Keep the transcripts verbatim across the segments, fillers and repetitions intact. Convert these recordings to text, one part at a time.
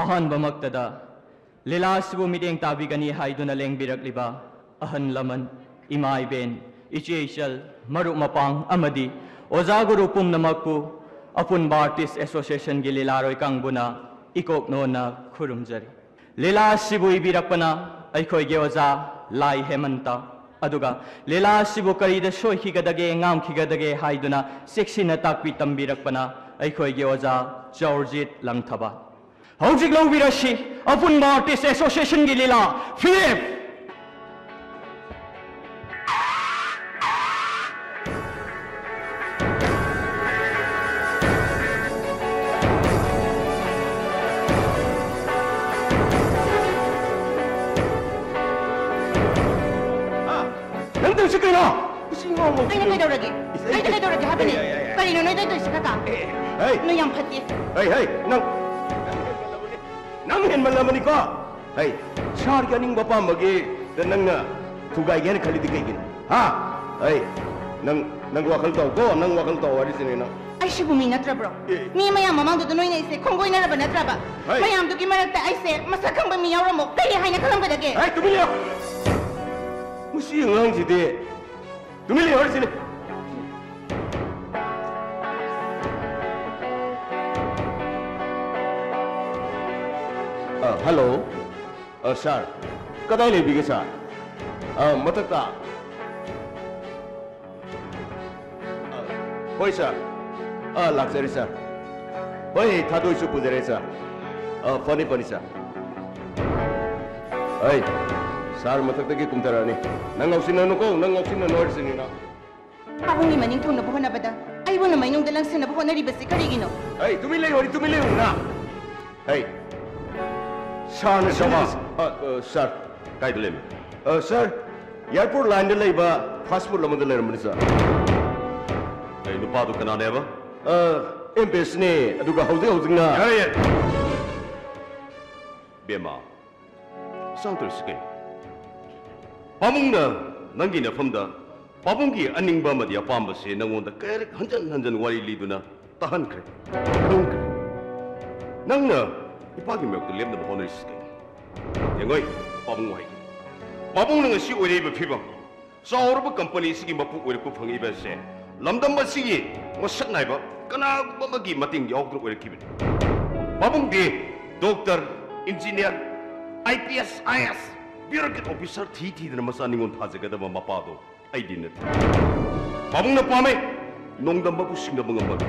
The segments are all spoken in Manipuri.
ꯑꯍꯥꯟꯕꯃꯛꯇꯗ ꯂꯤꯂꯥ ꯑꯁꯤꯕꯨ ꯃꯤꯠꯌꯦꯡ ꯇꯥꯕꯤꯒꯅꯤ ꯍꯥꯏꯗꯨꯅ ꯂꯦꯡꯕꯤꯔꯛꯂꯤꯕ ꯑꯍꯜ ꯂꯃꯟ, ꯏꯃꯥ ꯏꯕꯦꯟ, ꯏꯆꯦ ꯏꯆꯜ, ꯃꯔꯨꯞ ꯃꯄꯥꯡ ꯑꯃꯗꯤ ꯑꯣꯖꯥ ꯒꯨꯔꯨ ꯄꯨꯝꯅꯃꯛꯄꯨ ꯑꯄꯨꯟꯕ ꯑꯥꯔꯇꯤꯁ ꯑꯦꯁꯣꯁꯤꯌꯦꯁꯟꯒꯤ ꯂꯤꯂꯥꯔꯣꯏ ꯀꯥꯡꯕꯨꯅ ꯏꯀꯣꯛ ꯅꯣꯟꯅ ꯈꯨꯔꯨꯝꯖꯔꯤ꯫ ꯂꯤꯂꯥ ꯑꯁꯤꯕꯨ ꯏꯕꯤꯔꯛꯄꯅ ꯑꯩꯈꯣꯏꯒꯤ ꯑꯣꯖꯥ ꯂꯥꯏ ꯍꯦꯃꯟꯇ, ꯑꯗꯨꯒ ꯂꯤꯂꯥ ꯑꯁꯤꯕꯨ ꯀꯔꯤꯗ ꯁꯣꯏꯈꯤꯒꯗꯒꯦ, ꯉꯥꯝꯈꯤꯒꯗꯒꯦ ꯍꯥꯏꯗꯨꯅ ꯆꯦꯛꯁꯤꯟꯅ ꯇꯥꯛꯄꯤ ꯇꯝꯕꯤꯔꯛꯄꯅ ꯑꯩꯈꯣꯏꯒꯤ ꯑꯣꯖꯥ ꯆꯧꯔꯖꯤꯠ ꯂꯪꯊꯕꯥꯜ꯫ ꯍꯧꯖꯤꯛ ꯂꯧꯕꯤꯔꯁꯤ ꯑꯄꯨꯟꯕ ꯑꯥꯔꯇꯤꯁ ꯑꯦꯁꯣꯁꯤꯌꯦꯁꯟꯒꯤ ꯂꯤꯂꯥ ꯐꯤꯔꯦꯞ꯫ ꯅꯪ ꯇꯧꯔꯤꯁꯤ ꯀꯩꯅꯣ? ꯏꯁꯤꯡ ꯉꯥꯎꯕ ꯑꯩꯅ ꯀꯩꯗꯧꯔꯒꯦ? ꯏꯁ, ꯑꯩꯅ ꯑꯩ ꯀꯩꯗꯧꯔꯒꯦ ꯍꯥꯏꯕꯅꯦ? ꯑꯦ, ꯑꯦ, ꯑꯦ, ꯑꯦ꯫ ꯀꯔꯤꯅꯣ ꯅꯣꯏ ꯇꯧꯗꯣꯏꯁꯤ, ꯀꯀꯥ? ꯑꯦ, ꯑꯦ, ꯍꯩ꯫ ꯅꯣꯏ ꯌꯥꯝ ꯐꯠꯇꯦ꯫ ꯍꯩ, ꯍꯩ, ꯅꯪ, ꯅꯪ ꯍꯦꯟꯃꯜꯂꯕꯅꯤꯀꯣ꯫ ꯍꯩ, ꯁꯥꯔꯒꯤ ꯑꯅꯤꯡꯕ ꯑꯄꯥꯝꯕꯒꯤꯗ ꯅꯪꯅ ꯊꯨꯒꯥꯏꯒꯦ ꯍꯥꯏꯅ ꯈꯜꯂꯤꯗꯤ ꯀꯩꯒꯤꯅꯣ? ꯍꯥ? ꯍꯩ, ꯅꯪ, ꯅꯪ ꯋꯥꯈꯜ ꯇꯧꯀꯣ, ꯅꯪ ꯋꯥꯈꯜ ꯇꯧ ꯍꯥꯏꯔꯤꯁꯤꯅꯦ ꯅꯪ꯫ ꯑꯩꯁꯤꯕꯨ ꯃꯤ ꯅꯠꯇ꯭ꯔꯕ꯭ꯔꯣ? ꯑꯦ꯫ ꯃꯤ ꯃꯌꯥꯝ ꯃꯃꯥꯡꯗꯨꯗ ꯅꯣꯏꯅ ꯑꯩꯁꯦ ꯈꯣꯡꯒꯣꯏꯅꯔꯕ ꯅꯠꯇ꯭ꯔꯕ? ꯍꯩ꯫ ꯃꯌꯥꯝꯗꯨꯒꯤ ꯃꯔꯛꯇ ꯑꯩꯁꯦ ꯃꯁꯛ ꯈꯪꯕ ꯃꯤ ꯌꯥꯎꯔꯝꯃꯣ ꯀꯔꯤ ꯍꯥꯏꯅ ꯈꯜꯂꯝꯒꯗꯒꯦ? ꯍꯩ, ꯇꯨꯃꯤꯟ ꯂꯩꯌꯣ꯫ ꯃꯁꯤ ꯑꯉꯥꯡꯁꯤꯗꯤ꯫ ꯇꯨꯃꯤꯟ ꯂꯩꯍꯧꯔꯤꯁꯤꯅꯦ꯫ ꯑ, ꯍꯜꯂꯣ꯫ ꯑ, ꯁꯥꯔ, ꯀꯗꯥꯏ ꯂꯩꯕꯤꯒꯦ, ꯁꯥꯔ? ꯑ, ꯃꯊꯛꯇ꯫ ꯑ, ꯍꯣꯏ, ꯁꯥꯔ꯫ ꯑ, ꯂꯥꯛꯆꯔꯦ, ꯁꯥꯔ꯫ ꯍꯣꯏ, ꯊꯥꯗꯣꯏꯁꯨ ꯄꯨꯖꯔꯦ, ꯁꯥꯔ꯫ ꯑ, ꯐꯅꯤ, ꯐꯅꯤ, ꯁꯥꯔ꯫ ꯑꯩ, ꯁꯥꯔ ꯃꯊꯛꯇꯒꯤ ꯀꯨꯝꯊꯔꯛꯑꯅꯤ꯫ ꯅꯪ ꯉꯥꯎꯁꯤꯟꯅꯅꯨꯀꯣ, ꯅꯪ ꯉꯥꯎꯁꯤꯟꯅꯅꯨ ꯍꯥꯏꯔꯤꯁꯤꯅꯤ ꯅꯪ꯫ ꯄꯥꯕꯨꯡꯒꯤ ꯃꯅꯤꯡ ꯊꯨꯡꯅꯕ ꯍꯣꯠꯅꯕꯗ ꯑꯩꯕꯨ ꯅꯨꯃꯩꯅꯨꯡꯗ ꯂꯪꯁꯤꯟꯅꯕ ꯍꯣꯠꯅꯔꯤꯕꯁꯤ ꯀꯔꯤꯒꯤꯅꯣ? ꯑꯩ, ꯇꯨꯃꯤꯟ ꯂꯩꯌꯨ, ꯇꯨꯃꯤꯟ ꯂꯩꯌꯨ, ꯅ꯫ ꯑꯩ, ꯁꯥꯔꯅ ꯁꯤꯟꯅꯔꯤꯁꯤ-, ꯑ, ꯑ, ꯁꯥꯔ꯫ ꯀꯥꯏꯗ ꯂꯩꯔꯝꯃꯤ? ꯑ, ꯁꯥꯔ, ꯑꯦꯌꯥꯔꯄꯣꯔꯠ ꯂꯥꯏꯟꯗ ꯂꯩꯕ ꯐꯥꯁ ꯐꯨꯗ ꯑꯃꯗ ꯂꯩꯔꯝꯕꯅꯤ, ꯁꯥꯔ꯫ ꯑꯩ, ꯅꯨꯄꯥꯗꯨ ꯀꯅꯥꯅꯦꯕ? ꯑ, ꯑꯦꯝ ꯄꯤ ꯑꯦꯁꯅꯦ, ꯑꯗꯨꯒ ꯍꯧꯖꯤꯛ ꯍꯧꯖꯤꯛꯅ ꯌꯥꯔꯦ, ꯌꯥꯔꯦ꯫ ꯕꯦꯝꯃ, ꯁꯥꯡ ꯇꯧꯔꯤꯁꯤ ꯀꯩꯅꯣ? ꯄꯥꯕꯨꯡꯅ ꯅꯪꯒꯤ ꯅꯐꯝꯗ ꯄꯥꯕꯨꯡꯒꯤ ꯑꯅꯤꯡꯕ ꯑꯃꯗꯤ ꯑꯄꯥꯝꯕꯁꯦ ꯅꯪꯉꯣꯟꯗ ꯀꯌꯥꯔꯛ ꯍꯟꯖꯟ ꯍꯟꯖꯟ ꯋꯥꯔꯤ ꯂꯤꯗꯨꯅ ꯇꯥꯍꯟꯈ꯭ꯔꯦ, ꯈꯪꯈ꯭ꯔꯦ꯫ ꯅꯪꯅ ꯅꯨꯄꯥꯒꯤ ꯃꯥꯌꯣꯛꯇ ꯂꯦꯝꯅꯕ ꯍꯣꯠꯅꯔꯤꯁꯤ ꯀꯩꯅꯣ? ꯌꯦꯡꯉꯣꯏ, ꯄꯥꯕꯨꯡ ꯋꯥꯍꯩ꯫ ꯄꯥꯕꯨꯡꯅ ꯉꯁꯤ ꯑꯣꯏꯔꯛꯏꯕ ꯐꯤꯕꯝ, ꯆꯥꯎꯔꯕ ꯀꯝꯄꯅꯤ ꯑꯁꯤꯒꯤ ꯃꯄꯨ ꯑꯣꯏꯔꯛꯄ ꯐꯪꯉꯛꯏꯕ ꯑꯁꯦ ꯂꯝꯗꯝ ꯑꯁꯤꯒꯤ ꯃꯁꯛ ꯅꯥꯏꯕ ꯀꯅꯥꯒꯨꯝꯕ ꯑꯃꯒꯤ ꯃꯇꯦꯡ ꯌꯥꯎꯗꯅ ꯑꯣꯏꯔꯛꯈꯤꯕꯅꯤ꯫ ꯄꯥꯕꯨꯡꯗꯤ doctor, engineer, IPS, IAS, bureaucrat officer ꯊꯤ ꯊꯤꯗꯅ ꯃꯆꯥ ꯅꯤꯉꯣꯜ ꯊꯥꯖꯒꯗꯕ ꯃꯄꯥꯗꯣ ꯑꯩꯗꯤ ꯅꯠꯇꯦ꯫ ꯄꯥꯕꯨꯡꯅ ꯄꯥꯝꯃꯦ ꯅꯣꯡꯗꯝꯕꯕꯨ ꯁꯤꯡꯅꯕ ꯉꯝꯕ ꯃꯤ꯫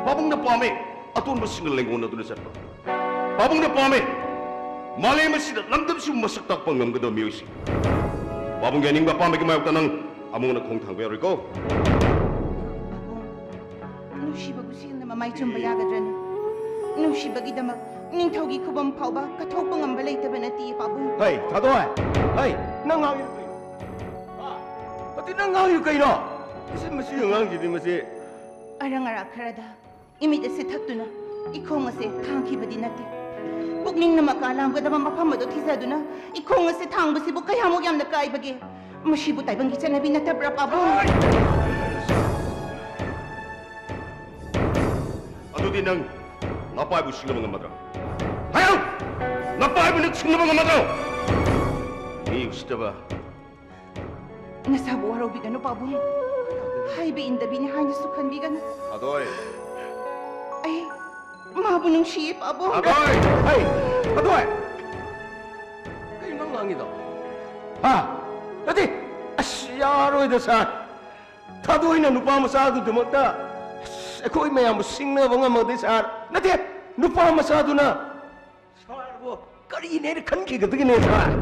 ꯄꯥꯕꯨꯡꯅ ꯄꯥꯝꯃꯦ ꯑꯇꯣꯟꯕꯁꯤꯡꯒ ꯂꯦꯡꯒꯣꯟꯅꯗꯨꯅ ꯆꯠꯄ꯫ ꯄꯥꯕꯨꯡꯅ ꯄꯥꯝꯃꯦ ꯃꯥꯂꯦꯝ ꯑꯁꯤꯗ ꯂꯝꯗꯝꯁꯤꯕꯨ ꯃꯁꯛ ꯇꯥꯛꯄ ꯉꯝꯒꯗꯕ ꯃꯤꯑꯣꯏꯁꯤꯡ꯫ ꯄꯥꯕꯨꯡꯒꯤ ꯑꯅꯤꯡꯕ ꯑꯄꯥꯝꯕꯒꯤ ꯃꯥꯌꯣꯛꯇ ꯅꯪ ꯑꯃꯨꯛ ꯍꯟꯅ ꯈꯣꯡ ꯊꯥꯡꯕ ꯌꯥꯔꯣꯏꯀꯣ꯫ ꯄꯥꯕꯨꯡ, ꯅꯨꯡꯁꯤꯕꯕꯨ ꯁꯦꯡꯅ ꯃꯃꯥꯏ ꯆꯨꯝꯕ ꯌꯥꯒꯗ꯭ꯔꯅꯦ? ꯅꯨꯡꯁꯤꯕꯒꯤꯗꯃꯛ ꯅꯤꯡꯊꯧꯒꯤ ꯈꯨꯕꯝ ꯐꯥꯎꯕ ꯀꯠꯊꯣꯛꯄ ꯉꯝꯕ ꯂꯩꯇꯕ ꯅꯠꯇꯦ, ꯄꯥꯕꯨꯡ꯫ ꯍꯩ, ꯊꯥꯗꯣꯏ! ꯍꯩ, ꯅꯪ ꯉꯥꯡꯉꯤꯗꯣ ꯀꯩꯅꯣ? ꯍꯥ? ꯑꯗꯨ ꯅꯪ ꯉꯥꯡꯉꯤꯗꯣ ꯀꯩꯅꯣ? ꯃꯁꯤ, ꯃꯁꯤ ꯑꯉꯥꯡꯁꯤꯗꯤ ꯃꯁꯤ꯫ ꯑꯔꯪ ꯑꯔꯥꯛ ꯈꯔꯗ ꯏꯃꯤꯠ ꯑꯁꯤ ꯊꯛꯇꯨꯅ ꯏꯈꯣꯡ ꯑꯁꯦ ꯊꯥꯡꯈꯤꯕꯗꯤ ꯅꯠꯇꯦ꯫ ꯄꯨꯛꯅꯤꯡꯅ ꯃꯀꯥ ꯂꯥꯝꯒꯗꯕ ꯃꯐꯝ ꯑꯗꯨ ꯊꯤꯖꯗꯨꯅ ꯏꯈꯣꯡ ꯑꯁꯤ ꯊꯥꯡꯕꯁꯤꯕꯨ ꯀꯌꯥꯃꯨꯛ ꯌꯥꯝꯅ ꯀꯥꯏꯕꯒꯦ? ꯃꯁꯤꯕꯨ ꯇꯥꯏꯕꯪꯒꯤ ꯆꯠꯅꯕꯤ ꯅꯠꯇꯕ꯭ꯔꯥ, ꯄꯥꯕꯨꯡ? ꯑꯗꯨꯗꯤ ꯅꯪ ꯅꯄꯥꯏꯕꯨ ꯁꯤꯡꯅꯕ ꯉꯝꯃꯗ꯭ꯔꯥ? ꯍꯥꯏꯌꯨ! ꯅꯄꯥꯏꯕꯨ ꯅꯪ ꯁꯤꯡꯅꯕ ꯉꯝꯃꯗ꯭ꯔꯣ? ꯃꯤ ꯎꯁꯤꯠꯇꯕ꯫ ꯅꯁꯥꯕꯨ ꯋꯥꯔꯧꯕꯤꯒꯅꯨ, ꯄꯥꯕꯨꯡ꯫ ꯍꯥꯏꯕ ꯏꯟꯗꯕꯤꯅꯤ ꯍꯥꯏꯅꯁꯨ ꯈꯟꯕꯤꯒꯅꯨ꯫ ꯊꯥꯗꯣꯏ! ꯑꯩ ꯃꯥꯕꯨ ꯅꯨꯡꯁꯤꯌꯦ, ꯄꯥꯕꯨꯡ꯫ ꯊꯥꯗꯣꯏ! ꯍꯩ! ꯊꯥꯗꯣꯏ! ꯀꯩꯅꯣ ꯅꯪ ꯉꯥꯡꯉꯤꯗꯣ? ꯍꯥ? ꯅꯠꯇꯦ! ꯑꯁ, ꯌꯥꯔꯣꯏꯗ, ꯁꯥꯔ꯫ ꯊꯥꯗꯣꯏꯅ ꯅꯨꯄꯥ ꯃꯆꯥꯗꯨꯗꯃꯛꯇ, ꯑꯁ, ꯑꯩꯈꯣꯏ ꯃꯌꯥꯝꯕꯨ ꯁꯤꯡꯅꯕ ꯉꯝꯃꯗꯤ, ꯁꯥꯔ꯫ ꯅꯠꯇꯦ! ꯅꯨꯄꯥ ꯃꯆꯥꯗꯨꯅ ꯁꯥꯔꯕꯨ ꯀꯔꯤꯅꯦꯅ ꯈꯟꯈꯤꯒꯗꯒꯦꯅꯦ, ꯁꯥꯔ?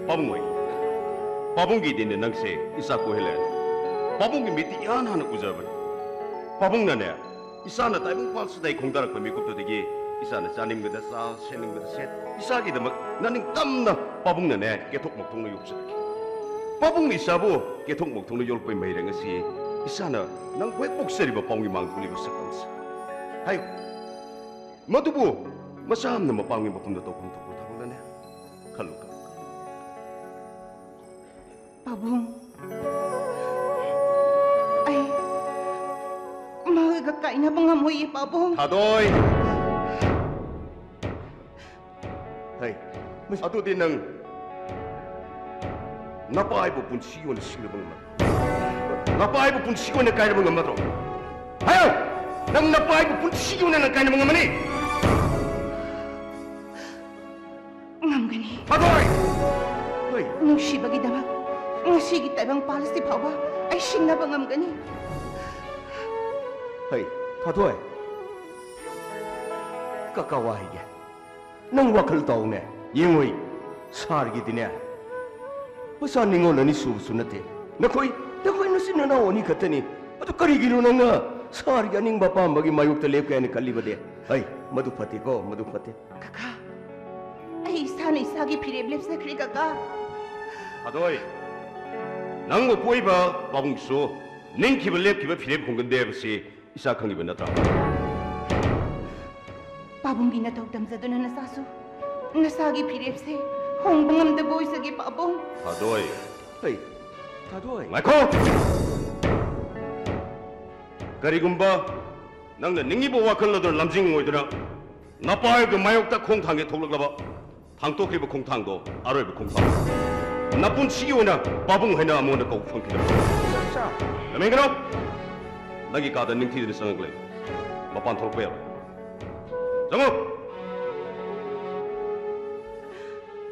ꯄꯥꯕꯨꯡ ꯍꯣꯏ, ꯄꯥꯕꯨꯡꯒꯤꯗꯤꯅꯦ ꯅꯪꯁꯦ ꯏꯆꯥ ꯀꯣꯏꯍꯜꯂꯦ꯫ ꯄꯥꯕꯨꯡꯒꯤ ꯃꯤꯠꯇꯤ ꯏꯍꯥꯟ ꯍꯥꯟꯅ ꯎꯖꯕꯅꯤ꯫ ꯄꯥꯕꯨꯡꯅꯅꯦ, ꯏꯆꯥꯅ ꯇꯥꯏꯕꯪ ꯄꯥꯟꯁꯤꯗ ꯑꯩ ꯈꯣꯡꯗꯥꯔꯛꯄ ꯃꯤꯀꯨꯞꯇꯨꯗꯒꯤ ꯏꯆꯥꯅ ꯆꯥꯅꯤꯡꯕꯗ ꯆꯥ, ꯁꯦꯠꯅꯤꯡꯕꯗ ꯁꯦꯠ, ꯏꯆꯥꯒꯤꯗꯃꯛ ꯅꯅꯤꯡ ꯇꯝꯅ ꯄꯥꯕꯨꯡꯅꯅꯦ ꯀꯦꯊꯣꯛ ꯃꯧꯊꯣꯛꯅ ꯌꯣꯛꯆꯔꯛꯈꯤ꯫ ꯄꯥꯕꯨꯡꯅ ꯏꯆꯥꯕꯨ ꯀꯦꯊꯣꯛ ꯃꯧꯊꯣꯛꯅ ꯌꯣꯛꯂꯛꯄꯒꯤ ꯃꯍꯩꯔꯪ ꯑꯁꯤ ꯏꯆꯥꯅ ꯅꯪꯕꯨ ꯍꯦꯛ ꯄꯣꯛꯆꯔꯤꯕ ꯄꯥꯕꯨꯡꯒꯤ ꯃꯥꯡꯗ ꯎꯠꯂꯤꯕ ꯁꯛꯇꯝꯁꯤ꯫ ꯍꯥꯏꯌꯨ, ꯃꯗꯨꯕꯨ ꯃꯆꯥ ꯑꯃꯅ ꯃꯄꯥꯝꯒꯤ ꯃꯐꯝꯗ ꯇꯧꯐꯝ ꯊꯣꯛꯄ ꯊꯕꯛꯅꯅꯦ꯫ ꯈꯜꯂꯨ, ꯈꯜꯂꯨ꯫ ꯄꯥꯕꯨꯡ, ꯑꯩ ꯀꯥꯏꯅꯕ ꯉꯝꯃꯣꯏꯌꯦ, ꯄꯥꯕꯨꯡ꯫ ꯊꯥꯗꯣꯏ! ꯍꯩ, ꯃꯁ-, ꯑꯗꯨꯗꯤ ꯅꯪ ꯅꯄꯥꯏꯕꯨ ꯄꯨꯟꯁꯤ ꯑꯣꯏꯅ ꯁꯤꯡꯅꯕ ꯉꯝꯃꯗ꯭ꯔꯣ? ꯅꯄꯥꯏꯕꯨ ꯄꯨꯟꯁꯤ ꯑꯣꯏꯅ ꯀꯥꯏꯅꯕ ꯉꯝꯃꯗ꯭ꯔꯣ? ꯍꯥꯏꯌꯨ! ꯅꯪ ꯅꯄꯥꯏꯕꯨ ꯄꯨꯟꯁꯤ ꯑꯣꯏꯅ ꯅꯪ ꯀꯥꯏꯅꯕ ꯉꯝꯃꯅꯤ? ꯉꯝꯒꯅꯤ꯫ ꯊꯥꯗꯣꯏ! ꯍꯩ! ꯅꯨꯡꯁꯤꯕꯒꯤꯗꯃꯛ ꯉꯁꯤꯒꯤ ꯇꯥꯏꯕꯪ ꯄꯥꯜ ꯑꯁꯤ ꯐꯥꯎꯕ ꯑꯩ ꯁꯤꯡꯅꯕ ꯉꯝꯒꯅꯤ꯫ ꯍꯩ, ꯊꯥꯗꯣꯏ! ꯀꯀꯥ ꯋꯥ ꯍꯥꯏꯒꯦ꯫ ꯅꯪ ꯋꯥꯈꯜ ꯇꯥꯎꯅꯦ꯫ ꯌꯦꯡꯉꯨꯏ, ꯁꯥꯔꯒꯤꯗꯤꯅꯦ, ꯃꯆꯥ ꯅꯤꯉꯣꯜ ꯑꯅꯤ ꯁꯨꯕꯁꯨ ꯅꯠꯇꯦ꯫ ꯅꯈꯣꯏ, ꯅꯈꯣꯏ ꯅꯆꯤꯟ ꯅꯅꯥꯎ ꯑꯅꯤ ꯈꯛꯇꯅꯤ꯫ ꯑꯗꯨ ꯀꯔꯤꯒꯤꯅꯣ ꯅꯪꯅ ꯁꯥꯔꯒꯤ ꯑꯅꯤꯡꯕ ꯑꯄꯥꯝꯕꯒꯤ ꯃꯥꯌꯣꯛꯇ ꯂꯦꯞꯀꯦ ꯍꯥꯏꯅ ꯈꯜꯂꯤꯕꯗꯤ? ꯍꯩ, ꯃꯗꯨ ꯐꯠꯇꯦꯀꯣ, ꯃꯗꯨ ꯐꯠꯇꯦ꯫ ꯀꯀꯥ, ꯑꯩ ꯏꯁꯥꯅ ꯏꯁꯥꯒꯤ ꯐꯤꯔꯦꯞ ꯂꯦꯞꯆꯈ꯭ꯔꯦ, ꯀꯀꯥ꯫ ꯊꯥꯗꯣꯏ, ꯅꯪꯕꯨ ꯄꯣꯛꯏꯕ ꯄꯥꯕꯨꯡꯁꯨ ꯅꯤꯡꯈꯤꯕ ꯂꯦꯞꯈꯤꯕ ꯐꯤꯔꯦꯞ ꯍꯣꯡꯒꯟꯗꯦ ꯍꯥꯏꯕꯁꯤ ꯏꯆꯥ ꯈꯪꯉꯤꯕ ꯅꯠꯇ꯭ꯔꯥ? ꯄꯥꯕꯨꯡꯒꯤ ꯅꯇꯧ ꯇꯝꯖꯗꯨꯅ ꯅꯆꯥꯁꯨ ꯅꯁꯥꯒꯤ ꯐꯤꯔꯦꯞꯁꯦ ꯍꯣꯡꯕ ꯉꯝꯗꯕ ꯑꯣꯏꯖꯒꯦ, ꯄꯥꯕꯨꯡ꯫ ꯊꯥꯗꯣꯏ꯫ ꯍꯩ, ꯊꯥꯗꯣꯏ꯫ ꯉꯥꯏꯈꯣ! ꯀꯔꯤꯒꯨꯝꯕ ꯅꯪꯅ ꯅꯤꯡꯉꯤꯕ ꯋꯥꯈꯜ ꯑꯗꯨ ꯂꯝꯖꯤꯡ ꯑꯣꯏꯗꯨꯅ ꯅꯄꯥꯏꯒꯤ ꯃꯥꯌꯣꯛꯇ ꯈꯣꯡ ꯊꯥꯡꯒꯦ ꯊꯣꯛꯂꯛꯂꯕ, ꯊꯥꯡꯇꯣꯛꯈ꯭ꯔꯤꯕ ꯈꯣꯡꯊꯥꯡꯗꯣ ꯑꯔꯣꯏꯕ ꯈꯣꯡꯊꯥꯡ꯫ ꯅꯄꯨꯟꯁꯤꯒꯤ ꯑꯣꯏꯅ ꯄꯥꯕꯨꯡ ꯍꯥꯏꯅ ꯑꯃꯨꯛ ꯍꯟꯅ ꯀꯧꯕ ꯐꯪꯈꯤꯗꯕ꯫ ꯁꯥꯔ! ꯂꯝꯍꯦꯟꯒꯅꯨ! ꯅꯪꯒꯤ ꯀꯥꯗ ꯅꯤꯡꯊꯤꯖꯅ ꯆꯪꯉꯒ ꯂꯩ꯫ ꯃꯄꯥꯟ ꯊꯣꯛꯂꯛꯄ ꯌꯥꯔꯣꯏ꯫ ꯆꯪꯉꯣ!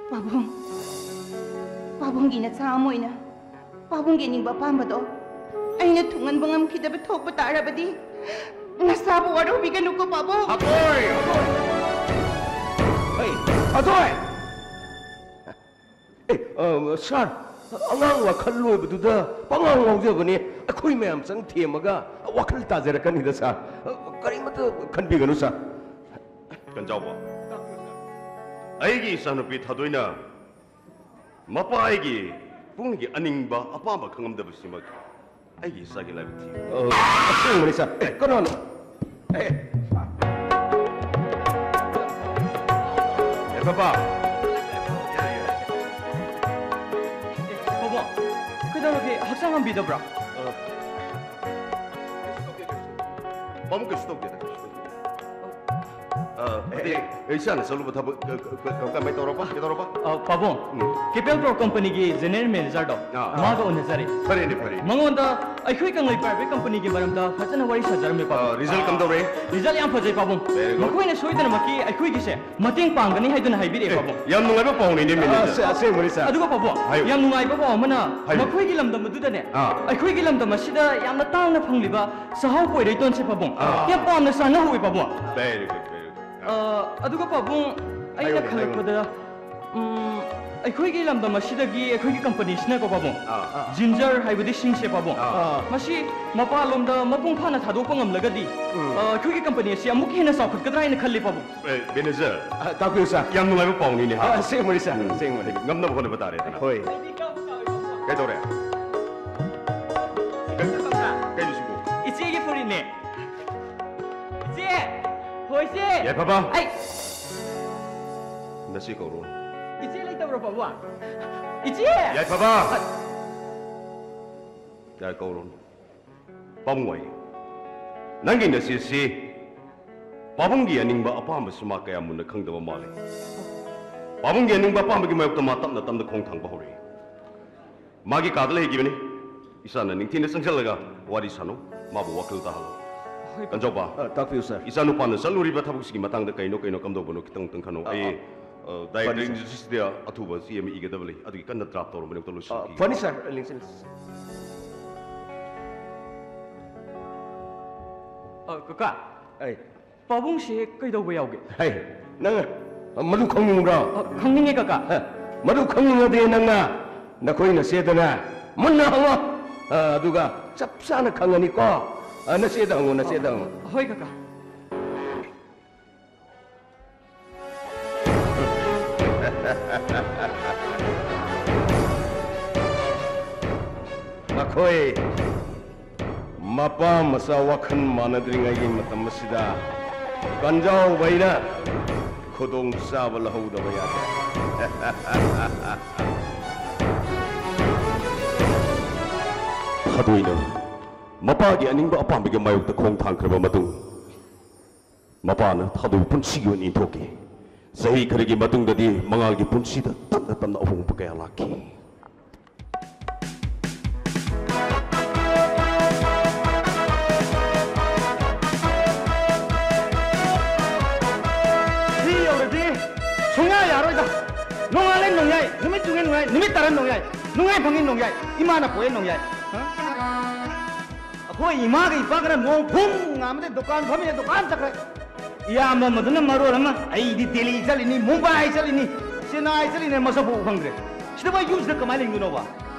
ꯄꯥꯕꯨꯡ, ꯄꯥꯕꯨꯡꯒꯤ ꯅꯆꯥ ꯑꯃ ꯑꯣꯏꯅ ꯄꯥꯕꯨꯡꯒꯤ ꯑꯅꯤꯡꯕ ꯑꯄꯥꯝꯕꯗꯣ ꯑꯩꯅ ꯊꯨꯡꯍꯟꯕ ꯉꯝꯈꯤꯗꯕ ꯊꯣꯛꯄ ꯇꯥꯔꯕꯗꯤ, ꯅꯁꯥꯕꯨ ꯋꯥꯔꯧꯕꯤꯒꯅꯨꯀꯣ, ꯄꯥꯕꯨꯡ꯫ ꯊꯥꯗꯣꯏ! ꯍꯩ, ꯊꯥꯗꯣꯏ! ꯑꯦ, ꯑ, ꯁꯥꯔ, ꯑꯉꯥꯡ ꯋꯥꯈꯜ ꯂꯣꯏꯕꯗꯨꯗ ꯄꯉꯥꯎ ꯉꯥꯎꯖꯕꯅꯦ꯫ ꯑꯩꯈꯣꯏ ꯃꯌꯥꯝ ꯆꯪ ꯊꯦꯝꯃꯒ ꯋꯥꯈꯜ ꯇꯥꯖꯔꯛꯀꯅꯤꯗ, ꯁꯥꯔ꯫ ꯀꯔꯤꯃꯇ ꯈꯟꯕꯤꯒꯅꯨ, ꯁꯥꯔ꯫ ꯀꯟꯖꯥꯎꯕ, ꯑꯩꯒꯤ ꯏꯆꯥꯅꯨꯄꯤ ꯊꯥꯗꯣꯏꯅ ꯃꯄꯥꯒꯤ ꯄꯨꯛꯅꯤꯡꯒꯤ ꯑꯅꯤꯡꯕ ꯑꯄꯥꯝꯕ ꯈꯪꯉꯝꯗꯕꯁꯤꯃꯛ ꯑꯩꯒꯤ ꯏꯆꯥꯒꯤ ꯂꯥꯏꯕꯛ ꯊꯤ꯫ ꯑ, ꯑꯁꯦꯡꯕꯅꯤ, ꯁꯥꯔ꯫ ꯑꯦ, ꯀꯅꯥꯅꯣ? ꯑꯦ, ꯑꯦ, ꯕꯕꯥ꯫ ꯑꯦ, ꯕꯕꯥ, ꯀꯩꯗꯧꯔꯒꯦ? ꯍꯛꯆꯥꯡ ꯉꯝꯕꯤꯗꯕ꯭ꯔꯥ? ꯑ, ꯄꯥꯕꯨꯡ, ꯀꯩꯁꯨ ꯇꯧꯗꯦꯗ, ꯀꯩꯁꯨ ꯇꯧꯗꯦ꯫ ꯑ, ꯑꯗꯩ, ꯑꯦ, ꯏꯆꯥꯅ ꯆꯠꯂꯨꯕ ꯊꯕꯛ, ꯀ-, ꯀ-, ꯀ-, ꯀꯃꯥꯏ ꯇꯧꯔꯕ? ꯀꯩꯗꯧꯔꯕ? ꯑ, ꯄꯥꯕꯨꯡ, ꯎꯝ꯫ Capel Corp company ꯒꯤ general manager ꯗꯣ, ꯑꯥ, ꯑꯥ꯫ ꯃꯥꯒ ꯎꯅꯖꯔꯦ꯫ ꯐꯔꯦꯅꯦ, ꯐꯔꯦꯅꯦ꯫ ꯃꯉꯣꯟꯗ ꯑꯩꯈꯣꯏ ꯀꯪꯂꯩ private company ꯒꯤ ꯃꯔꯝꯗ ꯐꯖꯅ ꯋꯥꯔꯤ ꯁꯥꯖꯔꯝꯃꯦ, ꯄꯥꯕꯨꯡ꯫ ꯑ, result ꯀꯝꯗꯧꯔꯦ? Result ꯌꯥꯝ ꯐꯖꯩ, ꯄꯥꯕꯨꯡ꯫ Very good꯫ ꯃꯈꯣꯏꯅ ꯁꯣꯏꯗꯅꯃꯛꯀꯤ ꯑꯩꯈꯣꯏꯒꯤꯁꯦ ꯃꯇꯦꯡ ꯄꯥꯡꯒꯅꯤ ꯍꯥꯏꯗꯨꯅ ꯍꯥꯏꯕꯤꯔꯛꯑꯦ, ꯑꯦ, ꯄꯥꯕꯨꯡ꯫ ꯌꯥꯝ ꯅꯨꯡꯉꯥꯏꯕ ꯄꯥꯎꯅꯤꯅꯦ, manager꯫ ꯑꯁꯦ-, ꯑꯁꯦꯡꯕꯅꯤ, sir꯫ ꯑꯗꯨꯒ, ꯄꯥꯕꯨꯡ, ꯍꯥꯏꯌꯨ꯫ ꯌꯥꯝ ꯅꯨꯡꯉꯥꯏꯕ ꯄꯥꯎ ꯑꯃꯅ, ꯍꯥꯏꯌꯨ꯫ ꯃꯈꯣꯏꯒꯤ ꯂꯝꯗꯝ ꯑꯗꯨꯗꯅꯦ, ꯑꯥ꯫ ꯑꯩꯈꯣꯏꯒꯤ ꯂꯝꯗꯝ ꯑꯁꯤꯗ ꯌꯥꯝꯅ ꯇꯥꯡꯅ ꯐꯪꯂꯤꯕ ꯆꯥꯍꯧ ꯀꯣꯏꯔꯩꯇꯣꯟꯁꯦ, ꯄꯥꯕꯨꯡ, ꯑꯥ꯫ ꯌꯥꯝ ꯄꯥꯝꯅ ꯆꯥꯅꯍꯧꯋꯦ, ꯄꯥꯕꯨꯡ꯫ Very good, very good꯫ ꯑꯥ, ꯑꯗꯨꯒ, ꯄꯥꯕꯨꯡ, ꯑꯩꯅ ꯍꯥꯏꯌꯨꯅꯦ, ꯍꯥꯏꯌꯨꯅꯦ꯫ ꯈꯜꯂꯛꯄꯗ, ꯎꯝ, ꯑꯩꯈꯣꯏꯒꯤ ꯂꯝꯗꯝ ꯑꯁꯤꯗꯒꯤ ꯑꯩꯈꯣꯏꯒꯤ company ꯁꯤꯅꯀꯣ, ꯄꯥꯕꯨꯡ, ꯑꯥ꯫ ꯖꯤꯟꯖꯔ ꯍꯥꯏꯕꯗꯤ ꯁꯤꯡꯁꯦ, ꯄꯥꯕꯨꯡ, ꯑꯥ꯫ ꯃꯁꯤ ꯃꯄꯥꯟꯂꯣꯝꯗ ꯃꯄꯨꯡ ꯐꯥꯅ ꯊꯥꯗꯣꯛꯄ ꯉꯝꯂꯒꯗꯤ, ꯎꯝ꯫ ꯑꯥ, ꯑꯩꯈꯣꯏꯒꯤ company ꯑꯁꯤ ꯑꯃꯨꯛꯀ ꯍꯦꯟꯅ ꯆꯥꯎꯈꯠꯀꯗ꯭ꯔꯥ ꯍꯥꯏꯅ ꯈꯜꯂꯤ, ꯄꯥꯕꯨꯡ꯫ ꯑꯦ, manager꯫ ꯑ, ꯇꯥꯛꯄꯤꯌꯨ, sir꯫ ꯌꯥꯝ ꯅꯨꯡꯉꯥꯏꯕ ꯄꯥꯎꯅꯤꯅꯦ, ꯍꯥ? ꯑ, ꯑꯁꯦꯡꯕꯅꯤ, sir, ꯎꯝ꯫ ꯑꯁꯦꯡꯕꯅꯤ꯫ ꯉꯝꯅꯕ ꯍꯣꯠꯅꯕ ꯇꯥꯔꯦꯗꯅ꯫ ꯍꯣꯏ꯫ ꯀꯩꯗꯧꯔꯦ? ꯀꯩꯅꯣ ꯁꯤꯕꯨ? ꯏꯆꯦꯒꯤ ꯐꯨꯔꯤꯠꯅꯦ꯫ ꯏꯆꯦ! ꯍꯣ, ꯏꯆꯦ! ꯌꯥꯏꯐꯕ! ꯑꯩ! ꯅꯆꯦ ꯀꯧꯔꯣ꯫ ꯏꯆꯦ ꯂꯩꯇꯕ꯭ꯔꯣ, ꯄꯥꯕꯨꯡ? ꯏꯆꯦ! ꯌꯥꯏꯐꯕ! ꯑ- ꯌꯥꯏ, ꯀꯧꯔꯣ꯫ ꯄꯥꯕꯨꯡ ꯑꯣꯏ, ꯅꯪꯒꯤ ꯅꯆꯦꯁꯤ ꯄꯥꯕꯨꯡꯒꯤ ꯑꯅꯤꯡꯕ ꯑꯄꯥꯝꯕꯁꯤ ꯃꯥ ꯀꯌꯥ ꯃꯨꯟꯅ ꯈꯪꯗꯕ ꯃꯥꯜꯂꯤ꯫ ꯄꯥꯕꯨꯡꯒꯤ ꯑꯅꯤꯡꯕ ꯑꯄꯥꯝꯕꯒꯤ ꯃꯥꯌꯣꯛꯇ ꯃꯥ ꯇꯞꯅ ꯇꯞꯅ ꯈꯣꯡ ꯊꯥꯡꯕ ꯍꯧꯔꯛꯏ꯫ ꯃꯥꯒꯤ ꯀꯥꯗ ꯂꯩꯈꯤꯕꯅꯤ꯫ ꯏꯆꯥꯅ ꯅꯤꯡꯊꯤꯅ ꯆꯪꯁꯤꯜꯂꯒ ꯋꯥꯔꯤ ꯁꯥꯅꯧ, ꯃꯥꯕꯨ ꯋꯥꯈꯜ ꯇꯥꯍꯜꯂꯣ꯫ ꯍꯣꯏ, ꯀꯀꯥ꯫ ꯀꯟꯖꯧꯕ, ꯑ, ꯇꯥꯛꯄꯤꯌꯨ, sir꯫ ꯏꯆꯥꯅꯨꯄꯥꯅ ꯆꯠꯂꯨꯔꯤꯕ ꯊꯕꯛꯁꯤꯒꯤ ꯃꯇꯥꯡꯗ ꯀꯩꯅꯣ ꯀꯩꯅꯣ ꯀꯝꯗꯧꯕꯅꯣ ꯈꯤꯇꯪ ꯈꯟꯅꯧ꯫ ꯑ, ꯑꯩ, ꯑ, ꯑ, director ꯐꯅꯤ, sir꯫ ꯑꯊꯨꯕ ꯆꯦ ꯑꯃ ꯏꯒꯗꯕ ꯂꯩ, ꯑꯗꯨꯒꯤ ꯀꯟꯅ draft ꯇꯧꯔꯝꯕꯅꯤ, ꯑꯝꯇ ꯑ, ꯂꯣꯏꯁꯤꯟꯈꯤꯒꯦ꯫ ꯐꯅꯤ, sir꯫ ꯂꯤꯡꯁꯤꯜꯂꯁꯤ꯫ ꯑ, ꯀꯀꯥ꯫ ꯑꯩ꯫ ꯄꯥꯕꯨꯡꯁꯦ ꯀꯩꯗꯧꯕ ꯌꯥꯎꯒꯦ? ꯍꯩ, ꯅꯪ ꯃꯗꯨ ꯈꯪꯅꯤꯡꯕ꯭ꯔꯣ? ꯑ, ꯈꯪꯅꯤꯡꯉꯦ, ꯀꯀꯥ꯫ ꯑ, ꯃꯗꯨ ꯈꯪꯅꯤꯡꯉꯗꯤ ꯅꯪꯅ ꯅꯈꯣꯏ ꯅꯆꯦꯗꯅꯦ ꯃꯨꯟꯅ ꯍꯪꯉꯣ꯫ ꯑ, ꯑꯗꯨꯒ ꯆꯞ ꯆꯥꯅ ꯈꯪꯉꯅꯤꯀꯣ꯫ ꯑ, ꯅꯆꯦꯗ ꯍꯪꯉꯣ, ꯅꯆꯦꯗ ꯍꯪꯉꯣ꯫ ꯍꯣꯏ, ꯀꯀꯥ꯫ ꯅꯈꯣꯏ ꯃꯄꯥ ꯃꯆꯥ ꯋꯥꯈꯜ ꯃꯥꯟꯅꯗ꯭ꯔꯤꯉꯩꯒꯤ ꯃꯇꯝ ꯑꯁꯤꯗ ꯀꯟꯖꯥꯎꯕꯩꯅ ꯈꯨꯗꯣꯡꯆꯥꯕ ꯂꯧꯍꯧꯗꯕ ꯌꯥꯗꯦ꯫ ꯊꯥꯗꯣꯏꯅ ꯃꯄꯥꯒꯤ ꯑꯅꯤꯡꯕ ꯑꯄꯥꯝꯕꯒꯤ ꯃꯥꯌꯣꯛꯇ ꯈꯣꯡ ꯊꯥꯡꯈ꯭ꯔꯕ ꯃꯇꯨꯡ, ꯃꯄꯥꯅ ꯊꯥꯗꯣꯛꯄ ꯄꯨꯟꯁꯤꯒꯤ ꯑꯣꯏꯅ ꯏꯟꯊꯣꯛꯈꯤ꯫ ꯆꯍꯤ ꯈꯔꯒꯤ ꯃꯇꯨꯡꯗꯗꯤ ꯃꯉꯥꯜꯒꯤ ꯄꯨꯟꯁꯤꯗ ꯇꯞꯅ ꯇꯞꯅ ꯑꯍꯣꯡꯕ ꯀꯌꯥ ꯂꯥꯛꯈꯤ꯫ ꯁꯤ ꯌꯧꯔꯗꯤ ꯁꯨꯡꯌꯥ ꯌꯥꯔꯣꯏꯗ꯫ ꯅꯣꯡꯉꯥꯜꯂꯦ ꯅꯣꯡꯌꯥꯏ, ꯅꯨꯃꯤꯠ ꯆꯨꯡꯉꯦ ꯅꯣꯡꯌꯥꯏ, ꯅꯨꯃꯤꯠ ꯇꯥꯔꯦ ꯅꯣꯡꯌꯥꯏ, ꯅꯨꯡꯉꯥꯏ ꯐꯪꯉꯦ ꯅꯣꯡꯌꯥꯏ, ꯏꯃꯥꯅ ꯄꯣꯛꯑꯦ ꯅꯣꯡꯌꯥꯏ꯫ ꯍꯥ? ꯑꯩꯈꯣꯏ ꯏꯃꯥꯒ ꯏꯄꯥꯒꯅ ꯅꯣꯡ ꯐꯨꯡ ꯉꯥꯝꯕꯗ ꯗꯨꯀꯥꯟ ꯐꯝꯃꯤꯅ ꯗꯨꯀꯥꯟ ꯆꯠꯈ꯭ꯔꯦ꯫ ꯏꯌꯥꯝꯕ ꯑꯃꯗꯨꯅ ꯃꯔꯣꯜ ꯑꯃ, ꯑꯩꯗꯤ ꯗꯦꯜꯂꯤ ꯆꯠꯂꯤꯅꯤ, ꯃꯨꯝꯕꯥꯏ ꯆꯠꯂꯤꯅꯤ, ꯆꯦꯟꯅꯥꯏ ꯆꯠꯂꯤꯅꯤ, ꯃꯁꯛꯄꯨ ꯎ ꯐꯪꯗ꯭ꯔꯦ꯫ ꯁꯤꯗꯕꯨ ꯑꯩ ꯌꯨꯝꯁꯤꯗ ꯀꯃꯥꯏꯅ ꯂꯩꯗꯣꯏꯅꯣꯕ?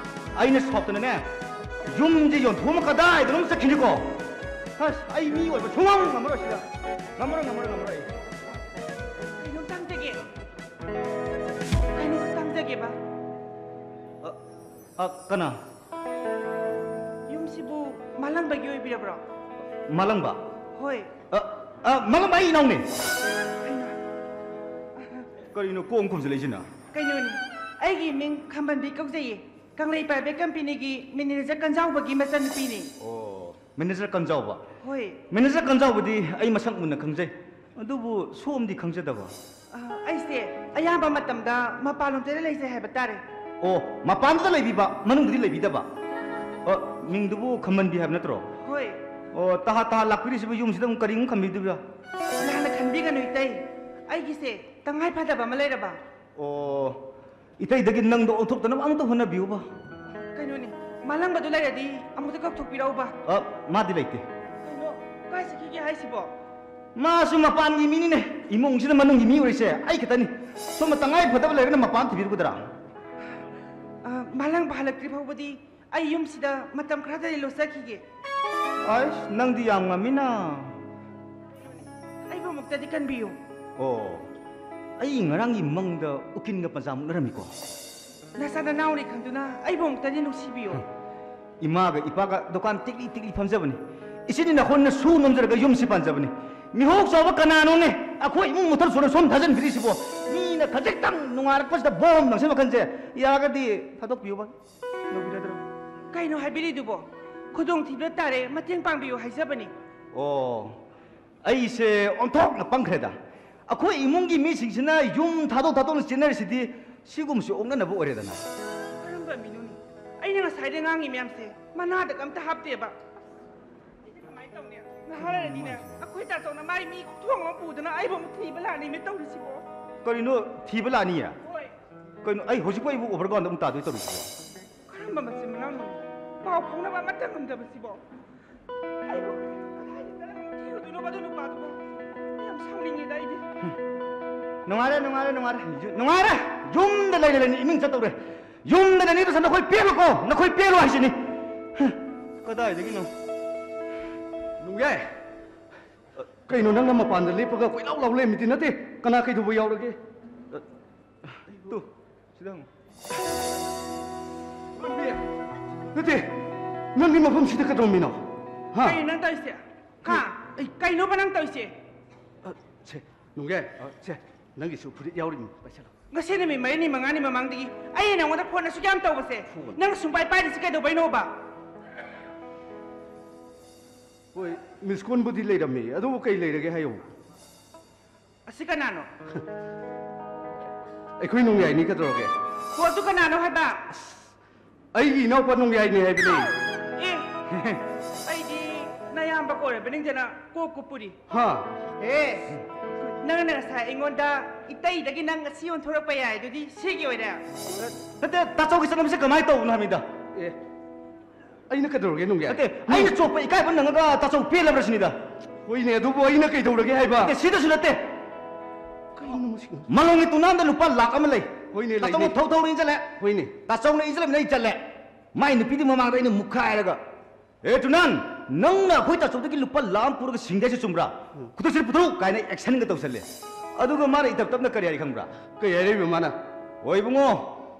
ꯑꯩꯅ ꯁꯥꯎꯇꯅꯅꯦ, ꯌꯨꯝꯁꯦ ꯌꯣꯟꯊꯣꯛꯑꯃ ꯀꯗꯥꯏꯗꯅꯣꯝ ꯆꯠꯈꯤꯅꯤꯀꯣ꯫ ꯑꯁ, ꯑꯩ ꯃꯤ ꯑꯣꯏꯕ ꯁꯨꯡꯉꯝ ꯉꯝꯃꯔꯣꯏ ꯁꯤꯗ꯫ ꯉꯝꯃꯔꯣꯏ, ꯉꯝꯃꯔꯣꯏ, ꯉꯝꯃꯔꯣꯏ ꯑꯩ꯫ ꯀꯩꯅꯣꯝꯇ ꯍꯪꯖꯒꯦ꯫ ꯀꯩꯅꯣꯝꯇ ꯍꯪꯖꯒꯦꯕ꯫ ꯑ, ꯑ, ꯀꯅꯥ? ꯌꯨꯝꯁꯤꯕꯨ ꯃꯥꯂꯪꯕꯒꯤ ꯑꯣꯏꯕꯤꯔꯕ꯭ꯔꯣ? ꯃꯥꯂꯪꯕ? ꯍꯣꯏ꯫ ꯑ, ꯑ, ꯃꯥꯂꯪꯕ ꯑꯩ ꯏꯅꯥꯎꯅꯦ꯫ ꯍꯩꯃꯥ꯫ ꯀꯔꯤꯅꯣ ꯀꯣꯝ ꯈꯨꯝꯖꯤꯜꯂꯛꯏꯁꯤꯅ? ꯀꯩꯅꯣꯅꯦ, ꯑꯩꯒꯤ ꯃꯤꯡ ꯈꯝꯕꯟꯕꯤ ꯀꯧꯖꯩꯌꯦ꯫ ꯀꯪꯂꯩꯄꯥꯛ ꯕꯦꯛ ꯀꯝꯄꯦꯅꯤꯒꯤ ꯃꯦꯅꯦꯖꯔ ꯀꯟꯖꯥꯎꯕꯒꯤ ꯃꯆꯟꯅꯨꯄꯤꯅꯦ꯫ ꯑꯣ, ꯃꯦꯅꯦꯖꯔ ꯀꯟꯖꯥꯎꯕ? ꯍꯣꯏ꯫ ꯃꯦꯅꯦꯖꯔ ꯀꯟꯖꯥꯎꯕꯗꯤ ꯑꯩ ꯃꯁꯛ ꯃꯨꯟꯅ ꯈꯪꯖꯩ, ꯑꯗꯨꯕꯨ ꯁꯣꯝꯗꯤ ꯈꯪꯖꯗꯕ꯫ ꯑ, ꯑꯩꯁꯦ ꯑꯌꯥꯝꯕ ꯃꯇꯝꯗ ꯃꯄꯥꯟꯂꯣꯝꯗ ꯂꯩꯖꯩ ꯍꯥꯏꯕ ꯇꯥꯔꯦ꯫ ꯑꯣ, ꯃꯄꯥꯟꯗ ꯂꯩꯕꯤꯕ, ꯃꯅꯨꯡꯗꯗꯤ ꯂꯩꯕꯤꯗꯕ? ꯑ, ꯃꯤꯡꯗꯨꯕꯨ ꯈꯝꯕꯟꯕꯤ ꯍꯥꯏꯕ ꯅꯠꯇ꯭ꯔꯣ? ꯍꯣꯏ꯫ ꯑꯣ, ꯇꯍꯥ ꯇꯍꯥ ꯂꯥꯛꯄꯤꯔꯤꯁꯤꯕꯨ ꯌꯨꯝꯁꯤꯗ ꯑꯃꯨꯛ ꯀꯔꯤ ꯑꯃꯨꯛ ꯈꯟꯕꯤꯗꯣꯏꯕ? ꯂꯥꯟꯅ ꯈꯟꯕꯤꯒꯅꯨ ꯏꯇꯩ, ꯑꯩꯒꯤꯁꯦ ꯇꯉꯥꯏ ꯐꯗꯕ ꯑꯃ ꯂꯩꯔꯕ꯫ ꯑꯣ, ꯏꯇꯩꯗꯒꯤ ꯅꯪꯗꯣ ꯑꯣꯟꯊꯣꯛꯇꯅꯕ ꯑꯃꯨꯛꯇ ꯍꯣꯠꯅꯕꯤꯌꯨꯕ꯫ ꯀꯩꯅꯣꯅꯦ, ꯃꯥꯂꯪꯕꯗꯣ ꯂꯩꯔꯗꯤ ꯑꯃꯨꯛꯇ ꯀꯧꯊꯣꯛꯄꯤꯔꯛꯎꯕ꯫ ꯑ, ꯃꯥꯗꯤ ꯂꯩꯇꯦ꯫ ꯀꯩꯅꯣ, ꯀꯥꯏ ꯆꯠꯈꯤꯒꯦ ꯍꯥꯏꯁꯤꯕꯣ? ꯃꯥꯁꯨ ꯃꯄꯥꯟꯒꯤ ꯃꯤꯅꯤꯅꯦ, ꯏꯃꯨꯡꯁꯤꯗ ꯃꯅꯨꯡꯒꯤ ꯃꯤ ꯑꯣꯏꯔꯤꯁꯦ ꯑꯩ ꯈꯛꯇꯅꯤ꯫ ꯁꯣꯝꯗ ꯇꯉꯥꯏ ꯐꯗꯕ ꯂꯩꯔꯒꯅ ꯃꯄꯥꯟ ꯊꯤꯕꯤꯔꯨꯒꯗ꯭ꯔꯥ? ꯑ, ꯃꯥꯂꯪꯕ ꯍꯜꯂꯛꯇ꯭ꯔꯤ ꯐꯥꯎꯕꯗꯤ ꯑꯩ ꯌꯨꯝꯁꯤꯗ ꯃꯇꯝ ꯈꯔꯗ ꯂꯩ ꯆꯠꯈꯤꯒꯦ꯫ ꯑꯩꯁ, ꯅꯪꯗꯤ ꯌꯥꯝ ꯉꯝꯃꯤꯅ꯫ ꯑꯩꯕꯨ ꯑꯃꯨꯛꯇꯗꯤ ꯀꯟꯕꯤꯌꯨ꯫ ꯑꯣ, ꯑꯩ ꯉꯔꯥꯡꯒꯤ ꯃꯪꯗ ꯎꯀꯤꯜꯒ ꯄꯟꯖꯥ ꯃꯨꯛꯅꯔꯝꯃꯤꯀꯣ꯫ ꯅꯆꯥ ꯅꯅꯥꯎꯅꯤ ꯈꯪꯗꯨꯅ ꯑꯩꯕꯨ ꯑꯃꯨꯛꯇꯗꯤ ꯅꯨꯡꯁꯤꯕꯤꯌꯨ꯫ ꯏꯃꯥꯒ ꯏꯄꯥꯒ ꯗꯨꯀꯥꯟ ꯇꯤꯛꯂꯤ ꯇꯤꯛꯂꯤ ꯐꯝꯖꯕꯅꯤ꯫ ꯏꯆꯤꯟ ꯏꯅꯥꯎꯈꯣꯏꯅ ꯁꯨ ꯅꯣꯝꯖꯔꯒ ꯌꯨꯝꯁꯤ ꯄꯥꯟꯖꯕꯅꯤ꯫ ꯃꯤꯍꯣꯛ ꯆꯥꯎꯕ ꯀꯅꯥꯅꯣꯅꯦ? ꯑꯩꯈꯣꯏ ꯏꯃꯨꯡ ꯃꯊꯛ ꯁꯣꯟꯅ ꯁꯣꯝ ꯊꯥꯖꯤꯟꯕꯤꯔꯤꯁꯤꯕꯣ? ꯃꯤꯅ ꯈꯖꯤꯛꯇꯪ ꯅꯨꯡꯉꯥꯏꯔꯛꯄꯁꯤꯗ ꯕꯣꯝ ꯂꯪꯁꯤꯟ ꯋꯥꯈꯜꯁꯦ꯫ ꯌꯥꯔꯒꯗꯤ ꯊꯥꯗꯣꯛꯄꯤꯌꯨꯕ꯫ ꯌꯧꯕꯤꯔꯗ꯭ꯔꯣ? ꯀꯩꯅꯣ ꯍꯥꯏꯕꯤꯔꯤꯗꯨꯕꯣ? ꯈꯨꯗꯣꯡꯊꯤꯕ ꯇꯥꯔꯦ, ꯃꯇꯦꯡ ꯄꯥꯡꯕꯤꯌꯨ ꯍꯥꯏꯖꯕꯅꯤ꯫ ꯑꯣ, ꯑꯩꯁꯦ ꯑꯣꯟꯊꯣꯛꯅ ꯄꯪꯈ꯭ꯔꯦꯗ꯫ ꯑꯩꯈꯣꯏ ꯏꯃꯨꯡꯒꯤ ꯃꯤꯁꯤꯡꯁꯤꯅ ꯌꯨꯝ ꯊꯥꯗꯣꯛ ꯊꯥꯗꯣꯛꯅ ꯆꯦꯟꯅꯔꯤꯁꯤꯗꯤ ꯁꯤꯒꯨꯝꯕꯁꯤ ꯑꯣꯛꯅꯅꯕ ꯑꯣꯏꯔꯦꯗꯅ꯫ ꯀꯔꯝꯕ ꯃꯤꯅꯣꯅꯦ? ꯑꯩꯅ ꯉꯁꯥꯏꯗꯩ ꯉꯥꯡꯉꯤ ꯃꯌꯥꯝꯁꯦ ꯃꯅꯥꯗ ꯑꯝꯇ ꯍꯥꯞꯇꯦꯕ꯫ ꯑꯩꯗꯤ ꯀꯃꯥꯏꯅ ꯇꯧꯅꯤ? ꯉꯍꯥꯛ ꯂꯩꯔꯗꯤꯅꯦ, ꯑꯩꯈꯣꯏ ꯇꯥꯆꯧꯅ ꯃꯥꯏ ꯃꯤ ꯊꯣꯡ ꯑꯃ ꯄꯨꯗꯅ ꯑꯩꯕꯨ ꯑꯃꯨꯛ ꯊꯤꯕ ꯂꯥꯛꯅꯤꯃꯤ ꯇꯧꯔꯤꯁꯤꯕꯣ꯫ ꯀꯔꯤꯅꯣ, ꯊꯤꯕ ꯂꯥꯛꯅꯤꯌꯦ? ꯍꯣꯏ꯫ ꯀꯩꯅꯣ, ꯑꯩ ꯍꯧꯖꯤꯛꯄꯨ ꯑꯩꯕꯨ overground ꯑꯃꯨꯛ ꯇꯥꯗꯣꯏ ꯇꯧꯔꯤꯁꯤꯕꯣ? ꯀꯔꯝꯕ ꯃꯆꯤꯟ ꯃꯅꯥꯎꯅꯣ? ꯄꯥꯎ ꯐꯥꯎꯅꯕ ꯑꯃꯠꯇ ꯉꯝꯗꯕꯁꯤꯕꯣ? ꯑꯩꯕꯨ ꯀꯗꯥꯏꯗ ꯀꯔꯝꯅ ꯊꯤꯔꯨꯗꯣꯏꯅꯣꯕ ꯑꯗꯨ ꯅꯨꯄꯥꯗꯨꯕꯨ? ꯑꯩ ꯌꯥꯝ ꯁꯥꯎꯅꯤꯡꯉꯦꯗ ꯑꯩꯗꯤ꯫ ꯅꯨꯡꯉꯥꯏꯔꯦ, ꯅꯨꯡꯉꯥꯏꯔꯦ, ꯅꯨꯡꯉꯥꯏꯔꯦ꯫ ꯌꯨ-, ꯅꯨꯡꯉꯥꯏꯔꯦ! ꯌꯨꯝꯗ ꯂꯩꯅ ꯂꯩꯅ ꯏꯃꯤꯡ ꯆꯠꯇꯧꯔꯦ꯫ ꯌꯨꯝꯗ ꯂꯩꯅꯤꯡꯗ꯭ꯔꯁꯨ ꯅꯈꯣꯏ ꯄꯦꯜꯂꯨꯀꯣ, ꯅꯈꯣꯏ ꯄꯦꯜꯂꯨ ꯍꯥꯏꯁꯤꯅꯤ꯫ ꯍ, ꯀꯗꯥꯏꯗꯒꯤꯅꯣ? ꯅꯨꯡꯌꯥꯏ! ꯀꯩꯅꯣ ꯅꯪꯅ ꯃꯄꯥꯟꯗ ꯂꯦꯞꯄꯒ ꯀꯣꯏꯂꯥꯎ ꯂꯥꯎ ꯂꯩꯔꯝꯃꯤꯗꯤ ꯅꯠꯇꯦ? ꯀꯅꯥ ꯀꯩꯗꯧꯕ ꯌꯥꯎꯔꯒꯦ? ꯇꯨ, ꯁꯤꯗ ꯍꯪꯉꯨ꯫ ꯅꯠꯇꯦ, ꯅꯪꯗꯤ ꯃꯐꯝꯁꯤꯗ ꯀꯩꯗꯧꯔꯝꯃꯤꯅꯣ? ꯍꯥ? ꯀꯩꯅꯣ ꯅꯪ ꯇꯧꯔꯤꯁꯦ? ꯍꯥ? ꯑꯩ ꯀꯩꯅꯣꯕ ꯅꯪ ꯇꯧꯔꯤꯁꯦ? ꯑ, ꯁꯦ, ꯅꯨꯡꯌꯥꯏ, ꯑ, ꯁꯦ, ꯅꯪꯒꯤꯁꯨ ꯐꯨꯔꯤꯠ ꯌꯥꯎꯔꯤꯅꯤ, ꯄꯥꯏꯁꯜꯂꯣ꯫ ꯉꯁꯤ ꯅꯨꯃꯤꯠ ꯃꯔꯤꯅꯤ ꯃꯉꯥꯅꯤ ꯃꯃꯥꯡꯗꯒꯤ ꯑꯩꯅ ꯅꯉꯣꯟꯗ phone ꯑꯁꯨꯛ ꯌꯥꯝ ꯇꯧꯕꯁꯦ, phone? ꯅꯪꯅ ꯁꯨꯡꯄꯥꯏ ꯄꯥꯏꯗ꯭ꯔꯤꯁꯦ ꯀꯩꯗꯧꯕꯩꯅꯣꯕ? ꯍꯣꯏ, miss callꯕꯨꯗꯤ ꯂꯩꯔꯝꯃꯤ, ꯑꯗꯨꯕꯨ ꯀꯩ ꯂꯩꯔꯒꯦ ꯍꯥꯏꯌꯣ? ꯑꯁꯤ ꯀꯅꯥꯅꯣ? ꯑꯩꯈꯣꯏ ꯅꯣꯡꯌꯥꯏꯅꯤ, ꯀꯩꯗꯧꯔꯒꯦ? Phoneꯗꯨ ꯀꯅꯥꯅꯣ ꯍꯥꯏꯕ? ꯑꯩꯒꯤ ꯏꯅꯥꯎꯄꯥ ꯅꯣꯡꯌꯥꯏꯅꯤ ꯍꯥꯏꯕꯅꯦ꯫ ꯑꯦ, ꯑꯩꯗꯤ ꯅꯌꯥꯝꯕ ꯀꯣꯏꯔꯕ ꯅꯤꯡꯗꯅ ꯀꯣꯛ ꯀꯨꯞꯄꯨꯔꯤ꯫ ꯍꯥ? ꯑꯦ, ꯅꯪꯅ ꯉꯁꯥꯏ ꯑꯩꯉꯣꯟꯗ ꯏꯇꯩꯗꯒꯤ ꯅꯪ ꯉꯁꯤ ꯑꯣꯟꯊꯣꯔꯛꯄ ꯌꯥꯏ ꯑꯗꯨꯗꯤ ꯁꯤꯒꯤ ꯑꯣꯏꯔꯦ? ꯅꯠꯇꯦ, ꯇꯥꯆꯧꯒꯤ ꯆꯠꯅꯕꯤꯁꯦ ꯀꯃꯥꯏꯅ ꯇꯧꯕꯅꯣ ꯍꯥꯏꯕꯅꯤꯗ? ꯑꯦ, ꯑꯩꯅ ꯀꯩꯗꯧꯔꯒꯦ ꯅꯣꯡꯌꯥꯏ? ꯅꯠꯇꯦ, ꯑꯩꯅ ꯆꯣꯞꯄ ꯏꯀꯥꯏꯕ ꯅꯪꯉꯒ ꯇꯥꯆꯧ ꯄꯦꯜꯂꯕ꯭ꯔꯥ ꯁꯤꯅꯤꯗ? ꯍꯣꯏꯅꯦ, ꯑꯗꯨꯕꯨ ꯑꯩꯅ ꯀꯩꯗꯧꯔꯒꯦ ꯍꯥꯏꯕ? ꯅꯠꯇꯦ, ꯁꯤꯗꯁꯨ ꯅꯠꯇꯦ꯫ ꯀꯩꯅꯣ ꯃꯁꯤ? ꯃꯂꯣꯡꯒꯤ ꯇꯨꯅꯥꯟꯗ ꯂꯨꯄꯥ ꯂꯥꯛ ꯑꯃ ꯂꯩ꯫ ꯍꯣꯏꯅꯦ, ꯇꯥꯆꯧꯅ ꯂꯩꯅꯦ꯫ ꯊꯧ ꯊꯧꯅ ꯏꯟꯁꯤꯜꯂꯦ꯫ ꯍꯣꯏꯅꯦ꯫ ꯇꯥꯆꯧꯅ ꯏꯟꯁꯤꯜꯂꯕꯅꯤꯅ ꯑꯩ ꯆꯠꯂꯦ꯫ ꯃꯥꯏ ꯅꯨꯄꯤꯗꯤ ꯃꯃꯥꯡꯗ ꯑꯩꯅ ꯃꯨꯛꯈꯥꯏꯔꯒ, "ꯑꯦ ꯇꯨꯅꯥꯟ, ꯅꯪꯅ ꯑꯩꯈꯣꯏ ꯇꯥꯆꯧꯗꯒꯤ ꯂꯨꯄꯥ ꯂꯥꯛ ꯑꯃ ꯄꯨꯔꯒ ꯁꯤꯡꯗꯦ ꯍꯥꯏꯁꯦ ꯆꯨꯝꯕ꯭ꯔꯥ? ꯎꯝ꯫ ꯈꯨꯠꯇꯁꯤ ꯄꯨꯊꯣꯔꯛꯎ" ꯀꯥꯏꯅ actionꯒ ꯇꯧꯁꯜꯂꯦ꯫ ꯑꯗꯨꯒ ꯃꯥꯅ ꯏꯇꯞ ꯇꯞꯅ ꯀꯔꯤ ꯍꯥꯏ ꯈꯪꯕ꯭ꯔꯥ? ꯀꯩ ꯍꯥꯏꯔꯛꯏꯕ ꯃꯥꯅ? "ꯍꯣꯏ ꯏꯕꯨꯡꯉꯣ,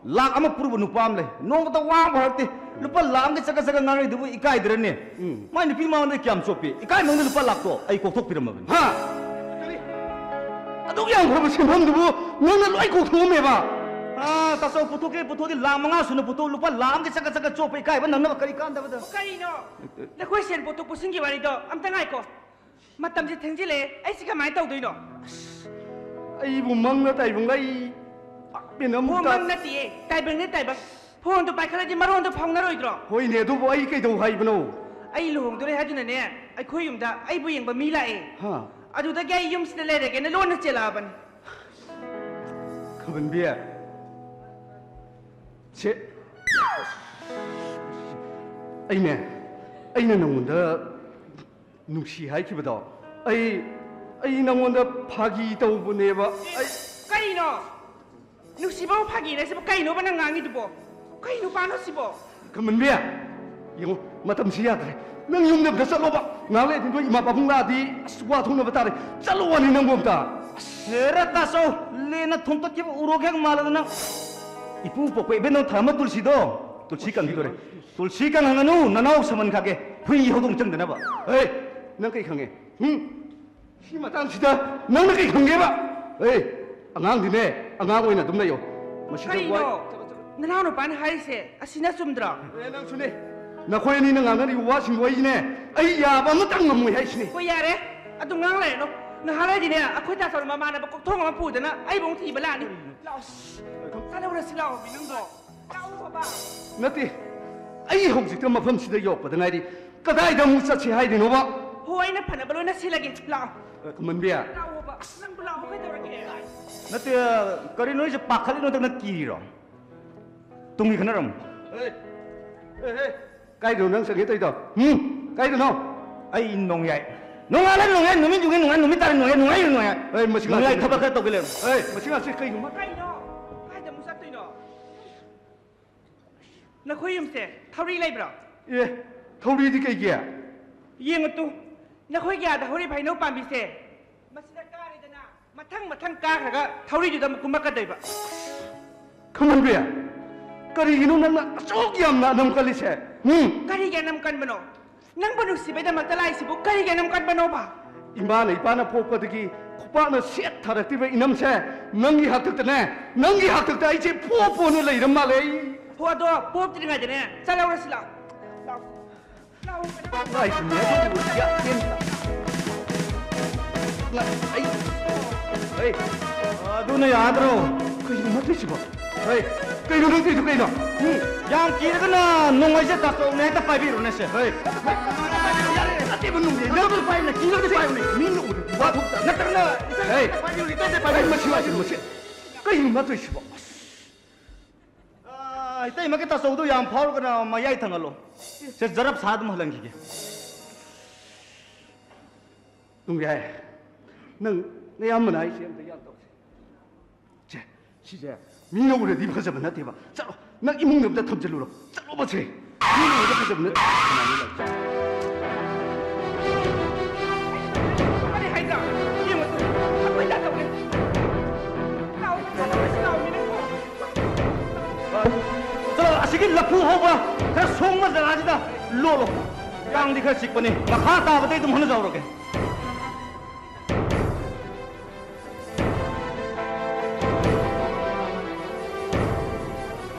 ꯂꯥꯛ ꯑꯃ ꯄꯨꯔꯨꯕ ꯅꯨꯄꯥ ꯑꯃ ꯂꯩ꯫ ꯅꯣꯡꯃꯇ ꯋꯥ ꯑꯃ ꯍꯥꯏꯔꯛꯇꯦ꯫ ꯂꯨꯄꯥ ꯂꯥꯛ ꯑꯃꯒꯤ ꯆꯠꯀ ꯆꯠꯀ ꯉꯥꯡꯅꯩꯗꯨꯕꯨ ꯏꯀꯥꯏꯗ꯭ꯔꯅꯦ?" ꯎꯝ꯫ ꯃꯥꯏ ꯅꯨꯄꯤ ꯃꯃꯥꯡꯗ ꯀꯌꯥꯝ ꯆꯣꯞꯄꯤ? ꯏꯀꯥꯏ ꯃꯅꯨꯡꯗ ꯂꯨꯄꯥ ꯂꯥꯛꯇꯣ ꯑꯩ ꯀꯣꯛꯊꯣꯛꯄꯤꯔꯝꯃꯕꯅꯤ꯫ ꯍꯥ? ꯀꯔꯤ? ꯑꯗꯨꯛ ꯌꯥꯝꯈ꯭ꯔꯕ ꯁꯦꯟꯐꯝꯗꯨꯕꯨ ꯅꯪꯅ ꯂꯣꯏ ꯀꯣꯛꯊꯣꯛꯑꯝꯃꯦꯕ? ꯑꯥ, ꯇꯥꯆꯧ, ꯄꯨꯊꯣꯛꯀꯦ, ꯄꯨꯊꯣꯛꯑꯗꯤ ꯂꯥꯈ ꯃꯉꯥ ꯁꯨꯅ ꯄꯨꯊꯣꯛ, ꯂꯨꯄꯥ ꯂꯥꯈ ꯑꯃꯒꯤ ꯆꯠꯀ ꯆꯠꯀ ꯆꯣꯞꯄ ꯏꯀꯥꯏꯕ ꯅꯪꯅꯕ ꯀꯔꯤ ꯀꯥꯟꯗꯕꯗ? ꯀꯔꯤꯅꯣ? ꯅꯈꯣꯏ ꯁꯦꯟ ꯄꯨꯊꯣꯛ ꯄꯨꯁꯤꯟꯒꯤ ꯋꯥꯔꯤꯗꯣ ꯑꯝꯇ ꯉꯥꯏꯈꯣ꯫ ꯃꯇꯝꯁꯦ ꯊꯦꯡꯖꯤꯜꯂꯛꯑꯦ, ꯑꯩꯁꯤ ꯀꯃꯥꯏꯅ ꯇꯧꯗꯣꯏꯅꯣ? ꯑꯩꯕꯨ ꯃꯪꯂ ꯇꯥꯏꯕꯪꯂ ꯑꯩ ꯄꯥꯞ ꯄꯦꯟꯅ ꯑꯃꯨꯛ ꯍꯣ, ꯇꯥ- ꯃꯪ ꯅꯠꯇꯤꯌꯦ, ꯇꯥꯏꯕꯪꯅꯦ ꯇꯥꯏꯕꯪ꯫ ꯐꯣꯟꯗꯣ ꯄꯥꯏꯈꯠꯂꯗꯤ ꯃꯔꯣꯟꯗꯣ ꯐꯥꯎꯅꯔꯣꯏꯗ꯭ꯔꯣ? ꯍꯣꯏꯅꯦ, ꯑꯗꯨꯕꯨ ꯑꯩ ꯀꯩꯗꯧ ꯍꯥꯏꯕꯅꯣ? ꯑꯩ ꯂꯨꯍꯣꯡꯗꯣꯔꯦ ꯍꯥꯏꯗꯨꯅꯅꯦ, ꯑꯩꯈꯣꯏ ꯌꯨꯝꯗ ꯑꯩꯕꯨ ꯌꯦꯡꯕ ꯃꯤ ꯂꯥꯛꯑꯦ꯫ ꯍꯥ? ꯑꯗꯨꯗꯒꯤ ꯑꯩ ꯌꯨꯝꯁꯤꯗ ꯂꯩꯔꯒꯦꯅ ꯂꯣꯟꯅ ꯆꯦꯜꯂꯛꯑꯕꯅꯤ꯫ ꯈꯝꯕꯟꯕꯤ, ꯁꯦ, ꯑꯩꯅꯦ, ꯑꯩꯅ ꯅꯪꯉꯣꯟꯗ ꯅꯨꯡꯁꯤ ꯍꯥꯏꯈꯤꯕꯗꯣ, ꯑꯩ, ꯑꯩ ꯅꯪꯉꯣꯟꯗ ꯐꯥꯒꯤ ꯇꯧꯕꯅꯦꯕ꯫ ꯑꯩ ꯀꯩꯅꯣ? ꯅꯨꯡꯁꯤꯕꯕꯨ ꯐꯥꯒꯤꯅ ꯁꯤꯕꯨ ꯀꯩꯅꯣꯕ ꯅꯪ ꯉꯥꯡꯉꯤꯗꯨꯕꯣ? ꯀꯩ ꯅꯨꯄꯥꯅꯣ ꯁꯤꯕꯣ? ꯈꯝꯕꯟꯕꯤ, ꯌꯦꯡꯉꯣ, ꯃꯇꯝꯁꯤ ꯌꯥꯗ꯭ꯔꯦ꯫ ꯅꯪ ꯌꯨꯝꯗ ꯑꯝꯇ ꯆꯠꯂꯣꯕ꯫ ꯉꯥꯏꯍꯥꯛ ꯂꯩꯔꯗꯤ ꯅꯣꯏ ꯏꯃꯥ ꯄꯥꯕꯨꯡ ꯂꯥꯛꯑꯗꯤ ꯑꯁ ꯋꯥ ꯊꯣꯛꯅꯕ ꯇꯥꯔꯦ꯫ ꯆꯠꯂꯣ ꯋꯥꯅꯤ ꯅꯪꯕꯨ ꯑꯝꯇ꯫ ꯑꯁ, ꯍꯦꯔꯥ ꯇꯥꯆꯧ, ꯂꯦꯟꯅ ꯊꯣꯝꯇꯠꯈꯤꯕ ꯎꯔꯣꯛ ꯍꯦꯛ ꯃꯥꯜꯂꯗꯅ꯫ ꯏꯄꯨ ꯄꯣꯛꯄ ꯏꯕꯦꯟꯗꯧ ꯊꯥꯔꯝꯕ ꯇꯨꯜꯁꯤꯗꯣ, ꯇꯨꯜꯁꯤ ꯀꯪꯈꯤꯗꯣꯔꯦ꯫ ꯇꯨꯜꯁꯤ ꯀꯪꯍꯟꯒꯅꯨ, ꯅꯅꯥꯎ ꯁꯃꯟ ꯈꯥꯛꯀꯦ꯫ ꯍꯨꯏ ꯍꯧꯗꯣꯡ ꯆꯪꯗꯅꯕ꯫ ꯍꯦ, ꯅꯪ ꯀꯩ ꯈꯪꯉꯦ? ꯍꯨꯝ? ꯁꯤ ꯃꯇꯥꯡꯁꯤꯗ ꯅꯪꯅ ꯀꯩ ꯈꯪꯒꯦꯕ? ꯑꯦ, ꯑꯉꯥꯡꯗꯤꯅꯦ, ꯑꯉꯥꯡ ꯑꯣꯏꯅ ꯑꯗꯨꯝ ꯂꯩꯌꯣ꯫ ꯃꯁꯤꯗ ꯀꯩꯅꯣ? ꯋꯥ- ꯅꯅꯥꯎ ꯅꯨꯄꯥꯅ ꯍꯥꯏꯔꯤꯁꯦ ꯑꯁꯤꯅ ꯆꯨꯝꯗ꯭ꯔꯣ? ꯑꯦ, ꯅꯪꯁꯨꯅꯦ꯫ ꯅꯈꯣꯏ ꯑꯅꯤꯅ ꯉꯥꯡꯅꯔꯤꯕ ꯋꯥꯁꯤꯡꯗꯣ ꯑꯩꯅꯦ, ꯑꯩ ꯌꯥꯕ ꯑꯃꯇꯪ ꯉꯝꯃꯣꯏ ꯍꯥꯏꯁꯤꯅꯦ꯫ ꯍꯣꯏ, ꯌꯥꯔꯦ꯫ ꯑꯗꯨ ꯉꯥꯡ ꯂꯩꯔꯅꯨ꯫ ꯉꯥꯏꯍꯥꯛ ꯂꯩꯔꯗꯤꯅꯦ, ꯑꯩꯈꯣꯏ ꯇꯥꯆꯧꯅ ꯃꯃꯥꯟꯅꯕ ꯀꯣꯛꯊꯣꯡ ꯑꯃ ꯄꯨꯗꯅ ꯑꯩꯕꯨ ꯑꯃꯨꯛ ꯊꯤꯕ ꯂꯥꯛꯑꯅꯤ꯫ ꯂꯥꯛꯑꯣ꯫ ꯆꯠꯂꯨꯔꯁꯤ ꯂꯥꯛꯑꯣ, ꯃꯤ ꯅꯪꯗꯣ꯫ ꯂꯥꯛꯑꯣ, ꯕꯕꯥ꯫ ꯅꯠꯇꯦ, ꯑꯩ ꯍꯧꯖꯤꯛꯇ ꯃꯐꯝꯁꯤꯗ ꯌꯧꯔꯛꯄꯗ ꯉꯥꯏꯔꯤ꯫ ꯀꯗꯥꯏꯗ ꯑꯃꯨꯛ ꯆꯠꯁꯤ ꯍꯥꯏꯔꯤꯅꯣꯕ? ꯍꯣ, ꯑꯩꯅ ꯐꯅꯕ ꯂꯣꯏꯅ ꯁꯤꯜꯂꯒꯦ꯫ ꯂꯥꯛꯑꯣ꯫ ꯑ, ꯈꯝꯕꯟꯕꯤ꯫ ꯂꯥꯛꯑꯣꯕ꯫ ꯑꯁ, ꯅꯪꯕꯨ ꯂꯥꯛꯑꯣ ꯀꯩꯗꯧꯔꯒꯦ? ꯅꯠꯇꯦ, ꯀꯔꯤꯅꯣ ꯑꯩꯁꯦ ꯄꯥꯈꯠꯂꯤꯅꯣ ꯅꯠꯇꯅ ꯀꯤꯔꯤꯔꯣ? ꯇꯨꯡꯒꯤ ꯈꯟꯅꯔꯝꯃꯨ꯫ ꯑꯦ, ꯑꯦ, ꯑꯦ, ꯀꯥꯏꯗꯅꯣ ꯅꯪ ꯆꯠꯒꯦ ꯇꯧꯔꯤꯗꯣ? ꯍꯨꯝ? ꯀꯥꯏꯗꯅꯣ? ꯑꯩ ꯅꯣꯡꯌꯥꯏ꯫ ꯅꯣꯡꯉꯥꯜꯂꯦ ꯅꯣꯡꯌꯥꯏ, ꯅꯨꯃꯤꯠ ꯌꯨꯡꯉꯦ ꯅꯣꯡꯉꯥꯜ, ꯅꯨꯃꯤꯠ ꯇꯥꯔꯦ ꯅꯣꯡꯌꯥꯏ, ꯅꯣꯡꯌꯥꯏ ꯅꯣꯡꯌꯥꯏ꯫ ꯑꯦ, ꯃꯁꯤ ꯅꯣꯡꯌꯥꯏ ꯉꯥꯛꯁꯤ ꯊꯕꯛ ꯈꯔ ꯇꯧꯒꯦ ꯂꯩꯔꯝꯃꯨ꯫ ꯑꯦ, ꯃꯁꯤ ꯉꯥꯛꯁꯤ ꯀꯩꯅꯣ? ꯀꯩꯅꯣ? ꯀꯥꯏꯗ ꯑꯃꯨꯛ ꯆꯠꯇꯣꯏꯅꯣ? ꯅꯈꯣꯏ ꯌꯨꯝꯁꯦ ꯊꯧꯔꯤ ꯂꯩꯕ꯭ꯔꯣ? ꯑꯦ, ꯊꯧꯔꯤꯗꯤ ꯀꯩꯒꯤ? ꯌꯦꯡꯉꯨ ꯇꯨ, ꯅꯈꯣꯏꯒꯤ ꯑꯥꯗ ꯍꯧꯔꯤꯕ ꯍꯩꯅꯧ ꯄꯥꯝꯕꯤꯁꯦ, ꯃꯁꯤꯗ ꯀꯥꯔꯦꯗꯅ, ꯃꯊꯪ ꯃꯊꯪ ꯀꯥꯈ꯭ꯔꯒ ꯊꯧꯔꯤꯗꯨꯗ ꯑꯃꯨꯛ ꯀꯨꯝꯃꯛꯀꯗꯣꯏꯕ꯫ ꯈꯝꯕꯟꯕꯤ, ꯀꯔꯤꯒꯤꯅꯣ ꯅꯪꯅ ꯑꯁꯨꯛ ꯌꯥꯝꯅ ꯑꯅꯝ ꯀꯜꯂꯤꯁꯦ? ꯎꯝ? ꯀꯔꯤꯒꯤ ꯑꯅꯝ ꯀꯟꯕꯅꯣ? ꯅꯪꯕꯨ ꯅꯨꯡꯁꯤꯕꯩꯗꯃꯛꯇ ꯂꯥꯛꯏꯁꯤꯕꯨ ꯀꯔꯤꯒꯤ ꯑꯅꯝ ꯀꯟꯕꯅꯣꯕ? ꯏꯃꯥꯅ ꯏꯄꯥꯅ ꯄꯣꯛꯄꯗꯒꯤ ꯈꯨꯄꯥꯛꯅ ꯁꯦꯠ ꯊꯥꯔꯛꯇ꯭ꯔꯤꯕ ꯏꯅꯝꯁꯦ, ꯅꯪꯒꯤ ꯍꯥꯛꯇꯛꯇꯅꯦ, ꯅꯪꯒꯤ ꯍꯥꯛꯇꯛꯇ ꯑꯩꯁꯦ ꯄꯣꯞ ꯄꯣꯅ ꯂꯩꯔ ꯃꯥꯜꯂꯦ ꯑꯩ꯫ ꯍꯣ, ꯑꯗꯣ ꯄꯣꯞꯇ꯭ꯔꯤꯉꯩꯗꯅꯦ, ꯆꯠꯍꯧꯔꯁꯤ ꯂꯥꯛꯑꯣ꯫ ꯂꯥꯛꯑꯣ꯫ ꯂꯥꯛꯑꯣ꯫ ꯂꯥꯛꯏꯁꯤꯅꯦ, ꯑꯗꯨꯕꯨ ꯌꯥ-, ꯌꯦꯟ-, ꯂꯥꯛ-, ꯑꯩ, ꯍꯩ, ꯑꯗꯨꯅ ꯌꯥꯗ꯭ꯔꯣ? ꯀꯩꯅꯣ ꯃꯥ ꯇꯧꯏꯁꯤꯕꯣ? ꯍꯩ, ꯀꯩꯅꯣ ꯅꯪ ꯇꯧꯏꯗꯣ ꯀꯩꯅꯣ? ꯎꯝ? ꯌꯥꯝ ꯀꯤꯔꯒꯅ ꯅꯣꯡꯃꯩꯁꯦ ꯇꯥꯆꯧꯅ ꯍꯦꯛꯇ ꯄꯥꯏꯕꯤꯔꯣꯅꯦꯁꯦ꯫ ꯍꯩ, ꯌꯥꯔꯦ, ꯅꯠꯇꯦꯕ ꯅꯣꯡꯃꯩ꯫ ꯅꯪ ꯄꯥꯏꯌꯨꯅꯦ, ꯀꯤꯔꯒꯗꯤ ꯄꯥꯏꯌꯨꯅꯦ꯫ ꯃꯤꯅ ꯎꯔꯗꯤ ꯋꯥ ꯊꯣꯛꯇ-, ꯅꯠꯇ꯭ꯔꯒꯅ ꯏꯇꯩ ꯍꯩ꯫ ꯄꯥꯏꯕꯤꯌꯨ, ꯏꯇꯩ ꯄꯥꯏꯕꯤꯌꯨ꯫ ꯍꯩ, ꯃꯁꯤ, ꯃꯁꯤ, ꯃꯁꯤ꯫ ꯀꯩꯅꯣ ꯃꯥ ꯇꯧꯏꯁꯤꯕꯣ? ꯑꯁ꯫ ꯑꯥ, ꯏꯇꯩꯃꯒꯤ ꯇꯥꯆꯧꯗꯣ ꯌꯥꯝ ꯐꯥꯎꯔꯒꯅ ꯃꯌꯥꯏ ꯊꯪꯍꯜꯂꯣ꯫ ꯁꯦ, ꯖꯔꯞ ꯁꯥ ꯑꯗꯨꯝ ꯍꯜꯍꯟꯈꯤꯒꯦ꯫ ꯅꯣꯡꯌꯥꯏ, ꯅꯪ ꯅꯌꯥꯝꯕꯅ ꯍꯥꯏꯁꯦ ꯑꯝꯇ ꯒ꯭ꯌꯥꯟ ꯇꯧꯁꯦ꯫ ꯁꯦ, ꯁꯤꯁꯦ ꯃꯤꯅ ꯎꯔꯗꯤ ꯐꯖꯕ ꯅꯠꯇꯦꯕ꯫ ꯆꯠꯂꯣ, ꯅꯪ ꯏꯃꯨꯡꯗ ꯑꯝꯇ ꯊꯝꯖꯤꯜꯂꯨꯔꯣ꯫ ꯆꯠꯂꯣꯕ ꯁꯦ꯫ ꯃꯤꯅ ꯎꯔꯗꯤ ꯐꯖꯕ ꯅꯠꯇꯦ꯫ ꯀꯅꯥꯅꯣ ꯂꯥꯛꯏꯁꯦ? ꯀꯔꯤ ꯍꯥꯏꯗ꯭ꯔꯥ? ꯌꯦꯡꯉꯣ ꯇꯨ꯫ ꯑꯩꯈꯣꯏ ꯗꯥ ꯇꯧꯒꯦ꯫ ꯂꯥꯛꯑꯣ, ꯂꯥꯛꯑꯣ, ꯂꯥꯛꯑꯣ, ꯂꯥꯛꯑꯣ꯫ ꯆꯠꯂꯣ, ꯑꯁꯤꯒꯤ ꯂꯐꯨ ꯍꯧꯕ ꯈꯔ ꯁꯣꯡꯕ ꯖꯒꯥꯁꯤꯗ ꯂꯣꯠꯂꯣ꯫ ꯀꯥꯡꯗꯤ ꯈꯔ ꯆꯤꯛꯄꯅꯤ, ꯃꯈꯥ ꯇꯥꯕꯗꯩ ꯑꯗꯨꯝ ꯍꯣꯠꯅꯖꯍꯧꯔꯒꯦ꯫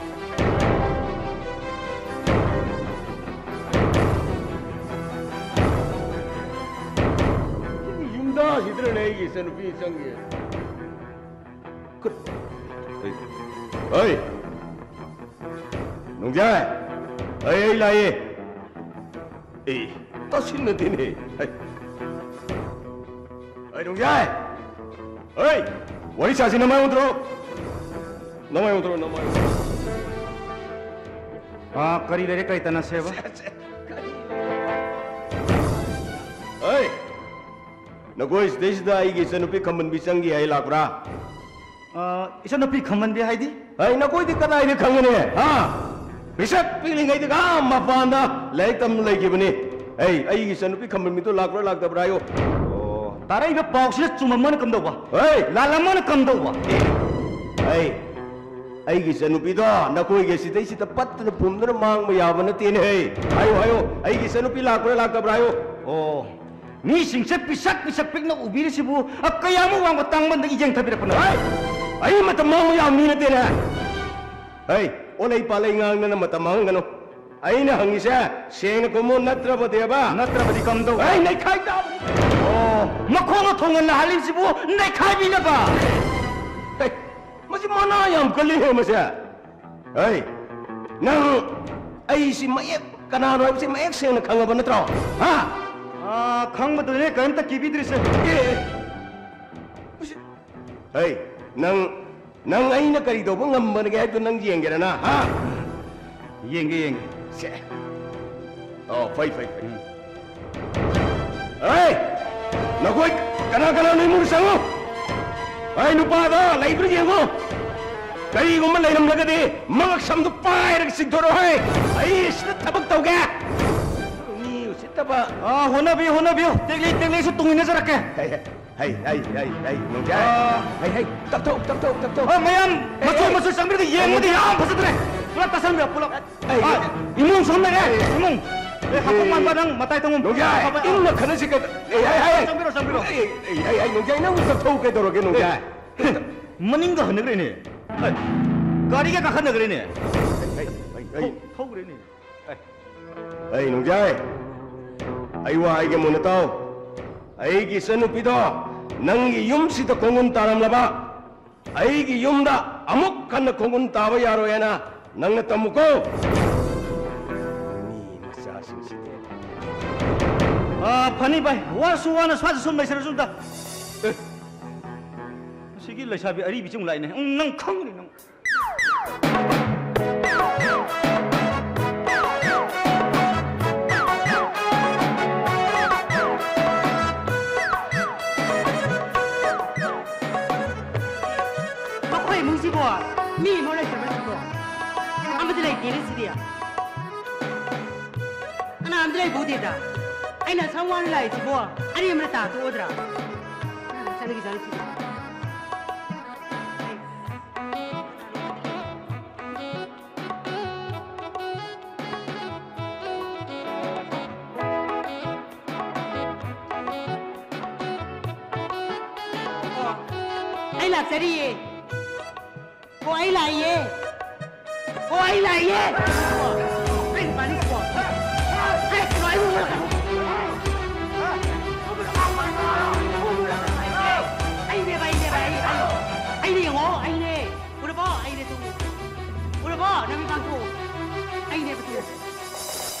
ꯁꯤꯒꯤ ꯌꯨꯝꯗ ꯁꯤꯗ꯭ꯔꯅꯦ ꯑꯩꯒꯤ ꯏꯆꯟꯅꯨꯄꯤ ꯆꯪꯉꯦ꯫ ꯀ-, ꯍꯩ, ꯍꯩ! ꯅꯣꯡꯖꯥꯏ! ꯍꯩ, ꯑꯩ ꯂꯥꯛꯑꯦ! ꯑꯦ, ꯇꯥꯁꯤꯟꯅꯗꯦꯅꯦ! ꯍꯩ! ꯍꯩ, ꯅꯣꯡꯖꯥꯏ! ꯍꯩ! ꯋꯥꯔꯤ ꯁꯥꯁꯤ, ꯅꯃꯥꯏ ꯑꯣꯟꯊꯣꯔꯛꯑꯣ! ꯅꯃꯥꯏ ꯑꯣꯟꯊꯣꯔꯛꯑꯣ, ꯅꯃꯥꯏ ꯑꯣꯟꯊꯣꯔꯛꯑꯣ! ꯑꯥ, ꯀꯔꯤ ꯂꯩꯔꯦ, ꯀꯔꯤ ꯇꯥꯟꯅꯁꯦꯕ? ꯍꯩ! ꯅꯈꯣꯏ ꯁꯤꯗꯩꯁꯤꯗ ꯑꯩꯒꯤ ꯏꯆꯟꯅꯨꯄꯤ ꯈꯝꯕꯟꯕꯤ ꯆꯪꯈꯤ ꯍꯥꯏ ꯂꯥꯛꯄ꯭ꯔꯥ? ꯑ, ꯏꯆꯟꯅꯨꯄꯤ ꯈꯝꯕꯟꯕꯤ ꯍꯥꯏꯗꯤ? ꯍꯩ, ꯅꯈꯣꯏꯗꯤ ꯀꯗꯥꯏꯗ ꯈꯪꯒꯅꯤ, ꯍꯥ? ꯄꯤꯁꯛ ꯄꯤꯛꯂꯤꯉꯩꯗꯒꯤ ꯑꯥ ꯃꯄꯥꯟꯗ ꯂꯥꯏꯔꯤꯛ ꯇꯝ ꯂꯩꯈꯤꯕꯅꯤ꯫ ꯍꯩ, ꯑꯩꯒꯤ ꯏꯆꯟꯅꯨꯄꯤ ꯈꯝꯕꯟꯕꯤꯗꯣ ꯂꯥꯛꯄ꯭ꯔꯥ ꯂꯥꯛꯇꯕ꯭ꯔꯥ ꯍꯥꯏꯌꯨ꯫ ꯑꯣ, ꯇꯥꯔꯛꯏꯕ ꯄꯥꯎꯁꯤꯅ ꯆꯨꯝꯃꯝꯃꯅ ꯀꯝꯗꯧꯕ? ꯍꯩ! ꯂꯥꯜꯂꯝꯃꯅ ꯀꯝꯗꯧꯕ? ꯍꯩ, ꯑꯩꯒꯤ ꯏꯆꯟꯅꯨꯄꯤꯗꯣ ꯅꯈꯣꯏꯒꯤ ꯁꯤꯗꯩꯁꯤꯗ ꯄꯠꯇꯅ ꯄꯨꯝꯗꯅ ꯃꯥꯡꯕ ꯌꯥꯕ ꯅꯠꯇꯦꯅꯦ, ꯍꯩ꯫ ꯍꯥꯏꯌꯨ, ꯍꯥꯏꯌꯨ, ꯑꯩꯒꯤ ꯏꯆꯟꯅꯨꯄꯤ ꯂꯥꯛꯄ꯭ꯔꯥ ꯂꯥꯛꯇꯕ꯭ꯔꯥ ꯍꯥꯏꯌꯨ꯫ ꯑꯣ, ꯃꯤꯁꯤꯡꯁꯦ ꯄꯤꯁꯛ ꯄꯤꯁꯛ ꯄꯤꯛꯅ ꯎꯕꯤꯔꯤꯁꯤꯕꯨ, ꯑ, ꯀꯌꯥꯃꯨꯛ ꯋꯥꯡꯕ ꯇꯥꯡꯕꯟꯗꯒꯤ ꯌꯦꯡꯊꯕꯤꯔꯛꯄꯅꯣ? ꯍꯩ! ꯑꯩ ꯃꯇꯝ ꯃꯥꯡꯕ ꯌꯥꯕ ꯃꯤ ꯅꯠꯇꯦꯅꯦ꯫ ꯍꯩ, ꯑꯣꯂꯩ ꯄꯥꯂꯩ ꯉꯥꯡꯗꯅ ꯃꯇꯝ ꯃꯥꯡꯍꯟꯒꯅꯨ꯫ ꯑꯩꯅ ꯍꯪꯉꯤꯁꯦ ꯁꯦꯡꯅ ꯈꯨꯝꯃꯣ, ꯅꯠꯇ꯭ꯔꯕꯗꯤꯕ? ꯅꯠꯇ꯭ꯔꯕꯗꯤ ꯀꯝꯗꯧ? ꯍꯩ, ꯅꯩꯈꯥꯏ ꯇꯥꯕꯅꯤ꯫ ꯑꯣ, ꯃꯈꯣꯡꯅ ꯊꯣꯡꯍꯟꯅ ꯍꯥꯜꯂꯤꯕꯁꯤꯕꯨ ꯅꯩꯈꯥꯏꯕꯤꯅꯕ? ꯍꯩ, ꯃꯁꯤ ꯃꯅꯥ ꯌꯥꯝ ꯀꯜꯂꯤꯍꯦ ꯃꯁꯦ꯫ ꯍꯩ, ꯅꯪ ꯑꯩꯁꯤ ꯃꯌꯦꯛ ꯀꯅꯥꯅꯣ ꯍꯥꯏꯕꯁꯤ ꯃꯌꯦꯛ ꯁꯦꯡꯅ ꯈꯪꯉꯕ ꯅꯠꯇ꯭ꯔꯣ? ꯍꯥ? ꯑꯥ, ꯈꯪꯕꯗꯨꯅꯦ ꯀꯔꯤꯝꯇ ꯀꯤꯕꯤꯗ꯭ꯔꯤꯁꯦ꯫ ꯑꯦ, ꯃꯁꯤ, ꯍꯩ, ꯅꯪ, ꯅꯪ ꯑꯩꯅ ꯀꯔꯤ ꯇꯧꯕ ꯉꯝꯕꯅꯒꯦ ꯍꯥꯏꯕꯗꯨ ꯅꯪ ꯌꯦꯡꯒꯦꯔꯅ? ꯍꯥ? ꯌꯦꯡꯒꯦ, ꯌꯦꯡꯒꯦ꯫ ꯁꯦ꯫ ꯑꯣ, ꯐꯩ, ꯐꯩ, ꯐꯩ꯫ ꯎꯝ꯫ ꯍꯩ! ꯅꯈꯣꯏ ꯀꯅꯥ ꯀꯅꯥꯅꯣ ꯏꯃꯨꯡꯗ ꯆꯪꯉꯨ꯫ ꯍꯩ, ꯅꯨꯄꯥꯗꯣ ꯂꯩꯕ꯭ꯔꯥ ꯌꯦꯡꯉꯨ꯫ ꯀꯔꯤꯒꯨꯝꯕ ꯂꯩꯔꯝꯂꯒꯗꯤ ꯃꯉꯛ ꯁꯝꯗꯨ ꯄꯥꯏꯔꯒ ꯆꯤꯡꯊꯣꯔꯛꯑꯣ ꯍꯩ꯫ ꯑꯩ ꯁꯤꯗ ꯊꯕꯛ ꯇꯧꯒꯦ꯫ ꯃꯤ ꯎꯁꯤꯠꯇꯕ꯫ ꯑꯥ, ꯍꯣꯠꯅꯕꯤꯌꯨ, ꯍꯣꯠꯅꯕꯤꯌꯨ꯫ ꯇꯦꯛꯂꯤ ꯇꯦꯛꯂꯤꯁꯨ ꯇꯨꯡ ꯏꯟꯅꯖꯔꯛꯀꯦ꯫ ꯍꯩ, ꯍꯩ, ꯍꯩ, ꯍꯩ, ꯍꯩ, ꯅꯣꯡꯖꯥꯏ꯫ ꯑꯥ꯫ ꯍꯩ, ꯍꯩ, ꯇꯞꯊꯧ, ꯇꯞꯊꯧ, ꯇꯞꯊꯧ꯫ ꯑꯥ, ꯃꯌꯥꯝ ꯑꯦ, ꯃꯆꯣꯏ ꯑꯦ꯫ ꯃꯆꯣꯏ ꯆꯪꯕꯤꯔꯒ ꯌꯦꯡꯕꯗꯤ ꯌꯥꯝ ꯐꯖꯗ꯭ꯔꯦ꯫ ꯄꯨꯂꯞ ꯇꯥꯁꯟꯕꯤꯔꯣ, ꯄꯨꯂꯞ꯫ ꯑꯩ ꯑꯥ, ꯏꯃꯨꯡ ꯁꯣꯝꯗꯅꯦ, ꯑꯩ ꯏꯃꯨꯡ꯫ ꯑꯦ, ꯍꯥꯄꯨ ꯃꯥꯟꯕ ꯅꯪ ꯃꯇꯥꯏ ꯇꯪꯉꯨ꯫ ꯅꯣꯡꯖꯥꯏ, ꯑꯐꯕ, ꯏꯪꯅ ꯈꯠꯅꯁꯤ ꯀꯩꯗꯧ-, ꯑꯦ, ꯍꯥꯏ, ꯍꯥꯏ, ꯍꯥꯏ꯫ ꯆꯪꯕꯤꯔꯣ, ꯆꯪꯕꯤꯔꯣ꯫ ꯑꯦ, ꯑꯦ, ꯑꯦ, ꯍꯥꯏ, ꯅꯣꯡꯖꯥꯏ, ꯅꯪ ꯆꯠꯊꯧ ꯀꯩꯗꯧꯔꯒꯦ, ꯅꯣꯡꯖꯥꯏ? ꯑꯦ, ꯃꯅꯤꯡꯒ ꯍꯟꯅꯈ꯭ꯔꯦꯅꯦ꯫ ꯑꯦ, ꯒꯥꯔꯤꯒ ꯀꯥꯈꯠꯅꯈ꯭ꯔꯦꯅꯦ꯫ ꯑꯩ, ꯑꯩ, ꯑꯩ, ꯑꯩ꯫ ꯊꯧ-, ꯊꯧꯈ꯭ꯔꯦꯅꯦ꯫ ꯑꯦ꯫ ꯑꯩ, ꯅꯣꯡꯖꯥꯏ, ꯑꯩ ꯋꯥ ꯍꯥꯏꯒꯦ ꯃꯨꯟꯅ ꯇꯥꯎ꯫ ꯑꯩꯒꯤ ꯏꯆꯟꯅꯨꯄꯤꯗꯣ ꯅꯪꯒꯤ ꯌꯨꯝꯁꯤꯗ ꯈꯣꯡꯒꯨꯟ ꯇꯥꯔꯝꯂꯕ, ꯑꯩꯒꯤ ꯌꯨꯝꯗ ꯑꯃꯨꯛ ꯍꯟꯅ ꯈꯣꯡꯒꯨꯟ ꯇꯥꯕ ꯌꯥꯔꯣꯏ ꯍꯥꯏꯅ ꯅꯪꯅ ꯇꯝꯃꯨꯀꯣ꯫ ꯃꯤ ꯃꯆꯥꯁꯤꯡꯁꯤꯗꯤ꯫ ꯑꯥ, ꯐꯅꯤ ꯚꯥꯏ, ꯋꯥꯔꯁꯨ ꯋꯥꯅ ꯁ꯭ꯋꯥꯏꯗ ꯁꯨꯝ ꯂꯩꯁꯜꯂꯁꯨ ꯑꯝꯇ꯫ ꯑꯦ, ꯃꯁꯤꯒꯤ ꯂꯩꯁꯥꯕꯤ ꯑꯔꯤꯕꯤꯁꯤ ꯑꯃꯨꯛ ꯂꯥꯛꯏꯅꯦ꯫ ꯎꯝ, ꯅꯪ ꯈꯪꯒꯅꯤ ꯅꯪ꯫ ꯃꯈꯣꯏ ꯏꯃꯨꯡꯁꯤꯕꯣ ꯃꯤ ꯑꯃ ꯂꯩꯇꯕ꯭ꯔꯥ ꯁꯤꯕꯣ? ꯑꯃꯗꯤ ꯂꯩꯇꯦꯅꯦ ꯁꯤꯗꯤ꯫ ꯀꯅꯥꯝꯇ ꯂꯩꯕ ꯎꯗꯦꯗ꯫ ꯑꯩꯅ ꯑꯁꯪ ꯋꯥꯅ ꯂꯥꯛꯏꯁꯤꯕꯣ ꯑꯔꯦꯝꯕꯗ ꯇꯥ ꯇꯣꯛꯑꯗ꯭ꯔꯥ? ꯆꯠꯂꯒꯦ, ꯆꯠꯂꯒꯦ ꯁꯤꯗꯤ꯫ ꯑꯩ ꯂꯥꯛꯆꯔꯤꯌꯦ꯫ ꯑꯣ, ꯑꯩ ꯂꯥꯛꯏꯌꯦ꯫ ꯑꯣ, ꯑꯩ ꯂꯥꯛꯏꯌꯦ꯫ ꯑꯩ ꯅꯨꯄꯥꯅꯤ ꯀꯣ꯫ ꯑꯩ ꯀꯩꯅꯣ, ꯑꯩ ꯎꯔꯒ꯫ ꯑꯩꯅꯦꯕ, ꯑꯩꯅꯦꯕ, ꯑꯩ, ꯑꯩ, ꯑꯩꯅꯦ ꯌꯦꯡꯉꯣ, ꯑꯩꯅꯦ꯫ ꯎꯔꯕꯣ? ꯑꯩꯅꯦ ꯇꯨ꯫ ꯎꯔꯕꯣ? ꯅꯃꯤꯠ ꯄꯥꯡꯊꯣꯛꯎ꯫ ꯑꯩꯅꯦꯕ ꯇꯨ꯫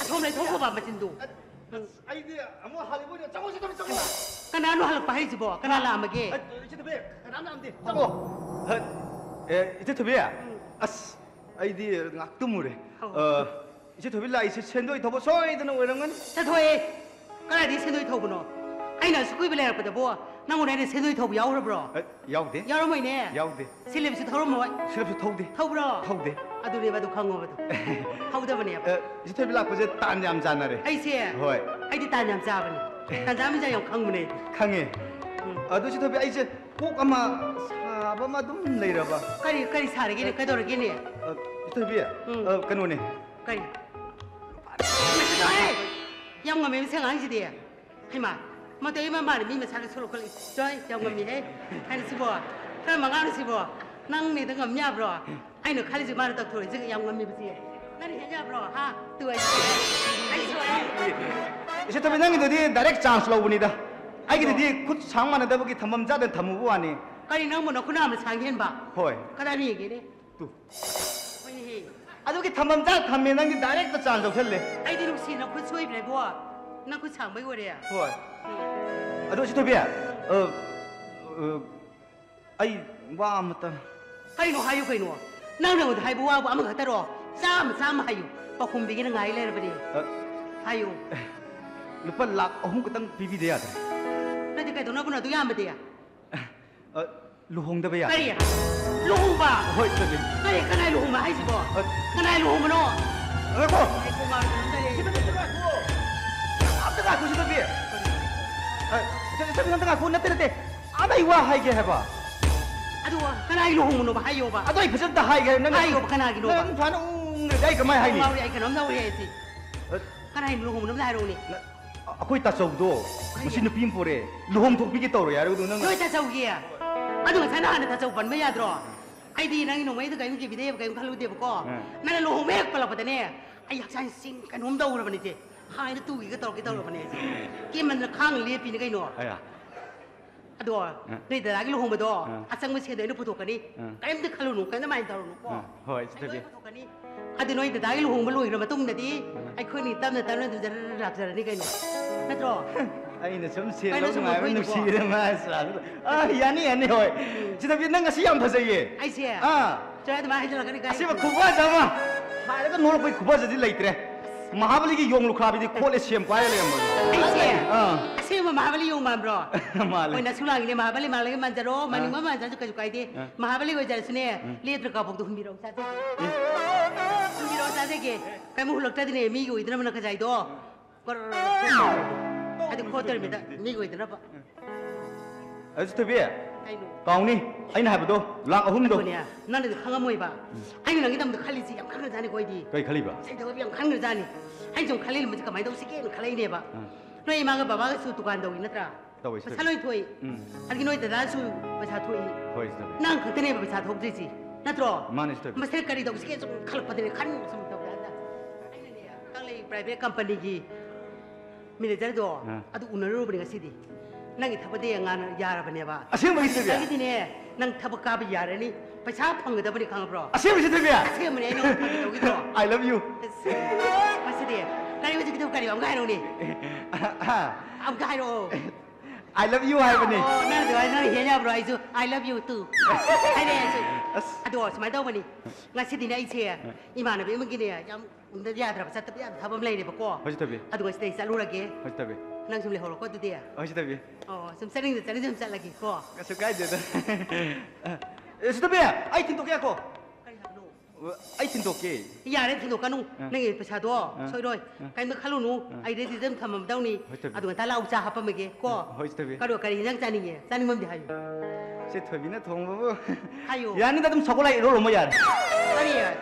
ꯑꯁꯣꯝ ꯂꯩꯊꯣꯛꯈꯣꯕ ꯃꯆꯤꯟꯗꯨ꯫ ꯑꯁ, ꯑꯩꯗꯤ ꯑꯃꯨꯛ ꯍꯜꯂꯤꯕꯣꯏꯅ ꯆꯪꯉꯣ, ꯆꯪꯉꯣ, ꯆꯪꯉꯣ꯫ ꯀꯅꯥꯅꯣ ꯍꯜꯂꯛꯄ ꯍꯥꯏꯁꯤꯕꯣ? ꯀꯅꯥ ꯂꯥꯛꯑꯝꯃꯒꯦ? ꯑ, ꯏꯆꯦ ꯊꯣꯏꯕꯤ, ꯀꯅꯥꯝ ꯂꯥꯛꯑꯝꯗꯦ꯫ ꯆꯪꯉꯣ꯫ ꯍ, ꯑꯦ, ꯏꯆꯦ ꯊꯣꯏꯕꯤ, ꯎꯝ꯫ ꯑꯁ, ꯑꯩꯗꯤ ꯉꯥꯏꯍꯥꯛ ꯇꯨꯝꯃꯨꯔꯦ꯫ ꯑꯧ꯫ ꯑ, ꯏꯆꯦ ꯊꯣꯏꯕꯤ ꯂꯥꯛꯏꯁꯦ ꯁꯦꯟꯗꯣꯏ ꯊꯧꯕ ꯁꯣꯏꯗꯅ ꯑꯣꯏꯔꯝꯒꯅꯤ꯫ ꯆꯠꯊꯣꯛꯑꯦ꯫ ꯀꯗꯥꯏꯗꯒꯤ ꯁꯦꯟꯗꯣꯏ ꯊꯧꯕꯅꯣ? ꯑꯩꯅ ꯑꯁꯨꯛ ꯀꯨꯏꯕ ꯂꯩꯔꯛꯄꯗꯕꯨ ꯅꯪꯉꯣꯟꯗ ꯑꯩꯅ ꯁꯦꯟꯗꯣꯏ ꯊꯧꯕ ꯌꯥꯎꯈ꯭ꯔꯕ꯭ꯔꯣ? ꯑ, ꯌꯥꯎꯗꯦ꯫ ꯌꯥꯎꯔꯝꯃꯣꯏꯅꯦ꯫ ꯌꯥꯎꯗꯦ꯫ ꯁꯤꯂꯤꯞꯁꯨ ꯊꯧꯔꯝꯃꯣꯏ꯫ ꯁꯤꯂꯤꯞꯁꯨ ꯊꯧꯗꯦ꯫ ꯊꯧꯕ꯭ꯔꯣ? ꯊꯧꯗꯦ꯫ ꯑꯗꯨꯅꯦꯕ, ꯑꯗꯨ ꯈꯪꯉꯣꯕ ꯑꯗꯨ꯫ ꯊꯧꯗꯕꯅꯦꯕ꯫ ꯑ, ꯏꯆꯦ ꯊꯣꯏꯕꯤ ꯂꯥꯛꯄꯁꯦ ꯇꯥꯟ ꯌꯥꯝ ꯆꯥꯟꯅꯔꯦ꯫ ꯑꯩꯁꯦ? ꯍꯣꯏ꯫ ꯑꯩꯗꯤ ꯇꯥꯟ ꯌꯥꯝ ꯆꯥꯕꯅꯦ꯫ ꯇꯟꯖꯥ ꯃꯤꯟꯖꯥ ꯌꯥꯝ ꯈꯪꯕꯅꯦ ꯑꯩꯗꯤ꯫ ꯈꯪꯉꯦ꯫ ꯎꯝ꯫ ꯑꯗꯨ ꯏꯆꯦ ꯊꯣꯏꯕꯤ, ꯑꯩꯁꯦ ꯀꯣꯛ ꯑꯃ ꯁꯥꯕ ꯑꯃ ꯑꯗꯨꯝ ꯂꯩꯔꯕ꯫ ꯀꯔꯤ, ꯀꯔꯤ ꯁꯥꯔꯒꯦꯅꯦ? ꯀꯩꯗꯧꯔꯒꯦꯅꯦ? ꯑ, ꯏꯆꯦ ꯊꯣꯏꯕꯤ, ꯎꯝ꯫ ꯑ, ꯀꯩꯅꯣꯅꯦ꯫ ꯀꯔꯤ? ꯆꯠꯂꯣꯍꯦ! ꯌꯥꯝ ꯉꯝꯃꯦ ꯃꯁꯤ ꯑꯉꯥꯡꯁꯤꯗꯤ꯫ ꯍꯩꯃꯥ, ꯃꯇꯩ ꯑꯃ ꯃꯥꯅ ꯃꯤ ꯃꯁꯥꯒ ꯁꯣꯛꯂꯛꯀꯅꯤ꯫ ꯆꯣꯏ, ꯌꯥꯝ ꯉꯝꯃꯤꯍꯦ꯫ ꯍꯥꯏꯅ ꯁꯤꯕꯣ, ꯈꯔ ꯃꯉꯥꯡꯅ ꯁꯤꯕꯣ, ꯅꯪ ꯅꯦꯛꯇ ꯉꯝ ꯌꯥꯕ꯭ꯔꯣ? ꯑꯩꯅ ꯈꯜꯂꯤꯁꯦ ꯃꯥꯅ ꯇꯧꯊꯣꯔꯛꯏꯁꯦ ꯌꯥꯝ ꯉꯝꯃꯤꯕꯁꯦ꯫ ꯅꯪꯅ ꯍꯦꯛ ꯌꯥꯕ꯭ꯔꯣ? ꯍꯥ? ꯇꯨ ꯑꯩ ꯁꯣꯔꯦ꯫ ꯑꯩ ꯁꯣꯔꯦ꯫ ꯏꯆꯦ ꯊꯣꯏꯕꯤ, ꯅꯪꯒꯤꯗꯨꯗꯤ direct chance ꯂꯧꯕꯅꯤꯗ꯫ ꯑꯩꯒꯤꯗꯨꯗꯤ ꯈꯨꯠ ꯁꯥꯡ ꯃꯥꯟꯅꯗꯕꯒꯤ ꯊꯝꯐꯝ ꯆꯥꯗꯅ ꯊꯝꯃꯨꯕ ꯋꯥꯅꯤ꯫ ꯀꯔꯤ, ꯅꯪꯕꯨ ꯅꯈꯨꯠ ꯅꯥꯝꯃ ꯁꯥꯡ ꯍꯦꯟꯕ? ꯍꯣꯏ꯫ ꯀꯗꯥꯏꯅ ꯌꯦꯡꯒꯦꯅꯦ? ꯇꯨ꯫ ꯍꯣꯏꯅꯦꯍꯦ꯫ ꯑꯗꯨꯒꯤ ꯊꯝꯐꯝ ꯆꯥ ꯊꯝꯃꯦ, ꯅꯪꯗꯤ direct chance ꯂꯧꯁꯜꯂꯦ꯫ ꯑꯩꯗꯤ ꯅꯨꯡꯁꯤ, ꯅꯈꯨꯠ ꯁꯣꯏꯕ꯭ꯔꯦꯕꯣ꯫ ꯅꯈꯨꯠ ꯁꯥꯡꯕꯩ ꯑꯣꯏꯔꯦ꯫ ꯍꯣꯏ꯫ ꯎꯝ꯫ ꯑꯗꯣ ꯏꯆꯦ ꯊꯣꯏꯕꯤ, ꯑ, ꯑ, ꯑꯩ ꯋꯥ ꯑꯃꯇ꯫ ꯀꯩꯅꯣ ꯍꯥꯏꯌꯨ ꯀꯩꯅꯣ? ꯅꯪ ꯅꯉꯣꯟꯗ ꯍꯥꯏꯕ ꯋꯥꯕꯨ ꯑꯃꯈꯛꯇꯔꯣ? ꯆꯥꯝꯃ, ꯆꯥꯝꯃ ꯍꯥꯏꯌꯨ꯫ ꯄꯥꯎꯈꯨꯝꯕꯤꯒꯤꯅ ꯉꯥꯏ ꯂꯩꯔꯕꯅꯦ꯫ ꯑ, ꯍꯥꯏꯌꯨ꯫ ꯂꯨꯄꯥ ꯂꯥꯛ ꯑꯍꯨꯝ ꯈꯛꯇꯪ ꯄꯤꯕꯤꯗ ꯌꯥꯗ꯭ꯔꯦ? ꯅꯠꯇꯦ, ꯀꯩꯗꯧꯅꯕꯅꯣ ꯑꯗꯨ ꯌꯥꯝꯕꯗꯤ? ꯑ, ꯂꯨꯍꯣꯡꯗꯕ ꯌꯥꯗꯦ꯫ ꯀꯔꯤ? ꯂꯨꯍꯣꯡꯕ? ꯍꯣꯏ, ꯆꯠꯂꯤ꯫ ꯀꯔꯤ? ꯀꯅꯥꯏ ꯂꯨꯍꯣꯡꯕ ꯍꯥꯏꯁꯤꯕꯣ? ꯑ, ꯀꯅꯥꯏ ꯂꯨꯍꯣꯡꯕꯅꯣ? ꯉꯥꯏꯈꯣ꯫ ꯑꯩ ꯀꯣꯛ ꯉꯥꯎꯔꯦ, ꯀꯩꯅꯣꯝ ꯇꯧꯔꯦ꯫ ꯁꯤꯗ, ꯁꯤꯗ ꯉꯥꯏꯈꯣ꯫ ꯑꯝꯇ ꯉꯥꯏꯈꯣ, ꯁꯤꯗ ꯄꯤ꯫ ꯑ, ꯁꯤꯗ, ꯁꯤꯗ ꯑꯝꯇ ꯉꯥꯏꯈꯣ꯫ ꯅꯠꯇꯦ, ꯅꯠꯇꯦ꯫ ꯑꯗ ꯑꯩ ꯋꯥ ꯍꯥꯏꯒꯦ ꯍꯥꯏꯕ꯫ ꯑꯗꯨ ꯀꯅꯥꯏ ꯂꯨꯍꯣꯡꯕꯅꯣꯕ? ꯍꯥꯏꯌꯣꯕ꯫ ꯑꯗꯣ ꯑꯩ ꯐꯖꯅ ꯍꯥꯏꯒꯦ ꯍꯥꯏꯕ꯫ ꯅꯪ ꯍꯥꯏꯌꯣꯕ, ꯀꯅꯥꯒꯤꯅꯣꯕ? ꯅꯪ ꯐꯅ ꯎꯪꯉꯗꯤ ꯑꯩ ꯀꯃꯥꯏ ꯍꯥꯏꯅꯤ? ꯉꯥꯎꯔꯦ, ꯑꯩ ꯀꯩꯅꯣꯝ ꯇꯧꯔꯦ ꯑꯩꯁꯦ꯫ ꯑ, ꯀꯅꯥꯏ ꯂꯨꯍꯣꯡꯕꯅꯣ ꯑꯝꯇ ꯍꯥꯏꯔꯛꯎꯅꯦ꯫ ꯅ-, ꯑꯩꯈꯣꯏ ꯇꯥꯆꯧꯗꯣ ꯀꯔꯤ? ꯃꯁꯤ ꯅꯨꯄꯤ ꯑꯃ ꯄꯣꯔꯛꯑꯦ, ꯂꯨꯍꯣꯡ ꯊꯣꯛꯄꯤꯒꯦ ꯇꯧꯔꯣ ꯌꯥꯔꯦ ꯑꯗꯨ ꯅꯪ꯫ ꯅꯣꯏ ꯇꯥꯆꯧꯒꯤ? ꯑꯗꯨ ꯉꯁꯥꯏ ꯅꯍꯥꯟꯅ ꯊꯥꯆꯧ ꯄꯟꯕ ꯌꯥꯗ꯭ꯔꯣ? ꯑꯩꯗꯤ ꯅꯪꯒꯤ ꯅꯣꯡꯃꯩꯗ ꯀꯔꯤꯝ ꯀꯤꯕꯤꯗꯦꯕ, ꯀꯔꯤꯝ ꯈꯜꯂꯨꯗꯦꯕꯀꯣ꯫ ꯎꯝ꯫ ꯅꯪꯅ ꯂꯨꯍꯣꯡꯕ ꯍꯦꯛ ꯄꯜꯂꯛꯄꯗꯅꯦ, ꯑꯩ ꯍꯛꯆꯥꯡꯁꯤꯡ ꯀꯩꯅꯣꯝ ꯇꯧꯔꯕꯅꯤ ꯏꯆꯦ꯫ ꯍꯥꯏꯅ ꯇꯨꯒꯤꯒ ꯇꯧꯔꯛꯀꯦ ꯇꯧꯔꯕꯅꯦ ꯑꯩꯁꯦ꯫ ꯀꯦꯃꯟꯗꯅ ꯈꯥꯡ ꯂꯦꯞꯄꯤꯅꯤ ꯀꯩꯅꯣ꯫ ꯑꯌꯥ꯫ ꯑꯗꯣ ꯑ꯫ ꯅꯣꯏ ꯗꯗꯥꯒꯤ ꯂꯨꯍꯣꯡꯕꯗꯣ ꯑ꯫ ꯑꯆꯪꯕ ꯁꯦꯟꯗꯣ ꯑꯩꯅ ꯄꯨꯊꯣꯛꯀꯅꯤ꯫ ꯑ꯫ ꯀꯔꯤꯝꯇ ꯈꯜꯂꯨꯅꯨ, ꯀꯔꯤꯝꯇ ꯃꯥꯏꯟ ꯇꯧꯔꯨꯅꯨꯀꯣ꯫ ꯑ, ꯍꯣꯏ, ꯏꯆꯦ ꯑꯩ ꯂꯣꯏ ꯊꯣꯏꯕꯤ꯫ ꯄꯨꯊꯣꯛꯀꯅꯤ꯫ ꯑꯗꯨ ꯅꯣꯏ ꯗꯗꯥꯒꯤ ꯂꯨꯍꯣꯡꯕ ꯂꯣꯏꯈ꯭ꯔ ꯃꯇꯨꯡꯗꯗꯤ ꯑꯩꯈꯣꯏꯅꯤ ꯇꯞꯅ ꯇꯞꯅ ꯑꯗꯨꯝ ꯖꯔ ꯂꯥꯛꯆꯔꯅꯤ ꯀꯩꯅꯣ꯫ ꯅꯠꯇ꯭ꯔꯣ? ꯑꯩꯅ ꯁꯨꯝ ꯁꯦꯜ ꯀꯩꯅꯣ ꯂꯧ ꯁꯨꯝ ꯉꯥꯏꯕ ꯂꯧꯊꯣꯛꯏꯗꯨꯕꯣ? ꯅꯨꯡꯁꯤꯗꯅ ꯃꯥ ꯁꯥꯕꯗ꯫ ꯑ, ꯌꯥꯅꯤ, ꯌꯥꯅꯤ, ꯍꯣꯏ꯫ ꯏꯆꯦ ꯊꯣꯏꯕꯤ, ꯅꯪ ꯉꯁꯤ ꯌꯥꯝ ꯐꯖꯩꯌꯦ꯫ ꯑꯩꯁꯦ? ꯑꯥ꯫ ꯆꯣꯏ ꯑꯗꯨꯃꯥꯏꯅ ꯍꯥꯏꯖꯤꯜꯂꯛꯀꯅꯤ ꯀꯥꯏ꯫ ꯑꯁꯤꯕ ꯈꯨꯐꯖ ꯑꯃ꯫ ꯍꯥꯏꯔꯒ ꯅꯣꯛꯂꯛꯄꯒꯤ ꯈꯨꯐꯖꯗꯤ ꯂꯩꯇ꯭ꯔꯦ꯫ ꯃꯍꯥꯕꯂꯤꯒꯤ ꯌꯣꯡ ꯂꯨꯈ꯭ꯔꯥꯕꯤꯗꯤ ꯈꯣꯠꯂꯦ ꯁꯦꯝ ꯄꯥꯏꯔ ꯂꯩꯔꯝꯕꯗꯣ꯫ ꯑꯩꯁꯦ? ꯑꯥ꯫ ꯑꯁꯦꯡꯕ ꯃꯍꯥꯕꯂꯤ ꯌꯣꯡ ꯃꯥꯟꯕ꯭ꯔꯣ? ꯃꯥꯜꯂꯦ꯫ ꯍꯣꯏ, ꯅꯁꯨ ꯂꯥꯡꯉꯤꯅꯦ, ꯃꯍꯥꯕꯂꯤ ꯃꯥꯜꯂꯒ ꯃꯥꯟꯖꯔꯣ, ꯑꯥ꯫ ꯃꯥꯟꯅꯤꯡꯕ ꯃꯥꯟꯖꯔꯁꯨ ꯀꯩꯁꯨ ꯀꯥꯏꯗꯦ꯫ ꯑꯥ꯫ ꯃꯍꯥꯕꯂꯤ ꯑꯣꯏꯖꯔꯁꯨꯅꯦ, ꯎꯝ꯫ ꯂꯦꯇ꯭ꯔ ꯀꯥꯕꯣꯛꯇꯣ ꯍꯨꯝꯕꯤꯔꯛꯑꯣ ꯆꯥꯖꯒꯦ꯫ ꯑꯦ? ꯍꯨꯝꯕꯤꯔꯛꯑꯣ ꯆꯥꯖꯒꯦ꯫ ꯀꯩꯝ ꯍꯨꯜꯂꯛꯇ꯭ꯔꯗꯤꯅꯦ, ꯃꯤꯒꯤ ꯑꯣꯏꯗꯅꯕ ꯅꯪ ꯈꯖꯥꯏꯗꯣ꯫ ꯀꯔ-, ꯑꯗꯨ ꯈꯣꯠꯇꯣꯔꯤꯃꯤꯗ, ꯃꯤꯒꯤ ꯑꯣꯏꯗꯅꯕ꯫ ꯑꯗꯨ ꯊꯣꯏꯕꯤ, ꯀꯩꯅꯣ? ꯀꯥꯎꯅꯤ꯫ ꯑꯩꯅ ꯍꯥꯏꯕꯗꯣ, ꯂꯥꯛ ꯑꯍꯨꯝꯗꯣ꯫ ꯑꯗꯨꯅꯦ, ꯅꯪꯅꯗꯤ ꯈꯪꯉꯝꯃꯣꯏꯕ꯫ ꯑꯩꯅ ꯅꯪꯒꯤꯗꯃꯛꯇ ꯈꯜꯂꯤꯁꯤ ꯌꯥꯝ ꯈꯟꯈ꯭ꯔꯖꯥꯠꯅꯤꯀꯣ ꯑꯩꯗꯤ꯫ ꯀꯩ ꯈꯜꯂꯤꯕ? ꯁꯩꯗꯕ ꯌꯥꯝ ꯈꯟꯈ꯭ꯔꯖꯥꯠꯅꯤ꯫ ꯑꯩꯅ ꯁꯨꯝ ꯈꯜꯂꯤꯕꯁꯤ ꯀꯃꯥꯏꯅ ꯇꯧꯁꯤꯒꯦꯅ ꯈꯜꯂꯛꯏꯅꯦꯕ꯫ ꯑꯥ꯫ ꯅꯣꯏ ꯏꯃꯥꯒ ꯕꯕꯥꯒꯁꯨ ꯗꯨꯀꯥꯟ ꯇꯧꯏ ꯅꯠꯇ꯭ꯔꯥ? ꯇꯧꯋꯦ, ꯁꯤꯁꯇꯔ꯫ ꯄꯩꯁꯥ ꯂꯣꯏ ꯊꯣꯛꯏ꯫ ꯎꯝ꯫ ꯑꯗꯒꯤ ꯅꯣꯏ ꯗꯗꯥꯁꯨ ꯄꯩꯁꯥ ꯊꯣꯛꯏ꯫ ꯍꯣꯏ, ꯁꯤꯁꯇꯔ꯫ ꯅꯪ ꯈꯛꯇꯅꯦꯕ ꯄꯩꯁꯥ ꯊꯣꯛꯇ꯭ꯔꯤꯁꯤ, ꯅꯠꯇ꯭ꯔꯣ? ꯃꯥꯅꯦ, ꯁꯤꯁꯇꯔ꯫ ꯃꯁꯤꯅ ꯀꯔꯤ ꯇꯧꯁꯤꯒꯦ ꯁꯨꯝ ꯈꯜꯂꯛꯄꯗꯅꯦ, ꯈꯟ ꯁꯨꯝ ꯇꯧꯔꯛꯑꯒ꯫ ꯑꯩꯅꯅꯦ, ꯀꯪꯂꯩ ꯄ꯭ꯔꯥꯏꯚꯦꯠ ꯀꯝꯄꯅꯤꯒꯤ ꯃꯦꯅꯦꯖꯔꯗꯣ, ꯑꯥ꯫ ꯑꯗꯨ ꯎꯅꯔꯨꯔꯕꯅꯦ ꯉꯁꯤꯗꯤ꯫ ꯅꯪꯒꯤ ꯊꯕꯛꯇꯤ ꯉꯥꯟꯅ ꯌꯥꯔꯕꯅꯦꯕ꯫ ꯑꯁꯦꯡꯕꯒꯤ, ꯁꯤꯁꯇꯔ? ꯉꯁꯥꯏꯒꯤꯗꯤꯅꯦ, ꯅꯪ ꯊꯕꯛ ꯀꯥꯕ ꯌꯥꯔꯅꯤ, ꯄꯩꯁꯥ ꯐꯪꯒꯗꯕꯅꯤ, ꯈꯪꯉꯕ꯭ꯔꯣ? ꯑꯁꯦꯡꯕꯒꯤ, ꯁꯤꯁꯇꯔ? ꯑꯁꯦꯡꯕꯅꯦ, ꯑꯩ ꯅꯉꯣꯟꯗ ꯐꯥꯒꯤ ꯇꯧꯈꯤꯗ꯭ꯔꯣ? I love you꯫ ꯉꯁꯤꯗꯤ ꯀꯔꯤ, ꯍꯧꯖꯤꯛꯀꯤꯗꯣ ꯀꯔꯤ ꯑꯃꯨꯛꯀ ꯍꯥꯏꯔꯛꯎꯅꯦ? ꯑꯃꯨꯛꯀ ꯍꯥꯏꯔꯛꯑꯣ꯫ I love you ꯍꯥꯏꯕꯅꯤ꯫ ꯑꯣ, ꯅꯪ ꯑꯗꯨꯃꯥꯏꯅ ꯅꯪ ꯍꯦꯟ ꯌꯥꯕ꯭ꯔꯣ? ꯑꯩꯁꯨ "I love you too" ꯍꯥꯏꯔꯦ ꯑꯩꯁꯨ꯫ ꯑꯁ꯫ ꯑꯗꯣ ꯁꯨꯃꯥꯏꯅ ꯇꯧꯕꯅꯤ, ꯉꯁꯤꯗꯤꯅꯦ ꯑꯩꯁꯦ ꯏꯃꯥꯟꯅꯕꯤ ꯑꯃꯒꯤꯅꯦ ꯌꯥꯝ ꯎꯝꯗ ꯌꯥꯗ꯭ꯔꯕ, ꯆꯠꯇꯕ ꯌꯥꯗꯕ ꯊꯕꯛ ꯑꯃ ꯂꯩꯔꯦꯕꯀꯣ꯫ ꯍꯣꯏ, ꯆꯠꯇꯕꯤ꯫ ꯑꯗꯣ ꯉꯁꯤꯗꯤ ꯑꯩ ꯆꯠꯂꯨꯔꯒꯦ꯫ ꯍꯣꯏ, ꯆꯠꯇꯕꯤ꯫ ꯅꯪ ꯁꯨꯝ ꯂꯩꯍꯧꯔꯣꯀꯣ ꯑꯗꯨꯗꯤ꯫ ꯍꯣꯏ, ꯆꯠꯇꯕꯤ꯫ ꯑꯣ, ꯁꯨꯝ ꯆꯠꯅꯤꯡꯗ ꯆꯠꯅꯤꯡꯗ ꯁꯨꯝ ꯆꯠꯂꯒꯦꯀꯣ꯫ ꯀꯩꯁꯨ ꯀꯥꯏꯗꯦꯗ꯫ ꯑꯦ, ꯆꯠꯇꯕꯤ, ꯑꯩ ꯊꯤꯟꯗꯣꯛꯀꯦ ꯉꯥꯏꯈꯣ꯫ ꯀꯔꯤ ꯍꯥꯏꯕꯅꯣ? ꯑꯩ ꯊꯤꯟꯗꯣꯛꯀꯦ꯫ ꯌꯥꯔꯦ, ꯊꯤꯟꯗꯣꯛꯀꯅꯨ꯫ ꯑ꯫ ꯅꯪꯒꯤ ꯄꯩꯁꯥꯗꯣ ꯑ꯫ ꯁꯣꯏꯔꯣꯏ꯫ ꯑ꯫ ꯀꯩꯝꯇ ꯈꯜꯂꯨꯅꯨ꯫ ꯑ꯫ ꯑꯩ ꯔꯦꯗꯤꯗ ꯑꯗꯨꯝ ꯊꯝꯃꯝꯗꯧꯅꯤ꯫ ꯍꯣꯏ, ꯆꯠꯇꯕꯤ꯫ ꯑꯗꯨ ꯉꯟꯇꯥ ꯂꯥꯛꯑꯣ, ꯆꯥ ꯍꯥꯞꯄꯝꯃꯒꯦ ꯀꯣ꯫ ꯍꯣꯏ, ꯆꯠꯇꯕꯤ꯫ ꯀꯔꯣ-, ꯀꯔꯤ ꯏꯟꯖꯥꯡ ꯆꯥꯅꯤꯡꯉꯦ? ꯆꯥꯅꯤꯡꯕ ꯑꯃꯗꯤ ꯍꯥꯏꯌꯨ꯫ ꯆꯦ ꯊꯣꯏꯕꯤꯅ ꯊꯣꯡꯕꯕꯨ꯫ ꯍꯥꯏꯌꯨ꯫ ꯌꯥꯅꯤꯗ, ꯑꯗꯨꯝ ꯁꯒꯣꯜ ꯍꯋꯥꯏ ꯏꯔꯣꯜꯂꯝꯃꯣ ꯌꯥꯔꯦ꯫ ꯀꯔꯤ?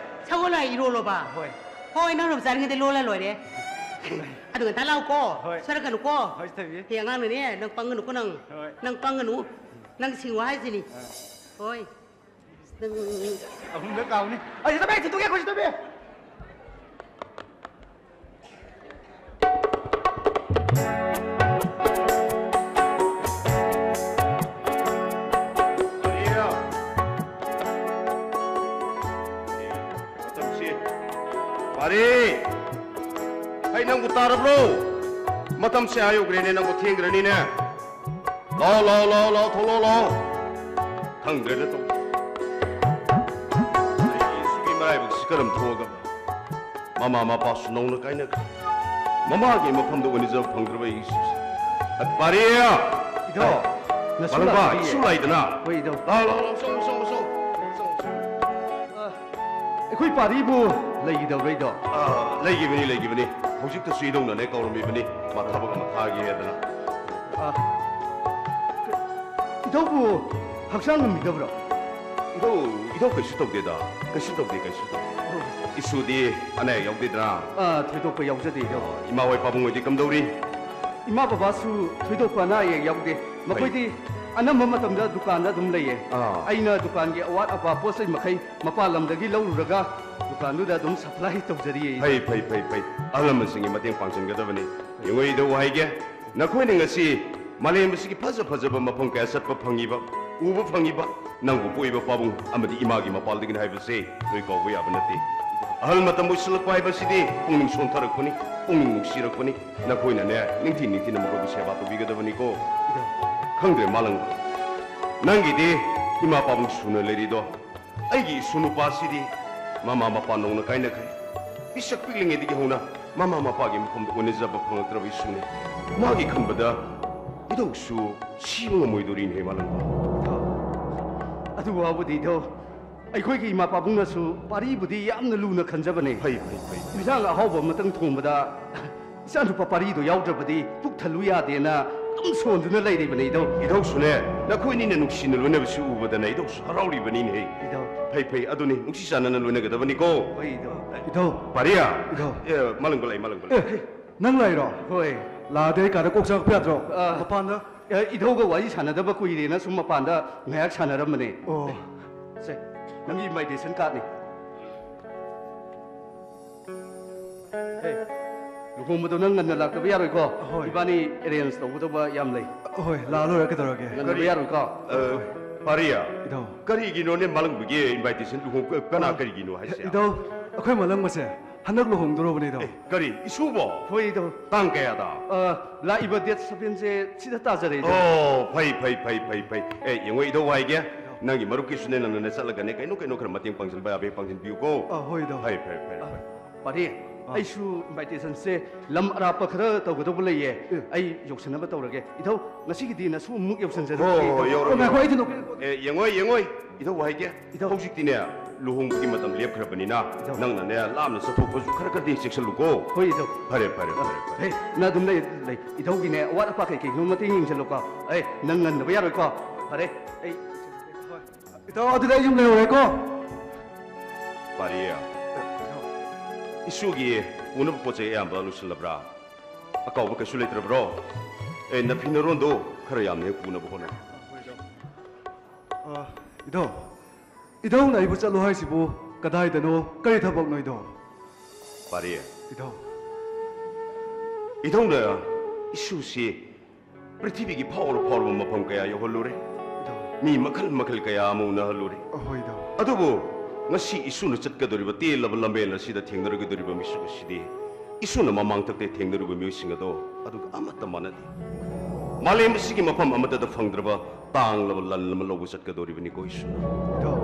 ꯁꯒꯣꯜ ꯍꯋꯥꯏ ꯏꯔꯣꯜꯂꯣꯕ? ꯍꯣꯏ꯫ ꯍꯣꯏ, ꯅꯪꯅ ꯆꯥꯅꯤꯡꯉꯗꯤ ꯂꯣꯜꯂ ꯂꯣꯏꯔꯦ꯫ ꯑꯗꯨ ꯉꯟꯇꯥ ꯂꯥꯛꯎꯀꯣ꯫ ꯍꯣꯏ꯫ ꯁꯣꯏꯔꯛꯀꯅꯨꯀꯣ꯫ ꯍꯣꯏ, ꯆꯠꯇꯕꯤ꯫ ꯍꯌꯦꯡ ꯑꯉꯥꯡꯅꯅꯦ, ꯅꯪ ꯄꯪꯒꯅꯨꯀꯣ ꯅꯪ꯫ ꯍꯣꯏ꯫ ꯅꯪ ꯄꯪꯒꯅꯨ꯫ ꯅꯪ ꯁꯤꯡꯉꯨ ꯍꯥꯏꯁꯤꯅꯤ꯫ ꯍꯣꯏ꯫ ꯅꯪ ꯑꯍꯨꯝꯂꯛ ꯀꯥꯎꯅꯤ꯫ ꯑꯩ ꯁꯤꯗ ꯕꯦꯛ ꯊꯤꯟꯗꯣꯛꯀꯦ, ꯑꯩꯈꯣꯏ ꯁꯤꯗ ꯕꯦꯛ꯫ ꯃꯇꯝꯁꯤ꯫ ꯄꯥꯔꯤ! ꯑꯩ ꯅꯪꯕꯨ ꯇꯥꯔꯕ꯭ꯔꯣ? ꯃꯇꯝꯁꯦ ꯑꯥ ꯌꯧꯈ꯭ꯔꯦꯅꯦ, ꯅꯪꯕꯨ ꯊꯦꯡꯈ꯭ꯔꯅꯤꯅꯦ꯫ ꯂꯥꯎ, ꯂꯥꯎ, ꯂꯥꯎ, ꯂꯥꯎ, ꯊꯣꯛꯂꯛꯑꯣ, ꯂꯥꯎ꯫ ꯈꯪꯗ꯭ꯔꯦꯗ ꯇꯧ꯫ ꯑꯩꯒꯤ ꯁꯤꯒꯤ ꯃꯔꯥꯏꯕꯛꯁꯤ ꯀꯔꯝ ꯊꯣꯛꯑꯒ ꯃꯃꯥ ꯃꯄꯥꯁꯨ ꯅꯧꯅ ꯀꯥꯏꯅꯈ꯭ꯔꯦ꯫ ꯃꯃꯥꯒꯤ ꯃꯐꯝꯗ ꯑꯣꯏꯅꯖꯕ ꯐꯪꯗ꯭ꯔꯕ ꯑꯩꯒꯤ ꯏꯁꯨꯁꯦ꯫ ꯄꯥꯔꯤ! ꯏꯙꯧ, ꯅꯁꯨ ꯃꯂꯪꯕ, ꯂꯥꯛꯇ꯭ꯔꯤꯌꯦ꯫ ꯏꯁꯨ ꯂꯥꯛꯏꯗꯅ꯫ ꯍꯣꯏ, ꯏꯙꯧ꯫ ꯂꯥꯎ, ꯂꯥꯎ, ꯂꯥꯎ, ꯆꯪꯉꯣ, ꯆꯪꯉꯣ, ꯆꯪꯉꯣ꯫ ꯆꯪꯉꯣ, ꯆꯪꯉꯣ꯫ ꯑ, ꯑꯩꯈꯣꯏ ꯄꯥꯔꯤꯕꯨ ꯂꯩꯈꯤꯗꯕ꯭ꯔꯣ, ꯏꯙꯧ? ꯑ, ꯂꯩꯈꯤꯕꯅꯤ, ꯂꯩꯈꯤꯕꯅꯤ꯫ ꯍꯧꯖꯤꯛꯇꯁꯨ ꯏꯙꯧꯅꯅꯦ ꯀꯧꯔꯝꯃꯤꯕꯅꯤ꯫ ꯃꯥ ꯊꯕꯛ ꯑꯃ ꯊꯥꯒꯦ ꯍꯥꯏꯗꯅ꯫ ꯑ, ꯏꯙꯧꯕꯨ ꯍꯛꯆꯥꯡ ꯉꯝꯕꯤꯗꯕ꯭ꯔꯣ? ꯏꯙꯧ, ꯏꯙꯧ ꯀꯩꯁꯨ ꯇꯧꯗꯦꯗ꯫ ꯀꯩꯁꯨ ꯇꯧꯗꯦ, ꯀꯩꯁꯨ ꯇꯧꯗꯦ꯫ ꯑꯣ꯫ ꯏꯁꯨꯗꯤ ꯑꯅꯥ ꯑꯌꯦꯛ ꯌꯥꯎꯗꯦꯗꯅ? ꯑ, ꯊꯣꯏꯗꯣꯛꯄ ꯌꯥꯎꯖꯗꯦ, ꯏꯙꯧ꯫ ꯏꯃꯥ ꯍꯣꯏ ꯄꯥꯕꯨꯡ ꯍꯣꯏꯗꯤ ꯀꯝꯗꯧꯔꯤ? ꯏꯃꯥ ꯕꯕꯥꯁꯨ ꯊꯣꯏꯗꯣꯛꯄ ꯑꯅꯥ ꯑꯌꯦꯛ ꯌꯥꯎꯗꯦ꯫ ꯐꯩ꯫ ꯃꯈꯣꯏꯗꯤ ꯑꯅꯝꯕ ꯃꯇꯝꯗ ꯗꯨꯀꯥꯟꯗ ꯑꯗꯨꯝ ꯂꯩꯌꯦ꯫ ꯑꯥ꯫ ꯑꯩꯅ ꯗꯨꯀꯥꯟꯒꯤ ꯑꯋꯥꯠ ꯑꯄꯥ ꯄꯣꯠ ꯆꯩ ꯃꯈꯩ ꯃꯄꯥꯟ ꯂꯝꯗꯒꯤ ꯂꯧꯔꯨꯔꯒ ꯗꯨꯀꯥꯟꯗꯨꯗ ꯑꯗꯨꯝ supply ꯇꯧꯖꯔꯤꯌꯦ꯫ ꯐꯩ, ꯐꯩ, ꯐꯩ, ꯐꯩ꯫ ꯑꯍꯜ ꯂꯃꯟꯁꯤꯡꯒꯤ ꯃꯇꯦꯡ ꯄꯥꯡꯁꯤꯟꯒꯗꯕꯅꯤ꯫ ꯌꯦꯡꯉꯣ, ꯏꯙꯧ ꯍꯥꯏꯒꯦ, ꯅꯈꯣꯏꯅ ꯉꯁꯤ ꯃꯥꯂꯦꯝ ꯑꯁꯤꯒꯤ ꯐꯖ ꯐꯖꯕ ꯃꯐꯝ ꯀꯌꯥ ꯆꯠꯄ ꯐꯪꯉꯤꯕ, ꯎꯕ ꯐꯪꯉꯤꯕ, ꯅꯪꯕꯨ ꯄꯣꯛꯏꯕ ꯄꯥꯕꯨꯡ ꯑꯃꯗꯤ ꯏꯃꯥꯒꯤ ꯃꯄꯥꯜꯗꯒꯤꯅꯤ ꯍꯥꯏꯕꯁꯦ ꯅꯣꯏ ꯀꯥꯎꯕ ꯌꯥꯕ ꯅꯠꯇꯦ꯫ ꯑꯍꯜ ꯃꯇꯝ ꯑꯣꯏꯁꯤꯜꯂꯛꯄ ꯍꯥꯏꯕꯁꯤꯗꯤ ꯄꯨꯛꯅꯤꯡ ꯁꯣꯟꯊꯔꯛꯄꯅꯤ, ꯄꯨꯛꯅꯤꯡ ꯅꯨꯡꯁꯤꯔꯛꯄꯅꯤ꯫ ꯅꯈꯣꯏꯅꯅꯦ, ꯅꯤꯡꯊꯤ ꯅꯤꯡꯊꯤꯅ ꯃꯈꯣꯏꯕꯨ ꯁꯦꯕꯥ ꯇꯧꯕꯤꯒꯗꯕꯅꯤꯀꯣ꯫ ꯈꯪꯗ꯭ꯔꯦ, ꯃꯥꯂꯪꯕ, ꯅꯪꯒꯤꯗꯤ ꯏꯃꯥ ꯄꯥꯕꯨꯡ ꯁꯨꯅ ꯂꯩꯔꯤꯗꯣ, ꯑꯩꯒꯤ ꯏꯁꯨ ꯅꯨꯄꯥꯁꯤꯗꯤ ꯃꯃꯥ ꯃꯄꯥ ꯅꯧꯅ ꯀꯥꯏꯅꯈ꯭ꯔꯦ꯫ ꯄꯤꯁꯛ ꯄꯤꯛꯂꯤꯉꯩꯗꯒꯤ ꯍꯧꯅ ꯃꯃꯥ ꯃꯄꯥꯒꯤ ꯃꯐꯝꯗ ꯑꯣꯟꯅꯖꯕ ꯐꯪꯂꯛꯇ꯭ꯔꯕ ꯏꯁꯨꯅꯤ꯫ ꯃꯥꯒꯤ ꯈꯟꯕꯗ ꯏꯙꯧꯁꯨ ꯁꯤꯕ ꯉꯝꯃꯣꯏꯗꯣꯔꯤꯅꯦ, ꯃꯥꯂꯪꯕ꯫ ꯏꯙꯧ, ꯑꯗꯨ ꯋꯥꯕꯨꯗꯤ ꯏꯙꯧ, ꯑꯩꯈꯣꯏꯒꯤ ꯏꯃꯥ ꯄꯥꯕꯨꯡꯅꯁꯨ ꯄꯥꯔꯤꯕꯨꯗꯤ ꯌꯥꯝꯅ ꯂꯨꯅ ꯈꯟꯖꯕꯅꯦ꯫ ꯐꯩ, ꯐꯩ, ꯐꯩ꯫ ꯏꯟꯁꯥꯡ ꯑꯍꯥꯎꯕ ꯑꯃꯇꯪ ꯊꯣꯡꯕꯗ ꯏꯆꯥꯅꯨꯄꯥ ꯄꯥꯔꯤꯗꯣ ꯌꯥꯎꯗ꯭ꯔꯕꯗꯤ ꯄꯨꯛ ꯊꯜꯂꯨ ꯌꯥꯗꯦꯅ ꯑꯗꯨꯝ ꯁꯣꯟꯗꯨꯅ ꯂꯩꯔꯤꯕꯅꯦ, ꯏꯙꯧ꯫ ꯏꯙꯧꯁꯨꯅꯦ, ꯅꯈꯣꯏꯅꯤꯅ ꯅꯨꯡꯁꯤꯅ ꯂꯣꯏꯅꯕꯁꯤ ꯎꯕꯗꯅꯦ ꯏꯙꯧꯁꯨ ꯍꯔꯥꯎꯔꯤꯕꯅꯤꯅꯦꯍꯦ꯫ ꯏꯙꯧ꯫ ꯐꯩ, ꯐꯩ, ꯑꯗꯨꯅꯤ, ꯅꯨꯡꯁꯤ ꯆꯥꯟꯅꯅ ꯂꯣꯏꯅꯒꯗꯕꯅꯤꯀꯣ꯫ ꯍꯣꯏ, ꯏꯙꯧ꯫ ꯏꯙꯧ꯫ ꯄꯥꯔꯤꯌꯥ꯫ ꯏꯙꯧ꯫ ꯑꯦ, ꯃꯥꯂꯪꯕ ꯂꯥꯛꯏ, ꯃꯥꯂꯪꯕ ꯂꯥꯛꯏ꯫ ꯑꯦ, ꯅꯪ ꯂꯥꯛꯏꯔꯣ? ꯍꯣꯏ꯫ ꯂꯥꯛꯑꯗꯤ ꯑꯩ ꯀꯥꯗ ꯀꯣꯛ ꯆꯪꯉꯛꯄ ꯌꯥꯗ꯭ꯔꯣ? ꯑꯥ꯫ ꯃꯄꯥꯟꯗ꯫ ꯑꯦ, ꯏꯙꯧꯒ ꯋꯥꯔꯤ ꯁꯥꯟꯅꯗꯕ ꯀꯨꯏꯔꯦꯅ ꯁꯨꯝ ꯃꯄꯥꯟꯗ ꯉꯥꯏꯍꯥꯛ ꯁꯥꯟꯅꯔꯝꯕꯅꯦ꯫ ꯑꯣ꯫ ꯁꯦ, ꯅꯪꯒꯤ invitation cardꯅꯤ꯫ ꯍꯦ, ꯂꯨꯍꯣꯡꯕꯗꯣ ꯅꯪ ꯉꯟꯅ ꯂꯥꯛꯇꯕ ꯌꯥꯔꯣꯏꯀꯣ꯫ ꯍꯣꯏ꯫ ꯏꯕꯥꯅꯤ arrange ꯇꯧꯒꯗꯧꯕ ꯌꯥꯝ ꯂꯩ꯫ ꯍꯣꯏ, ꯂꯥꯛꯑ ꯂꯣꯏꯔꯦ, ꯀꯩꯗꯧꯔꯒꯦ? ꯉꯟꯅꯕ ꯀꯔꯤ? ꯌꯥꯔꯣꯏꯀꯣ꯫ ꯑ, ꯄꯥꯔꯤꯌꯥ, ꯏꯙꯧ꯫ ꯀꯔꯤꯒꯤꯅꯣꯅꯦ ꯃꯥꯂꯪꯕꯒꯤ invitation ꯂꯨꯍꯣꯡ-, ꯀꯅꯥ ꯑ, ꯀꯔꯤꯒꯤꯅꯣ ꯍꯥꯏꯁꯦ? ꯏꯙꯧ, ꯑꯩꯈꯣꯏ ꯃꯥꯂꯪꯕꯁꯦ ꯍꯟꯗꯛ ꯂꯨꯍꯣꯡꯗꯣꯔꯕꯅꯦ, ꯏꯙꯧ꯫ ꯑꯦ, ꯀꯔꯤ? ꯏꯁꯨꯕꯣ? ꯍꯣꯏ, ꯏꯙꯧ꯫ ꯇꯥꯡ ꯀꯌꯥꯗ? ꯑ, ꯂꯥꯛꯏꯕ date sevenꯁꯦ ꯁꯤꯗ ꯇꯥꯖꯔꯦ, ꯏꯙꯧ꯫ ꯑꯣ, ꯐꯩ, ꯐꯩ, ꯐꯩ, ꯐꯩ, ꯐꯩ꯫ ꯑꯦ, ꯌꯦꯡꯉꯣ, ꯏꯙꯧ ꯍꯥꯏꯒꯦ, ꯅꯪꯒꯤ ꯃꯔꯨꯞꯀꯤꯁꯨꯅꯦ, ꯅꯪꯅꯅꯦ ꯆꯠꯂꯒꯅꯦ, ꯀꯩꯅꯣ ꯀꯩꯅꯣ ꯈꯔ ꯃꯇꯦꯡ ꯄꯥꯡꯁꯤꯟꯕ ꯌꯥꯕ ꯍꯦꯛ ꯄꯥꯡꯁꯤꯟꯕꯤꯌꯨꯀꯣ꯫ ꯑ, ꯍꯣꯏ, ꯏꯙꯧ꯫ ꯐꯩ, ꯐꯩ, ꯐꯩ, ꯑ, ꯐꯩ꯫ ꯄꯥꯔꯤ, ꯑ꯫ ꯑꯩꯁꯨ invitationꯁꯦ ꯂꯝ ꯑꯔꯥꯞꯄ ꯈꯔ ꯇꯧꯒꯗꯧꯕ ꯂꯩꯌꯦ꯫ ꯑꯦ꯫ ꯑꯩ ꯌꯧꯁꯟꯅꯕ ꯇꯧꯔꯒꯦ꯫ ꯏꯙꯧ, ꯉꯁꯤꯒꯤꯗꯤ ꯅꯁꯨ ꯑꯃꯨꯛ ꯌꯧꯁꯟꯖꯔꯨꯔꯣ꯫ ꯍꯣꯏ, ꯍꯣꯏ, ꯍꯣꯏ, ꯌꯧꯔꯣ, ꯑꯣ, ꯉꯥꯏꯈꯣ, ꯌꯧꯔꯣ꯫ ꯑꯩ ꯊꯤꯟꯗꯣꯛꯀꯦ꯫ ꯑꯦ, ꯌꯦꯡꯉꯣ, ꯌꯦꯡꯉꯣ꯫ ꯏꯙꯧ ꯍꯥꯏꯒꯦ꯫ ꯏꯙꯧ꯫ ꯍꯧꯖꯤꯛꯇꯤꯅꯦ, ꯂꯨꯍꯣꯡꯕꯒꯤ ꯃꯇꯝ ꯂꯦꯞꯈ꯭ꯔꯕꯅꯤꯅ, ꯏꯙꯧ꯫ ꯅꯪꯅꯅꯦ, ꯂꯥꯞꯅ ꯆꯠꯊꯣꯛꯄꯁꯨ ꯈꯔ ꯈꯔꯗꯤ ꯆꯦꯛꯁꯤꯜꯂꯨꯀꯣ꯫ ꯍꯣꯏ, ꯏꯙꯧ꯫ ꯐꯔꯦ, ꯐꯔꯦ, ꯐꯔꯦ, ꯐꯔꯦ꯫ ꯍꯦ, ꯅꯪ ꯑꯗꯨꯝ ꯂꯩ, ꯂꯩ꯫ ꯏꯙꯧꯒꯤꯅꯦ, ꯑꯋꯥꯠ ꯑꯄꯥ ꯀꯩ ꯀꯩꯅꯣ ꯃꯇꯦꯡ ꯌꯦꯡꯁꯤꯜꯂꯨꯀꯣ꯫ ꯑꯩ ꯅꯪ ꯉꯟꯗꯕ ꯌꯥꯔꯣꯏꯀꯣ꯫ ꯐꯔꯦ, ꯑꯩ ꯏꯇꯥꯎ, ꯑꯗꯨꯗꯤ ꯑꯩ ꯌꯨꯝ ꯂꯩꯍꯧꯔꯦꯀꯣ꯫ ꯄꯥꯔꯤ, ꯏꯁꯨꯒꯤ ꯄꯨꯅꯕ ꯄꯣꯠ ꯆꯩ ꯑꯌꯥꯝꯕ ꯂꯣꯏꯁꯤꯜꯂꯕ꯭ꯔꯥ? ꯑꯀꯥꯎꯕ ꯀꯩꯁꯨ ꯂꯩꯇ꯭ꯔꯕ꯭ꯔꯣ? ꯑꯦ, ꯅꯐꯤ ꯅꯔꯣꯟꯗꯣ ꯈꯔ ꯌꯥꯝꯅ ꯍꯦꯛ ꯄꯨꯅꯕ ꯍꯣꯠꯅꯧ꯫ ꯑ, ꯏꯙꯧ, ꯏꯙꯧꯅ ꯑꯩꯕꯨ ꯆꯠꯂꯣ ꯍꯥꯏꯁꯤꯕꯨ ꯀꯗꯥꯏꯗꯅꯣ? ꯀꯔꯤ ꯊꯕꯛꯅꯣ, ꯏꯙꯧ? ꯄꯥꯔꯤ, ꯏꯙꯧ꯫ ꯏꯙꯧꯅ ꯏꯁꯨꯁꯤ ꯄ꯭ꯔꯤꯊꯤꯕꯤꯒꯤ ꯐꯥꯎꯔ ꯐꯥꯎꯔꯕ ꯃꯐꯝ ꯀꯌꯥ ꯌꯧꯍꯜꯂꯨꯔꯦ꯫ ꯏꯙꯧ꯫ ꯃꯤ ꯃꯈꯜ ꯃꯈꯜ ꯀꯌꯥ ꯑꯃ ꯎꯅꯍꯜꯂꯨꯔꯦ꯫ ꯑꯍꯣꯏ, ꯏꯙꯧ꯫ ꯑꯗꯨꯕꯨ ꯉꯁꯤ ꯏꯁꯨꯅ ꯆꯠꯀꯗꯧꯔꯤꯕ ꯇꯦꯜꯂꯕ ꯂꯝꯕꯦꯜ ꯑꯁꯤꯗ ꯊꯦꯡꯅꯔꯒꯗꯧꯔꯤꯕ ꯃꯤꯁꯛ ꯑꯁꯤꯗꯤ ꯏꯁꯨꯅ ꯃꯃꯥꯡꯊꯛꯇ ꯊꯦꯡꯅꯔꯨꯕ ꯃꯤꯑꯣꯏꯁꯤꯡ ꯑꯗꯣ ꯑꯗꯨꯒ ꯑꯃꯠꯇ ꯃꯥꯟꯅꯗꯦ꯫ ꯃꯥꯂꯦꯝ ꯑꯁꯤꯒꯤ ꯃꯐꯝ ꯑꯃꯠꯇꯗ ꯐꯪꯗ꯭ꯔꯕ ꯇꯥꯡꯂꯕ ꯂꯟ ꯑꯃ ꯂꯧꯕ ꯆꯠꯀꯗꯧꯔꯤꯕꯅꯤꯀꯣ ꯏꯁꯨꯅ꯫ ꯏꯙꯧ,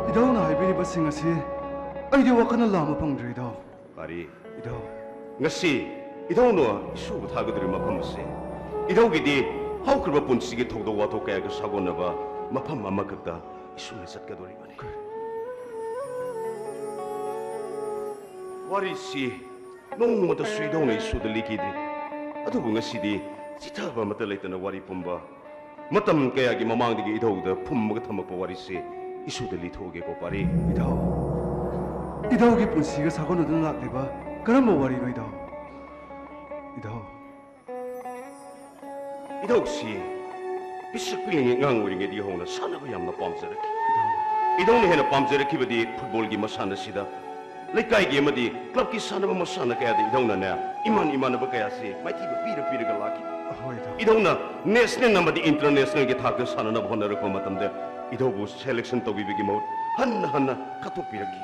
ꯏꯙꯧꯅ ꯍꯥꯏꯕꯤꯔꯤꯕꯁꯤꯡ ꯑꯁꯤ ꯑꯩꯗꯤ ꯋꯥꯈꯜꯅ ꯂꯥꯝꯕ ꯐꯪꯗ꯭ꯔꯦ, ꯏꯙꯧ꯫ ꯄꯥꯔꯤ꯫ ꯏꯙꯧ꯫ ꯉꯁꯤ ꯏꯙꯧꯅ ꯏꯁꯨꯕꯨ ꯊꯥꯒꯗꯧꯔꯤꯕ ꯃꯐꯝ ꯑꯁꯤ ꯏꯙꯧꯒꯤꯗꯤ ꯍꯧꯈ꯭ꯔꯕ ꯄꯨꯟꯁꯤꯒꯤ ꯊꯧꯗꯣꯛ ꯋꯥꯊꯣꯛ ꯀꯌꯥꯒ ꯁꯥꯒꯣꯟꯅꯕ ꯃꯐꯝ ꯑꯃꯈꯛꯇ ꯏꯁꯨꯅ ꯆꯠꯀꯗꯧꯔꯤꯕꯅꯤ꯫ ꯋꯥꯔꯤꯁꯤ ꯅꯣꯡꯃꯇꯁꯨ ꯏꯙꯧꯅ ꯏꯁꯨꯗ ꯂꯤꯈꯤꯗ꯭ꯔꯤ꯫ ꯑꯗꯨꯕꯨ ꯉꯁꯤꯗꯤ ꯆꯤꯊꯕ ꯑꯃꯠꯇ ꯂꯩꯇꯅ ꯋꯥꯔꯤ ꯄꯨꯝꯕ ꯃꯇꯝ ꯀꯌꯥꯒꯤ ꯃꯃꯥꯡꯗꯒꯤ ꯏꯙꯧꯗ ꯐꯨꯝꯃꯒ ꯊꯝꯃꯛꯄ ꯋꯥꯔꯤꯁꯤ ꯏꯁꯨꯗ ꯂꯤꯊꯣꯛꯑꯒꯦꯀꯣ, ꯄꯥꯔꯤ꯫ ꯏꯙꯧ, ꯏꯙꯧꯒꯤ ꯄꯨꯟꯁꯤꯒ ꯁꯥꯒꯣꯟꯅꯗꯨꯅ ꯂꯥꯛꯂꯤꯕ ꯀꯔꯝꯕ ꯋꯥꯔꯤꯅꯣ, ꯏꯙꯧ? ꯏꯙꯧ꯫ ꯏꯙꯧꯁꯤ ꯄꯤꯁꯛ ꯄꯤꯛꯂꯤꯉꯩ ꯑꯉꯥꯡ ꯑꯣꯏꯔꯤꯉꯩꯗꯒꯤ ꯍꯧꯅ ꯁꯥꯟꯅꯕ ꯌꯥꯝꯅ ꯄꯥꯝꯖꯔꯛꯈꯤ꯫ ꯏꯙꯧꯅ ꯍꯦꯟꯅ ꯄꯥꯝꯖꯔꯛꯈꯤꯕꯗꯤ ꯐꯨꯠꯕꯣꯜꯒꯤ ꯃꯁꯥꯟꯅꯁꯤꯗ ꯂꯩꯀꯥꯏꯒꯤ ꯑꯃꯗꯤ ꯀ꯭ꯂꯕꯀꯤ ꯁꯥꯟꯅꯕ ꯃꯁꯥꯟꯅ ꯀꯌꯥꯗ ꯏꯙꯧꯅꯅꯦ ꯏꯃꯥꯟ ꯏꯃꯥꯟꯅꯕ ꯀꯌꯥꯁꯤ ꯃꯥꯏꯊꯤꯕ ꯄꯤꯔ ꯄꯤꯔꯒ ꯂꯥꯛꯈꯤ꯫ ꯍꯣꯏ, ꯏꯙꯧ꯫ ꯏꯙꯧꯅ ꯅꯦꯁꯅꯦꯜ ꯑꯃꯗꯤ ꯏꯟꯇꯔꯅꯦꯁꯅꯦꯜꯒꯤ ꯊꯥꯛꯇ ꯁꯥꯟꯅꯅꯕ ꯍꯣꯠꯅꯔꯛꯄ ꯃꯇꯝꯗ ꯏꯙꯧꯕꯨ ꯁꯦꯂꯦꯛꯁꯟ ꯇꯧꯕꯤꯕꯒꯤ ꯃꯍꯨꯠ ꯍꯟꯅ ꯍꯟꯅ ꯈꯠꯇꯣꯛꯄꯤꯔꯛꯈꯤ꯫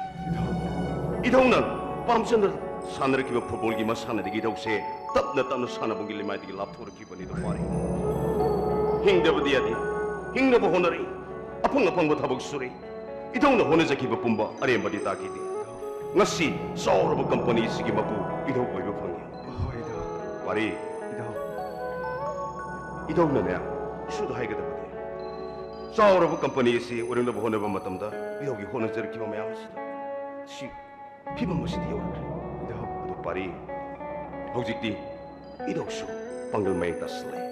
ꯏꯙꯧꯅ ꯄꯥꯝꯖꯅ ꯁꯥꯟꯅꯔꯛꯈꯤꯕ ꯐꯨꯠꯕꯣꯜꯒꯤ ꯃꯁꯥꯟꯅꯗꯒꯤ ꯏꯙꯧꯁꯦ ꯇꯞꯅ ꯇꯞꯅ ꯁꯥꯟꯅꯕꯨꯡꯒꯤ ꯂꯩꯃꯥꯏꯗꯒꯤ ꯂꯥꯞꯊꯣꯔꯛꯈꯤꯕꯅꯤꯗꯣ ꯄꯥꯔꯤ꯫ ꯍꯤꯡꯗꯕꯗꯤ ꯌꯥꯗꯦ꯫ ꯍꯤꯡꯅꯕ ꯍꯣꯠꯅꯔꯛꯏ꯫ ꯑꯐꯪ ꯑꯐꯪꯕ ꯊꯕꯛ ꯁꯨꯔꯛꯏ꯫ ꯏꯙꯧꯅ ꯍꯣꯠꯅꯖꯈꯤꯕ ꯄꯨꯝꯕ ꯑꯔꯦꯝꯕꯗꯤ ꯇꯥꯈꯤꯗꯦ꯫ ꯉꯁꯤ ꯆꯥꯎꯔꯕ ꯀꯝꯄꯅꯤ ꯑꯁꯤꯒꯤ ꯃꯄꯨ ꯏꯙꯧ ꯑꯣꯏꯕ ꯐꯪꯉꯤ꯫ ꯍꯣꯏ, ꯏꯙꯧ꯫ ꯄꯥꯔꯤ꯫ ꯏꯙꯧ꯫ ꯏꯙꯧꯅꯅꯦ, ꯏꯁꯨꯗ ꯍꯥꯏꯒꯗꯕꯗꯤ, ꯆꯥꯎꯔꯕ ꯀꯝꯄꯅꯤ ꯑꯁꯤ ꯑꯣꯏꯔꯛꯅꯕ ꯍꯣꯠꯅꯕ ꯃꯇꯝꯗ ꯏꯙꯧꯒꯤ ꯍꯣꯠꯅꯖꯔꯛꯈꯤꯕ ꯃꯌꯥꯝ ꯑꯁꯤꯗ ꯁꯤ ꯐꯤꯕꯝ ꯑꯁꯤꯗ ꯌꯧꯔꯛꯈ꯭ꯔꯦ꯫ ꯏꯙꯧ꯫ ꯑꯗꯨ ꯄꯥꯔꯤ, ꯍꯧꯖꯤꯛꯇꯤ ꯏꯙꯧꯁꯨ ꯄꯥꯡꯒꯜ ꯃꯌꯦꯡ ꯇꯥꯁꯤꯜꯂꯛꯑꯦ꯫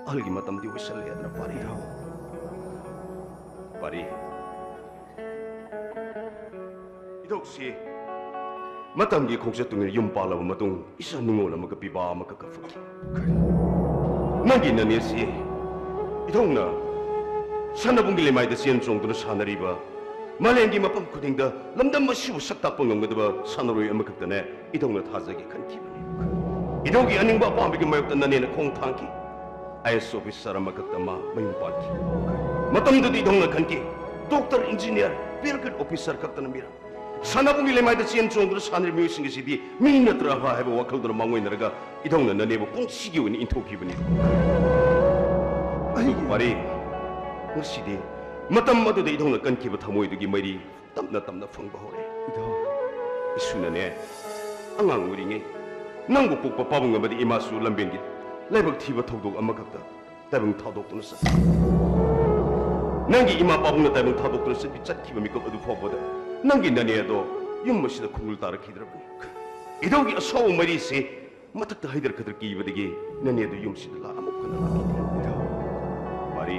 ꯑꯍꯜꯒꯤ ꯃꯇꯝꯗꯤ ꯑꯣꯏꯁꯜꯂꯛꯑꯦꯗꯅ ꯄꯥꯔꯤ꯫ ꯏꯙꯧ꯫ ꯄꯥꯔꯤ, ꯏꯙꯧꯁꯤ ꯃꯇꯝꯒꯤ ꯈꯣꯡꯆꯠꯇꯨꯅ ꯌꯨꯝ ꯄꯥꯜꯂꯕ ꯃꯇꯨꯡ ꯏꯆꯥ ꯅꯤꯉꯣꯜ ꯑꯃꯒ ꯄꯤꯕꯥ ꯑꯃꯒ ꯀꯞꯐꯛꯈꯤ꯫ ꯀꯔꯤ? ꯅꯪꯒꯤ ꯅꯅꯦꯁꯤ ꯏꯙꯧꯅ ꯁꯥꯟꯅꯕꯨꯡꯒꯤ ꯂꯩꯃꯥꯏꯗ ꯆꯦꯟ ꯆꯣꯡꯗꯨꯅ ꯁꯥꯟꯅꯔꯤꯕ ꯃꯥꯂꯦꯝꯒꯤ ꯃꯐꯝ ꯈꯨꯗꯤꯡꯗ ꯂꯝꯗꯝ ꯑꯁꯤꯕꯨ ꯁꯛ ꯇꯥꯛꯄ ꯉꯝꯒꯗꯕ ꯁꯥꯟꯅꯔꯣꯏ ꯑꯃꯈꯛꯇꯅꯦ ꯏꯙꯧꯅ ꯊꯥꯖꯒꯦ ꯈꯟꯈꯤꯕꯅꯤ꯫ ꯏꯙꯧꯒꯤ ꯑꯅꯤꯡꯕ ꯑꯄꯥꯝꯕꯒꯤ ꯃꯥꯌꯣꯛꯇ ꯅꯅꯦꯅ ꯈꯣꯡ ꯊꯥꯡꯈꯤ꯫ ꯑꯥꯏ ꯑꯦꯁ ꯑꯣꯐꯤꯁꯥꯔ ꯑꯃꯈꯛꯇ ꯃꯥ ꯃꯌꯨꯝ ꯄꯥꯟꯈꯤ꯫ ꯃꯇꯝꯗꯨꯗꯤ ꯏꯙꯧꯅ ꯈꯟꯈꯤ, doctor, engineer, pair grade officer ꯈꯛꯇꯅ ꯃꯤꯔꯛ꯫ ꯁꯥꯟꯅꯕꯨꯡꯒꯤ ꯂꯩꯃꯥꯏꯗ ꯆꯦꯟ ꯆꯣꯡꯗꯨꯅ ꯁꯥꯟꯅꯔꯤꯕ ꯃꯤꯑꯣꯏꯁꯤꯡ ꯑꯁꯤꯗꯤ ꯃꯤ ꯅꯠꯇ꯭ꯔꯕ ꯍꯥꯏꯕ ꯋꯥꯈꯜꯗꯨꯅ ꯃꯥꯡꯑꯣꯏꯅꯔꯒ ꯏꯙꯧꯅ ꯅꯅꯦꯕꯨ ꯄꯨꯟꯁꯤꯒꯤ ꯑꯣꯏꯅ ꯏꯟꯊꯣꯛꯈꯤꯕꯅꯤ꯫ ꯑꯩꯒꯤ ꯄꯥꯔꯤ, ꯉꯁꯤꯗꯤ ꯃꯇꯝ ꯑꯗꯨꯗ ꯏꯙꯧꯅ ꯀꯟꯈꯤꯕ ꯊꯃꯣꯏꯗꯨꯒꯤ ꯃꯩꯔꯤ ꯇꯞꯅ ꯇꯞꯅ ꯐꯪꯕ ꯍꯧꯔꯦ꯫ ꯏꯙꯧ꯫ ꯏꯁꯨꯅꯅꯦ, ꯑꯉꯥꯡ ꯑꯣꯏꯔꯤꯉꯩ ꯅꯪꯕꯨ ꯄꯣꯛꯄ ꯄꯥꯕꯨꯡ ꯑꯃꯗꯤ ꯏꯃꯥꯁꯨ ꯂꯝꯕꯦꯟꯒꯤ ꯂꯥꯏꯕꯛ ꯊꯤꯕ ꯊꯧꯗꯣꯛ ꯑꯃꯈꯛꯇ ꯇꯥꯏꯕꯪ ꯊꯥꯗꯣꯛꯇꯨꯅ ꯆꯠꯈꯤ꯫ ꯅꯪꯒꯤ ꯏꯃꯥ ꯄꯥꯕꯨꯡꯅ ꯇꯥꯏꯕꯪ ꯊꯥꯗꯣꯛꯇꯨꯅ ꯆꯠꯈꯤ-, ꯆꯠꯈꯤꯕ ꯃꯤꯀꯨꯞ ꯑꯗꯨ ꯐꯥꯎꯕꯗ ꯅꯪꯒꯤ ꯅꯅꯦ ꯑꯗꯣ ꯌꯨꯝ ꯑꯁꯤꯗ ꯈꯨꯡꯒꯨꯜ ꯇꯥꯔꯛꯈꯤꯗ꯭ꯔꯕꯅꯤ꯫ ꯏꯙꯧꯒꯤ ꯑꯁꯥꯎꯕ ꯃꯩꯔꯤꯁꯤ ꯃꯊꯛꯇ ꯍꯩꯗꯔꯛꯀꯗ꯭ꯔꯥ ꯀꯤꯕꯗꯒꯤ ꯅꯅꯦ ꯑꯗꯨ ꯌꯨꯝꯁꯤꯗ ꯂꯥꯛ-, ꯑꯃꯨꯛ ꯍꯟꯅ ꯂꯥꯛꯈꯤꯗꯦ꯫ ꯏꯙꯧ꯫ ꯄꯥꯔꯤ,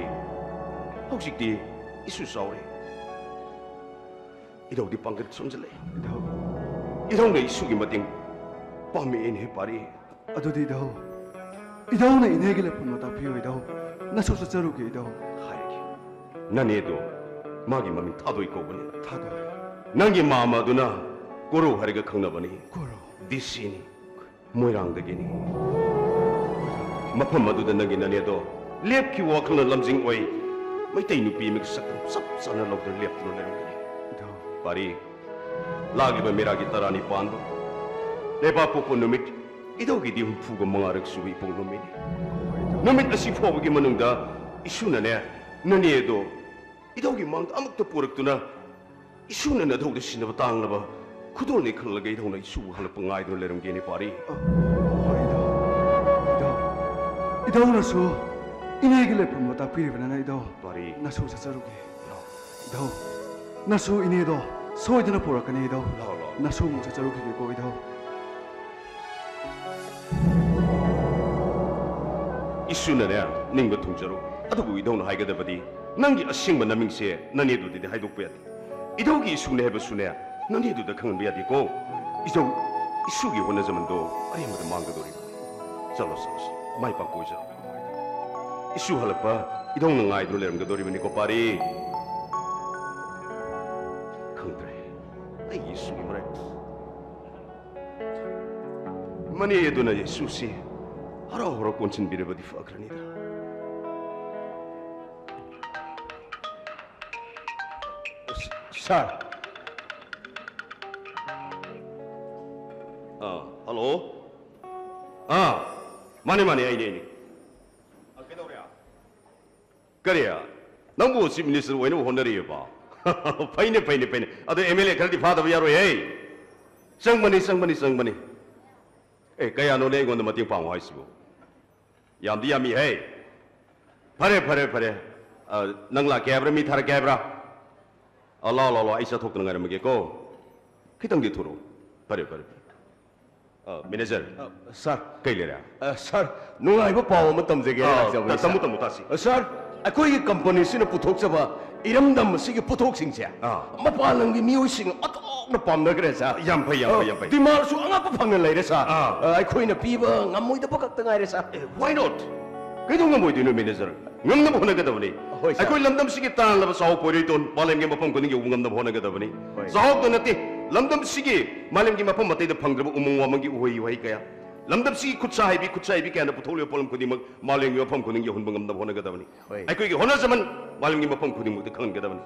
ꯍꯧꯖꯤꯛꯇꯤ ꯏꯁꯨ ꯆꯥꯎꯔꯦ꯫ ꯏꯙꯧꯗꯤ ꯄꯥꯡꯒꯜ ꯁꯣꯟꯖꯜꯂꯛꯑꯦ꯫ ꯏꯙꯧ꯫ ꯏꯙꯧꯅ ꯏꯁꯨꯒꯤ ꯃꯇꯦꯡ ꯄꯥꯝꯃꯛꯑꯦꯅꯦ ꯄꯥꯔꯤ꯫ ꯑꯗꯨꯗꯤ ꯏꯙꯧ, ꯏꯙꯧꯅ ꯏꯅꯦꯒꯤ ꯂꯩꯐꯝꯗꯣ ꯇꯥꯛꯄꯤꯌꯨ, ꯏꯙꯧ꯫ ꯅꯁꯨ ꯆꯠꯆꯔꯨꯒꯦ, ꯏꯙꯧ꯫ ꯍꯥꯏꯔꯒꯦ꯫ ꯅꯅꯦꯗꯣ ꯃꯥꯒꯤ ꯃꯃꯤꯡ ꯊꯥꯗꯣꯏ ꯀꯧꯕꯅꯤ꯫ ꯊꯥꯗꯣꯏ꯫ ꯅꯪꯒꯤ ꯃꯥꯝꯃ ꯑꯗꯨꯅ ꯀꯣꯔꯧ ꯍꯥꯏꯔꯒ ꯈꯪꯅꯕꯅꯤ꯫ ꯀꯣꯔꯧ꯫ ꯗꯤ ꯁꯤꯅꯤ꯫ ꯃꯣꯏꯔꯥꯡꯗꯒꯤꯅꯤ꯫ ꯃꯐꯝ ꯑꯗꯨꯗ ꯅꯪꯒꯤ ꯅꯅꯦꯗꯣ ꯂꯦꯞꯈꯤꯕ ꯋꯥꯈꯜꯅ ꯂꯝꯖꯤꯡ ꯑꯣꯏ ꯃꯩꯇꯩ ꯅꯨꯄꯤ ꯑꯃꯒꯤ ꯁꯛꯇꯝ ꯆꯞ ꯆꯥꯅ ꯂꯧꯗꯨꯅ ꯂꯦꯞꯇꯨꯅ ꯂꯩꯔꯝꯒꯅꯤ꯫ ꯏꯙꯧ꯫ ꯄꯥꯔꯤ, ꯂꯥꯛꯂꯤꯕ ꯃꯦꯔꯥꯒꯤ ꯇꯔꯥꯅꯤꯄꯥꯟꯗꯣ ꯂꯩꯕꯥꯛ ꯄꯣꯛꯄ ꯅꯨꯃꯤꯠ, ꯏꯙꯧꯒꯤꯗꯤ ꯍꯨꯝꯐꯨꯒ ꯃꯉꯥꯔꯛ ꯁꯨꯕ ꯏꯄꯣꯛ ꯅꯨꯃꯤꯠꯅꯤ꯫ ꯅꯨꯃꯤꯠ ꯑꯁꯤ ꯐꯥꯎꯕꯒꯤ ꯃꯅꯨꯡꯗ ꯏꯁꯨꯅꯅꯦ, ꯅꯅꯦꯗꯣ ꯏꯙꯧꯒꯤ ꯃꯥꯡꯗ ꯑꯃꯨꯛꯇ ꯄꯨꯔꯛꯇꯨꯅ ꯏꯁꯨꯅ ꯅꯙꯧꯗ ꯁꯤꯟꯅꯕ ꯇꯥꯡꯂꯕ ꯈꯨꯗꯣꯜꯅꯤ ꯈꯜꯂꯒ ꯏꯙꯧꯅ ꯏꯁꯨꯕꯨ ꯍꯜꯂꯛꯄ ꯉꯥꯏꯗꯨꯅ ꯂꯩꯔꯝꯒꯦꯅꯦ ꯄꯥꯔꯤ꯫ ꯑ, ꯍꯣꯏ, ꯏꯙꯧ꯫ ꯏꯙꯧ꯫ ꯏꯙꯧꯅꯁꯨ ꯏꯅꯦꯒꯤ ꯂꯩꯐꯝꯗꯣ ꯇꯥꯛꯄꯤꯔꯤꯕꯅꯤꯅ ꯏꯙꯧ꯫ ꯄꯥꯔꯤ꯫ ꯅꯁꯨ ꯆꯠꯆꯔꯨꯒꯦ꯫ ꯂꯥꯎ꯫ ꯏꯙꯧ꯫ ꯅꯁꯨ ꯏꯅꯦꯗꯣ ꯁꯣꯏꯗꯅ ꯄꯨꯔꯛꯀꯅꯤ ꯏꯙꯧ꯫ ꯂꯥꯎ, ꯂꯥꯎ꯫ ꯅꯁꯨ ꯑꯃꯨꯛ ꯆꯠꯆꯔꯨꯈꯤꯒꯦꯀꯣ ꯏꯙꯧ꯫ ꯏꯁꯨꯅꯅꯦ, ꯅꯤꯡꯕ ꯊꯨꯡꯖꯔꯣ꯫ ꯑꯗꯨꯕꯨ ꯏꯙꯧꯅ ꯍꯥꯏꯒꯗꯕꯗꯤ ꯅꯪꯒꯤ ꯑꯁꯦꯡꯕ ꯅꯃꯤꯡꯁꯦ ꯅꯅꯦꯗꯨꯗꯗꯤ ꯍꯥꯏꯗꯣꯛꯄ ꯌꯥꯗꯦ꯫ ꯏꯙꯧꯒꯤ ꯏꯁꯨꯅꯦ ꯍꯥꯏꯕꯁꯨꯅꯦ, ꯅꯅꯦꯗꯨꯗ ꯈꯪꯍꯟꯕ ꯌꯥꯗꯦꯀꯣ꯫ ꯏꯙꯧ, ꯏꯁꯨꯒꯤ ꯍꯣꯠꯅꯖꯃꯟꯗꯣ ꯑꯔꯦꯝꯕꯗ ꯃꯥꯡꯒꯗꯧꯔꯤꯕꯅꯤ꯫ ꯆꯠꯂꯣ, ꯆꯠꯂꯣ, ꯆꯠꯂꯣ꯫ ꯃꯥꯏ ꯄꯥꯛꯄ ꯑꯣꯏꯖꯔꯣ꯫ ꯏꯁꯨ ꯍꯜꯂꯛꯄ ꯏꯙꯧꯅ ꯉꯥꯏꯗꯨꯅ ꯂꯩꯔꯝꯒꯗꯧꯔꯤꯕꯅꯤꯀꯣ, ꯄꯥꯔꯤ꯫ ꯈꯪꯗ꯭ꯔꯦ, ꯑꯩꯒꯤ ꯏꯁꯨꯒꯤ ꯃꯔꯥꯏꯕꯛ꯫ ꯃꯅꯦ ꯑꯗꯨꯅ ꯏꯁꯨꯁꯤ ꯍꯔꯥꯎ ꯍꯔꯥꯎ ꯀꯣꯟꯁꯤꯟꯕꯤꯔꯕꯗꯤ ꯐꯈ꯭ꯔꯅꯤꯗ꯫ ꯁꯥꯔ꯫ ꯑꯥ, ꯍꯜꯂꯣ꯫ ꯑꯥ, ꯃꯥꯅꯦ, ꯃꯥꯅꯦ, ꯑꯩꯅꯦ, ꯑꯩꯅꯦ꯫ ꯑꯥ, ꯀꯩꯗꯧꯔꯦ? ꯀꯔꯤ? ꯅꯪꯕꯨ ꯆꯤꯐ ꯃꯤꯅꯤꯁꯇꯔ ꯑꯣꯏꯅꯕ ꯍꯣꯠꯅꯔꯤꯑꯕ? ꯐꯩꯅꯦ, ꯐꯩꯅꯦ, ꯐꯩꯅꯦ꯫ ꯑꯗꯣ ꯑꯦꯝ ꯑꯦꯜ ꯑꯦ ꯈꯔꯗꯤ ꯐꯥꯗꯕ ꯌꯥꯔꯣꯏꯍꯦ꯫ ꯆꯪꯕꯅꯤ, ꯆꯪꯕꯅꯤ, ꯆꯪꯕꯅꯤ꯫ ꯑꯦ, ꯀꯌꯥꯅꯣꯅꯦ ꯑꯩꯉꯣꯟꯗ ꯃꯇꯦꯡ ꯄꯥꯡꯉꯣ ꯍꯥꯏꯁꯤꯕꯨ? ꯌꯥꯝꯗꯤ ꯌꯥꯝꯃꯤꯍꯦ꯫ ꯐꯔꯦ, ꯐꯔꯦ, ꯐꯔꯦ꯫ ꯑ, ꯅꯪ ꯂꯥꯛꯀꯦ ꯍꯥꯏꯕ꯭ꯔꯥ? ꯃꯤ ꯊꯥꯔꯛꯀꯦ ꯍꯥꯏꯕ꯭ꯔꯥ? ꯑ, ꯂꯥꯛꯑꯣ, ꯂꯥꯛꯑꯣ, ꯂꯥꯛꯑꯣ꯫ ꯑꯩ ꯆꯠꯊꯣꯛꯇꯅ ꯉꯥꯏꯔꯝꯃꯒꯦꯀꯣ꯫ ꯈꯤꯇꯪꯗꯤ ꯊꯨꯔꯛꯑꯣ꯫ ꯐꯔꯦ, ꯐꯔꯦ, ꯐꯔꯦ꯫ ꯑ, ꯃꯦꯅꯦꯖꯔ꯫ ꯑ, ꯁꯥꯔ꯫ ꯀꯩ ꯂꯩꯔꯦ? ꯑ, ꯁꯥꯔ, ꯅꯨꯡꯉꯥꯏꯕ ꯄꯥꯎ ꯑꯃ ꯇꯝꯖꯒꯦ ꯑ, ꯂꯥꯛꯆꯕꯅꯤ, ꯇ-, ꯇꯝꯃꯨ, ꯁꯥꯔ꯫ ꯇꯝꯃꯨ, ꯇꯥꯁꯤ꯫ ꯑ, ꯁꯥꯔ, ꯑꯩꯈꯣꯏꯒꯤ ꯀꯝꯄꯅꯤꯁꯤꯅ ꯄꯨꯊꯣꯛꯆꯕ ꯏꯔꯝꯗꯝ ꯑꯁꯤꯒꯤ ꯄꯣꯠꯊꯣꯛꯁꯤꯡꯁꯦ ꯑꯥ꯫ ꯃꯄꯥꯟ ꯂꯝꯒꯤ ꯃꯤꯑꯣꯏꯁꯤꯡꯅ ꯑꯣꯟꯊꯣꯛꯅ ꯄꯥꯝꯅꯈ꯭ꯔꯦ, ꯁꯥꯔ꯫ ꯌꯥꯝ ꯐꯩ, ꯌꯥꯝ ꯐꯩ, ꯑ, ꯌꯥꯝ ꯐꯩ꯫ ꯗꯤꯃꯥꯟꯁꯨ ꯑꯉꯛꯄ ꯐꯪꯅ ꯂꯩꯔꯦ, ꯁꯥꯔ꯫ ꯑꯥ꯫ ꯑ, ꯑꯩꯈꯣꯏꯅ ꯄꯤꯕ ꯉꯝꯃꯣꯏꯗꯕ ꯈꯛꯇ ꯉꯥꯏꯔꯦ, ꯁꯥꯔ꯫ ꯑꯦ, why not? ꯀꯩꯗꯧ ꯉꯝꯃꯣꯏꯗꯣꯏꯅꯣ, ꯃꯦꯅꯦꯖꯔ? ꯉꯝꯅꯕ ꯍꯣꯠꯅꯒꯗꯕꯅꯤ꯫ ꯍꯣꯏ, ꯁꯥꯔ꯫ ꯑꯩꯈꯣꯏ ꯂꯝꯗꯝꯁꯤꯒꯤ ꯇꯥꯡꯂꯕ ꯆꯥꯎ ꯄꯣꯏꯔꯣꯏꯇꯣꯟ ꯃꯥꯂꯦꯝꯒꯤ ꯃꯐꯝ ꯈꯨꯗꯤꯡ ꯌꯧꯕ ꯉꯝꯅꯕ ꯍꯣꯠꯅꯒꯗꯕꯅꯤ꯫ ꯍꯣꯏ꯫ ꯆꯥꯎꯇ ꯅꯠꯇꯦ, ꯂꯝꯗꯝꯁꯤꯒꯤ ꯃꯥꯂꯦꯝꯒꯤ ꯃꯐꯝ ꯑꯇꯩꯗ ꯐꯪꯗ꯭ꯔꯕ ꯎꯃꯪ ꯋꯥꯃꯪꯒꯤ ꯎꯍꯩ ꯋꯥꯍꯩ ꯀꯌꯥ, ꯂꯝꯗꯝꯁꯤꯒꯤ ꯈꯨꯠꯁꯥ ꯍꯩꯕꯤ, ꯈꯨꯠꯁꯥ ꯍꯩꯕꯤ ꯀꯌꯥꯅ ꯄꯨꯊꯣꯛꯂꯤꯕ ꯄꯣꯠꯂꯝ ꯈꯨꯗꯤꯡꯃꯛ ꯃꯥꯂꯦꯝꯒꯤ ꯃꯐꯝ ꯈꯨꯗꯤꯡ ꯌꯧꯍꯟꯕ ꯉꯝꯅꯕ ꯍꯣꯠꯅꯒꯗꯕꯅꯤ꯫ ꯍꯣꯏ꯫ ꯑꯩꯈꯣꯏꯒꯤ ꯍꯣꯠꯅꯖꯃꯟ ꯃꯥꯂꯦꯝꯒꯤ ꯃꯐꯝ ꯈꯨꯗꯤꯡꯃꯛꯇ ꯈꯪꯍꯟꯒꯗꯕꯅꯤ꯫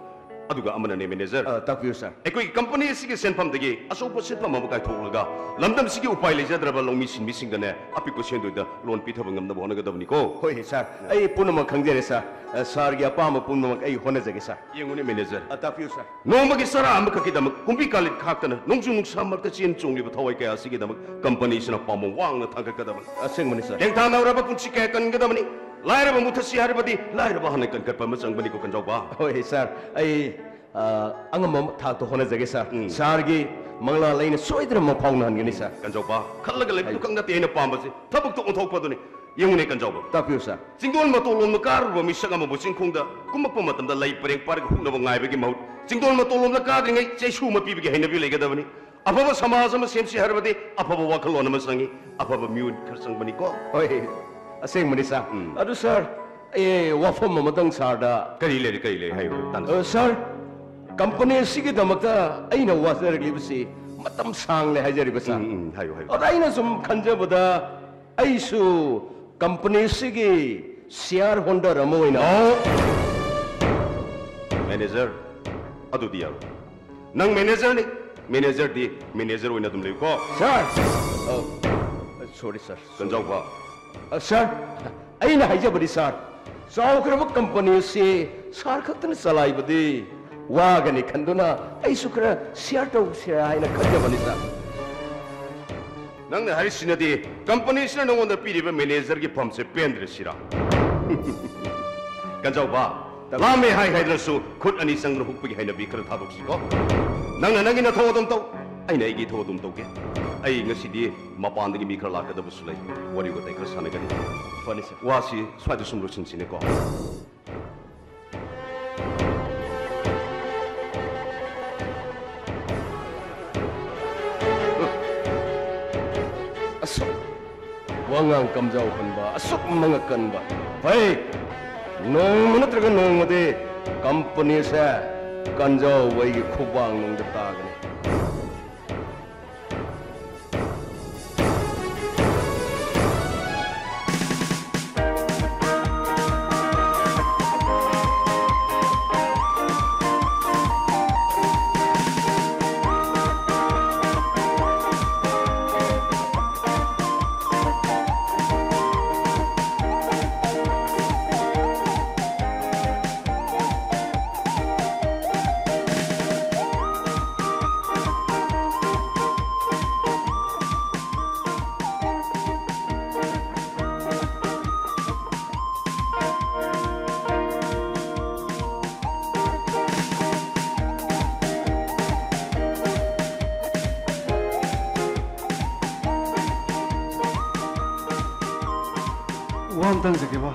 ꯑꯗꯨꯒ ꯑꯃꯅꯅꯦ, ꯃꯦꯅꯦꯖꯔ, ꯑ, ꯇꯥꯛꯄꯤꯌꯨ, ꯁꯥꯔ꯫ ꯑꯩꯈꯣꯏꯒꯤ ꯀꯝꯄꯅꯤ ꯑꯁꯤꯒꯤ ꯁꯦꯟꯐꯝꯗꯒꯤ ꯑꯆꯧꯕ ꯁꯦꯟꯐꯝ ꯑꯃ ꯀꯥꯏꯊꯣꯛꯂꯒ ꯂꯝꯗꯝꯁꯤꯒꯤ ꯎꯄꯥꯏ ꯂꯩꯖꯗ꯭ꯔꯕ ꯂꯧꯃꯤ ꯁꯤꯟꯃꯤꯁꯤꯡꯗꯅꯦ ꯑꯄꯤꯛꯄ ꯁꯦꯟꯗꯣꯏꯗ ꯂꯣꯟ ꯄꯤꯊꯕ ꯉꯝꯅꯕ ꯍꯣꯠꯅꯒꯗꯕꯅꯤꯀꯣ꯫ ꯍꯣꯏ, ꯁꯥꯔ꯫ ꯑꯩ ꯄꯨꯝꯅꯃꯛ ꯈꯪꯖꯔꯦ, ꯁꯥꯔ꯫ ꯑ, ꯁꯥꯔꯒꯤ ꯑꯄꯥꯝꯕ ꯄꯨꯝꯅꯃꯛ ꯑꯩ ꯍꯣꯠꯅꯖꯒꯦ, ꯁꯥꯔ꯫ ꯌꯦꯡꯉꯨꯅꯦ, ꯃꯦꯅꯦꯖꯔ꯫ ꯑ, ꯇꯥꯛꯄꯤꯌꯨ, ꯁꯥꯔ꯫ ꯅꯣꯡꯃꯒꯤ ꯆꯔꯥ ꯑꯃꯈꯛꯀꯤꯗꯃꯛ ꯀꯨꯝꯕꯤ ꯀꯥꯂꯦꯟ ꯈꯥꯛꯇꯅ ꯅꯣꯡꯖꯨ ꯅꯨꯡꯁꯥ ꯃꯔꯛꯇ ꯆꯦꯟ ꯆꯣꯡꯂꯤꯕ ꯊꯋꯥꯏ ꯀꯌꯥ ꯑꯁꯤꯒꯤꯗꯃꯛ ꯀꯝꯄꯅꯤꯁꯤꯅ ꯄꯥꯝꯕꯣꯝ ꯋꯥꯡꯅ ꯊꯥꯡꯒꯠꯀꯗꯕꯅꯤ꯫ ꯑꯁꯦꯡꯕꯅꯤ, ꯁꯥꯔ꯫ ꯇꯦꯡꯊꯥꯅꯔꯕ ꯄꯨꯟꯁꯤ ꯀꯌꯥ ꯀꯟꯒꯗꯕꯅꯤ꯫ ꯂꯥꯏꯔꯕ ꯃꯨꯊꯠꯁꯤ ꯍꯥꯏꯔꯕꯗꯤ ꯂꯥꯏꯔꯕ ꯍꯥꯟꯅ ꯀꯟꯈꯠꯄ ꯑꯃ ꯆꯪꯕꯅꯤꯀꯣ, ꯀꯟꯖꯥꯎꯕ꯫ ꯍꯣꯏ, ꯁꯥꯔ꯫ ꯑꯩ, ꯑ, ꯑꯉꯝꯕ ꯊꯥꯛꯇ ꯍꯣꯠꯅꯖꯒꯦ, ꯁꯥꯔ꯫ ꯎꯝ꯫ ꯁꯥꯔꯒꯤ ꯃꯪꯂꯥ ꯂꯩꯅ ꯁꯣꯏꯗꯅ ꯃꯄꯥꯎ ꯅꯥꯍꯟꯒꯅꯤ, ꯁꯥꯔ꯫ ꯀꯟꯖꯥꯎꯕ, ꯈꯜꯂꯒ ꯂꯩꯕꯗꯨ ꯈꯛ ꯅꯠꯇꯦ ꯑꯩꯅ ꯄꯥꯝꯕꯁꯦ, ꯊꯕꯛꯇ ꯑꯣꯟꯊꯣꯛꯄꯗꯨꯅꯤ꯫ ꯌꯦꯡꯉꯨꯅꯦ, ꯀꯟꯖꯥꯎꯕ꯫ ꯇꯥꯛꯄꯤꯌꯨ, ꯁꯥꯔ꯫ ꯆꯤꯡꯗꯣꯜ ꯃꯇꯣꯜꯂꯣꯝꯗ ꯀꯥꯔꯨꯕ ꯃꯤꯁꯛ ꯑꯃꯕꯨ ꯆꯤꯡꯈꯣꯡꯗ ꯀꯨꯝꯃꯛꯄ ꯃꯇꯝꯗ ꯂꯩ ꯄꯔꯦꯡ ꯄꯥꯔꯒ ꯍꯨꯛꯅꯕ ꯉꯥꯏꯕꯒꯤ ꯃꯍꯨꯠ, ꯆꯤꯡꯗꯣꯜ ꯃꯇꯣꯜꯂꯣꯝꯗ ꯀꯥꯗ꯭ꯔꯤꯉꯩ ꯆꯩꯁꯨ ꯑꯃ ꯄꯤꯕꯒꯤ ꯍꯩꯅꯕꯤ ꯂꯩꯒꯗꯕꯅꯤ꯫ ꯑꯐꯕ ꯁꯃꯥꯖ ꯑꯃ ꯁꯦꯝꯁꯤ ꯍꯥꯏꯔꯕꯗꯤ ꯑꯐꯕ ꯋꯥꯈꯜꯂꯣꯟ ꯑꯃ ꯆꯪꯏ, ꯑꯐꯕ ꯃꯤꯑꯣꯏ ꯈꯔ ꯆꯪꯕꯅꯤꯀꯣ꯫ ꯍꯣꯏ, ꯑꯁꯦꯡꯕꯅꯤ, ꯁꯥꯔ꯫ ꯎꯝ꯫ ꯑꯗꯨ, ꯁꯥꯔ, ꯑꯩ ꯋꯥꯐꯝ ꯑꯃꯇꯪ ꯁꯥꯔꯗ ꯀꯔꯤ ꯂꯩꯔꯦ, ꯀꯔꯤ ꯂꯩꯔꯦ? ꯍꯥꯏꯌꯨ, ꯍꯥꯏꯌꯨ, ꯇꯥꯟꯅꯁꯤ꯫ ꯑ, ꯁꯥꯔ, ꯀꯝꯄꯅꯤ ꯑꯁꯤꯒꯤꯗꯃꯛꯇ ꯑꯩꯅ ꯋꯥꯖꯔꯛꯂꯤꯕꯁꯤ ꯃꯇꯝ ꯁꯥꯡꯂꯦ ꯍꯥꯏꯖꯔꯤꯕ, ꯁꯥꯔ꯫ ꯎꯝ, ꯎꯝ, ꯍꯥꯏꯌꯨ, ꯍꯥꯏꯌꯨ꯫ ꯑꯗ ꯑꯩꯅ ꯁꯨꯝ ꯈꯟꯖꯕꯗ ꯑꯩꯁꯨ ꯀꯝꯄꯅꯤ ꯑꯁꯤꯒꯤ ꯁꯤꯌꯥꯔ ꯍꯣꯜꯗꯔ ꯑꯃ ꯑꯣꯏꯅ ꯅꯣ! ꯃꯦꯅꯦꯖꯔ, ꯑꯗꯨꯗꯤ ꯌꯥꯔꯣꯏ꯫ ꯅꯪ ꯃꯦꯅꯦꯖꯔꯅꯤ, ꯃꯦꯅꯦꯖꯔꯗꯤ ꯃꯦꯅꯦꯖꯔ ꯑꯣꯏꯅ ꯑꯗꯨꯝ ꯂꯩꯌꯨꯀꯣ꯫ ꯁꯥꯔ! ꯑ, ꯁꯣꯔꯤ, ꯁꯥꯔ꯫ ꯀꯟꯖꯥꯎꯕ꯫ ꯑ, ꯁꯥꯔ, ꯑꯩꯅ ꯍꯥꯏꯖꯕꯗꯤ, ꯁꯥꯔ, ꯆꯥꯎꯈ꯭ꯔꯕ ꯀꯝꯄꯅꯤ ꯑꯁꯤ ꯁꯥꯔ ꯈꯛꯇꯅ ꯆꯂꯥꯏꯕꯗꯤ ꯋꯥꯒꯅꯤ ꯈꯟꯗꯨꯅ ꯑꯩꯁꯨ ꯈꯔ ꯁꯤꯌꯥꯔ ꯇꯧꯁꯤꯔꯥ ꯍꯥꯏꯅ ꯈꯟꯖꯕꯅꯤ, ꯁꯥꯔ꯫ ꯅꯪꯅ ꯍꯥꯏꯔꯤꯁꯤꯅꯗꯤ ꯀꯝꯄꯅꯤꯁꯤꯅ ꯅꯉꯣꯟꯗ ꯄꯤꯔꯤꯕ ꯃꯦꯅꯦꯖꯔꯒꯤ ꯐꯝꯁꯦ ꯄꯦꯟꯗ꯭ꯔꯦ ꯁꯤꯔꯥ? ꯀꯟꯖꯥꯎꯕ, ꯂꯥꯝꯃꯦ ꯍꯥꯏ ꯍꯥꯏꯗ꯭ꯔꯁꯨ ꯈꯨꯠ ꯑꯅꯤ ꯆꯪꯗꯨꯅ ꯍꯨꯛꯄꯒꯤ ꯍꯩꯅꯕꯤ ꯈꯔ ꯊꯥꯗꯣꯛꯁꯤꯀꯣ꯫ ꯅꯪꯅ ꯅꯪꯒꯤ ꯅꯊꯧ ꯑꯗꯨꯝ ꯇꯧ, ꯑꯩꯅ ꯑꯩꯒꯤ ꯏꯊꯧ ꯑꯗꯨꯝ ꯇꯧꯒꯦ꯫ ꯑꯩ ꯉꯁꯤꯗꯤ ꯃꯄꯥꯟꯗꯒꯤ ꯃꯤ ꯈꯔ ꯂꯥꯛꯀꯗꯕꯁꯨ ꯂꯩ, ꯋꯥꯔꯤ ꯋꯥꯇꯥꯏ ꯈꯔ ꯁꯥꯟꯅꯒꯅꯤ꯫ ꯐꯅꯤ, ꯁꯥꯔ꯫ ꯋꯥꯁꯤ ꯁ꯭ꯋꯥꯏꯗ ꯁꯨꯝ ꯂꯣꯏꯁꯤꯟꯁꯤꯅꯦꯀꯣ꯫ ꯑꯁꯨꯛ ꯋꯥꯉꯥꯡ ꯀꯝꯖꯥꯎ ꯀꯟꯕ, ꯑꯁꯨꯛ ꯃꯉꯛ ꯀꯟꯕ꯫ ꯐꯩ, ꯅꯣꯡꯃ ꯅꯠꯇ꯭ꯔꯒ ꯅꯣꯡꯃꯗꯤ ꯀꯝꯄꯅꯤꯁꯦ ꯀꯟꯖꯥꯎ ꯑꯩꯒꯤ ꯈꯨꯕꯥꯡ ꯅꯨꯡꯗ ꯇꯥꯒꯅꯤ꯫ ꯋꯥ ꯑꯝꯇ ꯍꯪꯖꯒꯦꯕ꯫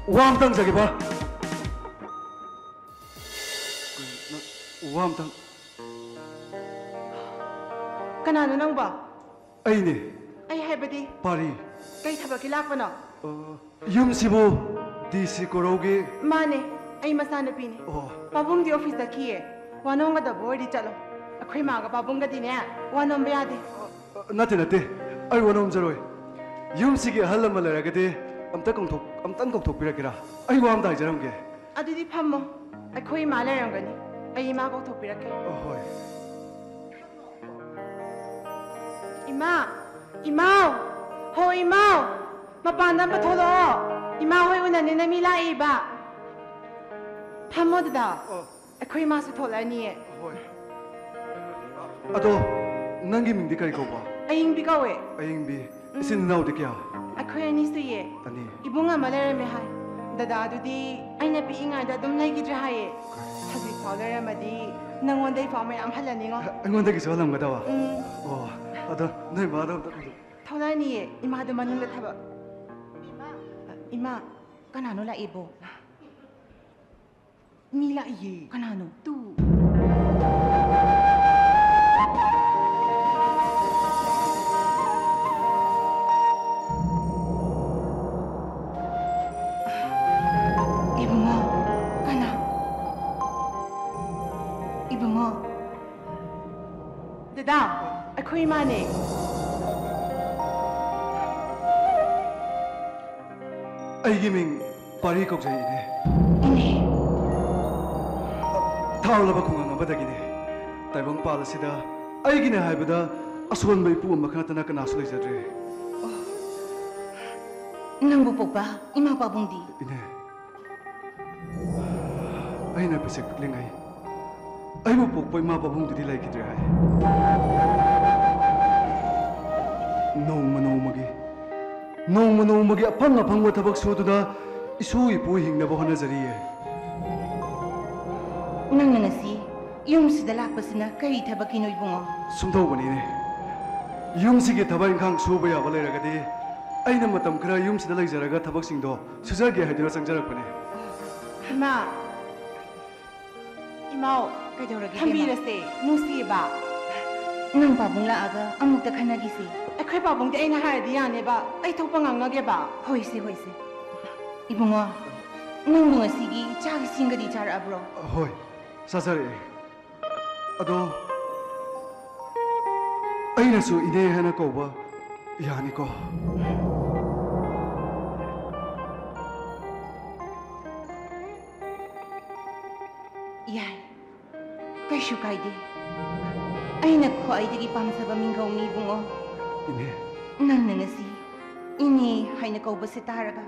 ꯋꯥ ꯑꯝꯇ ꯍꯪꯖꯒꯦꯕ꯫ ꯀꯩꯅꯣ, ꯅꯪ ꯋꯥ ꯑꯝꯇꯪ꯫ ꯀꯅꯥꯅꯣ ꯅꯪꯕꯣ? ꯑꯩꯅꯦ꯫ ꯑꯩ ꯍꯥꯏꯕꯗꯤ? ꯄꯥꯔꯤ꯫ ꯀꯩ ꯊꯕꯛꯀꯤ ꯂꯥꯛꯄꯅꯣ? ꯑ, ꯌꯨꯝꯁꯤꯕꯨ ꯗꯤ ꯁꯤ ꯀꯣꯔꯧꯒꯤ? ꯃꯥꯅꯦ, ꯑꯩ ꯃꯆꯥꯅꯨꯄꯤꯅꯦ꯫ ꯑꯣ꯫ ꯄꯥꯕꯨꯡꯗꯤ ꯑꯣꯐꯤꯁ ꯆꯠꯈꯤꯌꯦ꯫ ꯋꯥ ꯅꯣꯝꯒꯗꯕ ꯑꯣꯏꯔꯗꯤ ꯆꯠꯂꯣ꯫ ꯑꯩꯈꯣꯏ ꯃꯥꯒ ꯄꯥꯕꯨꯡꯒꯗꯤꯅꯦ, ꯋꯥ ꯅꯣꯝꯕ ꯌꯥꯗꯦ꯫ ꯑ, ꯅꯠꯇꯦ, ꯅꯠꯇꯦ꯫ ꯑꯩ ꯋꯥ ꯅꯣꯝꯖꯔꯣꯏ꯫ ꯌꯨꯝꯁꯤꯒꯤ ꯑꯍꯜ ꯂꯃꯟ ꯂꯩꯔꯒꯗꯤ ꯑꯝꯇ ꯀꯧꯊꯣꯛ-, ꯑꯝꯇꯪ ꯀꯧꯊꯣꯛꯄꯤꯔꯛꯀꯦꯔꯥ? ꯑꯩ ꯋꯥ ꯑꯝꯇ ꯍꯥꯏꯖꯔꯝꯒꯦ꯫ ꯑꯗꯨꯗꯤ ꯐꯝꯃꯣ꯫ ꯑꯩꯈꯣꯏ ꯏꯃꯥ ꯂꯩꯔꯝꯒꯅꯤ꯫ ꯑꯩ ꯏꯃꯥ ꯀꯧꯊꯣꯛꯄꯤꯔꯛꯀꯦ꯫ ꯑ, ꯍꯣꯏ꯫ ꯏꯃꯥ! ꯏꯃꯥꯎ! ꯍꯣ ꯏꯃꯥꯎ! ꯃꯄꯥꯟꯗ ꯑꯝꯇ ꯊꯣꯛꯂꯛꯑꯣ꯫ ꯏꯃꯥ ꯍꯣꯏ ꯎꯅꯅꯤꯅ ꯃꯤ ꯂꯥꯛꯏꯕ꯫ ꯐꯝꯃꯣ ꯗꯗꯥ꯫ ꯑꯣ꯫ ꯑꯩꯈꯣꯏ ꯏꯃꯥꯁꯨ ꯊꯣꯛꯂꯛꯑꯅꯤꯌꯦ꯫ ꯍꯣꯏ꯫ ꯑꯗꯣ ꯅꯪꯒꯤ ꯃꯤꯡꯗꯤ ꯀꯔꯤ ꯀꯧꯕ? ꯑꯌꯤꯡꯕꯤ ꯀꯧꯋꯦ꯫ ꯑꯌꯤꯡꯕꯤ꯫ ꯎꯝ꯫ ꯏꯆꯤꯟ ꯏꯅꯥꯎꯗꯤ ꯀꯌꯥ? ꯑꯩꯈꯣꯏ ꯑꯅꯤ ꯁꯨꯏꯌꯦ꯫ ꯑꯅꯤ꯫ ꯏꯕꯨꯡ ꯑꯃ ꯂꯩꯔꯝꯃꯦ ꯍꯥꯏ꯫ ꯗꯗꯥꯗꯨꯗꯤ ꯑꯩꯅ ꯄꯤꯛꯏꯉꯩꯗ ꯑꯗꯨꯝ ꯂꯩꯈꯤꯗ꯭ꯔꯦ ꯍꯥꯏꯌꯦ꯫ ꯍꯧꯖꯤꯛꯐꯥꯎ ꯂꯩꯔꯝꯃꯗꯤ ꯅꯪꯉꯣꯟꯗꯩꯐꯥꯎ ꯃꯌꯥꯝ ꯍꯜꯂꯅꯤꯉꯣ꯫ ꯑꯩꯉꯣꯟꯗꯒꯤꯁꯨ ꯍꯜꯂꯝꯒꯗꯕ? ꯎꯝ꯫ ꯑꯣ, ꯑꯗꯣ ꯅꯣꯏ ꯃꯥꯗꯣ ꯑꯝꯇ ꯊꯣꯛꯂꯛꯑꯅꯤꯌꯦ, ꯏꯃꯥꯗꯣ ꯃꯅꯨꯡꯗ ꯊꯕꯛ꯫ ꯏꯃꯥ, ꯀꯅꯥꯅꯣ ꯂꯥꯛꯏꯕꯣ? ꯃꯤ ꯂꯥꯛꯏꯌꯦ꯫ ꯀꯅꯥꯅꯣ? ꯇꯨ꯫ ꯑꯥ, ꯑꯩꯈꯣꯏ ꯏꯃꯥꯅꯦ꯫ ꯑꯩꯒꯤ ꯃꯤꯡ ꯄꯥꯔꯤ ꯀꯧꯖꯩ, ꯏꯅꯦ꯫ ꯏꯅꯦ꯫ ꯊꯥꯎꯂꯕ ꯈꯨꯡꯒꯪ ꯑꯃꯗꯒꯤꯅꯦ꯫ ꯇꯥꯏꯕꯪꯄꯥꯜ ꯑꯁꯤꯗ ꯑꯩꯒꯤꯅꯦ ꯍꯥꯏꯕꯗ ꯑꯁꯣꯟꯕ ꯏꯄꯨ ꯑꯃꯈꯛ ꯅꯠꯇꯅ ꯀꯅꯥꯁꯨ ꯂꯩꯖꯗ꯭ꯔꯦ꯫ ꯅꯪꯕꯨ ꯄꯣꯛꯄ ꯏꯃꯥ ꯄꯥꯕꯨꯡꯗꯤ? ꯏꯅꯦ, ꯑꯩꯅ ꯄꯤꯁꯛ ꯄꯤꯛꯂꯤꯉꯩ ꯑꯩꯕꯨ ꯄꯣꯛꯄ ꯏꯃꯥ ꯄꯥꯕꯨꯡꯗꯨꯗꯤ ꯂꯩꯈꯤꯗ꯭ꯔꯦ ꯍꯥꯏ꯫ ꯅꯣꯡꯃ ꯅꯣꯡꯃꯒꯤ, ꯅꯣꯡꯃ ꯅꯣꯡꯃꯒꯤ ꯑꯐꯪ ꯑꯐꯪꯕ ꯊꯕꯛ ꯁꯨꯗꯨꯅ ꯏꯁꯨ ꯏꯄꯨ ꯍꯤꯡꯅꯕ ꯍꯣꯠꯅꯖꯔꯤꯌꯦ꯫ ꯅꯪꯅ ꯉꯁꯤ ꯌꯨꯝꯁꯤꯗ ꯂꯥꯛꯄꯁꯤꯅ ꯀꯔꯤ ꯊꯕꯛꯀꯤꯅꯣ, ꯏꯕꯨꯡꯉꯣ? ꯁꯨꯝꯗꯧꯕꯅꯤꯅꯦ, ꯌꯨꯝꯁꯤꯒꯤ ꯊꯕꯛ ꯏꯪꯈꯥꯡ ꯁꯨꯕ ꯌꯥꯕ ꯂꯩꯔꯒꯗꯤ ꯑꯩꯅ ꯃꯇꯝ ꯈꯔ ꯌꯨꯝꯁꯤꯗ ꯂꯩꯖꯔꯒ ꯊꯕꯛꯁꯤꯡꯗꯣ ꯁꯨꯖꯒꯦ ꯍꯥꯏꯗꯨꯅ ꯆꯪꯖꯔꯛꯄꯅꯦ꯫ ꯏꯃꯥ, ꯏꯃꯥꯎ, ꯀꯩꯗꯧꯔꯒꯦ, ꯏꯕꯦꯝꯃ? ꯊꯝꯕꯤꯔꯁꯦ, ꯅꯨꯡꯁꯤꯕ꯫ ꯅꯪ ꯄꯥꯕꯨꯡ ꯂꯥꯛꯑꯒ ꯑꯃꯨꯛꯇ ꯈꯟꯅꯈꯤꯁꯤ꯫ ꯑꯩꯈꯣꯏ ꯄꯥꯕꯨꯡꯗꯤ ꯑꯩꯅ ꯍꯥꯏꯔꯗꯤ ꯌꯥꯅꯦꯕ, ꯑꯩ ꯊꯣꯛꯄ ꯉꯥꯡꯅꯒꯦꯕ꯫ ꯍꯣꯏꯁꯦ, ꯍꯣꯏꯁꯦ꯫ ꯏꯕꯨꯡꯉꯣ, ꯅꯪꯕꯨ ꯉꯁꯤꯒꯤ ꯆꯥꯛ ꯏꯁꯤꯡꯒꯗꯤ ꯆꯥꯔꯛꯑꯕ꯭ꯔꯣ? ꯍꯣꯏ, ꯆꯥꯖꯔꯛꯑꯦ꯫ ꯑꯗꯣ ꯑꯩꯅꯁꯨ ꯏꯅꯦ ꯍꯥꯏꯅ ꯀꯧꯕ ꯌꯥꯅꯤꯀꯣ? ꯌꯥꯏ, ꯀꯩꯁꯨ ꯀꯥꯏꯗꯦ꯫ ꯑꯩꯅ ꯈ꯭ꯋꯥꯏꯗꯒꯤ ꯄꯥꯝꯖꯕ ꯃꯤꯡꯒꯧꯅꯤ, ꯏꯕꯨꯡꯉꯣ꯫ ꯏꯅꯦ꯫ ꯅꯪꯅ ꯉꯁꯤ ꯏꯅꯦ ꯍꯥꯏꯅ ꯀꯧꯕꯁꯦ ꯇꯥꯔꯒ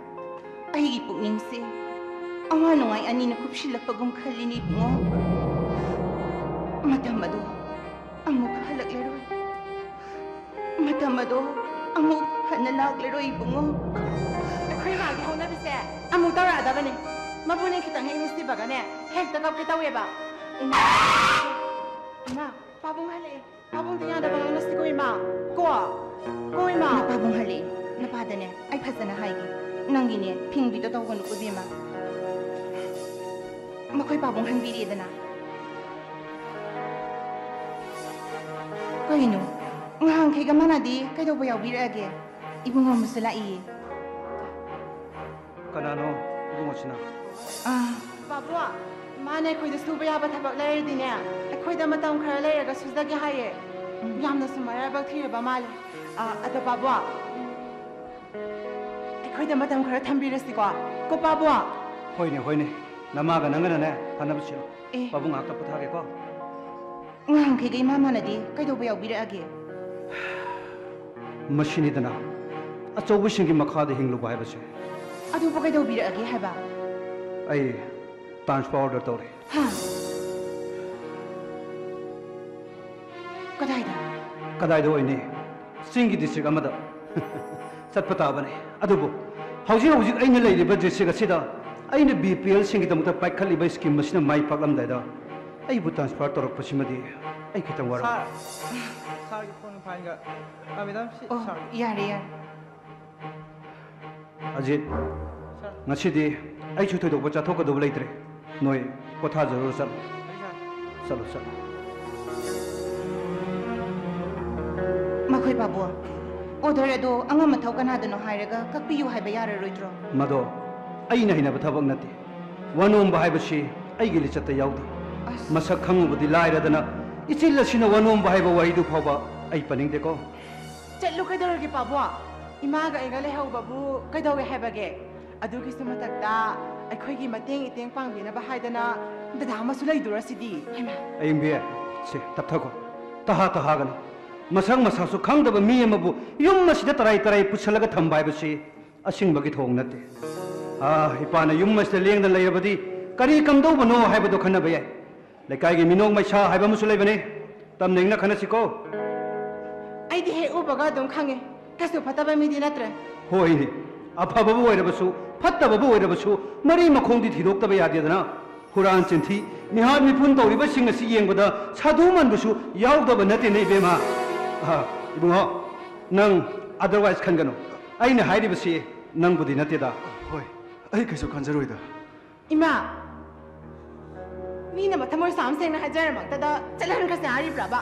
ꯑꯩꯒꯤ ꯄꯨꯛꯅꯤꯡꯁꯦ ꯑꯋꯥ ꯅꯨꯡꯉꯥꯏ ꯑꯅꯤꯅ ꯀꯨꯞꯁꯤꯜꯂꯛꯄꯒꯨꯝ ꯈꯜꯂꯤꯅꯦ, ꯏꯕꯨꯡꯉꯣ꯫ ꯃꯇꯝ ꯑꯗꯣ ꯑꯃꯨꯛ ꯍꯜꯂꯛꯂꯔꯣꯏ꯫ ꯃꯇꯝ ꯑꯗꯣ ꯑꯃꯨꯛ ꯍꯟꯅ ꯂꯥꯛꯂꯔꯣꯏ, ꯏꯕꯨꯡꯉꯣ꯫ ꯑꯩꯈꯣꯏ ꯃꯥꯒꯤ ꯍꯧꯅꯕꯤꯁꯦ ꯑꯃꯨꯛ ꯇꯧꯔꯛꯑꯗꯕꯅꯦ꯫ ꯃꯕꯨꯅꯦ ꯈꯤꯇꯪ ꯍꯦꯛ ꯅꯨꯡꯁꯤꯕꯒꯅꯦ ꯍꯦꯛꯇ ꯀꯞꯀꯦ ꯇꯧꯋꯦꯕ꯫ ꯏꯃꯥ, ꯏꯃꯥ, ꯄꯥꯕꯨꯡ ꯍꯜꯂꯛꯑꯦ꯫ ꯄꯥꯕꯨꯡꯗ ꯌꯥꯗꯕ ꯉꯥꯡꯅꯁꯤꯀꯣ, ꯏꯃꯥ꯫ ꯀꯣ? ꯀꯣ, ꯏꯃꯥ? ꯅꯄꯥꯕꯨꯡ ꯍꯜꯂꯛꯑꯦ꯫ ꯅꯄꯥꯗꯅꯦ ꯑꯩ ꯐꯖꯅ ꯍꯥꯏꯒꯦ꯫ ꯅꯪꯒꯤꯅꯦ ꯐꯤꯡꯕꯤꯗꯣ ꯇꯧꯒꯅꯨꯀꯣ, ꯏꯕꯦꯝꯃ꯫ ꯃꯈꯣꯏ ꯄꯥꯕꯨꯡ ꯍꯟꯕꯤꯔꯦꯗꯅ꯫ ꯀꯩꯅꯣ? ꯉꯍꯥꯟꯈꯩꯒ ꯃꯥꯟꯅꯗꯦ꯫ ꯀꯩꯗꯧꯕ ꯌꯥꯎꯕꯤꯔꯛꯑꯒꯦ? ꯏꯕꯨꯡꯉꯣ ꯑꯃꯁꯨ ꯂꯥꯛꯏꯌꯦ꯫ ꯀꯅꯥꯅꯣ ꯏꯕꯨꯡꯉꯣꯁꯤꯅ? ꯑꯥ꯫ ꯄꯥꯕꯨꯡ, ꯃꯥꯅ ꯑꯩꯈꯣꯏꯗ ꯁꯨꯕ ꯌꯥꯕ ꯊꯕꯛ ꯂꯩꯔꯗꯤꯅꯦ, ꯑꯩꯈꯣꯏꯗ ꯃꯇꯝ ꯈꯔ ꯂꯩꯔꯒ ꯁꯨꯖꯒꯦ ꯍꯥꯏꯌꯦ꯫ ꯌꯥꯝꯅꯁꯨ ꯃꯔꯥꯏꯕꯛ ꯊꯤꯔꯕ ꯃꯥꯜꯂꯦ꯫ ꯑ, ꯑꯗꯣ ꯄꯥꯕꯣ, ꯑꯩꯈꯣꯏꯗ ꯃꯇꯝ ꯈꯔ ꯊꯝꯕꯤꯔꯁꯤꯀꯣ꯫ ꯀꯣ ꯄꯥꯕꯣ? ꯍꯣꯏꯅꯦ, ꯍꯣꯏꯅꯦ꯫ ꯅꯃꯥꯒ ꯅꯪꯒꯅꯅꯦ ꯐꯅꯕ ꯁꯤꯜꯂꯣ꯫ ꯑꯦ꯫ ꯄꯥꯕꯨꯡ ꯉꯥꯏꯍꯥꯛꯇ ꯄꯣꯊꯥꯒꯦꯀꯣ꯫ ꯉꯍꯥꯟꯈꯩꯒ ꯏꯃꯥ ꯃꯥꯟꯅꯗꯦ, ꯀꯩꯗꯧꯕ ꯌꯥꯎꯕꯤꯔꯛꯑꯒꯦ? ꯃꯁꯤꯅꯤꯗꯅ ꯑꯆꯧꯕꯁꯤꯡꯒꯤ ꯃꯈꯥꯗ ꯍꯤꯡꯂꯨꯕ ꯍꯥꯏꯕꯁꯦ꯫ ꯑꯗꯨꯕꯨ ꯀꯩꯗꯧꯕꯤꯔꯛꯑꯒꯦ ꯍꯥꯏꯕ? ꯑꯩ transfer order ꯇꯧꯔꯦ꯫ ꯍꯥ? ꯀꯗꯥꯏꯗ? ꯀꯗꯥꯏꯗ ꯑꯣꯏꯅꯤ? ꯆꯤꯡꯒꯤ district ꯑꯃꯗ ꯆꯠꯄ ꯇꯥꯕꯅꯤ꯫ ꯑꯗꯨꯕꯨ ꯍꯧꯖꯤꯛ ꯍꯧꯖꯤꯛ ꯑꯩꯅ ꯂꯩꯔꯤꯕ district ꯑꯁꯤꯗ ꯑꯩꯅ B P L ꯁꯤꯡꯒꯤꯗꯃꯛꯇ ꯄꯥꯏꯈꯠꯂꯤꯕ scheme ꯑꯁꯤꯅ ꯃꯥꯏ ꯄꯥꯛꯂꯝꯗꯥꯏꯗ ꯑꯩꯕꯨ transfer ꯇꯧꯔꯛꯄꯁꯤꯃꯗꯤ ꯑꯩ ꯈꯤꯇꯪ ꯋꯥꯔꯧꯏ꯫ ꯁꯥꯔ, ꯁꯥꯔꯒꯤ ꯐꯣꯟ ꯐꯥꯏꯟꯒ, ꯑ, ꯃꯦꯗꯥꯝ, ꯁꯤ ꯑꯣ, ꯁꯥꯔꯒꯤ꯫ ꯌꯥꯔꯦ, ꯌꯥꯔꯦ꯫ ꯑꯖꯤꯠ, ꯁꯥꯔ꯫ ꯉꯁꯤꯗꯤ ꯑꯩꯁꯨ ꯊꯣꯏꯗꯣꯛꯄ ꯆꯠꯊꯣꯛꯀꯗꯧꯕ ꯂꯩꯇ꯭ꯔꯦ꯫ ꯅꯣꯏ ꯄꯣꯊꯥꯖꯔꯨꯔꯣ, ꯆꯠꯂꯣ꯫ ꯁꯥꯔ꯫ ꯆꯠꯂꯣ, ꯆꯠꯂꯣ꯫ ꯃꯈꯣꯏ ꯄꯥꯕꯨꯡ, order ꯑꯗꯣ ꯑꯉꯝ ꯑꯊꯧ ꯀꯅꯥꯗꯅꯣ ꯍꯥꯏꯔꯒ ꯀꯛꯄꯤꯌꯨ ꯍꯥꯏꯕ ꯌꯥꯔꯔꯣꯏꯗ꯭ꯔꯣ? ꯃꯗꯣ ꯑꯩꯅ ꯍꯩꯅꯕ ꯊꯕꯛ ꯅꯠꯇꯦ꯫ ꯋꯥꯅꯣꯝꯕ ꯍꯥꯏꯕꯁꯤ ꯑꯩꯒꯤ ꯂꯤꯆꯠꯇ ꯌꯥꯎꯗꯦ꯫ ꯑꯁ꯫ ꯃꯁꯛ ꯈꯪꯉꯨꯕꯗꯤ ꯂꯥꯏꯔꯗꯅ, ꯏꯆꯤꯜ ꯑꯁꯤꯅ ꯋꯥꯅꯣꯝꯕ ꯍꯥꯏꯕ ꯋꯥꯍꯩꯗꯨ ꯐꯥꯎꯕ ꯑꯩ ꯄꯟꯅꯤꯡꯗꯦꯀꯣ꯫ ꯆꯠꯂꯨ ꯀꯩꯗꯧꯔꯒꯦ ꯄꯥꯕꯨꯡ? ꯏꯃꯥꯒ ꯑꯩꯒ ꯂꯩꯍꯧꯕꯕꯨ ꯀꯩꯗꯧꯋꯦ ꯍꯥꯏꯕꯒꯦ? ꯑꯗꯨꯒꯤꯁꯨ ꯃꯊꯛꯇ ꯑꯩꯈꯣꯏꯒꯤ ꯃꯇꯦꯡ ꯏꯇꯦꯡ ꯄꯥꯡꯕꯤꯅꯕ ꯍꯥꯏꯗꯅ ꯗꯗꯥ ꯑꯃꯁꯨ ꯂꯩꯗꯨꯔꯁꯤꯗꯤ꯫ ꯍꯩꯃꯥ! ꯑꯌꯤꯡꯕꯤ, ꯁꯦ, ꯇꯞꯊꯈꯣ꯫ ꯇꯍꯥ ꯇꯍꯥꯒꯅꯨ꯫ ꯃꯁꯛ ꯃꯁꯥꯁꯨ ꯈꯪꯗꯕ ꯃꯤ ꯑꯃꯕꯨ ꯌꯨꯝ ꯑꯁꯤꯗ ꯇꯔꯥꯏ ꯇꯔꯥꯏ ꯄꯨꯁꯜꯂꯒ ꯊꯝꯕ ꯍꯥꯏꯕꯁꯤ ꯑꯁꯤꯡꯕꯒꯤ ꯊꯧꯑꯣꯡ ꯅꯠꯇꯦ꯫ ꯑꯥ, ꯏꯄꯥꯅ ꯌꯨꯝ ꯑꯁꯤꯗ ꯂꯦꯡꯗꯅ ꯂꯩꯔꯕꯗꯤ ꯀꯔꯤ ꯀꯝꯗꯧꯕꯅꯣ ꯍꯥꯏꯕꯗꯣ ꯈꯟꯅꯕ ꯌꯥꯏ꯫ ꯂꯩꯀꯥꯏꯒꯤ ꯃꯤꯅꯣꯛ ꯃꯩꯁꯥ ꯍꯥꯏꯕ ꯑꯃꯁꯨ ꯂꯩꯕꯅꯤ꯫ ꯇꯝꯅ ꯏꯪꯅ ꯈꯟꯅꯁꯤꯀꯣ꯫ ꯑꯩꯗꯤ ꯍꯦꯛ ꯎꯕꯒ ꯑꯗꯨꯝ ꯈꯪꯉꯦ, ꯀꯩꯁꯨ ꯐꯠꯇꯕ ꯃꯤꯗꯤ ꯅꯠꯇ꯭ꯔꯦ꯫ ꯍꯣꯏꯅꯦ, ꯑꯐꯕꯕꯨ ꯑꯣꯏꯔꯕꯁꯨ, ꯐꯠꯇꯕꯕꯨ ꯑꯣꯏꯔꯕꯁꯨ, ꯃꯔꯤ ꯃꯈꯣꯡꯗꯤ ꯊꯤꯗꯣꯛꯇꯕ ꯌꯥꯗꯦꯗꯅ꯫ ꯍꯨꯔꯥꯟ ꯆꯤꯟꯊꯤ, ꯃꯤꯍꯥꯠ ꯃꯤꯄꯨꯟ ꯇꯧꯔꯤꯕꯁꯤꯡ ꯑꯁꯤ ꯌꯦꯡꯕꯗ ꯁꯥꯗꯨ ꯃꯥꯟꯕꯁꯨ ꯌꯥꯎꯗꯕ ꯅꯠꯇꯦꯅꯦ, ꯏꯕꯦꯝꯃ꯫ ꯑꯍ, ꯏꯕꯨꯡꯉꯣ, ꯅꯪ otherwise ꯈꯟꯒꯅꯨ꯫ ꯑꯩꯅ ꯍꯥꯏꯔꯤꯕꯁꯤ ꯅꯪꯕꯨꯗꯤ ꯅꯠꯇꯦꯗ꯫ ꯍꯣꯏ, ꯑꯩ ꯀꯩꯁꯨ ꯈꯟꯖꯔꯣꯏꯗ꯫ ꯏꯃꯥ! ꯃꯤꯅ ꯃꯊꯃꯣꯏ ꯁꯥꯝ ꯁꯦꯡꯅ ꯍꯥꯏꯖꯔꯃꯛꯇꯗ ꯆꯠꯍꯟꯈ꯭ꯔꯁꯦ ꯍꯥꯏꯔꯤꯕ꯭ꯔꯕ?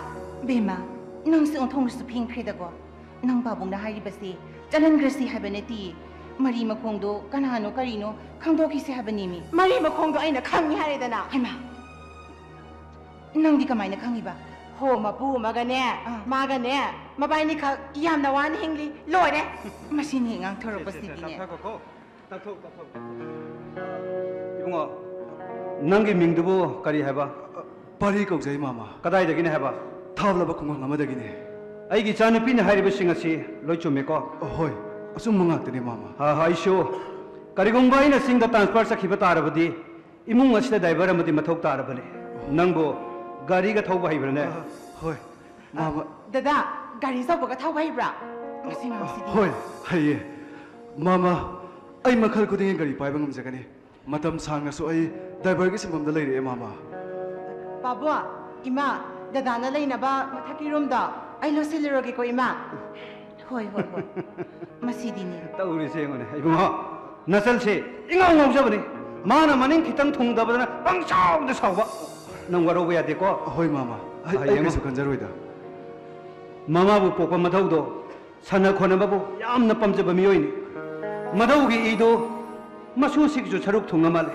ꯕꯦꯝꯃ, ꯅꯪꯁꯨ ꯑꯣꯟꯊꯣꯛꯅꯁꯨ ꯐꯤꯡꯈ꯭ꯔꯦꯗꯀꯣ꯫ ꯅꯪ ꯄꯥꯕꯨꯡꯅ ꯍꯥꯏꯔꯤꯕꯁꯤ ꯆꯠꯍꯟꯈ꯭ꯔꯁꯤ ꯍꯥꯏꯕ ꯅꯠꯇꯤꯌꯦ꯫ ꯃꯔꯤ ꯃꯈꯣꯡꯗꯣ ꯀꯅꯥꯅꯣ ꯀꯔꯤꯅꯣ ꯈꯪꯗꯣꯛꯈꯤꯁꯤ ꯍꯥꯏꯕꯅꯤꯃꯤ꯫ ꯃꯔꯤ ꯃꯈꯣꯡꯗꯣ ꯑꯩꯅ ꯈꯪꯉꯤ ꯍꯥꯏꯔꯦꯗꯅ꯫ ꯍꯩꯃꯥ! ꯅꯪꯗꯤ ꯀꯃꯥꯏꯅ ꯈꯪꯉꯤꯕ? ꯍꯣ, ꯃꯄꯨ ꯑꯃꯒꯅꯦ, ꯑꯥ꯫ ꯃꯥꯒꯅꯦ, ꯃꯕꯥꯏꯅꯤꯈꯛ ꯌꯥꯝꯅ ꯋꯥꯅ ꯍꯤꯡꯂꯤ꯫ ꯂꯣꯏꯔꯦ꯫ ꯃꯁꯤꯅꯤ ꯉꯥꯡꯊꯣꯔꯛꯄꯁꯤꯗꯤꯅꯦ꯫ ꯁꯦ, ꯁꯦ, ꯁꯦ, ꯇꯞꯊꯈꯣꯀꯣ꯫ ꯇꯞꯊꯧ, ꯇꯞꯊꯧ, ꯇꯞꯊꯧ꯫ ꯏꯕꯨꯡꯉꯣ, ꯅꯪꯒꯤ ꯃꯤꯡꯗꯨꯕꯨ ꯀꯔꯤ ꯍꯥꯏꯕ? ꯄꯥꯔꯤ ꯀꯧꯖꯩ, ꯃꯥꯃ꯫ ꯀꯗꯥꯏꯗꯒꯤꯅꯦ ꯍꯥꯏꯕ? ꯊꯥꯎꯂꯕ ꯈꯨꯡꯒꯪ ꯑꯃꯗꯒꯤꯅꯦ꯫ ꯑꯩꯒꯤ ꯏꯆꯥꯅꯨꯄꯤꯅ ꯍꯥꯏꯔꯤꯕꯁꯤꯡ ꯑꯁꯤ ꯂꯣꯏ ꯆꯨꯝꯃꯤꯀꯣ? ꯍꯣꯏ, ꯑꯆꯨꯝꯕ ꯉꯥꯛꯇꯅꯦ, ꯃꯥꯃ꯫ ꯑ, ꯑꯩꯁꯨ, ꯀꯔꯤꯒꯨꯝꯕ ꯑꯩꯅ ꯆꯤꯡꯗ transfer ꯆꯠꯈꯤꯕ ꯇꯥꯔꯕꯗꯤ, ꯏꯃꯨꯡ ꯑꯁꯤꯗ driver ꯑꯃꯗꯤ ꯃꯊꯧ ꯇꯥꯔꯕꯅꯤ꯫ ꯅꯪꯕꯨ ꯒꯥꯔꯤꯒ ꯊꯧꯕ ꯍꯩꯕ꯭ꯔꯥꯅꯦ? ꯑ, ꯍꯣꯏ, ꯃꯥꯃ꯫ ꯗꯗꯥ, ꯒꯥꯔꯤ ꯑꯆꯧꯕꯒ ꯊꯧꯕ ꯍꯩꯕ꯭ꯔꯥ? ꯃꯁꯤ ꯑꯉꯥꯡꯁꯤꯗꯤ꯫ ꯍꯣꯏ, ꯍꯩꯌꯦ꯫ ꯃꯥꯃ, ꯑꯩ ꯃꯈꯜ ꯈꯨꯗꯤꯡꯒꯤ ꯒꯥꯔꯤ ꯄꯥꯏꯕ ꯉꯝꯖꯒꯅꯤ꯫ ꯃꯇꯝ ꯁꯥꯡꯅꯁꯨ ꯑꯩ driverꯒꯤ ꯁꯤꯟꯐꯝꯗ ꯂꯩꯔꯛꯑꯦ, ꯃꯥꯃ꯫ ꯄꯥꯕꯣ, ꯏꯃꯥ, ꯗꯗꯥꯅ ꯂꯩꯅꯕ ꯃꯊꯛꯀꯤ roomꯗꯣ ꯑꯩ ꯂꯣꯏꯁꯤꯜꯂꯨꯔꯒꯦꯀꯣ, ꯏꯃꯥ꯫ ꯍꯣꯏ, ꯍꯣꯏ, ꯍꯣꯏ꯫ ꯃꯁꯤꯗꯤꯅꯦ꯫ ꯇꯧꯔꯤꯁꯦ ꯌꯦꯡꯉꯨꯅꯦ, ꯏꯕꯨꯡꯉꯣ꯫ ꯅꯆꯜꯁꯦ ꯏꯉꯥꯎ ꯉꯥꯎꯖꯕꯅꯤ꯫ ꯃꯥꯅ ꯃꯅꯤꯡ ꯈꯤꯇꯪ ꯊꯨꯡꯗꯕꯗꯅ ꯄꯪꯁꯥꯎꯗ ꯁꯥꯎꯕ꯫ ꯅꯪ ꯋꯥꯔꯧꯕ ꯌꯥꯗꯦꯀꯣ꯫ ꯍꯣꯏ, ꯃꯥꯃ꯫ ꯑꯩ, ꯑꯩ ꯍꯌꯦꯡ ꯀꯩꯁꯨ ꯈꯟꯖꯔꯣꯏꯗ꯫ ꯃꯃꯥꯕꯨ ꯄꯣꯛꯄ ꯃꯙꯧꯗꯣ ꯁꯥꯟꯅ ꯈꯣꯠꯅꯕꯕꯨ ꯌꯥꯝꯅ ꯄꯥꯝꯖꯕ ꯃꯤꯑꯣꯏꯅꯤ꯫ ꯃꯙꯧꯒꯤ ꯏꯗꯨ ꯃꯁꯨꯁꯤꯒꯤꯁꯨ ꯁꯔꯨꯛ ꯊꯨꯡꯉ ꯃꯥꯜꯂꯦ꯫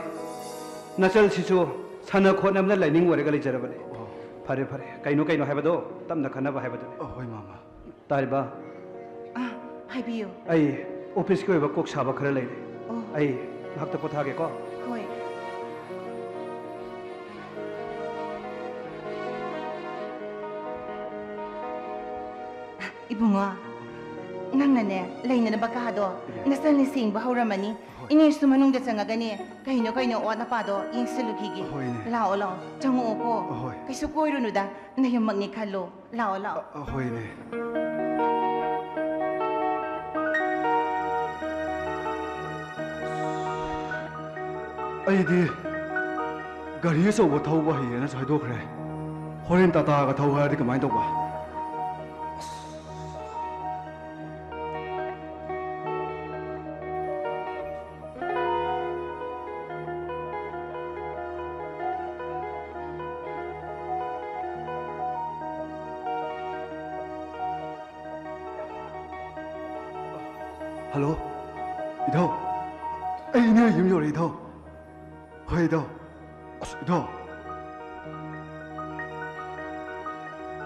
ꯅꯆꯜꯁꯤꯁꯨ ꯁꯥꯟꯅ ꯈꯣꯠꯅꯕꯅ ꯂꯥꯏꯅꯤꯡ ꯑꯣꯏꯔꯒ ꯂꯩꯖꯔꯕꯅꯤ꯫ ꯑꯣ꯫ ꯐꯔꯦ, ꯐꯔꯦ꯫ ꯀꯩꯅꯣ, ꯀꯩꯅꯣ ꯍꯥꯏꯕꯗꯣ ꯇꯞꯅ ꯈꯟꯅꯕ ꯍꯥꯏꯕꯗꯨꯅꯤ꯫ ꯑ, ꯍꯣꯏ, ꯃꯥꯃ꯫ ꯇꯥꯔꯤꯕ? ꯑ, ꯍꯥꯏꯕꯤꯌꯨ꯫ ꯑꯩ officeꯀꯤ ꯑꯣꯏꯕ ꯀꯣꯛ ꯁꯥꯕ ꯈꯔ ꯂꯩꯔꯦ꯫ ꯑꯣ꯫ ꯑꯩ ꯉꯥꯏꯍꯥꯛꯇ ꯄꯣꯊꯥꯒꯦꯀꯣ꯫ ꯍꯣꯏ꯫ ꯏꯕꯨꯡꯉꯣ, ꯅꯪꯅꯅꯦ, ꯂꯩꯅꯅꯕ ꯀꯥꯗꯣ ꯏꯅꯦ꯫ ꯅꯆꯜꯅ ꯁꯦꯡꯕ ꯍꯧꯔꯝꯃꯅꯤ꯫ ꯍꯣꯏ꯫ ꯏꯅꯦꯁꯨ ꯃꯅꯨꯡꯗ ꯆꯪꯉꯒꯅꯦ, ꯀꯩꯅꯣ ꯀꯩꯅꯣ ꯑꯋꯥꯠ ꯑꯄꯥꯗꯣ ꯌꯦꯡꯁꯤꯜꯂꯨꯈꯤꯒꯦ꯫ ꯍꯣꯏ, ꯏꯅꯦ꯫ ꯂꯥꯛꯑꯣ, ꯂꯥꯛꯑꯣ, ꯆꯪꯉꯛꯑꯣꯀꯣ꯫ ꯍꯣꯏ꯫ ꯀꯩꯁꯨ ꯀꯣꯏꯔꯨꯅꯨꯗ, ꯅꯌꯨꯝꯃꯛꯅꯤ ꯈꯜꯂꯣ꯫ ꯂꯥꯛꯑꯣ, ꯂꯥꯛꯑꯣ꯫ ꯑ, ꯍꯣꯏꯅꯦ꯫ ꯑꯩꯗꯤ ꯒꯥꯔꯤ ꯑꯆꯧꯕ ꯊꯧꯕ ꯍꯩꯌꯦꯅꯁꯨ ꯍꯥꯏꯗꯣꯛꯈ꯭ꯔꯦ꯫ ꯍꯣꯔꯦꯟ ꯇꯥꯇꯥꯒ ꯊꯧ ꯍꯥꯏꯔꯗꯤ ꯀꯃꯥꯏꯅ ꯇꯧꯕ? ꯍꯜꯂꯣ, ꯏꯙꯧ꯫ ꯑꯩ ꯏꯅꯦ ꯌꯨꯝ ꯌꯧꯔꯦ, ꯏꯙꯧ꯫ ꯍꯣꯏ, ꯏꯙꯧ꯫ ꯑꯁ, ꯏꯙꯧ꯫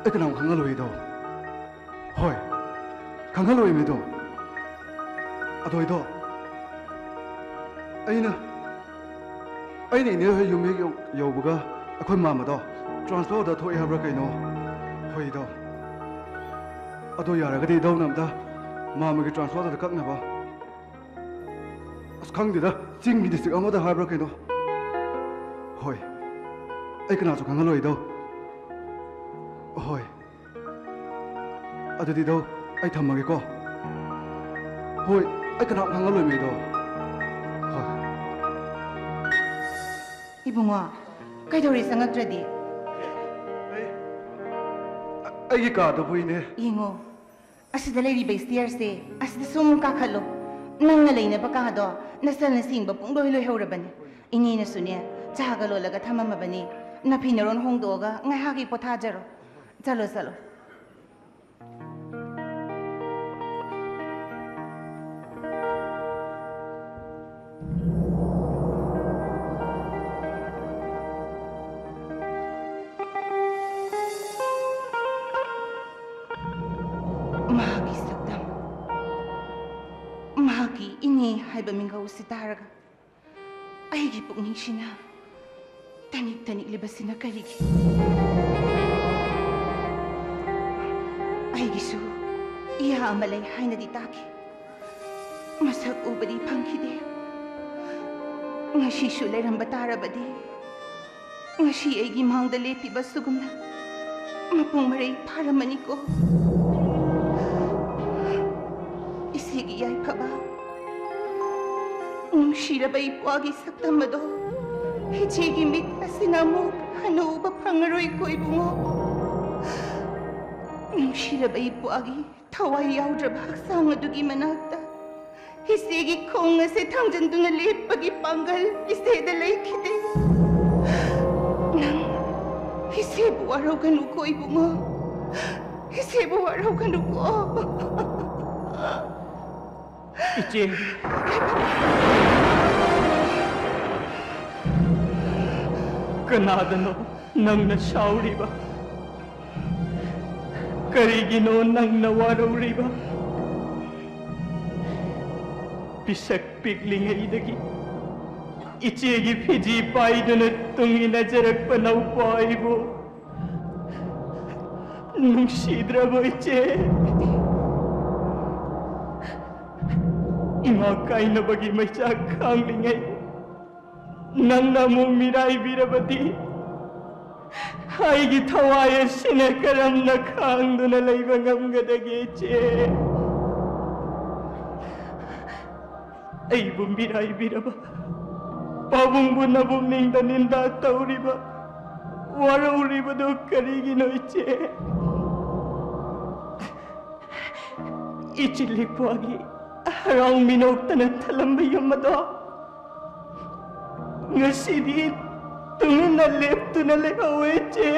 ꯑꯩ ꯀꯅꯥꯝ ꯈꯪꯍꯜꯂꯣꯏꯗꯣ꯫ ꯍꯣꯏ, ꯈꯪꯍꯜꯂꯣꯏꯃꯤꯗꯣ꯫ ꯑꯗꯣ ꯑꯩꯗꯣ, ꯑꯩꯅ, ꯑꯩꯅ ꯏꯅꯦ ꯍꯣꯏ ꯌꯨꯝ ꯍꯦꯛ ꯌꯧ-, ꯌꯧꯕꯒ ꯑꯩꯈꯣꯏ ꯃꯥꯃꯗꯣ transfer order ꯊꯣꯛꯑꯦ ꯍꯥꯏꯕ꯭ꯔꯥ ꯀꯩꯅꯣ? ꯍꯣꯏ ꯏꯗꯣ꯫ ꯑꯗꯣ ꯌꯥꯔꯒꯗꯤ ꯏꯗꯧꯅ ꯑꯝꯇ ꯃꯥꯃꯒꯤ transfer order ꯀꯛꯅꯕ꯫ ꯑꯁ, ꯈꯪꯗꯦꯗ, ꯆꯤꯡꯒꯤ district ꯑꯃꯗ ꯍꯥꯏꯕ꯭ꯔꯥ ꯀꯩꯅꯣ? ꯍꯣꯏ, ꯑꯩ ꯀꯅꯥꯁꯨ ꯈꯪꯍꯜꯂꯣꯏꯗꯣ꯫ ꯍꯣꯏ, ꯑꯗꯨꯗꯤ ꯗꯧ, ꯑꯩ ꯊꯝꯃꯒꯦꯀꯣ꯫ ꯍꯣꯏ, ꯑꯩ ꯀꯅꯥꯝ ꯈꯪꯍꯜꯂꯣꯏꯃꯦ ꯗꯧ꯫ ꯍꯣꯏ꯫ ꯏꯕꯨꯡꯉꯣ, ꯀꯩꯗꯧꯔꯤ ꯆꯪꯉꯛꯇ꯭ꯔꯗꯤ? ꯑꯩ, ꯑꯩꯒꯤ ꯀꯥꯗꯕꯨ ꯏꯅꯦ꯫ ꯌꯦꯡꯉꯣ, ꯑꯁꯤꯗ ꯂꯩꯔꯤꯕ stairꯁꯦ, ꯑꯁꯤꯗ ꯁꯨꯝ ꯀꯥꯈꯠꯂꯣ꯫ ꯅꯪꯅ ꯂꯩꯅꯕ ꯀꯥꯗꯣ ꯅꯆꯜꯅ ꯁꯦꯡꯕ ꯄꯨꯡꯂꯣꯏ ꯂꯣꯏꯍꯧꯔꯕꯅꯤ꯫ ꯏꯅꯦꯅꯁꯨꯅꯦ, ꯆꯥꯒ ꯂꯣꯜꯂꯒ ꯊꯝꯃꯝꯃꯕꯅꯤ꯫ ꯅꯐꯤ ꯅꯔꯣꯟ ꯍꯣꯡꯗꯣꯛꯑꯒ ꯉꯥꯏꯍꯥꯛ ꯍꯦꯛ ꯄꯣꯊꯥꯖꯔꯣ꯫ ꯆꯠꯂꯣ, ꯆꯠꯂꯣ꯫ ꯃꯍꯥꯛꯀꯤ ꯁꯛꯇꯝ, ꯃꯍꯥꯛꯀꯤ ꯏꯅꯦ ꯍꯥꯏꯕ ꯃꯤꯡꯒꯧ ꯑꯁꯤ ꯇꯥꯔꯒ ꯑꯩꯒꯤ ꯄꯨꯛꯅꯤꯡꯁꯤꯅ ꯇꯅꯤꯛ ꯇꯅꯤꯛꯂꯤꯕꯁꯤꯅ ꯀꯔꯤꯒꯤ? ꯑꯩꯒꯤꯁꯨ ꯏꯌꯥ ꯑꯃ ꯂꯩ ꯍꯥꯏꯅꯗꯤ ꯇꯥꯈꯤ꯫ ꯃꯁꯛ ꯎꯕꯗꯤ ꯐꯪꯈꯤꯗꯦ꯫ ꯉꯁꯤꯁꯨ ꯂꯩꯔꯝꯕ ꯇꯥꯔꯕꯗꯤ, ꯉꯁꯤ ꯑꯩꯒꯤ ꯃꯥꯡꯗ ꯂꯦꯞꯄꯤꯕ ꯁꯤꯒꯨꯝꯅ ꯃꯄꯨꯡ ꯃꯔꯩ ꯐꯥꯔꯝꯃꯅꯤꯀꯣ꯫ ꯏꯆꯦꯒꯤ ꯌꯥꯏꯐꯕ, ꯅꯨꯡꯁꯤꯔꯕ ꯏꯄ꯭ꯋꯥꯒꯤ ꯁꯛꯇꯝ ꯑꯗꯣ ꯏꯆꯦꯒꯤ ꯃꯤꯠ ꯑꯁꯤꯅ ꯑꯃꯨꯛ ꯍꯟꯅ ꯎꯕ ꯐꯪꯉꯔꯣꯏꯀꯣ ꯏꯕꯨꯡꯉꯣ꯫ ꯅꯨꯡꯁꯤꯔꯕ ꯏꯄ꯭ꯋꯥꯒꯤ ꯊꯋꯥꯏ ꯌꯥꯎꯗ꯭ꯔꯕ ꯍꯛꯆꯥꯡ ꯑꯗꯨꯒꯤ ꯃꯅꯥꯛꯇ ꯏꯆꯦꯒꯤ ꯈꯣꯡ ꯑꯁꯦ ꯊꯥꯡꯖꯤꯟꯗꯨꯅ ꯂꯦꯞꯄꯒꯤ ꯄꯥꯡꯒꯜ ꯏꯆꯦꯗ ꯂꯩꯈꯤꯗꯦ꯫ ꯅꯪ ꯏꯆꯦꯕꯨ ꯋꯥꯔꯧꯒꯅꯨꯀꯣ ꯏꯕꯨꯡꯉꯣ, ꯏꯆꯦꯕꯨ ꯋꯥꯔꯧꯒꯅꯨꯀꯣ꯫ ꯏꯆꯦ, ꯀꯅꯥꯗꯅꯣ ꯅꯪꯅ ꯁꯥꯎꯔꯤꯕ? ꯀꯔꯤꯒꯤꯅꯣ ꯅꯪꯅ ꯋꯥꯔꯧꯔꯤꯕ? ꯄꯤꯁꯛ ꯄꯤꯛꯂꯤꯉꯩꯗꯒꯤ ꯏꯆꯦꯒꯤ ꯐꯤꯖꯤ ꯄꯥꯏꯗꯨꯅ ꯇꯨꯡ ꯏꯟꯅꯖꯔꯛꯄ ꯅꯧꯄꯥ ꯑꯩꯕꯨ ꯅꯨꯡꯁꯤꯗ꯭ꯔꯕ ꯏꯆꯦ? ꯏꯃꯥ ꯀꯥꯏꯅꯕꯒꯤ ꯃꯩꯆꯥꯛ ꯈꯥꯡꯂꯤꯉꯩ ꯅꯪꯅ ꯑꯃꯨꯛ ꯃꯤꯔꯥꯏꯕꯤꯔꯕꯗꯤ ꯑꯩꯒꯤ ꯊꯋꯥꯏ ꯑꯁꯤꯅ ꯀꯔꯝꯅ ꯈꯥꯡꯗꯨꯅ ꯂꯩꯕ ꯉꯝꯒꯗꯒꯦ, ꯏꯆꯦ? ꯑꯩꯕꯨ ꯃꯤꯔꯥꯏꯕꯤꯔꯕ ꯄꯥꯕꯨꯡꯕꯨ ꯅꯕꯨꯛꯅꯤꯡꯗ ꯅꯤꯟꯗꯥ ꯇꯧꯔꯤꯕ, ꯋꯥꯔꯧꯔꯤꯕꯗꯨ ꯀꯔꯤꯒꯤꯅꯣ, ꯏꯆꯦ? ꯏꯆꯤꯜ ꯏꯄ꯭ꯋꯥꯒꯤ ꯍꯔꯥꯎ ꯃꯤꯅꯣꯛꯇꯅ ꯊꯜꯂꯝꯕ ꯌꯨꯝ ꯑꯗꯣ ꯉꯁꯤꯗꯤ ꯇꯨꯃꯤꯟꯅ ꯂꯦꯞꯇꯨꯅ ꯂꯩꯍꯧꯋꯦ, ꯏꯆꯦ꯫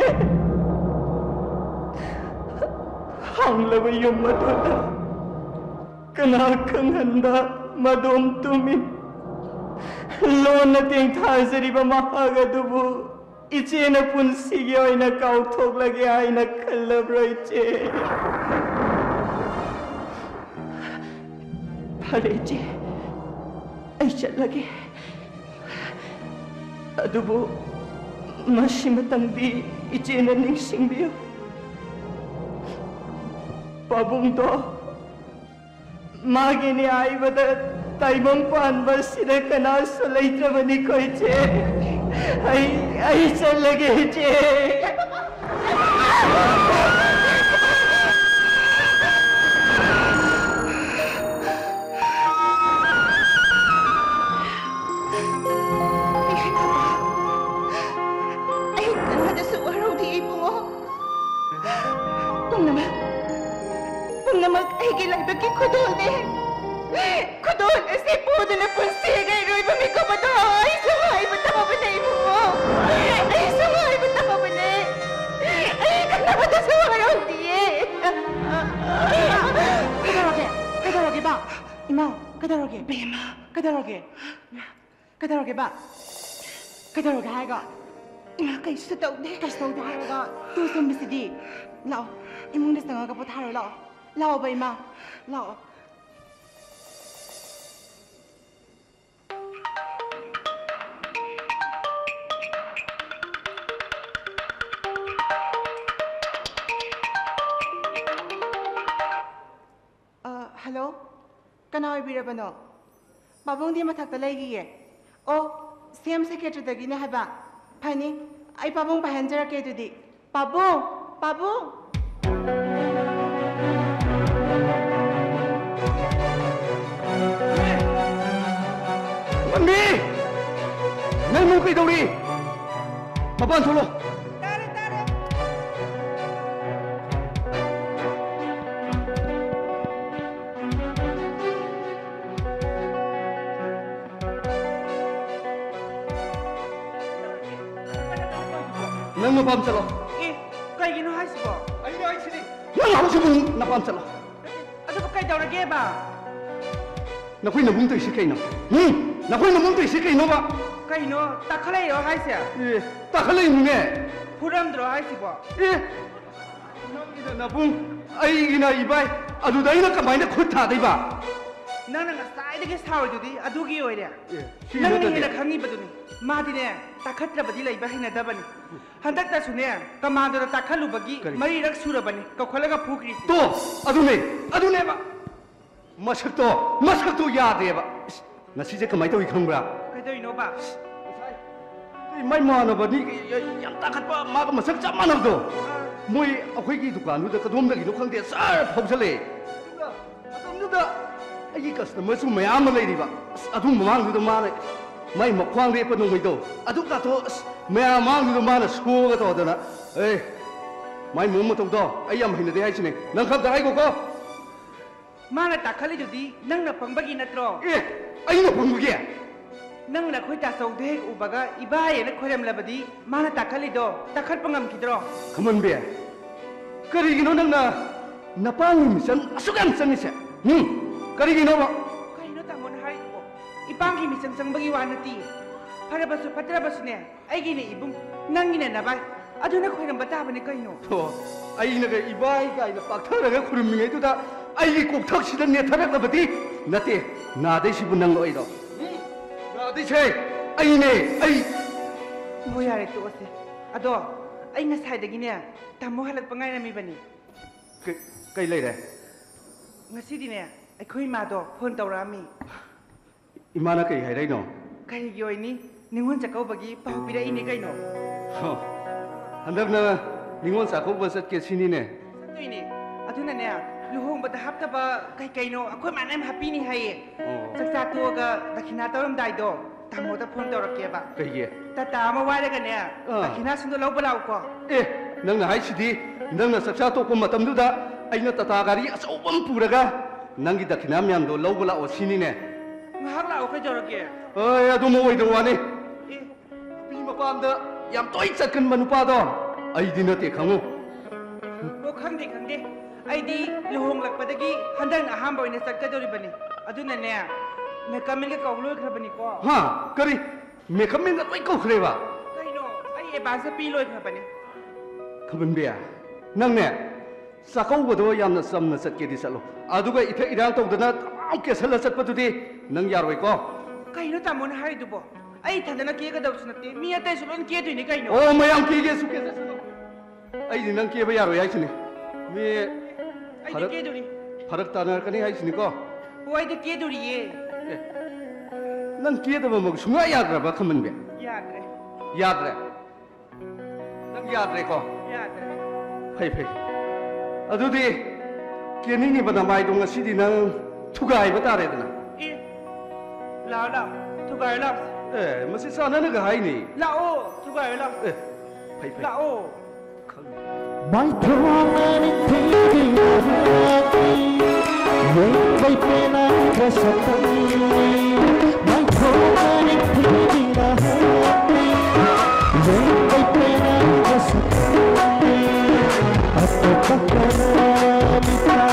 ꯍꯥꯡꯂꯕ ꯌꯨꯝ ꯑꯗꯨꯗ ꯀꯅꯥ ꯈꯪꯍꯟꯕ ꯃꯗꯣꯝ ꯇꯨꯃꯤꯟ ꯂꯣꯟꯅ ꯇꯦꯡꯊꯥꯖꯔꯤꯕ ꯃꯍꯥꯛ ꯑꯗꯨꯕꯨ ꯏꯆꯦꯅ ꯄꯨꯟꯁꯤꯒꯤ ꯑꯣꯏꯅ ꯀꯥꯎꯊꯣꯛꯂꯒꯦ ꯍꯥꯏꯅ ꯈꯜꯂꯕ꯭ꯔꯣ, ꯏꯆꯦ? ꯐꯔꯦ, ꯏꯆꯦ, ꯑꯩ ꯆꯠꯂꯒꯦ꯫ ꯑꯗꯨꯕꯨ ꯃꯁꯤꯃꯇꯪꯗꯤ ꯏꯆꯦꯅ ꯅꯤꯡꯁꯤꯡꯕꯤꯌꯨ, ꯄꯥꯕꯨꯡꯗꯣ ꯃꯥꯒꯤꯅꯤ ꯍꯥꯏꯕꯗ ꯇꯥꯏꯕꯪ ꯄꯥꯟꯕ ꯑꯁꯤꯗ ꯀꯅꯥꯁꯨ ꯂꯩꯇ꯭ꯔꯕꯅꯤꯀꯣ, ꯏꯆꯦ꯫ ꯑꯩ, ꯑꯩ ꯆꯠꯂꯒꯦ, ꯏꯆꯦ꯫ ꯑꯩ ꯀꯅꯥꯗꯁꯨ ꯋꯥꯔꯧꯗꯦ, ꯏꯕꯨꯡꯉꯣ꯫ ꯄꯨꯝꯅꯃꯛ, ꯄꯨꯝꯅꯃꯛ ꯑꯩꯒꯤ ꯂꯥꯏꯕꯛꯀꯤ ꯈꯨꯗꯣꯜꯅꯦ꯫ ꯈꯨꯗꯣꯜ ꯑꯁꯤ ꯄꯨꯗꯨꯅ ꯄꯨꯟꯁꯤꯒꯤ ꯑꯔꯣꯏꯕ ꯃꯤꯀꯨꯞ ꯑꯗꯣ ꯑꯩꯁꯨ ꯉꯥꯏꯕ ꯇꯥꯕꯅꯦ, ꯏꯕꯨꯡꯉꯣ꯫ ꯑꯩꯁꯨ ꯉꯥꯏꯕ ꯇꯥꯕꯅꯦ꯫ ꯑꯩ ꯀꯅꯥꯗꯁꯨ ꯋꯥꯔꯧꯗꯤꯌꯦ꯫ ꯀꯩꯗꯧꯔꯒꯦ? ꯀꯩꯗꯧꯔꯒꯦꯕ? ꯏꯃꯥ, ꯀꯩꯗꯧꯔꯒꯦ? ꯕꯦꯝꯃ꯫ ꯀꯩꯗꯧꯔꯒꯦ? ꯀꯩꯗꯧꯔꯒꯦꯕ? ꯀꯩꯗꯧꯔꯒꯦ ꯍꯥꯏꯔꯒ? ꯏꯃꯥ, ꯀꯩꯁꯨ ꯇꯧꯗꯦ꯫ ꯀꯩꯁꯨ ꯇꯧꯗꯦ ꯍꯥꯏꯔꯒ ꯇꯨ ꯁꯣꯝꯕꯁꯤꯗꯤ? ꯂꯥꯛꯑꯣ, ꯏꯃꯨꯡꯗ ꯆꯪꯉꯒ ꯄꯣꯊꯥꯔꯣ꯫ ꯂꯥꯛꯑꯣ, ꯂꯥꯛꯑꯣꯕ ꯏꯃꯥ, ꯂꯥꯛꯑꯣ꯫ ꯑ, ꯍꯜꯂꯣ, ꯀꯅꯥ ꯑꯣꯏꯕꯤꯔꯕꯅꯣ? ꯄꯥꯕꯨꯡꯗꯤ ꯃꯊꯛꯇ ꯂꯩꯔꯤꯌꯦ꯫ ꯑꯣ, ꯁꯤ ꯑꯦꯝ ꯁꯦꯀ꯭ꯔꯦꯇꯔꯤꯗꯒꯤꯅꯦ ꯍꯥꯏꯕ꯫ ꯐꯅꯤ, ꯑꯩ ꯄꯥꯕꯨꯡ ꯄꯥꯏꯍꯟꯖꯔꯛꯀꯦ ꯑꯗꯨꯗꯤ꯫ ꯄꯥꯕꯨꯡ! ꯄꯥꯕꯨꯡ! ꯃꯝꯃꯤ! ꯅꯪꯕꯨ ꯀꯩꯗꯧꯔꯤ? ꯃꯄꯥꯟ ꯊꯣꯛꯂꯣ꯫ ꯇꯥꯔꯦ, ꯇꯥꯔꯦ꯫ ꯅꯪ ꯃꯄꯥꯝ ꯆꯠꯂꯣ꯫ ꯑꯦ, ꯀꯩꯒꯤꯅꯣ ꯍꯥꯏꯁꯤꯕꯣ? ꯑꯩꯅ ꯍꯥꯏꯁꯤꯗꯤ, ꯅꯪ ꯍꯧꯖꯤꯛ ꯅꯄꯥꯝ ꯆꯠꯂꯣ꯫ ꯑꯗꯨꯕꯨ ꯀꯩꯗꯧꯔꯒꯦꯕ? ꯅꯈꯣꯏ ꯅꯕꯨꯡ ꯇꯧꯔꯤꯁꯤ ꯀꯩꯅꯣ? ꯎꯝ? ꯅꯈꯣꯏ ꯅꯕꯨꯡ ꯇꯧꯔꯤꯁꯤ ꯀꯩꯅꯣꯕ? ꯀꯩꯅꯣ, ꯇꯥꯈꯠꯂꯛꯏꯔꯣ ꯍꯥꯏꯁꯦ? ꯑꯦ, ꯇꯥꯈꯠꯂꯛꯏꯅꯤꯅꯦ꯫ ꯐꯨꯔꯝꯗ꯭ꯔꯣ ꯍꯥꯏꯁꯤꯕꯣ? ꯑꯦ, ꯅꯪꯒꯤꯅ ꯅꯕꯨꯡ, ꯑꯩꯒꯤꯅ ꯏꯕꯥꯏ, ꯑꯗꯨꯗ ꯑꯩꯅ ꯀꯃꯥꯏꯅ ꯈꯨꯠ ꯊꯥꯗꯣꯏꯕ? ꯅꯪꯅ ꯉꯁꯥꯏꯗꯒꯤ ꯁꯥꯎꯔꯤꯗꯨꯗꯤ ꯑꯗꯨꯒꯤ ꯑꯣꯏꯔꯦ꯫ ꯑꯦ, ꯁꯤ ꯅꯪꯅ ꯅꯠꯇꯗꯤ? ꯍꯦꯟꯅ ꯈꯪꯉꯤꯕꯗꯨꯅꯤ꯫ ꯃꯥꯗꯤꯅꯦ, ꯇꯥꯈꯠꯇ꯭ꯔꯕꯗꯤ ꯂꯩꯕ ꯍꯩꯅꯗꯕꯅꯤ꯫ ꯍꯟꯗꯛꯇꯁꯨꯅꯦ, ꯀꯃꯥꯟꯗꯣꯗ ꯇꯥꯈꯠꯂꯨꯕꯒꯤ ꯀꯔꯤ? ꯃꯔꯤꯔꯛ ꯁꯨꯔꯕꯅꯤ ꯀꯧꯈꯠꯂꯒ ꯐꯨꯈ꯭ꯔꯤꯁꯦ꯫ ꯇꯣ, ꯑꯗꯨꯅꯦ, ꯑꯗꯨꯅꯦꯕ꯫ ꯃꯁꯛꯇꯣ, ꯃꯁꯛꯇꯣ ꯌꯥꯗꯦꯕ꯫ ꯏꯁ, ꯉꯁꯤꯁꯦ ꯀꯃꯥꯏꯅ ꯇꯧꯏ ꯈꯪꯕ꯭ꯔꯥ? ꯀꯩꯗꯧꯔꯤꯅꯣꯕ? ꯉꯁꯥꯏ ꯑꯩ ꯃꯥꯏ ꯃꯥꯟꯅꯕꯅꯤ, ꯌꯥꯝ ꯇꯥꯈꯠꯄ, ꯃꯥꯒ ꯃꯁꯛ ꯆꯞ ꯃꯥꯟꯅꯕꯗꯣ꯫ ꯑꯥ꯫ ꯃꯣꯏ ꯑꯩꯈꯣꯏꯒꯤ ꯗꯨꯀꯥꯟꯗꯨꯗ ꯀꯗꯣꯝꯗꯒꯤꯅꯣ ꯈꯪꯗꯦ, ꯁꯥꯔ ꯐꯥꯎꯖꯜꯂꯛꯑꯦ꯫ ꯑꯗꯨꯒ ꯃꯇꯝꯗꯨꯗ ꯑꯩꯒꯤ ꯀꯁꯇꯃꯔꯁꯨ ꯃꯌꯥꯝ ꯑꯃ ꯂꯩꯔꯤꯕ꯫ ꯑꯁ, ꯑꯗꯨ ꯃꯃꯥꯡꯗꯨꯗ ꯃꯥꯅ ꯃꯥꯏ ꯃꯈ꯭ꯋꯥꯡ ꯂꯦꯞꯄ ꯅꯣꯡꯃꯩꯗꯣ ꯑꯗꯨ ꯀꯥꯊꯣꯛ, ꯑꯁ, ꯃꯌꯥꯝ ꯃꯃꯥꯡꯗꯨꯗ ꯃꯥꯅ ꯁꯣꯒ ꯇꯧꯗꯅ, "ꯑꯦ, ꯃꯥꯏ ꯃꯑꯣꯡ ꯃꯇꯧꯗꯣ ꯑꯩ ꯌꯥꯝ ꯍꯩꯅꯗꯦ ꯍꯥꯏꯁꯤꯅꯦ꯫ ꯅꯪ ꯈꯔ ꯑꯝꯇ ꯍꯥꯏꯈꯣꯀꯣ꯫" ꯃꯥꯅ ꯇꯥꯈꯠꯂꯤꯗꯨꯗꯤ ꯅꯪꯅ ꯄꯪꯕꯒꯤ ꯅꯠꯇ꯭ꯔꯣ? ꯑꯦ, ꯑꯩꯅ ꯄꯪꯕꯒꯤ? ꯅꯪꯅ ꯑꯩꯈꯣꯏ ꯇꯥꯆꯧꯗꯣ ꯍꯦꯛ ꯎꯕꯒ ꯏꯕꯥꯏ ꯍꯥꯏꯅ ꯈꯣꯏꯔꯝꯂꯕꯗꯤ ꯃꯥꯅ ꯇꯥꯈꯠꯂꯤꯗꯣ ꯇꯥꯈꯠꯄ ꯉꯝꯈꯤꯗ꯭ꯔꯣ? ꯈꯝꯕꯟꯕꯤ, ꯀꯔꯤꯒꯤꯅꯣ ꯅꯪꯅ ꯅꯄꯥꯡꯒꯤ ꯃꯤꯆꯪ ꯑꯁꯨꯛ ꯌꯥꯝ ꯆꯪꯉꯤꯁꯦ? ꯍꯨꯝ? ꯀꯔꯤꯒꯤꯅꯣꯕ? ꯀꯩꯅꯣ ꯇꯥꯃꯣꯅ ꯍꯥꯏꯔꯤꯗꯨꯕꯣ? ꯏꯄꯥꯡꯒꯤ ꯃꯤꯆꯪ ꯆꯪꯕꯒꯤ ꯋꯥ ꯅꯠꯇꯤꯌꯦ꯫ ꯐꯔꯕꯁꯨ ꯐꯠꯇ꯭ꯔꯕꯁꯨꯅꯦ, ꯑꯩꯒꯤꯅ ꯏꯕꯨꯡ, ꯅꯪꯒꯤꯅ ꯅꯕꯥꯏ꯫ ꯑꯗꯨꯅ ꯈꯣꯏꯔꯝꯕ ꯇꯥꯕꯅꯤ ꯀꯩꯅꯣ꯫ ꯑꯣ, ꯑꯩꯅꯒ ꯏꯕꯥꯏ ꯀꯥꯏꯅ ꯄꯥꯛꯊꯔꯒ ꯈꯨꯔꯨꯝꯃꯤꯉꯩꯗꯨꯗ ꯑꯩꯒꯤ ꯀꯣꯛꯊꯛꯁꯤꯗ ꯅꯦꯠꯊꯔꯛꯂꯕꯗꯤ? ꯅꯠꯇꯦ, ꯅꯥꯗꯩꯁꯤꯕꯨ ꯅꯪꯂꯣ ꯑꯩꯔꯣ? ꯎꯝ, ꯅꯥꯗꯩꯁꯦ ꯑꯩꯅꯦ, ꯑꯩ꯫ ꯍꯣꯏ, ꯌꯥꯔꯦ, ꯇꯣꯛꯑꯁꯦ꯫ ꯑꯗꯣ ꯑꯩ ꯉꯁꯥꯏꯗꯒꯤꯅꯦ ꯇꯥꯃꯣ ꯍꯜꯂꯛꯄ ꯉꯥꯏꯔꯝꯃꯤꯕꯅꯤ꯫ ꯀꯩ, ꯀꯩ ꯂꯩꯔꯦ? ꯉꯁꯤꯗꯤꯅꯦ ꯑꯩꯈꯣꯏ ꯏꯃꯥꯗꯣ ꯐꯣꯟ ꯇꯧꯔꯛꯑꯝꯃꯤ꯫ ꯏꯃꯥꯅ ꯀꯩ ꯍꯥꯏꯔꯛꯏꯅꯣ? ꯀꯔꯤꯒꯤ ꯑꯣꯏꯅꯤ? ꯅꯤꯉꯣꯜ ꯆꯥꯛꯀꯧꯕꯒꯤ ꯄꯥꯎ ꯄꯤꯔꯛꯏꯅꯦ ꯀꯩꯅꯣ꯫ ꯍꯣ, ꯍꯟꯗꯛꯅ ꯅꯤꯉꯣꯜ ꯆꯥꯛꯀꯧꯕ ꯆꯠꯀꯦ ꯁꯤꯅꯤꯅꯦ? ꯆꯠꯇꯣꯏꯅꯦ꯫ ꯑꯗꯨꯅꯅꯦ, ꯂꯨꯍꯣꯡꯕꯗ ꯍꯥꯞꯇꯕ ꯀꯩ ꯀꯩꯅꯣ ꯑꯩꯈꯣꯏ ꯃꯥꯅ ꯌꯥꯝ ꯍꯥꯞꯄꯤꯅꯤ ꯍꯥꯏꯌꯦ꯫ ꯑꯣ꯫ ꯆꯥꯛꯆꯥ ꯇꯣꯛꯑꯒ ꯗꯈꯤꯅꯥ ꯇꯧꯔꯝꯗꯥꯏꯗꯣ ꯇꯥꯃꯣꯗ ꯐꯣꯟ ꯇꯧꯔꯛꯀꯦꯕ꯫ ꯀꯩꯒꯤ? ꯇꯥꯇꯥ ꯑꯃ ꯋꯥꯏꯔꯒꯅꯦ, ꯑꯥ꯫ ꯗꯈꯤꯅꯥꯁꯤꯡꯗꯣ ꯂꯧꯕ ꯂꯥꯛꯎꯀꯣ꯫ ꯑꯦ, ꯅꯪꯅ ꯍꯥꯏꯁꯤꯗꯤ, ꯅꯪꯅ ꯆꯥꯛꯆꯥ ꯇꯣꯛꯄ ꯃꯇꯝꯗꯨꯗ ꯑꯩꯅ ꯇꯥꯇꯥ ꯒꯥꯔꯤ ꯑꯆꯧꯕ ꯑꯃ ꯄꯨꯔꯒ ꯅꯪꯒꯤ ꯗꯈꯤꯅꯥ ꯃꯌꯥꯝꯗꯣ ꯂꯧꯕ ꯂꯥꯛꯑꯣ ꯁꯤꯅꯤꯅꯦ꯫ ꯉꯥꯏꯍꯥꯛ ꯂꯥꯛꯑꯣ, ꯀꯩꯗꯧꯔꯒꯦ? ꯑꯦ, ꯑꯗꯨ ꯃꯑꯣꯏꯗ ꯋꯥꯅꯤ꯫ ꯑꯦ꯫ ꯅꯨꯄꯤ ꯃꯄꯥꯝꯗ ꯌꯥꯝ ꯇꯣꯏ ꯆꯠꯀꯟꯕ ꯅꯨꯄꯥꯗꯣ ꯑꯩꯗꯤ ꯅꯠꯇꯦ, ꯈꯪꯉꯨ꯫ ꯑꯣ, ꯈꯪꯗꯦ, ꯈꯪꯗꯦ꯫ ꯑꯩꯗꯤ ꯂꯨꯍꯣꯡꯂꯛꯄꯗꯒꯤ ꯍꯟꯗꯛꯅ ꯑꯍꯥꯟꯕ ꯑꯣꯏꯅ ꯆꯠꯀꯗꯧꯔꯤꯕꯅꯤ꯫ ꯑꯗꯨꯅꯅꯦ, ꯃꯦꯀꯞꯃꯦꯟꯒ ꯀꯧ ꯂꯣꯏꯈ꯭ꯔꯕꯅꯤꯀꯣ꯫ ꯍꯥ? ꯀꯔꯤ? ꯃꯦꯀꯞꯃꯦꯟꯒ ꯂꯣꯏ ꯀꯧꯈ꯭ꯔꯦꯕ? ꯀꯩꯅꯣ? ꯑꯩ ꯑꯦꯗꯚꯥꯟꯁꯇ ꯄꯤ ꯂꯣꯏꯈ꯭ꯔꯕꯅꯤ꯫ ꯈꯝꯕꯟꯕꯤ, ꯅꯪꯅꯦ, ꯆꯥꯛꯀꯧꯕꯗꯣ ꯌꯥꯝꯅ ꯆꯝꯅ ꯆꯠꯀꯦꯗꯤ ꯆꯠꯂꯣ, ꯑꯗꯨꯒ ꯏꯊꯛ ꯏꯔꯥꯡ ꯇꯧꯗꯅ ꯇꯃꯥꯎ ꯀꯦꯁꯜꯂ ꯆꯠꯄꯗꯨꯗꯤ ꯅꯪ ꯌꯥꯔꯣꯏꯀꯣ꯫ ꯀꯩꯅꯣ ꯇꯥꯃꯣꯅ ꯍꯥꯏꯔꯤꯗꯨꯕꯣ? ꯑꯩ ꯏꯊꯟꯗꯅ ꯀꯦꯒꯗꯕꯁꯨ ꯅꯠꯇꯦ, ꯃꯤ ꯑꯇꯩꯁꯨ ꯂꯣꯏ ꯀꯦꯗꯣꯏꯅꯤ ꯀꯩꯅꯣ꯫ ꯑꯣ, ꯃꯌꯥꯝ ꯀꯦꯒꯦꯁꯨ ꯀꯦꯖꯁꯅꯨ, ꯑꯩꯗꯤ ꯅꯪ ꯀꯦꯕ ꯌꯥꯔꯣꯏ ꯍꯥꯏꯁꯤꯅꯤ꯫ ꯃꯤ ꯑꯩꯗꯤ ꯐꯔꯛ, ꯀꯦꯗꯣꯔꯤ꯫ ꯐꯔꯛ ꯇꯥꯅꯔꯛꯀꯅꯤ ꯍꯥꯏꯁꯤꯅꯤꯀꯣ꯫ ꯍꯣ, ꯑꯩꯗꯤ ꯀꯦꯗꯣꯔꯤꯌꯦ꯫ ꯑꯦ, ꯅꯪ ꯀꯦꯗꯕꯃꯛ ꯁꯨꯡꯌꯥ ꯌꯥꯗ꯭ꯔꯕ, ꯈꯝꯕꯟꯕꯤ? ꯌꯥꯗ꯭ꯔꯦ꯫ ꯌꯥꯗ꯭ꯔꯦ? ꯅꯪ ꯌꯥꯗ꯭ꯔꯦꯀꯣ? ꯌꯥꯗ꯭ꯔꯦ꯫ ꯐꯩ, ꯐꯩ꯫ ꯑꯗꯨꯗꯤ ꯀꯦꯅꯤꯡꯉꯤꯕ ꯅꯃꯥꯏꯗꯣ ꯉꯁꯤꯗꯤ ꯅꯪ ꯊꯨꯒꯥꯏꯕ ꯇꯥꯔꯦꯗꯅ꯫ ꯑꯦ, ꯂꯥꯛꯑꯣ, ꯂꯥꯛꯑꯣ꯫ ꯊꯨꯒꯥꯏꯔꯨ ꯂꯥꯛꯑꯣ꯫ ꯑꯦ, ꯃꯁꯤ ꯆꯥꯟꯅꯅꯒ ꯍꯥꯏꯅꯤ꯫ ꯂꯥꯛꯑꯣ, ꯊꯨꯒꯥꯏꯔꯨ ꯂꯥꯛꯑꯣ꯫ ꯑꯦ, ꯐꯩ, ꯐꯩ꯫ ꯂꯥꯛꯑꯣ꯫ ꯃꯥꯏꯊꯣꯡ ꯑꯅꯤ ꯊꯤꯕꯤꯅ ꯍꯥꯞꯄꯤ, ꯌꯦꯡꯕꯩ ꯄꯦꯟꯅꯕ ꯁꯛꯇꯝꯅꯤ꯫ ꯃꯥꯏꯊꯣꯡ ꯑꯅꯤ ꯊꯤꯕꯤꯅ ꯍꯥꯞꯄꯤ, ꯌꯦꯡꯕꯩ ꯄꯦꯟꯅꯕ ꯁꯛꯇꯝꯅꯤ꯫ ꯑꯇꯣꯞꯄ ꯀꯅꯥ ꯃꯤꯠꯇ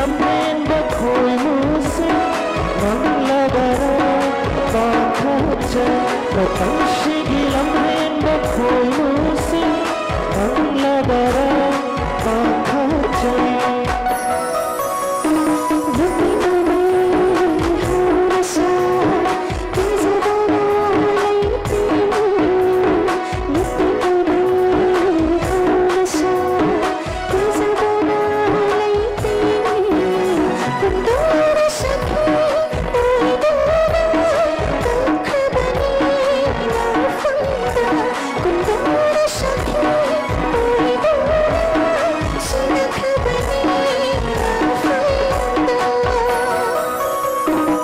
ꯂꯝꯍꯦꯟꯕ ꯈꯣꯏꯃꯨꯁꯤꯡ ꯃꯪꯂꯕꯔꯥ ꯄꯥꯈꯠꯆꯩ꯫ ꯃꯇꯝꯁꯤꯒꯤ ꯂꯝꯍꯦꯟꯕ ꯈꯣꯏꯃꯨꯁꯤꯡ ꯃꯪꯂꯕꯔꯥ ꯄꯥꯈꯠꯆꯩ꯫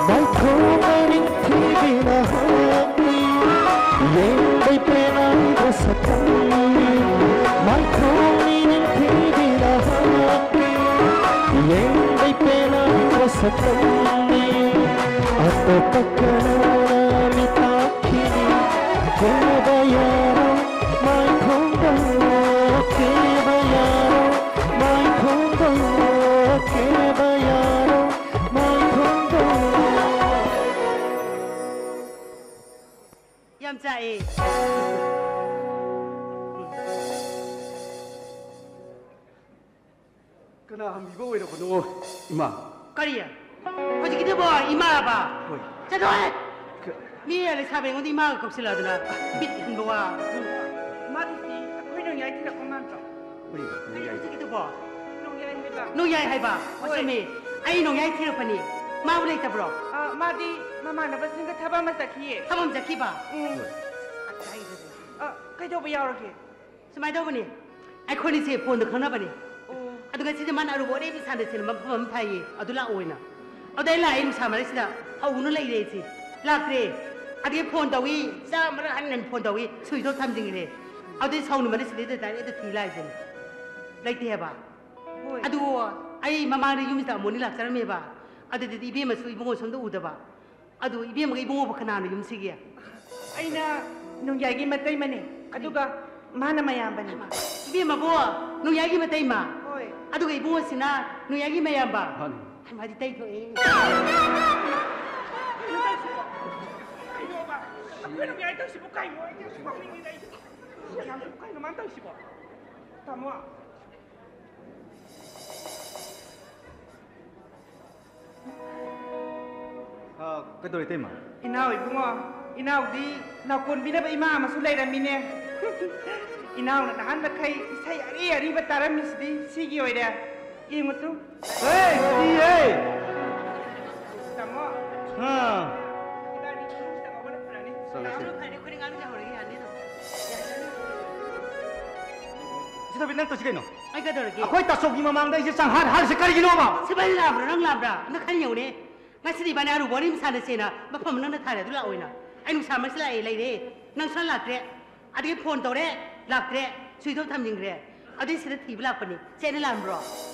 ꯃꯥꯏꯊꯣꯡ ꯃꯔꯤꯡ ꯊꯤꯕꯤꯅ ꯍꯛꯄꯤ, ꯌꯦꯡꯕꯩ ꯄꯦꯟꯅꯕ ꯁꯛꯇꯝꯅꯤ꯫ ꯃꯥꯏꯊꯣꯡ ꯃꯤꯅꯤꯡ ꯊꯤꯕꯤꯅ ꯍꯛꯄꯤ, ꯌꯦꯡꯕꯩ ꯄꯦꯟꯅꯕ ꯁꯛꯇꯝꯅꯤ꯫ ꯑꯇꯣꯞꯄ ꯀꯅꯥꯅ ꯃꯤꯇꯥꯛꯈꯤꯅꯤ? ꯀꯦꯕ ꯌꯥꯔꯣꯏ ꯃꯥꯏꯊꯣꯡꯗ, ꯀꯦꯕ ꯌꯥꯔꯣꯏ ꯃꯥꯏꯊꯣꯡꯗ, ꯀꯦꯕ ꯌꯥꯔꯣꯏ ꯃꯥꯏꯊꯣꯡꯗ꯫ ꯌꯥꯝ ꯆꯥꯛꯑꯦ꯫ ꯀꯅꯥ ꯍꯪꯕꯤꯕ ꯑꯣꯏꯔꯕꯅꯣ, ꯏꯃꯥ? ꯀꯔꯤ? ꯍꯧꯖꯤꯛꯀꯤꯗꯨꯕꯣ ꯏꯃꯥꯕ? ꯍꯣꯏ꯫ ꯆꯠꯂꯣꯍꯦ! ꯀ- ꯃꯤ ꯂꯩꯁꯥꯕꯤ ꯑꯩꯉꯣꯟꯗ ꯏꯃꯥꯒ ꯀꯧꯁꯤꯜꯂꯛꯑꯗꯅ ꯕꯤꯠ ꯍꯟꯕ ꯋꯥ꯫ ꯃꯥꯗꯤ ꯁꯤ ꯑꯩꯈꯣꯏ ꯅꯣꯡꯌꯥꯏ ꯊꯤꯜꯂꯛꯄ ꯃꯥꯟꯗ꯭ꯔꯣ? ꯍꯣꯏ, ꯀꯔꯤ ꯅꯣꯡꯌꯥꯏ꯫ ꯍꯧꯖꯤꯛꯀꯤꯗꯨꯕꯣ? ꯅꯣꯡꯌꯥꯏ ꯍꯥꯏꯕ꯫ ꯅꯣꯡꯌꯥꯏ ꯍꯥꯏꯕ? ꯍꯣꯏ꯫ ꯑꯆꯨꯝꯃꯤ꯫ ꯑꯩ ꯅꯣꯡꯌꯥꯏ ꯊꯤꯔꯛꯄꯅꯤ꯫ ꯃꯥꯕꯨ ꯂꯩꯇꯕ꯭ꯔꯣ? ꯑ, ꯃꯥꯗꯤ ꯃꯃꯥꯟꯅꯕꯁꯤꯡꯒ ꯊꯕꯛ ꯑꯃ ꯆꯠꯈꯤꯌꯦ꯫ ꯊꯕꯛ ꯑꯃ ꯆꯠꯈꯤꯕ? ꯎꯝ꯫ ꯍꯣꯏ꯫ ꯑ, ꯀꯩꯗꯧꯕ ꯌꯥꯎꯔꯒꯦ? ꯁꯨꯃꯥꯏꯅ ꯇꯧꯕꯅꯤ, ꯑꯩꯈꯣꯏꯅꯤꯁꯦ ꯐꯣꯟꯗ ꯈꯪꯅꯕꯅꯤ꯫ ꯑꯣ꯫ ꯑꯗꯨꯒ ꯁꯤꯗ ꯃꯥꯅ ꯑꯔꯨꯕ ꯋꯥꯔꯤ ꯑꯃ ꯁꯥꯟꯅꯁꯦꯅ ꯃꯐꯝ ꯑꯃ ꯊꯥꯏꯌꯦ, ꯑꯗꯨ ꯂꯥꯛꯑꯣꯅ꯫ ꯑꯗꯨꯗ ꯑꯩ ꯂꯥꯛꯑꯦ, ꯅꯨꯡꯁꯥ ꯃꯔꯛꯁꯤꯗ ꯍꯧꯅ ꯂꯩꯔꯦ ꯑꯩꯁꯦ꯫ ꯂꯥꯛꯇ꯭ꯔꯦ꯫ ꯑꯗꯒꯤ ꯐꯣꯟ ꯇꯧꯏ, ꯆꯥꯝꯃꯔꯛ ꯍꯟꯅ ꯍꯟꯅ ꯐꯣꯟ ꯇꯧꯏ, switch off ꯊꯝꯖꯤꯟꯈ꯭ꯔꯦ꯫ ꯑꯗꯨꯗꯩ ꯁꯥꯎꯅꯤꯡꯕꯅ ꯁꯤꯗꯩꯗ direct ꯑꯗꯨ ꯊꯤ ꯂꯥꯛꯏꯁꯤꯅꯤ꯫ ꯂꯩꯇꯦ ꯍꯥꯏꯕ꯫ ꯍꯣꯏ꯫ ꯑꯗꯨ ꯑꯩ ꯃꯃꯥꯡꯗ ꯌꯨꯝꯁꯤꯗ ꯑꯃꯨꯛ ꯑꯅꯤ ꯂꯥꯛꯆꯔꯝꯃꯦꯕ꯫ ꯑꯗꯨꯗꯗꯤ ꯏꯕꯦꯝꯃꯁꯨ ꯏꯕꯨꯡꯉꯣꯁꯨ ꯑꯝꯇ ꯎꯗꯕ꯫ ꯑꯗꯨ ꯏꯕꯦꯝꯃꯒ ꯏꯕꯨꯡꯉꯣꯕꯨ ꯀꯅꯥꯅꯣ ꯌꯨꯝꯁꯤꯒꯤ? ꯑꯩꯅ ꯅꯣꯡꯌꯥꯏꯒꯤ ꯃꯇꯩꯃꯅꯦ, ꯑꯗꯨꯒ ꯃꯥꯅ ꯃꯌꯥꯝꯕꯅꯦ꯫ ꯏꯕꯦꯝꯃꯕꯨ ꯅꯣꯡꯌꯥꯏꯒꯤ ꯃꯇꯩꯃ? ꯍꯣꯏ꯫ ꯑꯗꯨꯒ ꯏꯕꯨꯡꯉꯣꯁꯤꯅ ꯅꯣꯏꯌꯥꯒꯤ ꯃꯌꯥꯝꯕ꯫ ꯃꯥꯅꯤ꯫ ꯍꯩꯃꯥꯗꯤ ꯇꯩꯊꯣꯛꯑꯦ꯫ ꯀꯩꯅꯣꯕ? ꯑꯩꯈꯣꯏꯅ ꯃꯌꯥꯏ ꯇꯧꯁꯤꯕꯨ ꯀꯩꯅꯣ? ꯑꯩꯗꯤ ꯁꯥꯎꯅꯤꯡꯉꯤꯗ ꯑꯩꯗꯤ꯫ ꯌꯥꯝ ꯀꯩꯅꯣ ꯃꯥꯅ ꯇꯧꯁꯤꯕꯣ? ꯇꯥꯃꯣ꯫ ꯑ, ꯀꯩꯗꯧꯔꯦ, ꯏꯇꯩꯃ? ꯏꯅꯥꯎ ꯏꯕꯨꯡꯉꯣ, ꯏꯅꯥꯎꯗꯤ ꯅꯥꯀꯣꯟ ꯄꯤꯅꯕ ꯏꯃꯥ ꯑꯃꯁꯨ ꯂꯩꯔꯝꯃꯤꯅꯦ꯫ ꯏꯅꯥꯎꯅ ꯅꯍꯥꯟ ꯃꯈꯩ ꯏꯁꯩ ꯑꯔꯤ ꯑꯔꯤꯕ ꯇꯥꯔꯝꯃꯤꯁꯤꯗꯤ ꯁꯤꯒꯤ ꯑꯣꯏꯔꯦ꯫ ꯌꯦꯡꯉꯨ ꯇꯨ꯫ ꯍꯦ, ꯀꯤꯍꯦ! ꯇꯥꯃꯣ꯫ ꯑꯥ꯫ ꯏꯕꯥꯅꯤ ꯏꯃꯨꯡꯁꯤꯗ ꯉꯥꯎꯍꯜꯂꯛꯄ꯭ꯔꯥꯅꯤ? ꯆꯠꯂꯣ, ꯆꯠꯂꯣ꯫ ꯐꯔꯦ, ꯑꯩꯈꯣꯏꯅꯤ ꯉꯥꯡꯅꯖꯍꯧꯔꯒꯦ, ꯌꯥꯅꯤ ꯑꯗꯨꯝ꯫ ꯌꯥꯅꯤ꯫ ꯁꯤ ꯊꯣꯏꯕꯤ, ꯅꯪ ꯇꯧꯁꯤ ꯀꯩꯅꯣ? ꯑꯩ ꯀꯩꯗꯧꯔꯒꯦ? ꯑꯩꯈꯣꯏ ꯇꯥꯆꯧꯒꯤ ꯃꯃꯥꯡꯗ ꯑꯩꯁꯦ ꯆꯪꯍꯟ ꯍꯥꯏꯔꯤꯁꯦ ꯀꯔꯤꯒꯤꯅꯣꯕ? ꯁꯤꯕꯥꯏ ꯂꯥꯛꯑꯕ꯭ꯔꯥ, ꯅꯪ ꯂꯥꯛꯑꯕ꯭ꯔꯥ? ꯅꯪ ꯈꯟ ꯌꯦꯡꯉꯨꯅꯦ꯫ ꯉꯁꯤꯗꯤ ꯏꯕꯥꯅꯤ ꯑꯔꯨꯕ ꯋꯥꯔꯤ ꯑꯃ ꯁꯥꯟꯅꯁꯦꯅ ꯃꯐꯝ ꯑꯃ ꯅꯪꯅ ꯊꯥꯔꯦ, ꯑꯗꯨ ꯂꯥꯛꯑꯣꯏꯅ꯫ ꯑꯩ ꯅꯨꯡꯁꯥ ꯃꯔꯛꯁꯤꯗ ꯂꯥꯛꯑꯦ, ꯂꯩꯔꯦ꯫ ꯅꯪ ꯁꯨꯡꯂꯥꯛ ꯂꯥꯛꯇ꯭ꯔꯦ꯫ ꯑꯗꯒꯤ ꯐꯣꯟ ꯇꯧꯔꯦ, ꯂꯥꯛꯇ꯭ꯔꯦ꯫ ꯁ꯭ꯋꯤꯆ ꯑꯣꯐ ꯊꯝꯖꯤꯟꯈ꯭ꯔꯦ꯫ ꯑꯗꯨꯏ ꯁꯤꯗ ꯊꯤꯕ ꯂꯥꯛꯄꯅꯤ꯫ ꯁꯤ ꯑꯩꯅ ꯂꯥꯟꯕ꯭ꯔꯣ?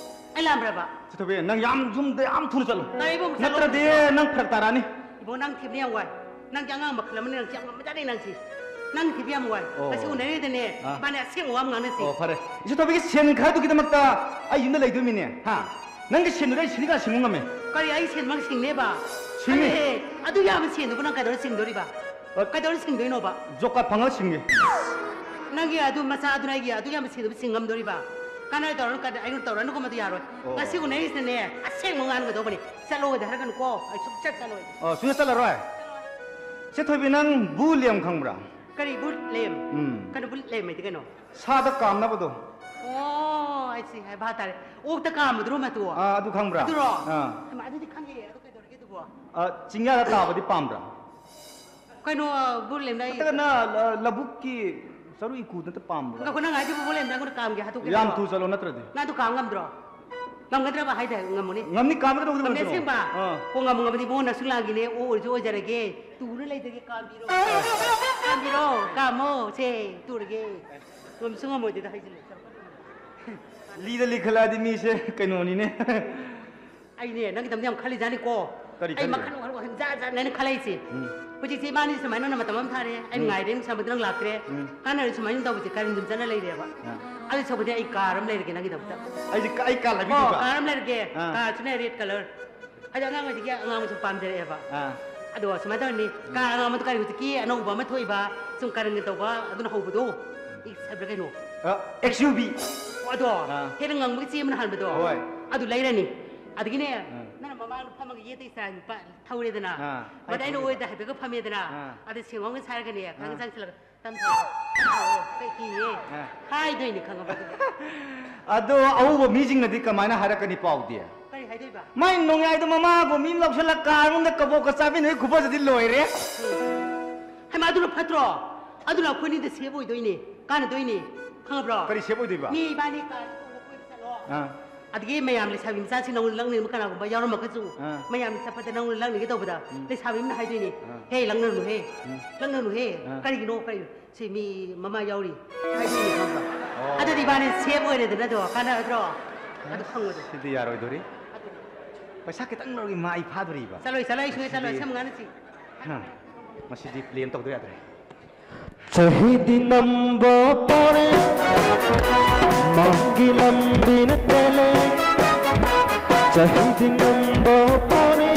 ꯑꯩ ꯂꯥꯟꯕ꯭ꯔꯕ? ꯆꯤꯊꯕꯤ, ꯅꯪ ꯌꯥꯝ ꯌꯨꯝꯗ ꯌꯥꯝ ꯊꯨꯅ ꯆꯠꯂꯣ꯫ ꯀꯔꯤꯕꯨ ꯑꯃꯨꯛ ꯆꯠꯂꯣ? ꯅꯠꯇ꯭ꯔꯗꯤ ꯅꯪ ꯐꯔꯛ ꯇꯥꯔꯛꯑꯅꯤ꯫ ꯏꯕꯣ, ꯅꯪ ꯊꯤꯕꯅ ꯌꯥꯝ ꯋꯥꯏ꯫ ꯅꯪꯗꯤ ꯑꯉꯥꯡ ꯃꯈꯜ ꯑꯃꯅꯤ, ꯅꯪꯁꯤ ꯌꯥꯝ ꯉꯝꯕꯖꯥꯠꯅꯤ ꯅꯪꯁꯤ꯫ ꯅꯪ ꯊꯤꯕ ꯌꯥꯝ ꯋꯥꯏ꯫ ꯑꯣ꯫ ꯉꯁꯤ ꯎꯅꯔꯤꯗꯅꯦ, ꯑꯥ꯫ ꯏꯕꯥꯅꯤ ꯑꯁꯦꯡꯕ ꯋꯥ ꯑꯃ ꯉꯥꯡꯅꯁꯤ꯫ ꯑꯣ, ꯐꯔꯦ꯫ ꯏꯆꯦ ꯊꯣꯏꯕꯤꯒꯤ ꯁꯦꯟ ꯈꯔꯗꯨꯒꯤꯗꯃꯛꯇ ꯑꯩ ꯌꯨꯝꯗ ꯂꯩꯗꯣꯏꯃꯤꯅꯦ, ꯍꯥ? ꯅꯪꯒꯤ ꯁꯦꯟꯗꯨꯗꯤ ꯑꯩ ꯁꯤꯡꯂꯤ ꯀꯅꯥ ꯁꯤꯡꯕ ꯉꯝꯃꯦ? ꯀꯔꯤ, ꯑꯩ ꯁꯦꯟ ꯃꯥꯅ ꯁꯤꯡꯅꯦꯕ? ꯁꯤꯡꯅꯤ꯫ ꯑꯗꯨꯅꯦ, ꯑꯗꯨ ꯌꯥꯝꯕ ꯁꯦꯟꯗꯨꯕꯨ ꯅꯪ ꯀꯩꯗꯧꯔ ꯁꯤꯡꯗꯣꯔꯤꯕ? ꯍꯣꯏ꯫ ꯀꯩꯗꯧꯔ ꯁꯤꯡꯗꯣꯏꯅꯣꯕ? Job card ꯐꯪꯉꯒ ꯁꯤꯡꯒꯦ꯫ ꯅꯪꯒꯤ ꯑꯗꯨ ꯃꯆꯥ ꯑꯗꯨꯅ ꯑꯩꯒꯤ ꯑꯗꯨ ꯌꯥꯝꯕ ꯁꯦꯟꯗꯨꯕꯨ ꯁꯤꯡ ꯉꯝꯗꯣꯔꯤꯕ? ꯀꯥꯟꯅꯔꯣꯏ, ꯇꯧꯔꯅꯨ, ꯀꯥꯟꯅ-, ꯑꯩꯉꯣꯟꯗ ꯇꯧꯔꯅꯨꯀꯣ, ꯃꯗꯨ ꯌꯥꯔꯣꯏ꯫ ꯑꯣ꯫ ꯉꯁꯤ ꯎꯅꯔꯤꯁꯤꯅꯅꯦ, ꯑꯁꯦꯡꯕ ꯉꯥꯡꯒꯗꯧꯕꯅꯤ꯫ ꯆꯠꯂꯣꯗꯤ ꯍꯥꯏꯔꯛꯀꯅꯨꯀꯣ, ꯑꯩ ꯁꯨꯡꯆꯠ ꯆꯠꯂꯣꯏ꯫ ꯑꯣ, ꯁꯨꯡꯆꯠ ꯆꯠꯂꯔꯣꯏ? ꯆꯠꯂꯣꯏ꯫ ꯆꯦ ꯊꯣꯏꯕꯤ, ꯅꯪ ꯕꯨ ꯂꯦꯝ ꯈꯪꯕ꯭ꯔꯥ? ꯀꯔꯤ ꯕꯨ ꯂꯦꯝ? ꯎꯝ꯫ ꯀꯩꯅꯣ ꯕꯨ ꯂꯦꯝ ꯍꯥꯏꯗꯤ ꯀꯩꯅꯣ? ꯁꯥꯗ ꯀꯥꯝꯅꯕꯗꯣ꯫ ꯑꯣ, ꯑꯩ ꯁꯤ ꯍꯥꯏ ꯚꯥꯞ ꯇꯥꯔꯦ꯫ ꯑꯣꯛꯇ ꯀꯥꯝꯕꯗꯨꯔꯣ ꯃꯇꯨ? ꯑꯥ, ꯑꯗꯨ ꯈꯪꯕ꯭ꯔꯥ? ꯑꯗꯨꯔꯣ? ꯑꯥ꯫ ꯍꯩꯃꯥ, ꯑꯗꯨꯗꯤ ꯈꯪꯉꯦ꯫ ꯑꯗꯨ ꯀꯩꯗꯧꯔꯒꯦ ꯑꯗꯨꯕꯣ? ꯑꯥ, ꯆꯤꯡꯌꯥꯗ ꯇꯥꯕꯗꯤ ꯄꯥꯝꯕ꯭ꯔꯥ? ꯀꯩꯅꯣ, ꯕꯨ ꯂꯦꯝꯅ ꯑꯩ ꯅꯠꯇ꯭ꯔꯒꯅ, ꯑ, ꯂꯧꯕꯨꯛꯀꯤ ꯆꯔꯨ ꯏꯀꯨꯗꯨꯅ ꯄꯥꯝꯕ꯭ꯔꯥ? ꯉꯥꯏꯈꯣ, ꯅꯪ ꯍꯥꯏꯗꯨꯕꯨ ꯕꯨ ꯂꯦꯝꯅ ꯑꯩꯉꯣꯟꯗ ꯀꯥꯝꯒꯦ ꯍꯥꯏꯗꯣꯛꯀꯦ ꯌꯥꯝ ꯍꯥꯏꯔꯣ? ꯊꯨ ꯆꯠꯂꯣ ꯅꯠꯇ꯭ꯔꯗꯤ꯫ ꯅꯪ ꯑꯗꯨ ꯀꯥꯝ ꯉꯝꯗ꯭ꯔꯣ? ꯉꯝꯒꯗ꯭ꯔꯕ ꯍꯥꯏꯗ? ꯉꯝꯃꯨꯅꯦ꯫ ꯉꯝꯅꯤ, ꯀꯥꯝꯒꯗꯧꯕꯗꯤ ꯉꯝꯅꯤ ꯉꯝꯗ꯭ꯔꯣ? ꯑꯁꯦꯡꯕ? ꯑꯥ꯫ ꯑꯣ, ꯉꯝꯃꯨ ꯉꯝꯃꯗꯤ ꯏꯕꯨꯡꯉꯣ ꯅꯁꯨ ꯂꯥꯡꯒꯤꯅꯦ, ꯑꯣ ꯑꯣꯏꯔꯁꯨ ꯑꯣꯏꯖꯔꯒꯦ꯫ ꯇꯨꯅ ꯂꯩꯖꯒꯦ, ꯀꯥꯝꯕꯤꯔꯣ꯫ ꯀꯥꯝꯕꯤꯔꯣ, ꯀꯥꯝꯃꯣ, ꯁꯦ, ꯇꯨꯔꯒꯦ꯫ ꯉꯝꯁꯨ ꯉꯝꯃꯣꯏꯗꯣꯏꯗ ꯍꯥꯏꯖꯤꯜꯂꯦ꯫ ꯂꯤꯗ ꯂꯤꯈꯠꯂꯛꯑꯗꯤ ꯃꯤꯁꯦ ꯀꯩꯅꯣꯅꯤꯅꯦ꯫ ꯑꯩꯅꯦ, ꯅꯪꯒꯤꯗꯃꯛ ꯌꯥꯝ ꯈꯜꯂꯤꯖꯥꯠꯅꯤꯀꯣ꯫ ꯀꯔꯤ ꯑꯩ ꯈꯜꯂꯤꯕ? ꯃꯈꯜ, ꯃꯈꯜ, ꯃꯈꯜ ꯖꯥꯠ ꯖꯥꯠꯅꯦ ꯑꯩꯅ ꯈꯜꯂꯛꯏꯁꯦ꯫ ꯎꯝ꯫ ꯍꯧꯖꯤꯛꯁꯦ ꯏꯕꯥꯅꯤ ꯁꯨꯃꯥꯏꯅ ꯅꯪꯅ ꯃꯇꯝ ꯑꯃ ꯊꯥꯔꯦ, ꯑꯩ ꯎꯝ꯫ ꯉꯥꯏꯔꯦ, ꯅꯨꯡꯁꯥ ꯃꯇꯝ ꯅꯪ ꯂꯥꯛꯇ꯭ꯔꯦ꯫ ꯎꯝ꯫ ꯀꯥꯟꯅꯔꯦ ꯁꯨꯃꯥꯏꯅ ꯇꯧꯕꯁꯦ, ꯀꯔꯟ ꯑꯗꯨꯝ ꯆꯠꯅ ꯂꯩꯔꯦꯕ꯫ ꯑꯥ꯫ ꯑꯗꯨ ꯁꯔꯨꯛꯄꯨꯗꯤ ꯑꯩ ꯀꯥꯔ ꯑꯃ ꯂꯩꯔꯒꯦ ꯅꯪꯒꯤꯗꯃꯛꯇ꯫ ꯑꯩꯁꯦ ꯀ- ꯑꯩ ꯀꯥꯔ ꯑꯣ, ꯂꯩꯕꯤꯗꯣꯏꯕ? ꯀꯥꯔ ꯑꯃ ꯂꯩꯔꯒꯦ꯫ ꯑꯥ꯫ ꯀꯥꯔꯁꯨꯅꯦ ꯔꯦꯗ ꯀꯂꯔ꯫ ꯍꯥꯏꯗꯤ ꯑꯉꯥꯡ ꯑꯣꯏꯗꯒꯤ ꯑꯉꯥꯡꯕꯁꯨ ꯄꯥꯝꯖꯔꯛꯑꯦꯕ꯫ ꯑꯥ꯫ ꯑꯗꯣ ꯁꯨꯃꯥꯏꯅ ꯇꯧꯔꯅꯤ, ꯀꯥꯔ ꯑꯉꯥꯡꯕꯗꯣ ꯀꯔꯤ, ꯍꯧꯖꯤꯛꯀꯤ ꯑꯅꯧꯕ ꯑꯃ ꯊꯣꯛꯏꯕ, ꯁꯨꯝ ꯀꯔꯟꯒ ꯇꯧꯕ, ꯑꯗꯨꯅ ꯍꯧꯕꯗꯣ? ꯏꯁ, ꯍꯥꯏꯕ꯭ꯔꯥ ꯀꯩꯅꯣ? ꯑ, ꯑꯦꯛꯁ ꯌꯨ ꯚꯤ꯫ ꯑꯣ, ꯑꯗꯣ ꯑꯥ꯫ ꯍꯦꯟꯅ ꯉꯪꯕꯒꯤ ꯆꯦ ꯑꯃꯅ ꯍꯥꯟꯕꯗꯣ? ꯍꯣꯏ꯫ ꯑꯗꯨ ꯂꯩꯔꯅꯤ꯫ ꯑꯗꯒꯤꯅꯦ, ꯑꯥ꯫ ꯅꯪꯅ ꯃꯃꯥꯡꯗ ꯐꯝꯃꯒ ꯌꯦꯠꯇ ꯏꯁꯇꯥꯏꯜ ꯅꯨꯄꯥ ꯊꯧꯔꯦꯗꯅ, ꯑꯥ꯫ ꯃꯗꯥꯏꯅ ꯑꯣꯏꯗ ꯍꯥꯏꯐꯦꯠꯀ ꯐꯝꯃꯦꯗꯅ, ꯑꯥ꯫ ꯑꯗ ꯁꯦꯡꯉꯣꯝꯒ ꯁꯥꯔꯒꯅꯦ, ꯈꯪ ꯑꯥ꯫ ꯆꯪꯁꯤꯜꯂꯒ, "ꯇꯝꯊꯧ, ꯇꯝꯊꯧ, ꯀꯩ ꯀꯤꯌꯦ?" ꯑꯥ꯫ ꯍꯥꯏꯗꯣꯏꯅꯤ, ꯈꯪꯉꯕ? ꯑꯗꯣ ꯑꯎꯕ ꯃꯤꯁꯤꯡꯅꯗꯤ ꯀꯃꯥꯏꯅ ꯍꯥꯏꯔꯛꯀꯅꯤ ꯄꯥꯎꯗꯤ? ꯀꯔꯤ ꯍꯥꯏꯗꯣꯏꯕ? ꯃꯥꯏ ꯅꯣꯡꯌꯥꯏꯗꯣ ꯃꯃꯥꯒꯨꯝ ꯃꯤ ꯑꯃ ꯂꯧꯁꯤꯜꯂꯒ ꯀꯥꯔ ꯃꯅꯨꯡꯗ ꯀꯕꯣꯛꯀ ꯆꯥꯃꯤꯟꯅꯩ ꯈꯨꯐꯖꯗꯤ ꯂꯣꯏꯔꯦ꯫ ꯎꯝ꯫ ꯍꯩꯃꯥ, ꯑꯗꯨꯅ ꯐꯠꯇ꯭ꯔꯣ? ꯑꯗꯨꯅ ꯑꯩꯈꯣꯏꯅꯤꯗ ꯁꯦꯞ ꯑꯣꯏꯗꯣꯏꯅꯦ, ꯀꯥꯟꯅꯗꯣꯏꯅꯦ꯫ ꯈꯪꯉꯕ꯭ꯔꯣ? ꯀꯔꯤ ꯁꯦꯞ ꯑꯣꯏꯗꯣꯏꯕ? ꯃꯤ ꯏꯕꯥꯅꯤ ꯀꯥꯔ ꯇꯣꯡꯉ ꯀꯣꯏꯕ ꯆꯠꯂꯣ꯫ ꯑꯥ꯫ ꯑꯗꯒꯤ ꯃꯌꯥꯝ ꯂꯩꯁꯥꯕꯤ ꯃꯆꯥꯁꯤꯡ ꯅꯉꯣꯟꯗ ꯂꯛꯅꯤꯡꯕ ꯀꯅꯥꯒꯨꯝꯕ ꯌꯥꯎꯔꯝꯃꯒꯁꯨ, ꯑꯥ꯫ ꯃꯌꯥꯝ ꯆꯠꯄꯗ ꯅꯉꯣꯟꯗ ꯂꯛꯅꯒꯦ ꯇꯧꯕꯗ, ꯎꯝ꯫ ꯂꯩꯁꯥꯕꯤ ꯑꯃꯅ ꯍꯥꯏꯗꯣꯏꯅꯦ, ꯑꯥ꯫ "ꯍꯦ, ꯂꯛꯅꯔꯨꯅꯨꯍꯦ, ꯎꯝ꯫ ꯂꯛꯅꯔꯨꯅꯨꯍꯦ, ꯑꯥ꯫ ꯀꯔꯤꯒꯤꯅꯣ, ꯀꯔꯤ, ꯁꯤ ꯃꯤ ꯃꯃꯥ ꯌꯥꯎꯔꯤ", ꯍꯥꯏꯗꯣꯏꯅꯦ, ꯈꯪꯕ꯭ꯔꯥ? ꯑꯣ꯫ ꯑꯗꯨꯗꯤ ꯏꯕꯥꯅꯤ ꯁꯦꯞ ꯑꯣꯏꯔꯦꯗꯅ, ꯑꯗꯣ ꯀꯥꯟꯅꯔꯗ꯭ꯔꯣ? ꯑꯗꯨ ꯐꯪꯕꯗꯣ꯫ ꯁꯤꯗꯤ ꯌꯥꯔꯣꯏꯗꯣꯔꯤ꯫ ꯑꯗꯨ꯫ ꯄꯩꯁꯥ ꯈꯤꯇꯪ ꯂꯧꯔꯒ ꯃꯥꯏ ꯐꯥꯗꯣꯔꯤꯕ꯫ ꯆꯠꯂꯣꯏ, ꯆꯠꯂꯣꯏ, ꯁꯨꯡꯆꯠ ꯆꯠꯂꯣꯏ, ꯃꯁꯤꯗꯤ꯫ ꯁꯝ ꯉꯥꯅꯁꯤ꯫ ꯍꯝ꯫ ꯃꯁꯤꯗꯤ ꯄ꯭ꯂꯦꯟ ꯇꯧꯗ ꯌꯥꯗ꯭ꯔꯦ꯫ ꯆꯍꯤꯗꯤ ꯅꯝꯕ ꯄꯣꯔꯦ, ꯃꯥꯒꯤ ꯂꯝꯕꯤꯅ ꯇꯦꯜꯂꯦ꯫ ꯆꯍꯤꯗꯤ ꯅꯝꯕ ꯄꯣꯔꯦ,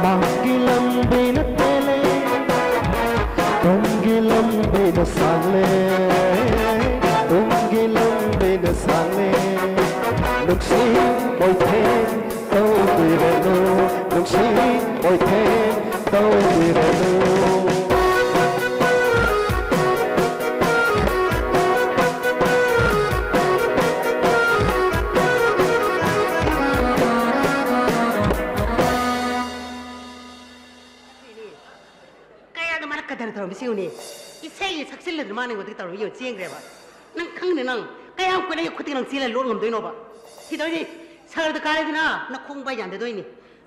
ꯃꯥꯒꯤ ꯂꯝꯕꯤꯅ ꯇꯦꯜꯂꯦ꯫ ꯇꯨꯡꯒꯤ ꯂꯝꯕꯤꯅ ꯁꯥꯡꯂꯦ, ꯇꯨꯡꯒꯤ ꯂꯝꯕꯤꯅ ꯁꯥꯡꯂꯦ꯫ ꯅꯨꯡꯁꯤ ꯃꯣꯏꯊꯦꯡ ꯇꯧꯕꯤꯔꯅꯨ, ꯅꯨꯡꯁꯤ ꯃꯣꯏꯊꯦꯡ ꯇꯧꯕꯤꯔꯅꯨ꯫ ꯀꯌꯥꯗ ꯃꯥꯅ ꯀꯗꯔ ꯇꯧꯔꯝꯃꯤꯁꯤ ꯌꯦꯡꯉꯨꯅꯦ꯫ ꯏꯁꯩ ꯁꯛꯆꯤꯜꯂꯗꯅ ꯃꯥꯅ ꯑꯩꯉꯣꯟꯗꯒꯤ ꯇꯧꯔꯝꯃꯤ ꯌꯦꯡꯉꯨ, ꯆꯦꯟꯈ꯭ꯔꯦꯕ꯫ ꯅꯪ ꯈꯪꯅꯤ ꯅꯪ꯫ ꯀꯌꯥꯝ ꯀꯨꯏꯅ ꯑꯩ ꯈꯨꯠꯇꯒꯤ ꯅꯪ ꯆꯦꯜꯂ ꯂꯣꯠ ꯉꯝꯗꯣꯏꯅꯣꯕ? ꯁꯤꯗꯧꯅꯤ, ꯁꯍꯔꯗ ꯀꯥꯔꯦꯗꯅ ꯅꯈꯣꯡ ꯄꯥꯏ ꯌꯥꯟꯗꯗꯣꯏꯅꯤ꯫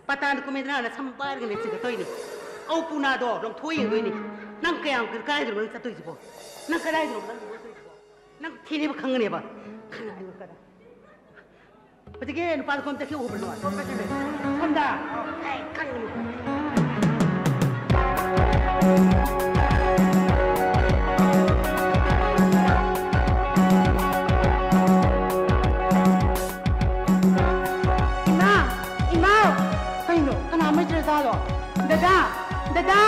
ꯄꯇꯥꯟꯗ ꯀꯨꯝꯃꯦꯗꯅ ꯅꯁꯝ ꯄꯥꯏꯔꯒꯅꯦ ꯆꯤꯡꯈꯠꯇꯣꯏꯅꯤ꯫ ꯑꯧ ꯄꯨꯅꯥꯗꯣ ꯂꯧꯊꯣꯛꯑ ꯌꯦꯡꯗꯣꯏꯅꯤ꯫ ꯅꯪ ꯀꯌꯥꯝ ꯀꯥꯏꯗꯅꯣ ꯅꯪ ꯆꯠꯇꯣꯏꯁꯤꯕꯣ? ꯅꯪ ꯀꯗꯥꯏꯗꯅꯣ ꯅꯪ ꯂꯣꯠꯇꯣꯏꯁꯤꯕꯣ? ꯅꯪ ꯊꯤꯅꯦꯕ ꯈꯪꯒꯅꯦꯕ꯫ ꯈꯪꯉ ꯑꯩꯉꯣꯟꯗ ꯀꯗꯥꯏ? ꯍꯧꯖꯤꯛꯀꯤ ꯅꯨꯄꯥꯗꯣ ꯀꯣꯝ ꯆꯠꯈꯤ ꯎꯕ꯭ꯔꯣ? ꯁꯣꯝꯗ꯫ ꯑꯩ ꯈꯪꯒꯅꯤ꯫ ꯀꯩꯅꯣ? ꯀꯅꯥ ꯃꯩꯇ꯭ꯔꯖꯥꯂꯣ? ꯗꯗꯥ! ꯗꯗꯥ!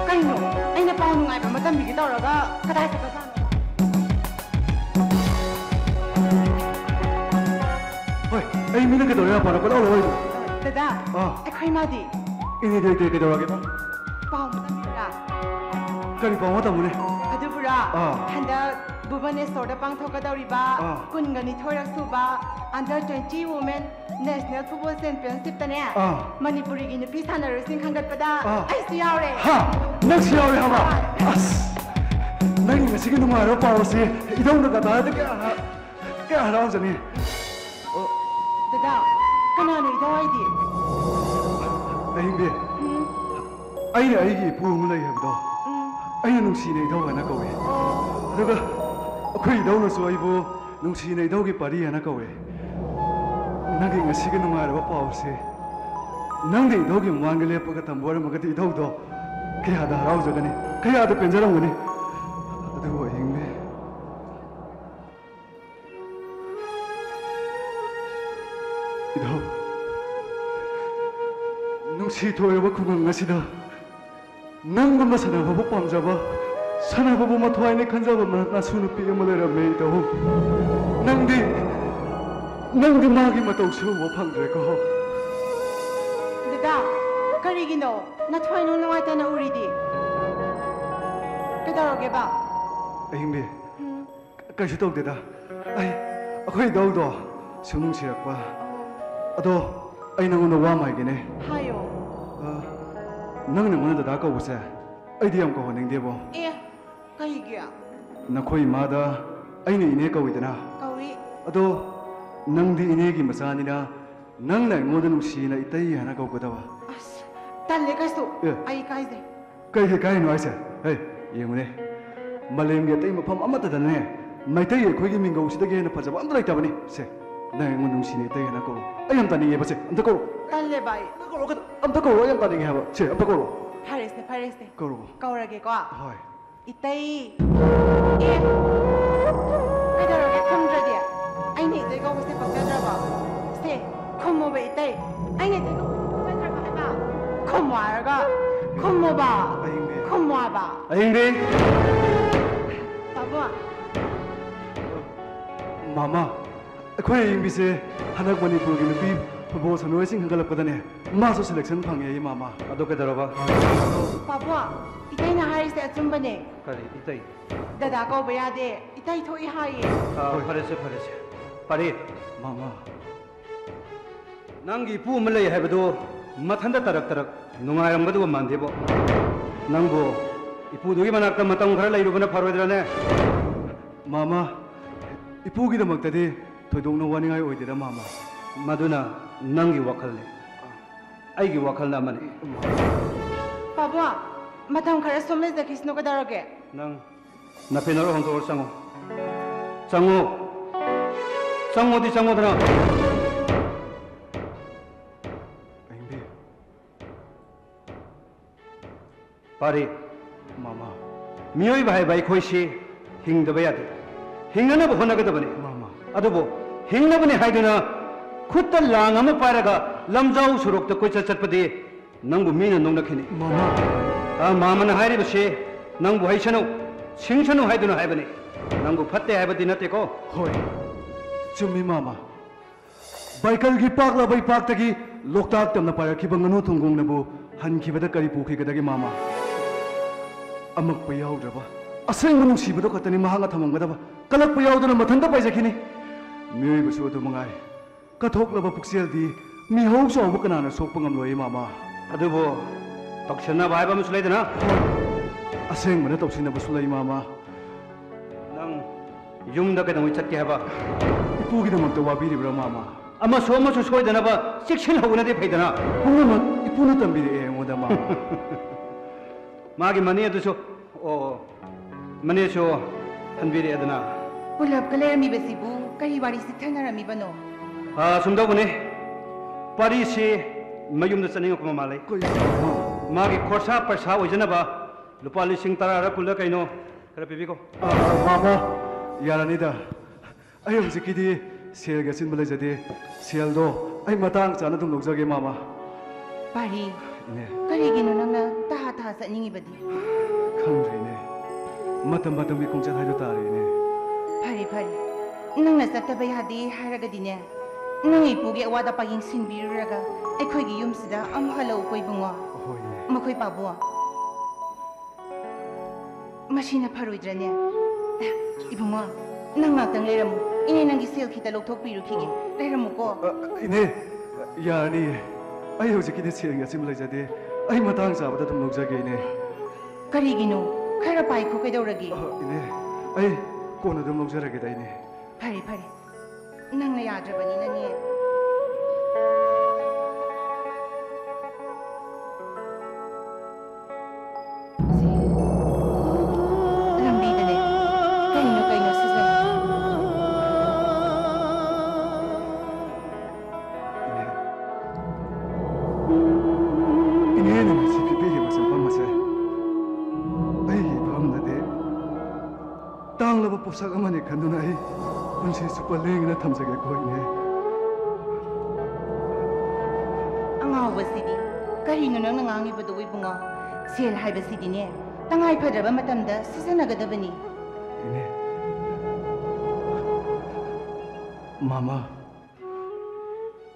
ꯀꯩꯅꯣ? ꯑꯩꯅ ꯄꯥꯎ ꯅꯨꯡꯉꯥꯏꯕ ꯑꯃ ꯇꯝꯕꯤꯒꯦ ꯇꯧꯔꯒ ꯀꯗꯥꯏ ꯆꯠꯈ꯭ꯔꯖꯥꯠꯅꯣ? ꯍꯣꯏ, ꯑꯩ ꯃꯤꯅ ꯀꯩꯗꯧꯔꯦ ꯃꯄꯥꯟꯗ ꯀꯣꯏꯂꯥꯎ ꯂꯥꯎꯔꯤꯗꯣ? ꯗꯗꯥ, ꯑꯥ꯫ ꯑꯩꯈꯣꯏ ꯃꯥꯗꯤ? ꯏꯅꯦꯗꯤ ꯀꯩ ꯀꯩꯗꯧꯔꯒꯦꯕ? ꯄꯥꯎ ꯑꯃ ꯇꯝꯕꯤꯕ꯭ꯔꯥ? ꯀꯔꯤ ꯄꯥꯎ ꯑꯃ ꯇꯝꯃꯨꯅꯦ? ꯑꯗꯨꯕꯨꯔꯥ, ꯑꯥ꯫ ꯍꯟꯗꯛ ꯚꯨꯕꯅꯦꯁꯣꯔꯗ ꯄꯥꯡꯊꯣꯛꯀꯗꯧꯔꯤꯕ ꯑꯥ꯫ ꯀꯨꯟꯒ ꯅꯤꯊꯣꯏꯔꯛ ꯁꯨꯕ Under twenty Women National Football Championshipꯇꯅꯦ, ꯑꯥ꯫ ꯃꯅꯤꯄꯨꯔꯤꯒꯤ ꯅꯨꯄꯤ ꯁꯥꯟꯅꯔꯣꯏꯁꯤꯡ ꯈꯟꯒꯠꯄꯗ ꯑꯥ꯫ ꯑꯩꯁꯨ ꯌꯥꯎꯔꯦ꯫ ꯍꯥ? ꯅꯪꯁꯨ ꯌꯥꯎꯔꯦ ꯍꯥꯏꯕ? ꯑꯥ꯫ ꯑꯁ! ꯅꯪꯒꯤ ꯉꯁꯤꯒꯤ ꯅꯨꯡꯉꯥꯏꯔꯕ ꯄꯥꯎ ꯑꯁꯤ ꯏꯙꯧꯅ ꯀꯗꯥꯏꯗ ꯀꯌꯥ ꯀꯌꯥ ꯍꯔꯥꯎꯖꯅꯤ꯫ ꯑꯣ꯫ ꯗꯗꯥ, ꯀꯅꯥꯅꯣ ꯏꯙꯧ ꯍꯥꯏꯗꯤ? ꯑꯍꯤꯡꯕꯤ, ꯎꯝ꯫ ꯑꯩꯅ ꯑꯩꯒꯤ ꯏꯄꯨ ꯑꯃ ꯂꯩ ꯍꯥꯏꯕꯗꯣ, ꯎꯝ꯫ ꯑꯩꯅ ꯅꯨꯡꯁꯤꯅ ꯏꯙꯧ ꯍꯥꯏꯅ ꯀꯧꯏ꯫ ꯑꯣ꯫ ꯑꯗꯨꯒ ꯑꯩꯈꯣꯏ ꯏꯙꯧꯅꯁꯨ ꯑꯩꯕꯨ ꯅꯨꯡꯁꯤꯅ ꯏꯙꯧꯒꯤ ꯄꯥꯔꯤ ꯍꯥꯏꯅ ꯀꯧꯏ꯫ ꯅꯪꯒꯤ ꯉꯁꯤꯒꯤ ꯅꯨꯡꯉꯥꯏꯔꯕ ꯄꯥꯎ ꯑꯁꯤ ꯅꯪꯅ ꯏꯙꯧꯒꯤ ꯃꯃꯥꯡꯗ ꯂꯦꯞꯄꯒ ꯇꯝꯕ ꯑꯣꯏꯔꯝꯃꯒꯗꯤ ꯏꯙꯧꯗꯣ ꯀꯌꯥꯗ ꯍꯔꯥꯎꯖꯒꯅꯤ, ꯀꯌꯥꯗ ꯄꯦꯟꯖꯔꯝꯒꯅꯤ꯫ ꯑꯗꯨꯕꯨ ꯑꯍꯤꯡꯕꯤ, ꯏꯙꯧ, ꯅꯨꯡꯁꯤ ꯊꯣꯛꯂꯕ ꯈꯨꯡꯒꯪ ꯑꯁꯤꯗ ꯅꯪꯒꯨꯝꯅ ꯁꯥꯟꯅꯕꯕꯨ ꯄꯥꯝꯖꯕ, ꯁꯥꯟꯅꯕꯕꯨ ꯃꯊ꯭ꯋꯥꯏꯅꯤ ꯈꯟꯖꯕ ꯅꯁꯨ ꯅꯨꯄꯤ ꯑꯃ ꯂꯩꯔꯝꯃꯦ, ꯏꯙꯧ꯫ ꯅꯪꯗꯤ, ꯅꯪꯗꯤ ꯃꯥꯒꯤ ꯃꯇꯧꯁꯨ ꯎꯕ ꯐꯪꯗ꯭ꯔꯦꯀꯣ꯫ ꯗꯗꯥ, ꯀꯔꯤꯒꯤꯅꯣ ꯅꯊ꯭ꯋꯥꯏ ꯅꯨꯡ ꯅꯨꯡꯉꯥꯏꯇꯅ ꯎꯔꯤꯗꯤ? ꯀꯩꯗꯧꯔꯒꯦꯕ? ꯑꯍꯤꯡꯕꯤ, ꯎꯝ꯫ ꯀꯩꯁꯨ ꯇꯧꯗꯦꯗ꯫ ꯑꯩ, ꯑꯩꯈꯣꯏ ꯏꯙꯧꯗꯣ ꯁꯨꯝ ꯅꯨꯡꯁꯤꯔꯛꯄ꯫ ꯑꯗꯣ ꯑꯩ ꯅꯉꯣꯟꯗ ꯋꯥ ꯑꯃ ꯍꯥꯏꯒꯦꯅꯦ꯫ ꯍꯥꯏꯌꯣ꯫ ꯑ, ꯅꯪꯅ ꯑꯩꯉꯣꯟꯗ ꯗꯗꯥ ꯀꯧꯕꯁꯦ ꯑꯩꯗꯤ ꯌꯥꯝ ꯀꯧꯍꯟꯅꯤꯡꯗꯦꯕꯣ꯫ ꯑꯦ, ꯀꯩꯒꯤ? ꯅꯈꯣꯏ ꯏꯃꯥꯗ ꯑꯩꯅ ꯏꯅꯦ ꯀꯧꯏꯗꯅ꯫ ꯀꯧꯏ꯫ ꯑꯗꯣ ꯅꯪꯗꯤ ꯏꯅꯦꯒꯤ ꯃꯆꯥꯅꯤꯅ ꯅꯪꯅ ꯑꯩꯉꯣꯟꯗ ꯅꯨꯡꯁꯤꯅ ꯏꯇꯩ ꯍꯥꯏꯅ ꯀꯧꯒꯗꯕ꯫ ꯑꯁ, ꯇꯜꯂꯦ ꯀꯩꯁꯨ꯫ ꯑꯦ꯫ ꯑꯩ ꯏꯀꯥꯏꯖꯩ꯫ ꯀꯩꯒꯤ ꯏꯀꯥꯏꯔꯤꯅꯣ ꯍꯥꯏꯁꯦ? ꯍꯦ, ꯌꯦꯡꯉꯨꯅꯦ, ꯃꯥꯂꯦꯝꯒꯤ ꯑꯇꯩ ꯃꯐꯝ ꯑꯃꯠꯇꯗꯅꯦ ꯃꯩꯇꯩ ꯑꯩꯈꯣꯏꯒꯤ ꯃꯤꯡꯒꯧꯁꯤꯗꯒꯤ ꯍꯦꯟꯅ ꯐꯖꯕ ꯑꯝꯇ ꯂꯩꯇꯕꯅꯤ꯫ ꯁꯦ, ꯅꯪ ꯑꯩꯉꯣꯟꯗ ꯅꯨꯡꯁꯤꯅ ꯏꯇꯩ ꯍꯥꯏꯅ ꯀꯧꯔꯣ꯫ ꯑꯩ ꯌꯥꯝ ꯇꯥꯅꯤꯡꯉꯦꯕ꯫ ꯁꯦ, ꯑꯝꯇ ꯀꯧꯔꯣ꯫ ꯇꯜꯂꯦ ꯚꯥꯏ꯫ ꯑꯝꯇ ꯀꯧꯔꯣ, ꯑꯝꯇ ꯀꯧꯔꯣ, ꯑꯩ ꯌꯥꯝ ꯇꯥꯅꯤꯡꯉꯦ ꯍꯥꯏꯕ꯫ ꯁꯦ, ꯑꯝꯇ ꯀꯧꯔꯣ꯫ ꯐꯔꯦꯁꯦ, ꯐꯔꯦꯁꯦ꯫ ꯀꯧꯔꯣ꯫ ꯀꯧꯔꯒꯦꯀꯣ꯫ ꯍꯣꯏ꯫ ꯏꯇꯩ꯫ ꯑꯦ, ꯀꯩꯗꯧꯔꯒꯦ ꯈꯨꯝꯗ꯭ꯔꯗꯤ? ꯑꯩꯅ ꯏꯇꯩ ꯀꯧꯕꯁꯦ ꯄꯛꯆꯗ꯭ꯔꯕꯣ? ꯁꯦ, ꯈꯨꯝꯃꯣꯕ ꯏꯇꯩ꯫ ꯑꯩꯅ ꯏꯇꯩ ꯀꯧꯕꯁꯦ ꯈꯨꯝꯃꯣꯕ꯫ ꯑꯍꯤꯡꯕꯤ꯫ ꯈꯨꯝꯃꯣ ꯍꯥꯏꯕ꯫ ꯑꯍꯤꯡꯕꯤ꯫ ꯄꯥꯕꯨꯡ꯫ ꯃꯥꯃꯥ, ꯑꯩꯈꯣꯏ ꯑꯍꯤꯡꯕꯤꯁꯦ ꯍꯟꯗꯛ ꯃꯅꯤꯄꯨꯔꯒꯤ ꯅꯨꯄꯤ ꯐꯨꯠꯕꯣꯜ ꯁꯥꯟꯅꯔꯣꯏꯁꯤꯡ ꯈꯟꯒꯠꯂꯛꯄꯗꯅꯦ, ꯃꯥꯁꯨ ꯁꯦꯂꯦꯛꯁꯟ ꯐꯪꯉꯦ, ꯃꯥꯃꯥ꯫ ꯑꯗꯨ ꯀꯩꯗꯧꯔꯕ? ꯄꯥꯕꯨꯡ, ꯏꯇꯩꯅ ꯍꯥꯏꯔꯤꯁꯦ ꯑꯆꯨꯝꯕꯅꯦ꯫ ꯀꯔꯤ ꯏꯇꯩ? ꯗꯗꯥ ꯀꯧꯕ ꯌꯥꯗꯦ, ꯏꯇꯩ ꯊꯣꯛꯏ ꯍꯥꯏꯌꯦ꯫ ꯑꯥ, ꯍꯣꯏ꯫ ꯐꯔꯦꯁꯦ, ꯐꯔꯦꯁꯦ꯫ ꯄꯥꯔꯤ꯫ ꯃꯥꯃꯥ꯫ ꯅꯪꯒꯤ ꯏꯄꯨ ꯑꯃ ꯂꯩ ꯍꯥꯏꯕꯗꯨ ꯃꯊꯟꯇ ꯇꯔꯛ ꯇꯔꯛ ꯅꯨꯡꯉꯥꯏꯔꯝꯒꯗꯧꯕ ꯃꯥꯟꯗꯦꯕꯣ꯫ ꯅꯪꯕꯨ ꯏꯄꯨꯗꯨꯒꯤ ꯃꯅꯥꯛꯇ ꯃꯇꯝ ꯈꯔ ꯂꯩꯔꯨꯕꯅ ꯐꯔꯣꯏꯗ꯭ꯔꯅꯦ? ꯃꯥꯃꯥ, ꯏꯄꯨꯒꯤꯗꯃꯛꯇꯗꯤ ꯊꯣꯏꯗꯣꯛꯅ ꯋꯥꯅꯤꯡꯉꯥꯏ ꯑꯣꯏꯗꯦꯗ, ꯃꯥꯃꯥ꯫ ꯃꯗꯨꯅ ꯅꯪꯒꯤ ꯋꯥꯈꯜꯅꯤ꯫ ꯑꯩꯒꯤ ꯋꯥꯈꯜꯅ ꯑꯃꯅꯤ꯫ ꯄꯥꯕꯨꯡ, ꯃꯇꯝ ꯈꯔ ꯁꯨꯝ ꯂꯩꯖꯈꯤꯁꯅꯨ, ꯀꯩꯗꯧꯔꯒꯦ? ꯅꯪ ꯅꯥꯐꯦꯟ ꯅꯔꯣ ꯍꯣꯡꯗꯣꯛꯑꯣ, ꯆꯪꯉꯣ꯫ ꯆꯪꯉꯣ꯫ ꯆꯪꯉꯣꯗꯤ ꯆꯪꯉꯣꯗꯅ꯫ ꯑꯍꯤꯡꯕꯤ꯫ ꯄꯥꯔꯤ꯫ ꯃꯥꯃꯥ꯫ ꯃꯤꯑꯣꯏꯕ ꯍꯥꯏꯕ ꯑꯩꯈꯣꯏꯁꯤ ꯍꯤꯡꯗꯕ ꯌꯥꯗꯦ꯫ ꯍꯤꯡꯅꯅꯕ ꯍꯣꯠꯅꯒꯗꯕꯅꯤ꯫ ꯃꯥꯃꯥ꯫ ꯑꯗꯨꯕꯨ ꯍꯤꯡꯅꯕꯅꯤ ꯍꯥꯏꯗꯨꯅ ꯈꯨꯠꯇ ꯂꯥꯡ ꯑꯃ ꯄꯥꯏꯔꯒ ꯂꯝꯖꯥꯎ ꯁꯣꯔꯣꯛꯇ ꯀꯣꯏꯆꯠ ꯆꯠꯄꯗꯤ ꯅꯪꯕꯨ ꯃꯤꯅ ꯅꯣꯛꯅꯈꯤꯅꯤ꯫ ꯃꯥꯃꯥ꯫ ꯑ, ꯃꯥꯃꯅ ꯍꯥꯏꯔꯤꯕꯁꯤ ꯅꯪꯕꯨ ꯍꯩꯁꯅꯨ, ꯁꯤꯡꯁꯅꯨ ꯍꯥꯏꯗꯨꯅ ꯍꯥꯏꯕꯅꯤ꯫ ꯅꯪꯕꯨ ꯐꯠꯇꯦ ꯍꯥꯏꯕꯗꯤ ꯅꯠꯇꯦꯀꯣ꯫ ꯍꯣꯏ, ꯆꯨꯝꯃꯤ, ꯃꯥꯃꯥ꯫ ꯕꯥꯏꯀꯜꯒꯤ ꯄꯥꯛꯂꯕ ꯏꯄꯥꯛꯇꯒꯤ ꯂꯣꯛꯇꯥꯛ ꯇꯝꯅ ꯄꯥꯏꯔꯛꯈꯤꯕ ꯉꯥꯅꯨ ꯊꯣꯡꯒꯣꯡꯅꯕꯨ ꯍꯟꯈꯤꯕꯗ ꯀꯔꯤ ꯄꯨꯈꯤꯒꯗꯒꯦ, ꯃꯥꯃꯥ? ꯑꯃꯛꯄ ꯌꯥꯎꯗ꯭ꯔꯕ ꯑꯁꯦꯡꯕ ꯅꯨꯡꯁꯤꯕꯗꯣ ꯈꯛꯇꯅꯤ ꯃꯍꯥꯛꯅ ꯊꯝꯃꯝꯒꯗꯕ꯫ ꯀꯂꯛꯄ ꯌꯥꯎꯗꯅ ꯃꯊꯟꯇ ꯄꯥꯏꯖꯈꯤꯅꯤ꯫ ꯃꯤꯑꯣꯏꯕꯁꯨ ꯑꯗꯨ ꯃꯉꯥꯏ꯫ ꯀꯠꯊꯣꯛꯂꯕ ꯄꯨꯛꯆꯦꯜꯗꯤ ꯃꯤꯍꯧ ꯆꯥꯎꯕ ꯀꯅꯥꯅ ꯁꯣꯛꯄ ꯉꯝꯂꯣꯏ, ꯃꯥꯃꯥ꯫ ꯑꯗꯨꯕꯨ ꯇꯧꯁꯤꯟꯅꯕ ꯍꯥꯏꯕ ꯑꯃꯁꯨ ꯂꯩꯗꯅ? ꯑꯁꯦꯡꯕꯅ ꯇꯧꯁꯤꯟꯅꯕꯁꯨ ꯂꯩ, ꯃꯥꯃꯥ꯫ ꯅꯪ ꯌꯨꯝꯗ ꯀꯩꯗꯧꯉꯩ ꯆꯠꯀꯦ ꯍꯥꯏꯕ? ꯏꯄꯨꯒꯤꯗꯃꯛꯇ ꯋꯥꯕꯤꯔꯤꯕ꯭ꯔꯥ, ꯃꯥꯃꯥ? ꯑꯃꯁꯨ ꯑꯃꯁꯨ ꯁꯣꯏꯗꯅꯕ ꯆꯦꯛꯁꯤꯜꯍꯧꯕꯅꯗꯤ ꯐꯩꯗꯅ꯫ ꯄꯨꯝꯅꯃꯛ ꯏꯄꯨꯅ ꯇꯝꯕꯤꯔꯛꯑꯦ ꯑꯩꯉꯣꯟꯗ, ꯃꯥꯃꯥ꯫ ꯃꯥꯒꯤ ꯃꯅꯤ ꯑꯗꯨꯁꯨ, ꯑꯣ, ꯑꯣ꯫ ꯃꯅꯦꯁꯨ ꯍꯟꯕꯤꯔꯛꯑꯦꯗꯅ꯫ ꯄꯨꯂꯞꯀ ꯂꯩꯔꯝꯃꯤꯕꯁꯤꯕꯨ ꯀꯔꯤ ꯋꯥꯔꯤ ꯆꯤꯛꯊꯅꯔꯝꯃꯤꯕꯅꯣ? ꯑꯥ, ꯁꯨꯝ ꯇꯧꯕꯅꯤ꯫ ꯄꯥꯔꯤꯁꯤ ꯃꯌꯨꯝꯗ ꯆꯠꯅꯤꯡꯉꯛꯄ ꯃꯥꯜꯂꯤ꯫ ꯀꯩꯅꯣ? ꯃꯥꯒꯤ ꯈꯣꯔꯁꯥ ꯄꯔꯁꯥ ꯑꯣꯏꯖꯅꯕ ꯂꯨꯄꯥ ꯂꯤꯁꯤꯡ ꯇꯔꯥꯔ ꯀꯨꯟꯂ ꯀꯩꯅꯣ ꯈꯔ ꯄꯤꯕꯤꯈꯣ꯫ ꯑꯥ, ꯃꯥꯃꯥ, ꯌꯥꯔꯅꯤꯗ꯫ ꯑꯩ ꯍꯧꯖꯤꯛꯀꯤꯗꯤ ꯁꯦꯜꯒꯤ ꯑꯆꯤꯟꯕ ꯂꯩꯖꯗꯦ꯫ ꯁꯦꯜꯗꯣ ꯑꯩ ꯃꯇꯥꯡ ꯆꯥꯅ ꯑꯗꯨꯝ ꯂꯧꯖꯒꯦ, ꯃꯥꯃꯥ꯫ ꯄꯥꯔꯤ, ꯏꯅꯦ꯫ ꯀꯔꯤꯒꯤꯅꯣ ꯅꯪꯅ ꯇꯍꯥ ꯇꯍꯥ ꯆꯠꯅꯤꯡꯉꯤꯕꯗꯤ? ꯈꯪꯗ꯭ꯔꯦ, ꯏꯅꯦ꯫ ꯃꯇꯝ ꯃꯇꯝꯒꯤ ꯈꯣꯡꯆꯠ ꯍꯥꯏꯗꯣ ꯇꯥꯔꯦ, ꯏꯅꯦ꯫ ꯐꯔꯦ, ꯐꯔꯦ꯫ ꯅꯪꯅ ꯆꯠꯇꯕ ꯌꯥꯗꯦ ꯍꯥꯏꯔꯒꯗꯤꯅꯦ, ꯅꯪ ꯏꯄꯨꯒꯤ ꯑꯋꯥꯠ ꯑꯄꯥ ꯌꯦꯡꯁꯤꯟꯕꯤꯔꯨꯔꯒ ꯑꯩꯈꯣꯏꯒꯤ ꯌꯨꯝꯁꯤꯗ ꯑꯃꯨꯛ ꯍꯜꯂꯛꯎꯀꯣ, ꯏꯕꯨꯡꯉꯣ꯫ ꯍꯣꯏ, ꯏꯅꯦ꯫ ꯃꯈꯣꯏ ꯄꯥꯕꯨꯡ꯫ ꯃꯁꯤꯅ ꯐꯔꯣꯏꯗ꯭ꯔꯅꯦ? ꯑꯦ, ꯏꯕꯨꯡꯉꯣ, ꯅꯪ ꯉꯥꯛꯇꯪ ꯂꯩꯔꯝꯃꯨ꯫ ꯏꯅꯦ ꯅꯪꯒꯤ ꯁꯦꯜ ꯈꯤꯇ ꯂꯧꯊꯣꯛꯄꯤꯔꯨꯈꯤꯒꯦ꯫ ꯑ, ꯂꯩꯔꯝꯃꯨꯀꯣ꯫ ꯑ, ꯏꯅꯦ, ꯌꯥꯔꯅꯤꯌꯦ꯫ ꯑꯩ ꯍꯧꯖꯤꯛꯀꯤꯗꯤ ꯁꯦꯜꯒꯤ ꯑꯆꯤꯟꯕ ꯂꯩꯖꯗꯦ꯫ ꯑꯩ ꯃꯇꯥꯡ ꯆꯥꯕꯗ ꯑꯗꯨꯝ ꯂꯧꯖꯒꯦ, ꯏꯅꯦ꯫ ꯀꯔꯤꯒꯤꯅꯣ? ꯈꯔ ꯄꯥꯏꯈꯣ, ꯀꯩꯗꯧꯔꯒꯦ? ꯑ, ꯏꯅꯦ, ꯑꯩ ꯀꯣꯟꯅ ꯑꯗꯨꯝ ꯂꯧꯖꯔꯒꯦꯗ, ꯏꯅꯦ꯫ ꯐꯔꯦ, ꯐꯔꯦ꯫ ꯅꯪꯅ ꯌꯥꯗ꯭ꯔꯕꯅꯤꯅꯅꯦ꯫ ꯁꯤ ꯂꯝꯕꯤꯗꯅꯦ ꯀꯩꯅꯣ ꯀꯩꯅꯣ ꯁꯤꯖꯤꯟꯅꯩ꯫ ꯏꯅꯦ꯫ ꯏꯅꯦꯅ ꯉꯁꯤ ꯄꯤꯕꯤꯔꯤꯕ ꯁꯦꯟꯐꯝ ꯑꯁꯦ ꯑꯩꯒꯤ ꯏꯄꯥꯝꯗꯗꯤ ꯇꯥꯡꯂꯕ ꯄꯣꯠꯁꯛ ꯑꯃꯅꯤ ꯈꯟꯗꯨꯅ ꯑꯩ ꯄꯨꯟꯁꯤ ꯆꯨꯞꯄ ꯂꯦꯡꯗꯅ ꯊꯝꯖꯒꯦꯀꯣ, ꯏꯅꯦ꯫ ꯑꯉꯥꯎꯕꯁꯤꯗꯤ, ꯀꯔꯤꯅꯣ ꯅꯪꯅ ꯉꯥꯡꯂꯤꯕꯗꯨꯕꯨ, ꯏꯕꯨꯡꯉꯣ? ꯁꯦꯜ ꯍꯥꯏꯕꯁꯤꯗꯤꯅꯦ, ꯇꯉꯥꯏ ꯐꯗ꯭ꯔꯕ ꯃꯇꯝꯗ ꯁꯤꯖꯤꯟꯅꯒꯗꯕꯅꯤ꯫ ꯏꯅꯦ꯫ ꯃꯥꯃ,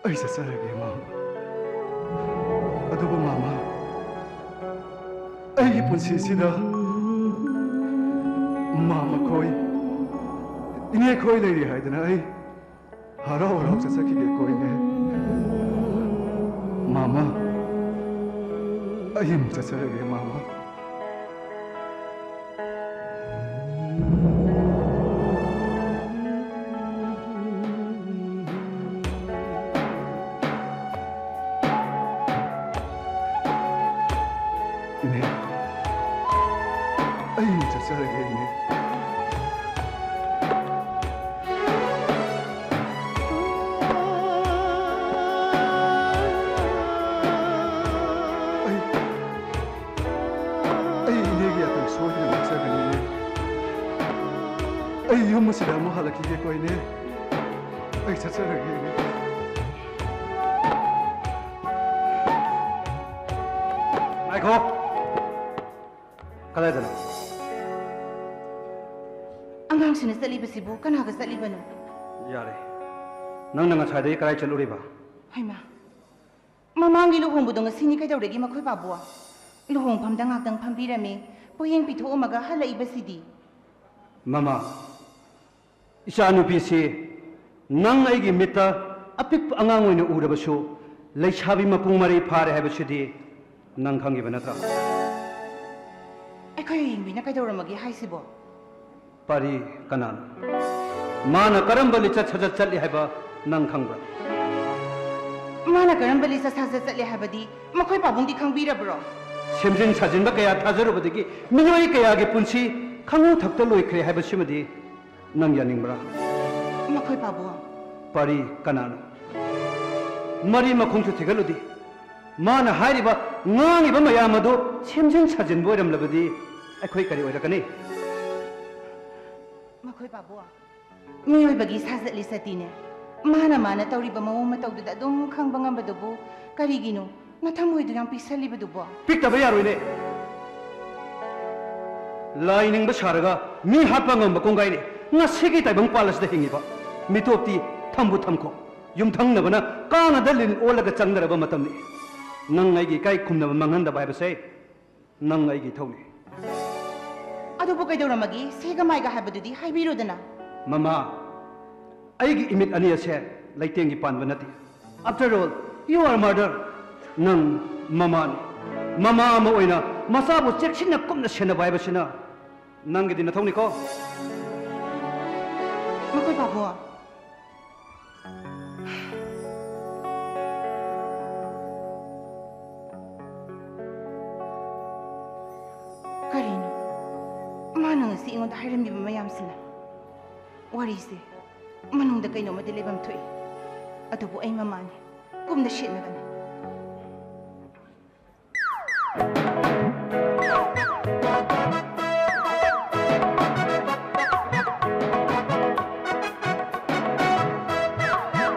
ꯑꯩ ꯆꯠꯆꯔꯒꯦ, ꯃꯥꯃ꯫ ꯑꯗꯨꯕꯨ, ꯃꯥꯃ, ꯑꯩꯒꯤ ꯄꯨꯟꯁꯤꯁꯤꯗ ꯃꯥꯃ ꯈꯣꯏ, ꯏꯅꯦ ꯈꯣꯏ ꯂꯩꯔꯤ ꯍꯥꯏꯗꯅ ꯑꯩ ꯍꯔꯥꯎ ꯍꯔꯥꯎ ꯆꯠꯆꯈꯤꯒꯦꯀꯣ, ꯏꯅꯦ꯫ ꯃꯥꯃ, ꯑꯩ ꯑꯃꯨꯛ ꯆꯠꯆꯔꯒꯦ, ꯃꯥꯃ꯫ ꯏꯅꯦ, ꯑꯩ ꯆꯠꯆꯔꯒꯦ, ꯏꯅꯦ꯫ ꯑꯩ, ꯑꯩ ꯏꯅꯦꯒꯤ ꯑꯇꯪ ꯁꯣꯏꯗꯅ ꯂꯥꯛꯆꯒꯅꯤ, ꯏꯅꯦ꯫ ꯑꯩ ꯌꯨꯝ ꯑꯁꯤꯗ ꯑꯃꯨꯛ ꯍꯜꯂꯛꯈꯤꯒꯦꯀꯣ, ꯏꯅꯦ꯫ ꯑꯩ ꯆꯠꯆꯔꯒꯦ, ꯏꯅꯦ꯫ ꯉꯥꯏꯈꯣ꯫ ꯀꯗꯥꯏꯗꯅꯣ? ꯑꯉꯥꯡꯁꯤꯅ ꯆꯠꯂꯤꯕꯁꯤꯕꯨ ꯀꯅꯥꯒ ꯆꯠꯂꯤꯕꯅꯣ? ꯌꯥꯔꯦ꯫ ꯅꯪꯅ ꯉꯁꯥꯏꯗꯒꯤ ꯀꯗꯥꯏ ꯆꯠꯂꯨꯔꯤꯕ? ꯍꯩꯃꯥ, ꯃꯃꯥꯡꯒꯤ ꯂꯨꯍꯣꯡꯕꯗꯣ ꯉꯁꯤꯅꯤ ꯀꯩꯗꯧꯔꯒꯦ ꯃꯈꯣꯏ ꯄꯥꯕꯨ? ꯂꯨꯍꯣꯡꯐꯝꯗ ꯉꯥꯛꯇꯪ ꯐꯝꯕꯤꯔꯝꯃꯤ, ꯄꯣꯌꯦꯡ ꯄꯤꯊꯣꯛꯑꯝꯃꯒ ꯍꯜꯂꯛꯏꯕꯁꯤꯗꯤ꯫ ꯃꯃꯥ, ꯏꯆꯥꯅꯨꯄꯤꯁꯤ ꯅꯪ ꯑꯩꯒꯤ ꯃꯤꯠꯇ ꯑꯄꯤꯛꯄ ꯑꯉꯥꯡ ꯑꯣꯏꯅ ꯎꯔꯕꯁꯨ, ꯂꯩꯁꯥꯕꯤ ꯃꯄꯨꯡ ꯃꯔꯩ ꯐꯥꯔꯦ ꯍꯥꯏꯕꯁꯤꯗꯤ ꯅꯪ ꯈꯪꯉꯤꯕ ꯅꯠꯇ꯭ꯔꯥ? ꯑꯩꯈꯣꯏ ꯑꯌꯤꯡꯕꯤꯅ ꯀꯩꯗꯧꯔꯝꯃꯒꯦ ꯍꯥꯏꯁꯤꯕꯣ? ꯄꯥꯔꯤ ꯀꯅꯥꯅꯣ? ꯃꯥꯅ ꯀꯔꯝꯕ ꯂꯤꯆꯠ ꯁꯥꯖꯠ ꯆꯠꯂꯤ ꯍꯥꯏꯕ ꯅꯪ ꯈꯪꯕ꯭ꯔꯥ? ꯃꯥꯅ ꯀꯔꯝꯕ ꯂꯤꯆꯠ ꯁꯥꯖꯠ ꯆꯠꯂꯤ ꯍꯥꯏꯕꯗꯤ ꯃꯈꯣꯏ ꯄꯥꯕꯨꯡꯗꯤ ꯈꯪꯕꯤꯔꯕ꯭ꯔꯣ? ꯁꯦꯝꯖꯤꯟ ꯁꯥꯖꯤꯟꯕ ꯀꯌꯥ ꯊꯥꯖꯔꯨꯕꯗꯒꯤ ꯃꯤꯑꯣꯏ ꯀꯌꯥꯒꯤ ꯄꯨꯟꯁꯤ ꯈꯪꯉꯨ ꯊꯛꯇ ꯂꯣꯏꯈ꯭ꯔꯦ ꯍꯥꯏꯕꯁꯤꯃꯗꯤ ꯅꯪ ꯌꯥꯅꯤꯡꯕ꯭ꯔꯥ? ꯃꯈꯣꯏ ꯄꯥꯕꯨꯡ꯫ ꯄꯥꯔꯤ ꯀꯅꯥꯅꯣ? ꯃꯔꯤ ꯃꯈꯣꯡꯁꯨ ꯊꯤꯒꯠꯂꯨꯗꯤ꯫ ꯃꯥꯅ ꯍꯥꯏꯔꯤꯕ, ꯉꯥꯡꯉꯤꯕ ꯃꯌꯥꯝ ꯑꯗꯨ ꯁꯦꯝꯖꯤꯟ ꯁꯥꯖꯤꯟꯕ ꯑꯣꯏꯔꯝꯂꯕꯗꯤ ꯑꯩꯈꯣꯏ ꯀꯔꯤ ꯑꯣꯏꯔꯛꯀꯅꯤ? ꯃꯈꯣꯏ ꯄꯥꯕꯨꯡ, ꯃꯤꯑꯣꯏꯕꯒꯤ ꯁꯥꯖꯠ ꯂꯤꯆꯠꯇꯤꯅꯦ, ꯃꯥꯅ ꯃꯥꯅ ꯇꯧꯔꯤꯕ ꯃꯑꯣꯡ ꯃꯇꯧꯗꯨꯗ ꯑꯗꯨꯝ ꯈꯪꯕ ꯉꯝꯕꯗꯨꯕꯨ ꯀꯔꯤꯒꯤꯅꯣ ꯅꯊꯃꯣꯏꯗꯨ ꯌꯥꯝ ꯄꯤꯛꯁꯜꯂꯤꯕꯗꯨꯕꯣ? ꯄꯤꯛꯇꯕ ꯌꯥꯔꯣꯏꯅꯦ꯫ ꯂꯥꯏ ꯅꯤꯡꯕ ꯁꯥꯔꯒ ꯃꯤ ꯍꯥꯠꯄ ꯉꯝꯕ ꯀꯣꯡꯒꯥꯏꯅꯤ ꯉꯁꯤꯒꯤ ꯇꯥꯏꯕꯪ ꯄꯥꯜ ꯑꯁꯤꯗ ꯍꯤꯡꯉꯤꯕ꯫ ꯃꯤꯇꯣꯞꯇꯤ ꯊꯝꯕꯨ ꯊꯝꯈꯣ, ꯌꯨꯝꯊꯪꯅꯕꯅ ꯀꯥꯡꯉꯗ ꯂꯤꯟ ꯑꯣꯜꯂꯒ ꯆꯪꯅꯔꯕ ꯃꯇꯝꯅꯤ꯫ ꯅꯪ ꯑꯩꯒꯤ ꯏꯀꯥꯏ ꯈꯨꯝꯅꯕ ꯃꯥꯡꯍꯟꯗꯕ ꯍꯥꯏꯕꯁꯦ ꯅꯪ ꯑꯩꯒꯤ ꯏꯊꯧꯅꯤ꯫ ꯑꯗꯨꯕꯨ ꯀꯩꯗꯧꯔꯝꯃꯒꯦ? ꯁꯦꯒ ꯃꯥꯏꯒ ꯍꯥꯏꯕꯗꯨꯗꯤ ꯍꯥꯏꯕꯤꯔꯣꯗꯅ꯫ ꯃꯃꯥ, ꯑꯩꯒꯤ ꯏꯃꯤꯠ ꯑꯅꯤ ꯑꯁꯦ ꯂꯩꯇꯦꯡꯒꯤ ꯄꯥꯟꯕ ꯅꯠꯇꯦ꯫ After all, you are mother. ꯅꯪ ꯃꯃꯥꯅꯤ꯫ ꯃꯃꯥ ꯑꯃ ꯑꯣꯏꯅ ꯃꯆꯥꯕꯨ ꯆꯦꯛꯁꯤꯟꯅ ꯀꯨꯞꯅ ꯁꯦꯟꯅꯕ ꯍꯥꯏꯕꯁꯤꯅ ꯅꯪꯒꯤꯗꯤ ꯅꯊꯧꯅꯤꯀꯣ꯫ ꯃꯈꯣꯏ ꯄꯥꯕꯨꯡ꯫ ꯀꯔꯤꯅꯣ? ꯃꯥꯅ ꯉꯁꯤ ꯑꯩꯉꯣꯟꯗ ꯍꯥꯏꯔꯝꯃꯤꯕ ꯃꯌꯥꯝꯁꯤꯅ? ꯋꯥꯔꯤꯁꯦ ꯃꯅꯨꯡꯗ ꯀꯩꯅꯣꯝꯃꯗꯤ ꯂꯩꯐꯝ ꯊꯣꯛꯏ꯫ ꯑꯗꯨꯕꯨ ꯑꯩ ꯃꯃꯥꯅꯤ, ꯀꯨꯝꯅ ꯁꯦꯠꯅꯒꯅꯤ꯫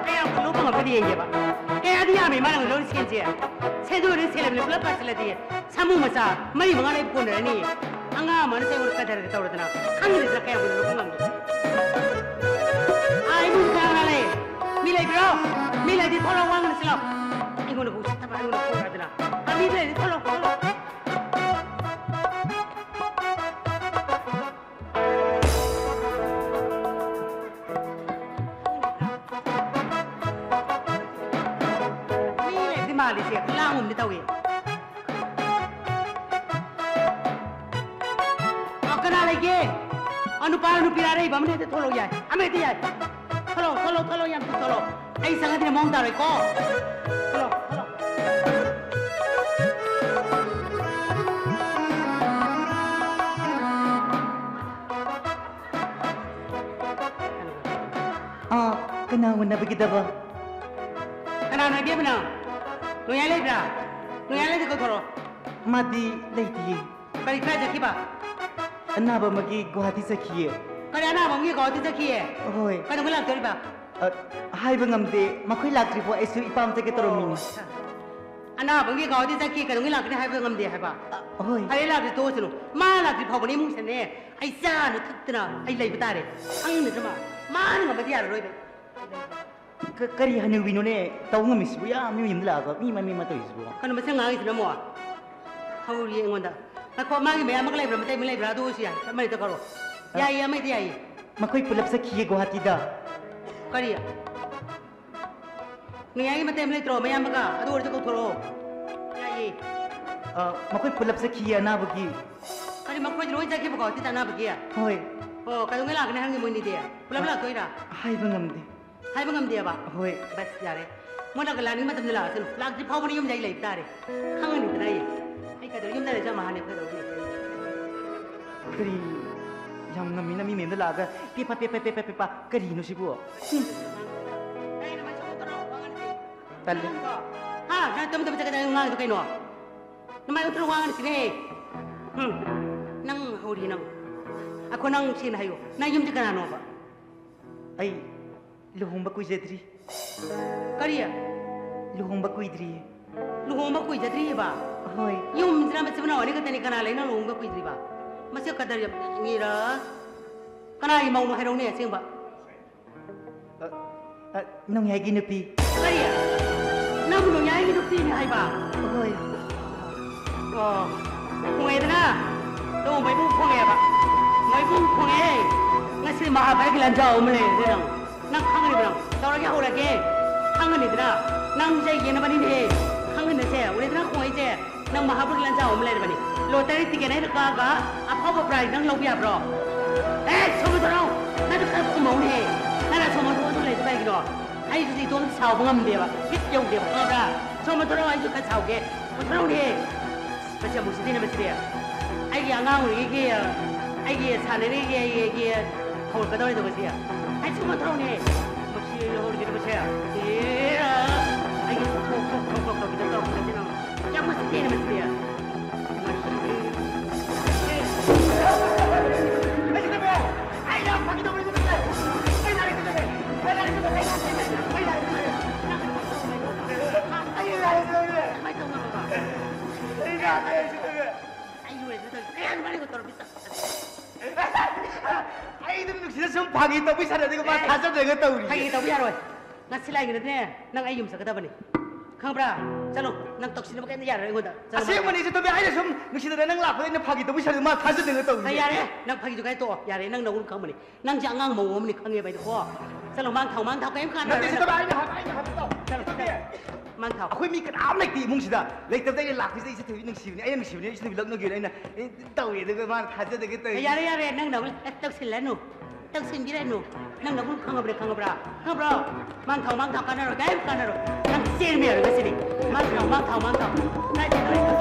ꯀꯌꯥꯝ ꯂꯧꯕ ꯉꯝꯒꯅꯤ ꯌꯦꯡꯒꯦꯕ꯫ ꯀꯌꯥꯗꯤ ꯌꯥꯝꯃꯤ ꯃꯥꯅ ꯂꯧꯔꯤ ꯁꯦꯟꯁꯦ? ꯁꯦꯟꯗꯣꯏꯅ ꯁꯦꯜꯂꯕꯅꯤ ꯄꯨꯂꯞ ꯄꯥꯁꯤꯜꯂꯗꯤ꯫ ꯁꯥꯃꯨ ꯃꯆꯥ ꯃꯔꯤ ꯃꯉꯥ ꯂꯩꯕ ꯀꯣꯟꯅꯔꯅꯤ꯫ ꯑꯉꯥꯡ ꯑꯃꯅ ꯑꯩꯉꯣꯟꯗ ꯀꯗꯔꯒ ꯇꯧꯔꯗꯅ ꯈꯪꯗ꯭ꯔꯤꯗꯅ ꯀꯌꯥꯝ ꯀꯨꯏꯅ ꯂꯧꯕ ꯉꯝꯗꯦ꯫ ꯑꯥ, ꯏꯃꯨꯡ ꯀꯅꯥ ꯀꯅꯥ ꯂꯩ? ꯃꯤ ꯂꯩꯕ꯭ꯔꯣ? ꯃꯤ ꯂꯩꯗꯤ ꯊꯣꯛꯂꯛꯑꯣ, ꯋꯥ ꯉꯥꯡꯅꯁꯤ ꯂꯥꯛꯑꯣ꯫ ꯑꯩꯉꯣꯟꯗ ꯎꯁꯤꯠꯇꯕ, ꯑꯩꯉꯣꯟꯗ ꯐꯨꯔꯗꯅ꯫ ꯑꯥ, ꯃꯤ ꯂꯩꯗꯤ ꯊꯣꯛꯂꯛꯑꯣ, ꯊꯣꯛꯂꯛꯑꯣ꯫ ꯃꯤ ꯂꯩꯕꯗꯤ ꯃꯥꯜꯂꯤꯁꯦ, ꯂꯥꯡꯒꯨꯝꯗꯤ ꯇꯧꯏ꯫ ꯑ, ꯀꯅꯥ ꯂꯩꯒꯦ? ꯑ, ꯅꯨꯄꯥꯔ ꯅꯨꯄꯤꯔ ꯑꯔꯩꯕ ꯑꯃꯅ ꯍꯦꯛꯇ ꯊꯣꯛꯂꯛꯑꯣ ꯌꯥꯏ, ꯑꯃ ꯍꯦꯛꯇ ꯌꯥꯏ꯫ ꯊꯣꯛꯂꯛꯑꯣ, ꯊꯣꯛꯂꯛꯑꯣ, ꯊꯣꯛꯂꯛꯑꯣ, ꯌꯥꯝ ꯊꯨꯅ ꯊꯣꯛꯂꯛꯑꯣ꯫ ꯑꯩ ꯆꯪꯉꯗꯤꯅꯦ ꯃꯑꯣꯡ ꯇꯥꯔꯣꯏꯀꯣ꯫ ꯊꯣꯛꯂꯛꯑꯣ, ꯊꯣꯛꯂꯛꯑꯣ꯫ ꯑꯥ, ꯀꯅꯥ ꯎꯅꯕꯒꯤꯗꯕ? ꯀꯅꯥꯅꯣ ꯏꯕꯦꯝꯃ ꯅꯪ? ꯅꯣꯡꯌꯥꯏ ꯂꯩꯕ꯭ꯔꯥ? ꯅꯣꯡꯌꯥꯏ ꯂꯩꯗꯤ ꯀꯧꯊꯣꯔꯛꯑꯣ꯫ ꯃꯥꯗꯤ ꯂꯩꯇꯤꯌꯦ꯫ ꯀꯔꯤ, ꯀꯥꯏ ꯆꯠꯈꯤꯕ? ꯑꯅꯥꯕ ꯑꯃꯒꯤ ꯒꯨꯋꯥꯍꯥꯇꯤ ꯆꯠꯈꯤꯌꯦ꯫ ꯀꯔꯤ, ꯑꯅꯥꯕ ꯑꯃꯒꯤ ꯒꯨꯋꯥꯍꯥꯇꯤ ꯆꯠꯈꯤꯌꯦ? ꯍꯣꯏ꯫ ꯀꯩꯗꯧꯉꯩ ꯂꯥꯛꯇꯣꯔꯤꯕ? ꯑ, ꯍꯥꯏꯕ ꯉꯝꯗꯦ, ꯃꯈꯣꯏ ꯂꯥꯛꯇ꯭ꯔꯤꯐꯥꯎ ꯑꯩꯁꯨ ꯏꯄꯥꯝ ꯆꯠꯀꯦ ꯇꯧꯔꯝꯃꯤꯅꯤ꯫ ꯑꯣ, ꯑꯠꯆꯥ꯫ ꯑꯅꯥꯕ ꯑꯃꯒꯤ ꯒꯨꯋꯥꯍꯥꯇꯤ ꯆꯠꯈꯤ, ꯀꯩꯗꯧꯉꯩ ꯂꯥꯛꯀꯅꯤ ꯍꯥꯏꯕ ꯉꯝꯗꯦ ꯍꯥꯏꯕ? ꯑ, ꯍꯣꯏ꯫ ꯐꯔꯦ, ꯂꯥꯛꯇ꯭ꯔꯤ ꯇꯣꯛꯑꯁꯅꯨ꯫ ꯃꯥ ꯂꯥꯛꯇ꯭ꯔꯤ ꯐꯥꯎꯕꯅꯦ ꯏꯃꯨꯡꯁꯤꯅꯅꯦ ꯑꯩ ꯆꯥꯅ ꯊꯛꯇꯅ ꯑꯩ ꯂꯩꯕ ꯇꯥꯔꯦ꯫ ꯈꯪꯗ꯭ꯔ ꯃꯥ? ꯃꯥꯅ ꯉꯝꯕꯗꯤ ꯌꯥꯔꯔꯣꯏꯕ꯫ ꯀ-, ꯀꯔꯤ ꯍꯅꯨꯕꯤꯅꯣꯅꯦ ꯇꯧ ꯉꯝꯃꯤꯁꯤꯕꯨ? ꯌꯥꯝ ꯃꯤ ꯃꯌꯨꯝꯗ ꯂꯥꯛꯑꯒ ꯃꯤ ꯃ-, ꯃꯤ ꯑꯃ ꯇꯧꯔꯤꯁꯤꯕꯨ? ꯀꯩꯅꯣ ꯃꯁꯦ ꯉꯥꯡꯉꯤꯁꯤꯅ ꯑꯃꯨꯛ? ꯍꯧꯔꯤ ꯑꯩꯉꯣꯟꯗ꯫ ꯉꯥꯏꯈꯣ, ꯃꯥꯒꯤ ꯃꯌꯥꯝ ꯑꯃꯒ ꯂꯩꯕ꯭ꯔꯥ, ꯃꯇꯩ ꯑꯃ ꯂꯩꯕ꯭ꯔꯥ? ꯑꯗꯨ ꯑꯣꯏꯔꯁꯨ ꯌꯥꯏ, ꯑꯃ ꯍꯦꯛꯇ ꯀꯧꯔꯣ꯫ ꯑ, ꯌꯥꯏꯌꯦ, ꯑꯃ ꯍꯦꯛꯇ ꯌꯥꯏꯌꯦ꯫ ꯃꯈꯣꯏ ꯄꯨꯂꯞ ꯆꯠꯈꯤꯌꯦ ꯒꯨꯋꯥꯍꯥꯇꯤꯗ꯫ ꯀꯔꯤ? ꯅꯣꯡꯌꯥꯏꯒꯤ ꯃꯇꯩ ꯑꯃ ꯂꯩꯇ꯭ꯔꯣ, ꯃꯌꯥꯝꯕꯒ? ꯑꯗꯨ ꯑꯣꯏꯔꯁꯨ ꯀꯧꯊꯣꯔꯛꯑꯣ꯫ ꯌꯥꯏꯌꯦ꯫ ꯑ, ꯃꯈꯣꯏ ꯄꯨꯂꯞ ꯆꯠꯈꯤꯌꯦ ꯑꯅꯥꯕꯒꯤ꯫ ꯀꯔꯤ, ꯃꯈꯣꯏꯗꯤ ꯂꯣꯏ ꯆꯠꯈꯤꯕꯀꯣ, ꯍꯧꯖꯤꯛ ꯑꯅꯥꯕꯒꯤ? ꯍꯣꯏ꯫ ꯑꯣ, ꯀꯩꯗꯧꯉꯩ ꯂꯥꯛꯀꯅꯤ ꯍꯥꯏꯔꯝꯒꯦ ꯃꯣꯏꯅꯤꯗꯤ? ꯄꯨꯂꯞ ꯑ, ꯂꯥꯛꯇꯣꯏꯔꯥ? ꯍꯥꯏꯕ ꯉꯝꯗꯦ꯫ ꯍꯥꯏꯕ ꯉꯝꯗꯦꯕ? ꯍꯣꯏ꯫ ꯕꯁ, ꯌꯥꯔꯦ꯫ ꯃꯣꯏ ꯂꯥꯛ-, ꯂꯥꯛꯅꯤꯡꯕ ꯃꯇꯝꯗ ꯂꯥꯛꯑꯁꯅꯨ꯫ ꯂꯥꯛꯇ꯭ꯔꯤ ꯐꯥꯎꯕꯅꯤ ꯌꯨꯝꯗ ꯑꯩ ꯂꯩꯕ ꯇꯥꯔꯦ꯫ ꯈꯪꯉꯅꯤꯗꯅ ꯑꯩ꯫ ꯑꯩ ꯀꯩꯗꯧ-, ꯌꯨꯝꯗ ꯂꯩꯔꯁꯨ ꯌꯥꯝ ꯍꯥꯟꯅ ꯀꯩꯗꯧꯅꯤ? ꯀꯔꯤ? ꯌꯥꯝ ꯉꯝꯃꯤꯅ ꯃꯤ ꯃꯌꯨꯝꯗ ꯂꯥꯛꯑꯒ ꯄꯦꯄꯥ, ꯄꯦꯄꯥ, ꯄꯦꯄꯥ, ꯄꯦꯄꯥ, ꯀꯔꯤꯅꯣ ꯁꯤꯕꯨ? ꯍꯨꯝ꯫ ꯑꯩ ꯅꯃꯥꯏ ꯆꯨꯝꯃꯛꯇꯅ ꯋꯥ ꯉꯥꯡꯗꯦ꯫ ꯇꯜꯂꯦ꯫ ꯍꯥ? ꯅꯪ ꯇꯞ ꯇꯞ ꯆꯠꯀꯗꯕꯅꯤ ꯉꯥꯡꯉꯤꯗꯣ ꯀꯩꯅꯣ? ꯅꯃꯥꯏ ꯎꯠꯇ꯭ꯔ ꯋꯥ ꯉꯥꯡꯁꯤꯅꯦ꯫ ꯎꯝ꯫ ꯅꯪ ꯍꯧꯔꯤ ꯅꯪ꯫ ꯑꯩꯈꯣꯏ ꯅꯪ ꯁꯦꯡꯅ ꯍꯥꯏꯌꯨ꯫ ꯅꯪ ꯌꯨꯝꯁꯦ ꯀꯅꯥꯅꯣꯕ? ꯑꯩ ꯂꯨꯍꯣꯡꯕ ꯀꯨꯏꯖꯗ꯭ꯔꯤ꯫ ꯀꯔꯤ? ꯂꯨꯍꯣꯡꯕ ꯀꯨꯏꯗ꯭ꯔꯤꯌꯦ꯫ ꯂꯨꯍꯣꯡꯕ ꯀꯨꯏꯖꯗ꯭ꯔꯤꯑꯕ? ꯍꯣꯏ꯫ ꯌꯨꯝꯁꯤꯅ ꯃꯆꯤꯟ ꯃꯅꯥꯎ ꯑꯅꯤ ꯈꯛꯇꯅꯤ, ꯀꯅꯥ ꯂꯩꯅꯣ ꯂꯨꯍꯣꯡꯕ ꯀꯨꯏꯗ꯭ꯔꯤꯕ? ꯃꯁꯤ ꯀꯗꯔ ꯌꯥꯝ ꯇꯧꯅꯤꯡꯉꯤꯔ? ꯀꯅꯥꯒꯤ ꯃꯧꯅꯣ ꯍꯥꯏꯔꯛꯎꯅꯦ ꯑꯁꯦꯡꯕ? ꯑ, ꯑ, ꯅꯣꯡꯌꯥꯏꯒꯤ ꯅꯨꯄꯤ꯫ ꯀꯔꯤ? ꯅꯪꯕꯨ ꯅꯣꯡꯌꯥꯏꯒꯤ ꯅꯨꯄꯤꯅꯤ ꯍꯥꯏꯕ? ꯍꯣꯏ꯫ ꯑꯣ, ꯈꯣꯡꯉꯦꯗꯅ? ꯇꯣ, ꯃꯩꯕꯨꯡ ꯈꯣꯡꯉꯦꯕ꯫ ꯃꯩꯕꯨꯡ ꯈꯣꯡꯉꯦ꯫ ꯉꯁꯤ ꯃꯍꯥꯚꯥꯔꯠꯀꯤ ꯂꯥꯟꯖꯥꯎ ꯑꯃ ꯂꯩꯔꯦ ꯅꯪ꯫ ꯅꯪ ꯈꯪꯒꯅꯤꯕ ꯅꯪ꯫ ꯇꯧꯔꯒꯦ ꯍꯧꯔꯒꯦ꯫ ꯈꯪꯒꯅꯤꯗꯅ꯫ ꯅꯪꯁꯦ ꯌꯦꯟꯅꯕꯅꯤꯅꯦ꯫ ꯈꯪꯒꯅꯤꯁꯦ꯫ ꯎꯔꯦꯗꯅ ꯈꯣꯡꯉꯛꯏꯁꯦ꯫ ꯅꯪ ꯃꯍꯥꯚꯥꯔꯠꯀꯤ ꯂꯥꯟꯖꯥꯎ ꯑꯃ ꯂꯩꯔꯕꯅꯤ꯫ ꯂꯣꯇꯔꯤ ꯇꯤꯀꯦꯠ ꯑꯩꯅ ꯀꯛꯑꯒ ꯑꯐꯥꯎꯕ ꯄ꯭ꯔꯥꯏꯖ ꯅꯪ ꯂꯧꯕ ꯌꯥꯕ꯭ꯔꯣ? ꯑꯦ, ꯁꯣꯝꯗ ꯊꯣꯔꯛꯑꯣ꯫ ꯅꯪ ꯈꯔ ꯈꯨꯝꯃꯧꯅꯦ꯫ ꯅꯪꯅ ꯁꯣꯝꯗ ꯊꯣꯛꯑ ꯂꯩꯗꯣ ꯀꯩꯒꯤꯅꯣ? ꯑꯩꯁꯨ ꯏꯇꯣꯝꯇ ꯁꯥꯎꯕ ꯉꯝꯗꯦꯕ꯫ ꯕꯤꯠ ꯌꯧꯗꯦꯕ, ꯈꯪꯉꯕ꯭ꯔꯥ? ꯁꯣꯝꯗ ꯊꯣꯔꯛꯑꯣ, ꯑꯩꯁꯨ ꯈꯔ ꯁꯥꯎꯒꯦ꯫ ꯁꯣꯝꯗ ꯊꯣꯔꯛꯑꯣꯅꯦ꯫ ꯃꯁꯤ ꯑꯃꯨꯛ ꯁꯤꯗꯤꯅꯦ ꯃꯁꯤꯗꯤ꯫ ꯑꯩꯒꯤ ꯑꯉꯥꯡ ꯑꯣꯏꯔꯤꯉꯩꯒꯤ, ꯑꯩꯒꯤ ꯁꯥꯟꯅꯔꯤꯉꯩꯒꯤ, ꯑꯩꯒꯤ, ꯑꯩꯒꯤ ꯍꯧꯔꯛꯀꯗꯧꯔꯦꯗꯣ ꯃꯁꯤ꯫ ꯑꯩ ꯁꯨꯝ ꯊꯣꯛꯂꯛꯎꯅꯦ꯫ ꯃꯁꯤ ꯍꯧꯔꯒꯦ ꯃꯁꯤ꯫ ꯑꯦ, ꯑꯩꯒꯤ ꯊꯣꯛ, ꯊꯣꯛ, ꯊꯣꯛ, ꯊꯣꯛ ꯇꯧꯕꯤꯗꯣ ꯇꯧꯔꯛꯀꯗꯣꯏꯅꯣ꯫ ꯌꯥꯝ ꯃꯁꯤꯗꯤ ꯃꯁꯤꯗꯤ꯫ ꯃꯁꯤ꯫ ꯑꯩ ꯁꯤꯗ ꯑꯩ ꯌꯥꯝ ꯐꯥꯒꯤ ꯇꯧꯕꯅꯤ ꯁꯤꯗ꯫ ꯑꯩ ꯂꯥꯏꯔꯤꯛ ꯁꯤꯗ꯫ ꯑꯩ ꯂꯥꯏꯔꯤꯛ ꯁꯤꯗ꯫ ꯑꯩ ꯂꯥꯏꯔꯤꯛ ꯁꯤꯗ꯫ ꯑꯩ ꯂꯥꯏꯔꯤꯛ ꯁꯤꯗ꯫ ꯑꯩ ꯂꯥꯏꯔꯤꯛ ꯁꯤꯗ꯫ ꯑꯩ ꯂꯣꯏꯔꯦ, ꯅꯣꯏ ꯇꯧꯔꯤꯁꯦ꯫ ꯀꯌꯥ ꯃꯥꯅꯦ ꯇꯧꯔꯕꯤ ꯆꯠ-꯫ ꯑꯩ ꯑꯗꯨꯝ ꯅꯨꯡꯁꯤꯅ ꯁꯨꯝ ꯐꯥꯒꯤ ꯇꯧꯕꯤ ꯁꯥꯟꯅꯗꯣꯏꯒ ꯃꯥ ꯑꯦ, ꯊꯥꯖꯗ꯭ꯔꯒ ꯇꯧꯔꯤ꯫ ꯐꯥꯒꯤ ꯇꯧꯕ ꯌꯥꯔꯣꯏ꯫ ꯉꯁꯤ ꯂꯥꯏꯒꯤꯗꯅꯦ, ꯅꯪ ꯑꯩ ꯌꯨꯝ ꯆꯠꯀꯗꯕꯅꯤ꯫ ꯈꯪꯕ꯭ꯔꯥ? ꯆꯠꯂꯣ, ꯅꯪ ꯇꯧꯁꯤꯟꯅꯕ ꯀꯩꯝꯇ ꯌꯥꯔꯣꯏ ꯑꯩꯉꯣꯟꯗ꯫ ꯆꯠꯂꯣ, ꯑꯁꯦꯡꯕꯅꯤ, ꯆꯠꯂꯣ꯫ ꯁꯤꯇꯕꯤ, ꯑꯩꯅ ꯁꯨꯝ ꯅꯨꯡꯁꯤꯗꯅ ꯅꯪ ꯂꯥꯛꯄꯗ ꯑꯩꯅ ꯐꯥꯒꯤ ꯇꯧꯕꯤ ꯁꯥꯟꯅꯗꯣꯏ ꯃꯥ ꯊꯥꯖꯗ꯭ꯔꯒ ꯇꯧꯔꯤ꯫ ꯍꯩ, ꯌꯥꯔꯦ, ꯅꯪ ꯐꯥꯒꯤꯗꯨ ꯀꯥꯏ ꯇꯣꯛꯑꯣ꯫ ꯌꯥꯔꯦ, ꯅꯪ ꯅꯒꯨꯟ ꯈꯪꯕꯅꯤ꯫ ꯅꯪꯁꯦ ꯑꯉꯥꯡ ꯃꯑꯣꯡ ꯑꯃꯅꯤ ꯈꯪꯉꯦꯕ ꯑꯩꯗꯣꯀꯣ꯫ ꯆꯠꯂꯣ, ꯃꯥꯡ ꯊꯥꯎ, ꯃꯥꯡ ꯊꯥꯎ, ꯀꯩꯝ ꯀꯥꯟꯅꯔꯣꯏ ꯅꯪ꯫ ꯅꯠꯇꯦ, ꯁꯤꯇꯕꯤ, ꯑꯩꯅ ꯍꯥꯏꯕ ꯇꯧ꯫ ꯆꯠꯂꯣ, ꯆꯠꯂꯣ꯫ ꯃꯥꯡ ꯊꯥꯎ꯫ ꯑꯩꯈꯣꯏ ꯃꯤ ꯀꯅꯥꯝ ꯂꯩꯇꯦ ꯏꯃꯨꯡꯁꯤꯗ꯫ ꯂꯩꯇꯕꯗ ꯑꯩꯅ ꯂꯥꯛꯄꯁꯤꯗ ꯑꯩꯁꯦ ꯊꯣꯏꯕꯤ ꯅꯨꯡꯁꯤꯕꯅꯤ, ꯑꯩꯅ ꯅꯨꯡꯁꯤꯕꯅꯤ, ꯑꯩꯁꯨ ꯊꯣꯏꯕꯤ ꯂꯛꯅꯒꯦꯅ ꯑꯩꯅ, ꯑꯦ, ꯇꯧꯏ, ꯑꯗꯨꯒ ꯃꯥꯅ ꯊꯥꯖꯗꯒꯦ ꯇꯧꯏ꯫ ꯌꯥꯔꯦ, ꯌꯥꯔꯦ, ꯅꯪ ꯅꯒꯨꯟ ꯇꯧꯁꯤꯜꯂꯅꯨ, ꯇꯧꯁꯤꯟꯕꯤꯔꯅꯨ꯫ ꯅꯪ ꯅꯒꯨꯟ ꯈꯪꯉꯕ꯭ꯔꯥ, ꯈꯪꯉꯕ꯭ꯔꯥ? ꯈꯪꯉꯕ꯭ꯔꯣ? ꯃꯥꯡ ꯊꯥꯎ, ꯃꯥꯡ ꯊꯥꯎ, ꯀꯥꯟꯅꯔꯣꯏ, ꯀꯔꯤꯝ ꯀꯥꯟꯅꯔꯣꯏ꯫ ꯅꯪ ꯆꯦꯟꯕ ꯌꯥꯔꯣꯏ ꯉꯁꯤꯗꯤ꯫ ꯃꯥꯡ ꯊꯥꯎ, ꯃꯥꯡ ꯊꯥꯎ, ꯃꯥꯡ ꯊꯥꯎ꯫ ꯀꯥꯏ ꯆꯠꯇꯣꯏꯅꯣ?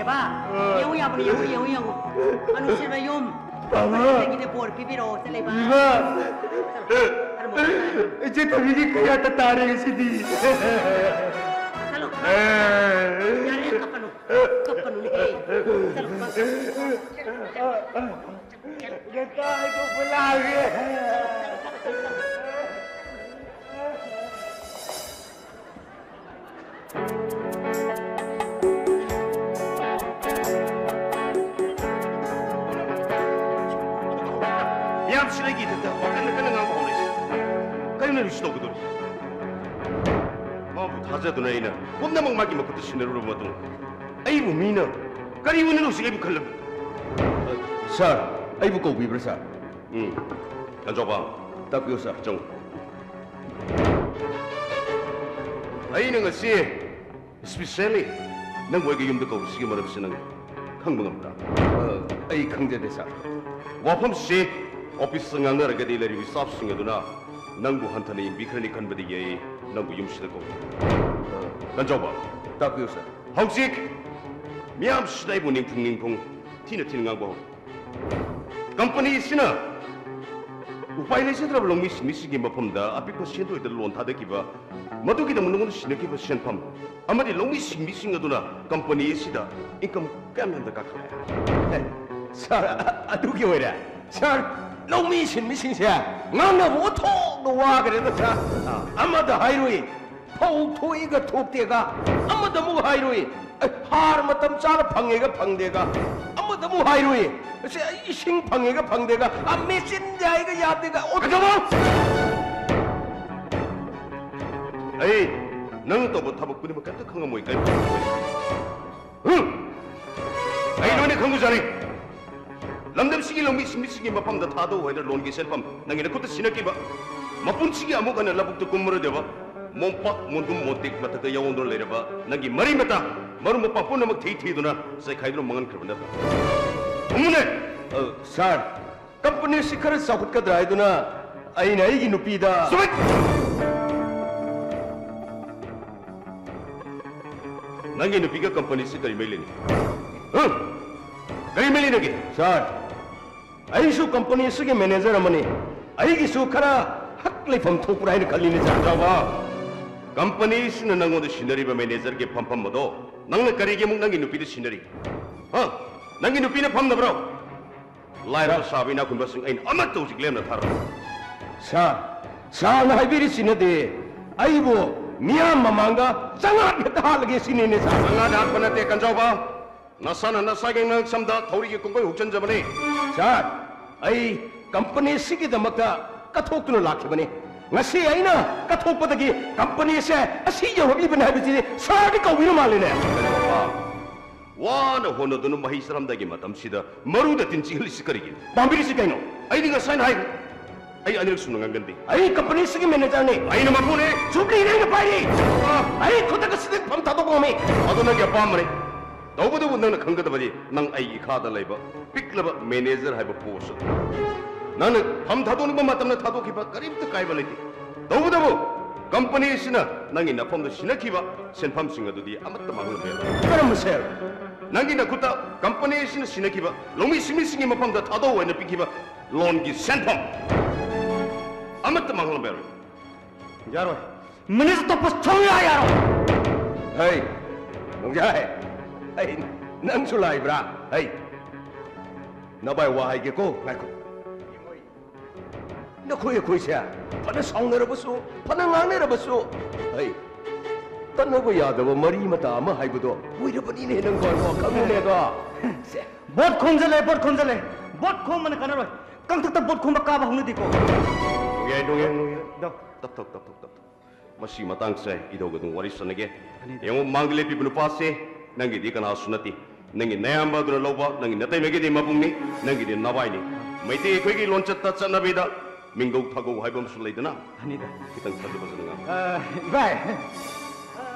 ꯕꯥ, ꯌꯦꯡꯉꯨ ꯌꯥꯕꯅꯤ, ꯌꯦꯡꯉꯨ, ꯌꯦꯡꯉꯨ, ꯌꯦꯡꯉꯨ꯫ ꯑꯅꯨꯁꯤꯕ ꯌꯨꯝ꯫ ꯕꯥꯕꯥ꯫ ꯑꯩꯉꯣꯟꯗꯒꯤꯗꯤ ꯕꯣꯔ ꯄꯤꯕꯤꯔꯛꯑꯣ, ꯆꯠꯂꯦ, ꯕꯥ꯫ ꯏꯃꯥ꯫ ꯆꯠꯂꯣ, ꯆꯠꯂꯣ, ꯆꯠꯂꯣ, ꯃꯈꯥ ꯇꯥꯔꯣ꯫ ꯏꯆꯦ ꯊꯣꯏꯕꯤꯒꯤ ꯀꯌꯥꯠꯇ ꯇꯥꯔꯦ ꯉꯁꯤꯗꯤ꯫ ꯆꯠꯂꯣ꯫ ꯑꯦ꯫ ꯌꯥꯔꯦ, ꯀꯞꯀꯅꯨ꯫ ꯀꯞꯀꯅꯨꯅꯦꯍꯦ꯫ ꯆꯠꯂꯣ, ꯆꯠꯂꯣ, ꯆꯠꯂꯣ꯫ ꯉꯟꯇꯥ ꯍꯥꯏꯗꯣꯛꯄ ꯂꯥꯛꯑꯒꯦ꯫ ꯃꯤꯌꯥꯝꯁꯤꯅ ꯑꯩꯒꯤ ꯏꯊꯛꯇ ꯋꯥꯀꯟꯅ ꯀꯟꯅ ꯉꯥꯡꯕ ꯍꯧꯔꯛꯏꯁꯦ꯫ ꯀꯔꯤꯅꯣ ꯅꯣꯏꯁꯨ ꯇꯧꯒꯗꯧꯔꯤꯁꯦ? ꯃꯥꯕꯨ ꯊꯥꯖꯗꯨꯅ ꯑꯩꯅ ꯄꯨꯝꯅꯃꯛ ꯃꯥꯒꯤ ꯃꯈꯨꯠꯇ ꯁꯤꯟꯅꯔꯨꯔꯕ ꯃꯇꯨꯡ, ꯑꯩꯕꯨ ꯃꯤꯅ ꯀꯔꯤ ꯑꯣꯏꯅ ꯍꯧꯖꯤꯛ ꯑꯩꯕꯨ ꯈꯜꯂꯝꯃꯤ? ꯁꯥꯔ, ꯑꯩꯕꯨ ꯀꯧꯕꯤꯕ꯭ꯔꯥ, ꯁꯥꯔ? ꯎꯝ꯫ ꯀꯟꯖꯥꯎꯕ꯫ ꯇꯥꯛꯄꯤꯌꯨ, ꯁꯥꯔ꯫ ꯆꯪꯉꯨ꯫ ꯑꯩꯅ ꯉꯁꯤ specially ꯅꯪꯕꯨ ꯑꯩꯒꯤ ꯌꯨꯝꯗ ꯀꯧꯔꯤꯁꯤꯒꯤ ꯃꯔꯝꯁꯤ ꯅꯪ ꯈꯪꯕ ꯉꯝꯕ꯭ꯔꯥ? ꯑ, ꯑꯩ ꯈꯪꯖꯗꯦ, ꯁꯥꯔ꯫ ꯋꯥꯐꯝꯁꯤ ꯑꯣꯐꯤꯁꯇ ꯉꯥꯡꯅꯔꯒꯗꯤ ꯂꯩꯔꯤꯕ staffꯁꯤꯡ ꯑꯗꯨꯅ ꯅꯪꯕꯨ ꯍꯟꯊꯅ ꯌꯦꯡꯕꯤꯈ꯭ꯔꯅꯤ ꯈꯟꯕꯗꯒꯤ ꯑꯩ ꯅꯪꯕꯨ ꯌꯨꯝꯁꯤꯗ ꯀꯧꯏ꯫ ꯑ, ꯀꯟꯖꯥꯎꯕ꯫ ꯇꯥꯛꯄꯤꯌꯨ, ꯁꯥꯔ꯫ ꯍꯧꯖꯤꯛ ꯃꯤꯌꯥꯝꯁꯤꯗ ꯑꯩꯕꯨ ꯅꯤꯡꯐꯨꯡ ꯅꯤꯡꯐꯨꯡ ꯊꯤꯅ ꯊꯤꯅ ꯉꯥꯡꯕ ꯍꯧꯔꯦ꯫ ꯀꯝꯄꯅꯤ ꯑꯁꯤꯅ ꯎꯄꯥꯏ ꯂꯩꯖꯗ꯭ꯔꯕ ꯂꯧꯃꯤ ꯁꯤꯟꯃꯤꯁꯤꯡꯒꯤ ꯃꯐꯝꯗ ꯑꯄꯤꯛꯄ ꯁꯦꯟꯗꯣꯏꯗ ꯂꯣꯟ ꯊꯥꯗꯈꯤꯕ, ꯃꯗꯨꯒꯤꯗꯃꯛ ꯅꯉꯣꯟꯗ ꯁꯤꯟꯅꯈꯤꯕ ꯁꯦꯟꯐꯝ ꯑꯃꯗꯤ ꯂꯧꯃꯤ ꯁꯤꯟꯃꯤꯁꯤꯡ ꯑꯗꯨꯅ ꯀꯝꯄꯅꯤ ꯑꯁꯤꯗ income ꯀꯌꯥꯝ ꯌꯥꯝꯅ ꯀꯥꯈꯠꯂꯦ? ꯑꯦ, ꯁꯥꯔ, ꯑ-, ꯑꯗꯨꯒꯤ ꯑꯣꯏꯔꯦ꯫ ꯁꯥꯔ, ꯂꯧꯃꯤ ꯁꯤꯟꯃꯤꯁꯤꯡꯁꯦ ꯉꯥꯡꯅꯕ ꯑꯣꯟꯊꯣꯛꯅ ꯋꯥꯈ꯭ꯔꯦꯗ, ꯁꯥꯔ꯫ ꯑꯥ꯫ ꯑꯃꯗ ꯍꯥꯏꯔꯨꯏ, ꯐꯧ ꯊꯣꯛꯏꯒ ꯊꯣꯛꯇꯦꯒ, ꯑꯃꯗ ꯑꯃꯨꯛ ꯍꯥꯏꯔꯨꯏ, ꯑꯦ, ꯍꯥꯔ ꯃꯇꯝ ꯆꯥꯅ ꯐꯪꯉꯦꯒ ꯐꯪꯗꯦꯒ, ꯑꯃꯗ ꯑꯃꯨꯛ ꯍꯥꯏꯔꯨꯏ, ꯑꯁꯤ ꯑꯩ ꯏꯁꯤꯡ ꯐꯪꯉꯦꯒ ꯐꯪꯗꯦꯒ, ꯑ, ꯃꯦꯆꯤꯟ ꯌꯥꯏꯒ ꯌꯥꯗꯦꯒ, ꯑꯣ, ꯀꯩꯗꯧꯕ? ꯑꯩ ꯅꯪ ꯇꯧꯕ ꯊꯕꯛ ꯈꯨꯗꯤꯡꯃꯛ ꯀꯩꯝꯇ ꯈꯪꯉꯝꯃꯣꯏ, ꯀꯩꯝꯇ ꯈꯪꯉꯝꯃꯣꯏ꯫ ꯍꯨꯝ! ꯑꯩ ꯂꯣꯏꯅ ꯈꯪꯕꯖꯥꯠꯅꯤ꯫ ꯂꯝꯗꯝꯁꯤꯒꯤ ꯂꯧꯃꯤ ꯁꯤꯟꯃꯤꯁꯤꯡꯒꯤ ꯃꯐꯝꯗ ꯊꯥꯗꯧ ꯍꯥꯏꯅ ꯂꯣꯟꯒꯤ ꯁꯦꯟꯐꯝ ꯅꯪꯒꯤ ꯅꯈꯨꯠꯇ ꯁꯤꯟꯅꯈꯤꯕ, ꯃꯄꯨꯟꯁꯤꯒꯤ ꯑꯃꯨꯛ ꯍꯟꯅ ꯂꯧꯕꯨꯛꯇ ꯀꯨꯝꯃꯔꯣꯏꯗꯕ, ꯃꯣꯝꯄꯥꯛ ꯃꯣꯟꯗꯨꯝ ꯃꯣꯟꯇꯦꯛ ꯃꯊꯛꯇ ꯌꯥꯎꯗꯨꯅ ꯂꯩꯔꯕ ꯅꯪꯒꯤ ꯃꯔꯤ ꯃꯇꯥ, ꯃꯔꯨꯞ ꯃꯄꯥꯡ ꯄꯨꯝꯅꯃꯛ ꯊꯤ ꯊꯤꯗꯨꯅ ꯆꯥꯏꯈꯥꯏꯗꯨꯅ ꯃꯥꯡꯍꯟꯈ꯭ꯔꯕ ꯅꯠꯇ꯭ꯔꯥ? ꯈꯨꯝꯃꯨꯅꯦ! ꯑ, ꯁꯥꯔ, ꯀꯝꯄꯅꯤ ꯑꯁꯤ ꯈꯔ ꯆꯥꯎꯈꯠꯀꯗ꯭ꯔꯥ ꯍꯥꯏꯗꯨꯅ ꯑꯩꯅ ꯑꯩꯒꯤ ꯅꯨꯄꯤꯗ Stop it! ꯅꯪꯒꯤ ꯅꯨꯄꯤꯒ ꯀꯝꯄꯅꯤꯁꯤ ꯀꯔꯤ ꯃꯔꯤ ꯂꯩꯅꯩ? ꯍꯥ? ꯀꯔꯤ ꯃꯔꯤ ꯂꯩꯅꯒꯦ? ꯁꯥꯔ, ꯑꯩꯁꯨ ꯀꯝꯄꯅꯤ ꯑꯁꯤꯒꯤ ꯃꯦꯅꯦꯖꯔ ꯑꯃꯅꯤ꯫ ꯑꯩꯒꯤꯁꯨ ꯈꯔ ꯍꯛ ꯂꯩꯐꯝ ꯊꯣꯛꯄ꯭ꯔꯥ ꯍꯥꯏꯅ ꯈꯜꯂꯤꯅꯦ, ꯁꯥꯔ꯫ ꯆꯥꯎꯕ, ꯀꯝꯄꯅꯤ ꯑꯁꯤꯅ ꯅꯪꯉꯣꯟꯗ ꯁꯤꯟꯅꯔꯤꯕ ꯃꯦꯅꯦꯖꯔꯒꯤ ꯐꯝꯐꯝ ꯑꯗꯣ ꯅꯪꯅ ꯀꯔꯤꯒꯤ ꯑꯃꯨꯛ ꯅꯪꯒꯤ ꯅꯨꯄꯤꯗ ꯁꯤꯟꯅꯔꯤ? ꯍꯥ? ꯅꯪꯒꯤ ꯅꯨꯄꯤꯅ ꯐꯝꯗꯕ꯭ꯔꯣ? ꯂꯥꯏꯔꯕ ꯁꯥꯕ ꯏꯅꯥꯛ ꯈꯨꯟꯕꯁꯤꯡ ꯑꯩꯅ ꯑꯃꯠꯇ ꯍꯧꯖꯤꯛ ꯂꯦꯝꯅ ꯊꯥꯔꯣꯏ꯫ ꯁꯥꯔ, ꯁꯥꯔꯅ ꯍꯥꯏꯕꯤꯔꯤꯁꯤꯅꯗꯤ ꯑꯩꯕꯨ ꯃꯤꯌꯥꯝ ꯃꯃꯥꯡꯗ ꯆꯉꯥꯛ ꯍꯦꯛꯇ ꯍꯥꯠꯂꯒꯦ ꯁꯤꯅꯤꯅꯦ, ꯁꯥꯔ꯫ ꯆꯉꯥꯛ ꯍꯥꯠꯄ ꯅꯠꯇꯦ, ꯀꯟꯖꯥꯎꯕ꯫ ꯅꯁꯥꯅ ꯅꯁꯥꯒꯤ ꯉꯛꯁꯝꯗ ꯊꯧꯔꯤꯒꯤ ꯀꯣꯡꯒꯩ ꯍꯨꯛꯆꯟꯖꯕꯅꯤ꯫ ꯁꯥꯔ, ꯑꯩ ꯀꯝꯄꯅꯤ ꯑꯁꯤꯒꯤꯗꯃꯛꯇ ꯀꯠꯊꯣꯛꯇꯨꯅ ꯂꯥꯛꯈꯤꯕꯅꯤ꯫ ꯉꯁꯤ ꯑꯩꯅ ꯀꯠꯊꯣꯛꯄꯗꯒꯤ ꯀꯝꯄꯅꯤ ꯑꯁꯦ ꯑꯁꯤ ꯌꯧꯔꯛꯂꯤꯕꯅꯤ ꯍꯥꯏꯕꯁꯤꯗꯤ ꯁꯥꯔꯗꯤ ꯀꯧꯕꯤꯔ ꯃꯥꯜꯂꯦꯅꯦ꯫ ꯋꯥꯅ ꯍꯣꯠꯅꯗꯨꯅ ꯃꯍꯩ ꯆꯠꯂꯝꯗꯥꯏꯒꯤ ꯃꯇꯝꯁꯤꯗ ꯃꯔꯨꯗ ꯇꯤꯟ ꯆꯤꯛꯍꯜꯂꯤꯁꯤ ꯀꯔꯤꯒꯤꯅꯣ? ꯄꯥꯝꯕꯤꯔꯤꯁꯤ ꯀꯩꯅꯣ? ꯑꯩꯗꯤ ꯉꯁꯥꯏꯅ ꯍꯥꯏꯈ꯭ꯔꯦ, ꯑꯩ ꯑꯅꯤꯔꯛ ꯁꯨꯅ ꯉꯥꯡꯒꯟꯗꯦ꯫ ꯑꯩ ꯀꯝꯄꯅꯤꯁꯤꯒꯤ ꯃꯦꯅꯦꯖꯔꯅꯤ꯫ ꯑꯩꯅ ꯃꯄꯨꯅꯦ꯫ ꯆꯨꯞꯂꯤꯅꯦ ꯑꯩꯅ ꯄꯥꯏꯔꯤ꯫ ꯑꯥ꯫ ꯑꯩ ꯈꯨꯗꯛ ꯑꯁꯤꯗ ꯐꯝ ꯊꯥꯗꯣꯛꯄ ꯉꯝꯃꯤ꯫ ꯑꯗꯨ ꯅꯪꯒꯤ ꯑꯄꯥꯝꯕꯅꯤ꯫ ꯇꯧꯕꯇꯕꯨ ꯅꯪꯅ ꯈꯪꯒꯗꯕꯗꯤ ꯅꯪ ꯑꯩꯒꯤ ꯏꯈꯥꯗ ꯂꯩꯕ ꯄꯤꯛꯂꯕ ꯃꯦꯅꯦꯖꯔ ꯍꯥꯏꯕ ꯄꯣꯁ ꯑꯗꯨ꯫ ꯅꯪꯅ ꯐꯝ ꯊꯥꯗꯣꯛꯅꯤꯡꯕ ꯃꯇꯝꯗ ꯊꯥꯗꯣꯛꯈꯤꯕ ꯀꯔꯤꯝꯇ ꯀꯥꯏꯕ ꯂꯩꯇꯦ꯫ ꯇꯧꯕꯇꯕꯨ ꯀꯝꯄꯅꯤ ꯑꯁꯤꯅ ꯅꯪꯒꯤ ꯅꯐꯝꯗ ꯁꯤꯟꯅꯈꯤꯕ ꯁꯦꯟꯐꯝꯁꯤꯡ ꯑꯗꯨꯗꯤ ꯑꯃꯠꯇ ꯃꯥꯡꯍꯟꯕ ꯌꯥꯗꯦ꯫ ꯀꯔꯝꯕ ꯁꯦꯜ? ꯅꯪꯒꯤ ꯅꯈꯨꯠꯇ ꯀꯝꯄꯅꯤ ꯑꯁꯤꯅ ꯁꯤꯟꯅꯈꯤꯕ ꯂꯧꯃꯤ ꯁꯤꯟꯃꯤꯁꯤꯡꯒꯤ ꯃꯐꯝꯗ ꯊꯥꯗꯧ ꯍꯥꯏꯅ ꯄꯤꯈꯤꯕ ꯂꯣꯟꯒꯤ ꯁꯦꯟꯐꯝ ꯑꯃꯠꯇ ꯃꯥꯡꯍꯟꯕ ꯌꯥꯔꯣꯏ꯫ ꯌꯥꯔꯣꯏ꯫ ꯃꯤꯅꯤꯠ ꯑꯇꯣꯞꯄ ꯁꯨꯡꯌꯥ ꯌꯥꯔꯣꯏ꯫ ꯍꯩ, ꯅꯣꯡꯖꯥꯏ, ꯍꯩ, ꯅꯪꯁꯨ ꯂꯥꯛꯏꯕ꯭ꯔꯥ? ꯍꯩ, ꯅꯚꯥꯏ ꯋꯥ ꯍꯥꯏꯒꯦꯀꯣ, ꯉꯥꯏꯈꯣ꯫ ꯅꯈꯣꯏ ꯑꯩꯈꯣꯏꯁꯦ ꯐꯅ ꯁꯥꯎꯅꯔꯕꯁꯨ, ꯐꯅ ꯉꯥꯡꯅꯔꯕꯁꯨ, ꯍꯩ, ꯇꯠꯅꯕ ꯌꯥꯗꯕ ꯃꯔꯤ ꯃꯇꯥ ꯑꯃ ꯍꯥꯏꯕꯗꯣ ꯑꯣꯏꯔꯕꯅꯤꯅꯦ ꯅꯪ ꯈꯪꯉꯨꯅꯦꯗꯣ꯫ ꯁꯦ, ꯚꯣꯠ ꯈꯣꯝꯖꯜꯂꯦ, ꯚꯣꯠ ꯈꯣꯝꯖꯜꯂꯦ꯫ ꯚꯣꯠ ꯈꯣꯝꯕꯅ ꯀꯥꯟꯅꯔꯣꯏ꯫ ꯀꯪꯇꯛꯇ ꯚꯣꯠ ꯈꯣꯝꯕ ꯀꯥꯕ ꯍꯧꯅꯗꯦꯀꯣ꯫ ꯅꯣꯡꯌꯥꯏ, ꯅꯣꯡꯌꯥꯏ, ꯅꯣꯡꯌꯥꯏ꯫ ꯗꯣ꯫ ꯇꯞꯊꯧ, ꯇꯞꯊꯧ, ꯇꯞꯊꯧ꯫ ꯃꯁꯤ ꯃꯇꯥꯡꯁꯦ ꯏꯙꯧꯒ ꯑꯗꯨꯝ ꯋꯥꯔꯤ ꯁꯥꯟꯅꯒꯦ꯫ ꯑꯅꯤꯗ꯫ ꯌꯦꯡꯉꯨ, ꯃꯥꯡꯗ ꯂꯦꯞꯄꯤꯕ ꯅꯨꯄꯥꯁꯦ ꯅꯪꯒꯤꯗꯤ ꯀꯅꯥꯁꯨ ꯅꯠꯇꯦ꯫ ꯅꯪꯒꯤ ꯅꯌꯥꯝꯕ ꯑꯗꯨꯅ ꯂꯧꯕ, ꯅꯪꯒꯤ ꯅꯇꯩꯃꯒꯤꯗꯤ ꯃꯕꯨꯡꯅꯤ, ꯅꯪꯒꯤꯗꯤ ꯅꯚꯥꯏꯅꯤ꯫ ꯃꯩꯇꯩ ꯑꯩꯈꯣꯏꯒꯤ ꯂꯣꯟꯆꯠꯇ ꯆꯠꯅꯕꯤꯗ ꯃꯤꯡꯒꯧ ꯊꯥꯒꯧ ꯍꯥꯏꯕ ꯑꯃꯁꯨ ꯂꯩꯗꯅ꯫ ꯑꯅꯤꯗ꯫ ꯈꯤꯇꯪ ꯐꯖ ꯐꯖꯅ ꯉꯥꯡꯉꯨ꯫ ꯑ, ꯏꯕꯥꯏ꯫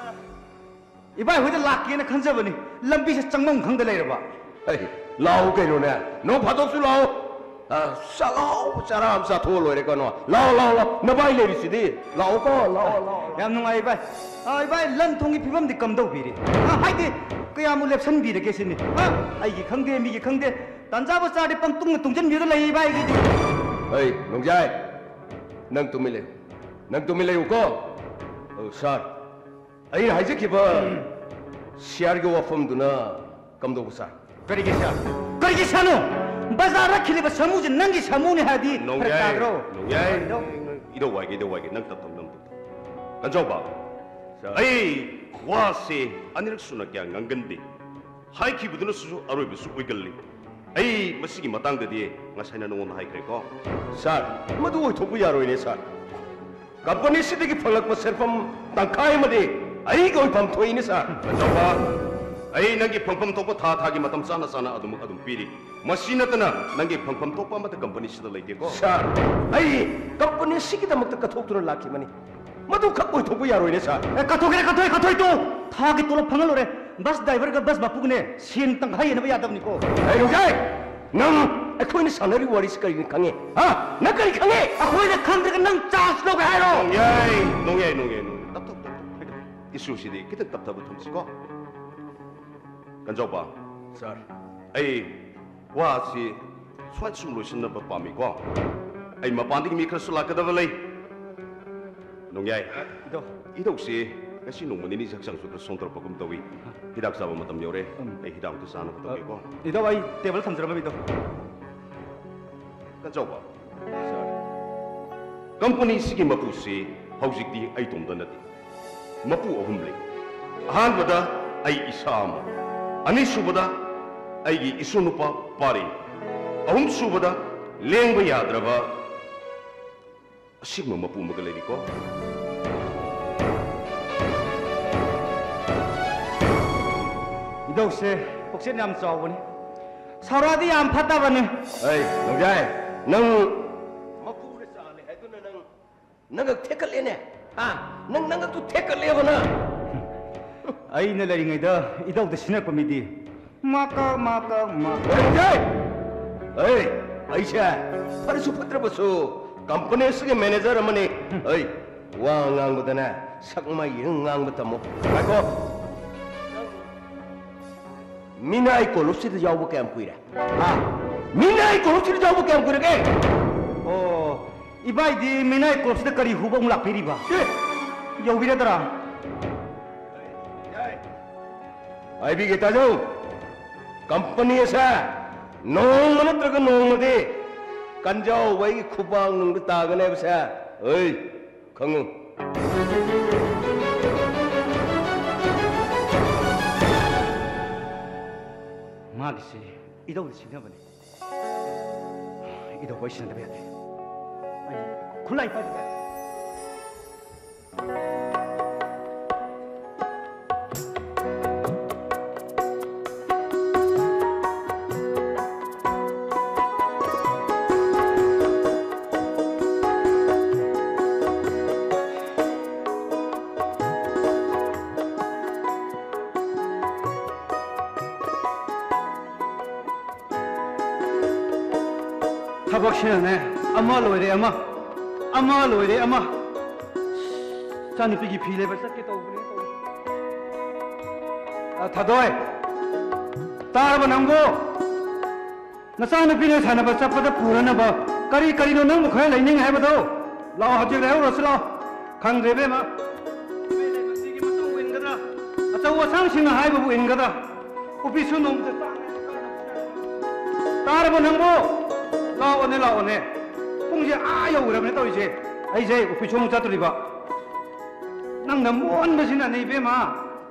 ꯏꯕꯥꯏ ꯍꯣꯏꯗ ꯂꯥꯛꯀꯦꯅ ꯈꯟꯖꯕꯅꯤ꯫ ꯂꯝꯕꯤꯁꯦ ꯆꯪꯐꯝ ꯈꯪꯗ ꯂꯩꯔꯕ꯫ ꯑꯩ, ꯂꯥꯛꯎ ꯀꯩꯅꯣꯅꯦ꯫ ꯅꯣꯡ ꯐꯥꯗꯣꯛꯁꯨ ꯂꯥꯛꯑꯣ꯫ ꯑ, ꯆꯥꯛꯍꯥꯎ ꯆꯔꯥ ꯑꯃ ꯆꯥꯊꯣꯛꯑ ꯂꯣꯏꯔꯦ ꯀꯩꯅꯣ꯫ ꯂꯥꯛꯑꯣ, ꯂꯥꯛꯑꯣ, ꯂꯥꯛꯑꯣ꯫ ꯅꯕꯥꯏ ꯂꯩꯔꯤꯁꯤꯗꯤ꯫ ꯂꯥꯛꯑꯣꯀꯣ, ꯂꯥꯛꯑꯣ, ꯂꯥꯛꯑꯣ꯫ ꯌꯥꯝ ꯅꯨꯡꯉꯥꯏ, ꯏꯕꯥꯏ꯫ ꯑ, ꯏꯕꯥꯏ, ꯂꯟ ꯊꯨꯝꯒꯤ ꯐꯤꯕꯝꯗꯤ ꯀꯝꯗꯧꯕꯤꯔꯤ? ꯑ, ꯍꯥꯏꯗꯤ, ꯀꯌꯥꯃꯨꯛ ꯂꯦꯞꯁꯟꯕꯤꯔꯒꯦ ꯁꯤꯅꯤ? ꯑ, ꯑꯩꯒꯤ ꯈꯪꯗꯦ, ꯃꯤꯒꯤ ꯈꯪꯗꯦ, ꯇꯥꯟꯖꯥꯕ ꯆꯥꯔꯗꯤ ꯄꯪꯇꯨꯡꯗ ꯇꯨꯡꯖꯟꯕꯤꯔꯒ ꯂꯩ ꯏꯕꯥꯏꯒꯤꯗꯤ꯫ ꯑꯩ, ꯅꯣꯡꯖꯥꯏ, ꯅꯪ ꯇꯨꯃꯤꯟ ꯂꯩꯌꯨ꯫ ꯅꯪ ꯇꯨꯃꯤꯟ ꯂꯩꯌꯨꯀꯣ꯫ ꯑ, ꯁꯥꯔ, ꯑꯩꯅ ꯍꯥꯏꯖꯈꯤꯕ ꯁꯤꯌꯥꯔꯒꯤ ꯋꯥꯐꯝꯗꯨꯅ ꯀꯝꯗꯧꯕ, ꯁꯥꯔ? ꯀꯔꯤꯒꯤ ꯁꯥꯔ? ꯀꯔꯤꯒꯤ ꯁꯥꯔꯅꯣ? ꯕꯖꯥꯔꯗ ꯈꯤꯜꯂꯤꯕ ꯁꯥꯃꯨꯁꯦ ꯅꯪꯒꯤ ꯁꯥꯃꯨꯅꯤ ꯍꯥꯏꯔꯗꯤ ꯐꯔꯛ ꯅꯣꯡꯌꯥꯏ, ꯇꯥꯗ꯭ꯔꯣ? ꯅꯣꯡꯌꯥꯏ, ꯀꯔꯤꯅꯣ? ꯏꯙꯧ ꯋꯥꯏꯒꯦ, ꯏꯙꯧ ꯋꯥꯏꯒꯦ, ꯅꯪ ꯇꯞ ꯇꯞ ꯅꯝ ꯇꯞ ꯇꯞ꯫ ꯀꯟꯖꯥꯎꯕ, ꯁꯥꯔ꯫ ꯑꯩ ꯋꯥꯁꯦ ꯑꯅꯤꯔꯛ ꯁꯨꯅ ꯀꯌꯥ ꯉꯥꯡꯒꯟꯗꯦ꯫ ꯍꯥꯏꯈꯤꯕꯗꯨꯅꯁꯨ ꯑꯔꯣꯏꯕꯁꯨ ꯑꯣꯏꯒꯜꯂꯤ꯫ ꯑꯩ ꯃꯁꯤꯒꯤ ꯃꯇꯥꯡꯗꯗꯤ ꯉꯁꯥꯏꯅ ꯅꯉꯣꯟꯗ ꯍꯥꯏꯈ꯭ꯔꯦꯀꯣ꯫ ꯁꯥꯔ, ꯃꯗꯨ ꯑꯣꯏꯊꯣꯛꯄ ꯌꯥꯔꯣꯏꯅꯦ, ꯁꯥꯔ꯫ ꯀꯝꯄꯅꯤꯁꯤꯗꯒꯤ ꯐꯪꯂꯛꯄ ꯁꯦꯟꯐꯝ ꯇꯪꯈꯥꯏ ꯑꯃꯗꯤ ꯑꯩꯒꯤ ꯑꯣꯏꯐꯝ ꯊꯣꯛꯏꯅꯦ, ꯁꯥꯔ꯫ ꯀꯟꯖꯥꯎꯕ, ꯑꯩ ꯅꯪꯒꯤ ꯐꯪꯐꯝ ꯊꯣꯛꯄ ꯊꯥ ꯊꯥꯒꯤ ꯃꯇꯝ ꯆꯥꯅ ꯆꯥꯅ ꯑꯗꯨꯃꯛ ꯑꯗꯨꯝ ꯄꯤꯔꯤ꯫ ꯃꯁꯤ ꯅꯠꯇꯅ ꯅꯪꯒꯤ ꯐꯪꯐꯝ ꯊꯣꯛꯄ ꯑꯃꯠꯇ ꯀꯝꯄꯅꯤꯁꯤꯗ ꯂꯩꯇꯦꯀꯣ꯫ ꯁꯥꯔ, ꯑꯩ ꯀꯝꯄꯅꯤꯁꯤꯒꯤꯗꯃꯛꯇ ꯀꯠꯊꯣꯛꯇꯨꯅ ꯂꯥꯛꯈꯤꯕꯅꯤ꯫ ꯃꯗꯨ ꯈꯛ ꯑꯣꯏꯊꯣꯛꯄ ꯌꯥꯔꯣꯏꯅꯦ, ꯁꯥꯔ꯫ ꯑꯦ, ꯀꯠꯊꯣꯛꯀꯦꯔꯥ, ꯀꯠꯊꯣꯛꯑꯦ, ꯀꯠꯊꯣꯛꯑꯦ, ꯇꯣ! ꯊꯥꯒꯤ ꯇꯣꯂꯣꯞ ꯐꯪꯍꯜꯂꯣꯏꯔꯦ꯫ ꯕꯁ ꯗ꯭ꯔꯥꯏꯚꯔꯒ ꯕꯁ ꯃꯄꯨꯒꯅꯦ ꯁꯦꯟ ꯇꯪꯈꯥꯏ ꯌꯦꯟꯅꯕ ꯌꯥꯗꯕꯅꯤꯀꯣ꯫ ꯑꯩ ꯅꯣꯡꯖꯥꯏ! ꯅꯪ ꯑꯩꯈꯣꯏꯅ ꯁꯥꯟꯅꯔꯤꯕ ꯋꯥꯔꯤꯁꯤ ꯀꯔꯤꯅꯣ ꯈꯪꯉꯦ? ꯍꯥ? ꯅꯪ ꯀꯔꯤ ꯈꯪꯉꯦ? ꯑꯩꯈꯣꯏꯅ ꯈꯪꯗ꯭ꯔꯒ ꯅꯪ ꯆꯥꯟꯁ ꯂꯧꯒꯦ ꯍꯥꯏꯔꯣ? ꯅꯣꯡꯌꯥꯏ, ꯅꯣꯡꯌꯥꯏ, ꯅꯣꯡꯌꯥꯏ, ꯅꯣꯡꯌꯥꯏ꯫ ꯇꯞ, ꯇꯞ, ꯇꯞ, ꯇꯞ꯫ ꯍꯥꯏꯗꯣ, ꯏꯁꯨꯁꯤꯗꯤ ꯈꯤꯇꯪ ꯇꯞꯊꯕ ꯊꯝꯁꯤꯀꯣ꯫ ꯀꯟꯖꯥꯎꯕ꯫ ꯁꯥꯔ꯫ ꯑꯩ ꯋꯥꯁꯤ ꯁ꯭ꯋꯥꯏ ꯁꯨꯝ ꯂꯣꯏꯁꯤꯟꯅꯕ ꯄꯥꯝꯃꯤꯀꯣ꯫ ꯑꯩ ꯃꯄꯥꯟꯗꯒꯤ ꯃꯤ ꯈꯔꯁꯨ ꯂꯥꯛꯀꯗꯕ ꯂꯩ꯫ ꯅꯣꯡꯌꯥꯏ꯫ ꯏꯙꯧ꯫ ꯏꯙꯧꯁꯤ ꯉꯁꯤ ꯅꯣꯡꯃ ꯅꯤꯅꯤꯁꯤ ꯍꯛꯆꯥꯡꯁꯨ ꯈꯔ ꯁꯣꯟꯊꯔꯛꯄꯒꯨꯝ ꯇꯧꯏ꯫ ꯍꯤꯗꯥꯛ ꯆꯥꯕ ꯃꯇꯝ ꯌꯧꯔꯦ꯫ ꯎꯝ꯫ ꯑꯩ ꯍꯤꯗꯥꯛ ꯑꯝꯇ ꯆꯥꯅꯕ ꯇꯧꯒꯦꯀꯣ꯫ ꯏꯙꯧ, ꯑꯩ ꯇꯦꯕꯜ ꯊꯝꯖꯔꯝꯃꯒꯦ, ꯏꯙꯧ꯫ ꯀꯟꯖꯥꯎꯕ꯫ ꯁꯥꯔ꯫ ꯀꯝꯄꯅꯤꯁꯤꯒꯤ ꯃꯄꯨꯁꯤ ꯍꯧꯖꯤꯛꯇꯤ ꯑꯩ ꯏꯇꯣꯝꯇ ꯅꯠꯇꯦ꯫ ꯃꯄꯨ ꯑꯍꯨꯝ ꯂꯩ꯫ ꯑꯍꯥꯟꯕꯗ ꯑꯩ ꯏꯁꯥ ꯑꯃ, ꯑꯅꯤꯁꯨꯕꯗ ꯑꯩꯒꯤ ꯏꯁꯨ ꯅꯨꯄꯥ ꯄꯥꯔꯤ, ꯑꯍꯨꯝꯁꯨꯕꯗ ꯂꯦꯡꯕ ꯌꯥꯗ꯭ꯔꯕ ꯑꯁꯤꯒꯨꯝꯕ ꯃꯄꯨ ꯑꯃꯒ ꯂꯩꯔꯤꯀꯣ꯫ ꯏꯙꯧꯁꯦ ꯄꯨꯛꯆꯦꯜ ꯌꯥꯝ ꯆꯥꯎꯕꯅꯤ, ꯁꯥꯎꯔꯛꯑꯗꯤ ꯌꯥꯝ ꯐꯠꯇꯕꯅꯤ꯫ ꯑꯩ, ꯅꯣꯡꯖꯥꯏ, ꯅꯪ ꯃꯄꯨꯒ ꯆꯥꯜꯂꯦ ꯍꯥꯏꯗꯨꯅ ꯅꯪ ꯅꯉꯛ ꯊꯦꯛꯀꯠꯂꯦꯅꯦ? ꯍꯥ? ꯅꯪ ꯅꯉꯛꯇꯨ ꯊꯦꯛꯀꯠꯂꯦꯕ ꯅꯪ? ꯑꯩꯅ ꯂꯩꯔꯤꯉꯩꯗ ꯏꯙꯧꯗ ꯁꯤꯟꯅꯔꯛꯄ ꯃꯤꯗꯤ ꯃꯥꯀ, ꯃꯥꯀ, ꯃꯥꯀ꯫ ꯍꯦ! ꯍꯦ! ꯑꯩꯁꯦ ꯐꯔꯁꯨ ꯐꯠꯇ꯭ꯔꯕꯁꯨ ꯀꯝꯄꯅꯤ ꯑꯁꯤꯒꯤ ꯃꯦꯅꯦꯖꯔ ꯑꯃꯅꯤ꯫ ꯑꯩ ꯋꯥ ꯉꯥꯡꯕꯗꯅꯦ ꯁꯛ ꯃꯥꯏ ꯌꯦꯡ ꯉꯥꯡꯕ ꯇꯝꯃꯨ꯫ ꯉꯥꯏꯈꯣ꯫ ꯃꯤꯅꯥꯏ ꯀꯣꯂꯨꯞꯁꯤꯗ ꯌꯥꯎꯕ ꯀꯌꯥꯝ ꯀꯨꯏꯔꯦ? ꯍꯥ? ꯃꯤꯅꯥꯏ ꯀꯣꯂꯨꯞꯁꯤꯗ ꯌꯥꯎꯕ ꯀꯌꯥꯝ ꯀꯨꯏꯔꯒꯦ? ꯑꯣ, ꯏꯕꯥꯏꯗꯤ ꯃꯤꯅꯥꯏ ꯀꯣꯂꯨꯞꯁꯤꯗ ꯀꯔꯤ ꯍꯨꯕ ꯑꯃꯨꯛ ꯂꯥꯛꯄꯤꯔꯤꯕ? ꯑꯦ! ꯌꯧꯕꯤꯔꯗ꯭ꯔꯥ? ꯍꯥꯏꯕꯤꯒꯦ ꯇꯥꯖꯧ, ꯀꯝꯄꯅꯤ ꯑꯁꯦ ꯅꯣꯡꯃ ꯅꯠꯇ꯭ꯔꯒ ꯅꯣꯡꯃꯗꯤ ꯀꯟꯖꯥꯎꯕ ꯑꯩꯒꯤ ꯈꯨꯕꯥꯛ ꯅꯨꯡꯗ ꯇꯥꯒꯅꯦꯕꯁꯦ꯫ ꯍꯣꯏ, ꯈꯪꯉꯨ꯫ ꯃꯥꯒꯤꯁꯦ ꯏꯙꯧꯗ ꯁꯤꯡꯅꯕꯅꯦ꯫ ꯏꯙꯧ ꯋꯥꯔꯤ ꯁꯤꯟꯅꯗꯕ ꯌꯥꯗꯦ꯫ ꯑꯩ ꯈꯨꯠꯂꯥꯏ ꯄꯥꯏꯗꯕ ꯌꯥꯗꯦ꯫ ꯊꯕꯛꯁꯤꯅꯅꯦ, ꯑꯃ ꯂꯣꯏꯔꯦ ꯑꯃ, ꯑꯃ ꯂꯣꯏꯔꯦ ꯑꯃ꯫ ꯏꯆꯥꯅꯨꯄꯤꯒꯤ ꯐꯤ ꯂꯩꯕ ꯆꯠꯀꯦ ꯇꯧꯕꯅꯦ, ꯇꯧꯔꯤꯁꯦ꯫ ꯑ, ꯊꯥꯗꯣꯏ, ꯇꯥꯔꯕ ꯅꯪꯕꯨ? ꯅꯆꯥꯅꯨꯄꯤꯅ ꯁꯥꯟꯅꯕ ꯆꯠꯄꯗ ꯄꯨꯔꯅꯕ ꯀꯔꯤ ꯀꯔꯤꯅꯣ ꯅꯪꯕꯨ ꯈꯔ ꯂꯩꯅꯤꯡꯉꯦ ꯍꯥꯏꯕꯗꯣ? ꯂꯥꯛꯑꯣ, ꯍꯧꯖꯤꯛ ꯂꯩꯍꯧꯔꯁꯤ ꯂꯥꯛꯑꯣ꯫ ꯈꯪꯗ꯭ꯔꯦ ꯏꯕꯦꯝꯃ, ꯃꯤꯒꯤ ꯃꯇꯨꯡ ꯏꯟꯒꯗ꯭ꯔꯥ? ꯑꯆꯧ ꯑꯁꯥꯡꯁꯤꯡꯅ ꯍꯥꯏꯕꯕꯨ ꯏꯟꯒꯗ꯭ꯔꯥ? ꯎꯄꯤꯁꯨ ꯅꯣꯡꯃꯇ ꯆꯥꯡ ꯅꯥꯏꯅ ꯀꯥꯅꯕ ꯆꯥꯡ ꯅꯥꯏꯅ꯫ ꯇꯥꯔꯕꯣ ꯅꯪꯕꯣ? ꯂꯥꯛꯑꯣꯅꯦ, ꯂꯥꯛꯑꯣꯅꯦ꯫ ꯄꯨꯡꯁꯦ ꯑꯥ ꯌꯧꯈ꯭ꯔꯕꯅꯦ ꯇꯧꯔꯤꯁꯦ꯫ ꯑꯩꯁꯦ ꯎꯄꯤꯁꯨ ꯑꯃꯨꯛ ꯆꯠꯇꯣꯔꯤꯕ꯫ ꯅꯪꯅ ꯃꯣꯟꯕꯁꯤꯅꯅꯦ ꯏꯕꯦꯝꯃ꯫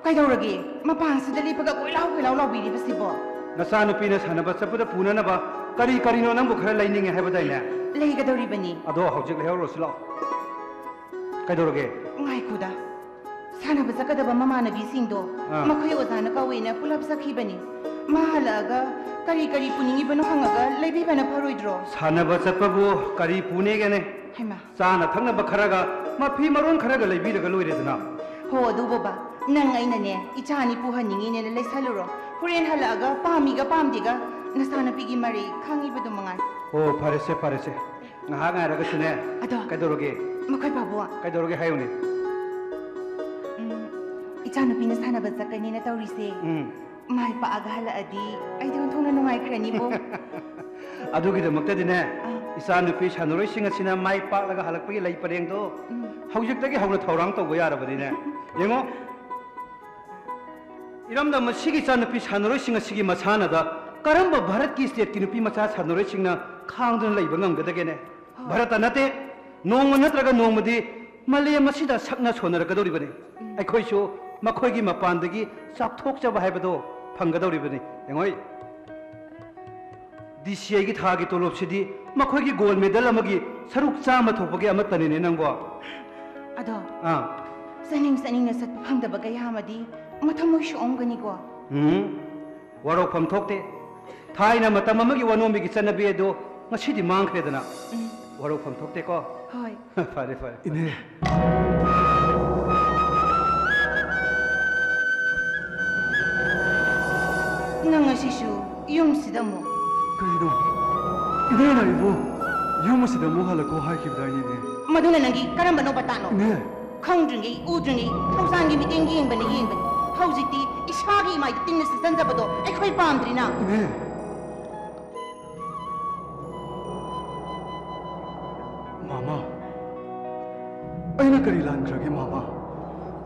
ꯀꯩꯗꯧꯔꯒꯦ? ꯃꯄꯥꯟꯁꯤꯗ ꯂꯦꯞꯄꯒ ꯀꯣꯏꯂꯥꯎ ꯀꯣꯏꯂꯥꯎ ꯂꯥꯎꯕꯤꯔꯤꯕꯁꯤꯕꯣ? ꯅꯆꯥꯅꯨꯄꯤꯅ ꯁꯥꯟꯅꯕ ꯆꯠꯄꯗ ꯄꯨꯅꯅꯕ ꯀꯔꯤ ꯀꯔꯤꯅꯣ ꯅꯪꯕꯨ ꯈꯔ ꯂꯩꯅꯤꯡꯉꯦ ꯍꯥꯏꯕꯗꯥꯏꯅꯦ? ꯂꯩꯒꯗꯧꯔꯤꯕꯅꯤ꯫ ꯑꯗꯣ ꯍꯧꯖꯤꯛ ꯂꯩꯍꯧꯔꯁꯤ ꯂꯥꯛꯑꯣ꯫ ꯀꯩꯗꯧꯔꯒꯦ? ꯉꯥꯏꯈꯣꯗ꯫ ꯁꯥꯟꯅꯕ ꯆꯠꯀꯗꯕ ꯃꯃꯥꯟꯅꯕꯤꯁꯤꯡꯗꯣ ꯑꯥ꯫ ꯃꯈꯣꯏ ꯑꯣꯖꯥꯅ ꯀꯧꯋꯦꯅ ꯄꯨꯂꯞ ꯆꯠꯈꯤꯕꯅꯤ꯫ ꯃꯥ ꯍꯜꯂꯛꯑꯒ ꯀꯔꯤ ꯀꯔꯤ ꯄꯨꯅꯤꯡꯉꯤꯕꯅꯣ ꯍꯪꯉꯒ ꯂꯩꯕꯤꯕꯅ ꯐꯔꯣꯏꯗ꯭ꯔꯣ? ꯁꯥꯟꯅꯕ ꯆꯠꯄꯕꯨ ꯀꯔꯤ ꯄꯨꯅꯦꯒꯦꯅꯦ? ꯍꯩꯃꯥ꯫ ꯆꯥꯅ ꯊꯛꯅꯕ ꯈꯔꯒ, ꯃꯐꯤ ꯃꯔꯣꯟ ꯈꯔꯒ ꯂꯩꯕꯤꯔꯒ ꯂꯣꯏꯔꯦꯗꯅ꯫ ꯍꯣ, ꯑꯗꯨ ꯕꯕꯥ, ꯅꯪ ꯑꯩꯅꯅꯦ, ꯏꯆꯥ ꯑꯅꯤ ꯄꯨꯍꯟꯅꯤꯡꯉꯤꯅꯦꯅ ꯂꯩꯁꯜꯂꯨꯔꯣ꯫ ꯍꯣꯔꯦꯟ ꯍꯜꯂꯛꯑꯒ ꯄꯥꯝꯃꯤꯒ ꯄꯥꯝꯗꯦꯒ ꯅꯆꯥꯅꯨꯄꯤꯒꯤ ꯃꯔꯩ ꯈꯪꯉꯤꯕꯗꯨ ꯃꯉꯥꯏ꯫ ꯑꯣ, ꯐꯔꯦꯁꯦ, ꯐꯔꯦꯁꯦ꯫ ꯉꯥꯏꯍꯥꯛ ꯉꯥꯏꯔꯒꯁꯨꯅꯦ꯫ ꯑꯗꯣ, ꯀꯩꯗꯧꯔꯒꯦ? ꯃꯈꯣꯏ ꯄꯥꯕꯨꯡ꯫ ꯀꯩꯗꯧꯔꯒꯦ ꯍꯥꯏꯌꯨꯅꯦ꯫ ꯎꯝ, ꯏꯆꯥꯅꯨꯄꯤꯅ ꯁꯥꯟꯅꯕ ꯆꯠꯀꯅꯤꯅ ꯇꯧꯔꯤꯁꯦ꯫ ꯎꯝ꯫ ꯃꯥꯏ ꯄꯥꯛꯑꯒ ꯍꯜꯂꯛꯑꯗꯤ ꯑꯩꯗꯤ ꯑꯣꯟꯊꯣꯛꯅ ꯅꯨꯡꯉꯥꯏꯈ꯭ꯔꯅꯤꯕꯣ꯫ ꯑꯗꯨꯒꯤꯗꯃꯛꯇꯗꯤꯅꯦ, ꯑꯥ꯫ ꯏꯆꯥꯅꯨꯄꯤ ꯁꯥꯟꯅꯔꯣꯏꯁꯤꯡ ꯑꯁꯤꯅ ꯃꯥꯏ ꯄꯥꯛꯂꯒ ꯍꯜꯂꯛꯄꯒꯤ ꯂꯩ ꯄꯔꯦꯡꯗꯣ ꯎꯝ꯫ ꯍꯧꯖꯤꯛꯇꯒꯤ ꯍꯧꯅ ꯊꯧꯔꯥꯡ ꯇꯧꯕ ꯌꯥꯔꯕꯅꯤꯅꯦ꯫ ꯌꯦꯡꯉꯣ, ꯏꯔꯝꯗꯝ ꯑꯁꯤꯒꯤ ꯏꯆꯥꯅꯨꯄꯤ ꯁꯥꯟꯅꯔꯣꯏꯁꯤꯡ ꯑꯁꯤꯒꯤ ꯃꯁꯥꯟꯅꯗ ꯀꯔꯝꯕ ꯚꯥꯔꯠꯀꯤ stateꯀꯤ ꯅꯨꯄꯤ ꯃꯆꯥ ꯁꯥꯟꯅꯔꯣꯏꯁꯤꯡꯅ ꯈꯥꯡꯗꯨꯅ ꯂꯩꯕ ꯉꯝꯒꯗꯒꯦꯅꯦ? ꯍꯣꯏ꯫ ꯚꯥꯔꯠꯇ ꯅꯠꯇꯦ, ꯅꯣꯡꯃ ꯅꯠꯇ꯭ꯔꯒ ꯅꯣꯡꯃꯗꯤ ꯃꯥꯂꯦꯝ ꯑꯁꯤꯗ ꯁꯛꯅ ꯁꯣꯟꯅꯔꯛꯀꯗꯧꯔꯤꯕꯅꯤ꯫ ꯎꯝ꯫ ꯑꯩꯈꯣꯏꯁꯨ ꯃꯈꯣꯏꯒꯤ ꯃꯄꯥꯟꯗꯒꯤ ꯆꯥꯎꯊꯣꯛꯆꯕ ꯍꯥꯏꯕꯗꯣ ꯐꯪꯒꯗꯧꯔꯤꯕꯅꯤ꯫ ꯌꯦꯡꯉꯣ, DCIꯒꯤ ꯊꯥꯒꯤ ꯇꯣꯂꯣꯞꯁꯤꯗꯤ ꯃꯈꯣꯏꯒꯤ gold medal ꯑꯃꯒꯤ ꯁꯔꯨꯛ ꯆꯥꯝꯃ ꯊꯣꯛꯄꯒꯤ ꯑꯃꯠꯇꯅꯤꯅꯦ ꯅꯪꯕꯣ꯫ ꯑꯗꯣ, ꯑꯥ꯫ ꯆꯠꯅꯤꯡ ꯆꯠꯅꯤꯡꯅ ꯆꯠꯄ ꯐꯪꯗꯕ ꯀꯌꯥ ꯑꯃꯗꯤ ꯃꯊꯃꯣꯏ ꯁꯣꯛꯑꯝꯒꯅꯤꯀꯣ? ꯎꯝ, ꯋꯥꯔꯧꯐꯝ ꯊꯣꯛꯇꯦ꯫ ꯊꯥꯏꯅ ꯃꯇꯝ ꯑꯃꯒꯤ ꯋꯥꯅꯣꯝꯕꯤꯒꯤ ꯆꯠꯅꯕꯤ ꯑꯗꯨ ꯉꯁꯤꯗꯤ ꯃꯥꯡꯈ꯭ꯔꯦꯗꯅ꯫ ꯎꯝ꯫ ꯋꯥꯔꯧꯐꯝ ꯊꯣꯛꯇꯦꯀꯣ? ꯍꯣꯏ꯫ ꯐꯔꯦ, ꯐꯔꯦ꯫ ꯏꯅꯦ꯫ ꯅꯪ ꯉꯁꯤꯁꯨ ꯌꯨꯝꯁꯤꯗ ꯑꯃꯨꯛ? ꯀꯩꯅꯣ? ꯏꯅꯦꯅ ꯑꯩꯕꯨ ꯌꯨꯝ ꯑꯁꯤꯗ ꯑꯃꯨꯛ ꯍꯜꯂꯛꯈꯣ ꯍꯥꯏꯈꯤꯕꯗꯥꯏꯅꯦ, ꯏꯅꯦ? ꯃꯗꯨꯅ ꯅꯪꯒꯤ ꯀꯔꯝꯕ ꯅꯣꯕꯇꯥꯠꯅꯣ? ꯏꯅꯦ! ꯈꯪꯗ꯭ꯔꯤꯉꯩ ꯎꯗ꯭ꯔꯤꯉꯩ ꯊꯧꯖꯥꯟꯒꯤ ꯃꯤꯠꯌꯦꯡ ꯌꯦꯡꯕꯅꯤ ꯌꯦꯡꯕꯅꯤ꯫ ꯍꯧꯖꯤꯛꯇꯤ ꯏꯁꯥꯒꯤ ꯏꯃꯥꯏꯗ ꯇꯤꯟꯅ ꯁꯤꯠꯆꯟꯖꯕꯗꯣ ꯑꯩꯈꯣꯏ ꯄꯥꯝꯗ꯭ꯔꯤꯅ꯫ ꯏꯅꯦ! ꯃꯥꯃ, ꯑꯩꯅ ꯀꯔꯤ ꯂꯥꯟꯈ꯭ꯔꯒꯦ, ꯃꯥꯃ?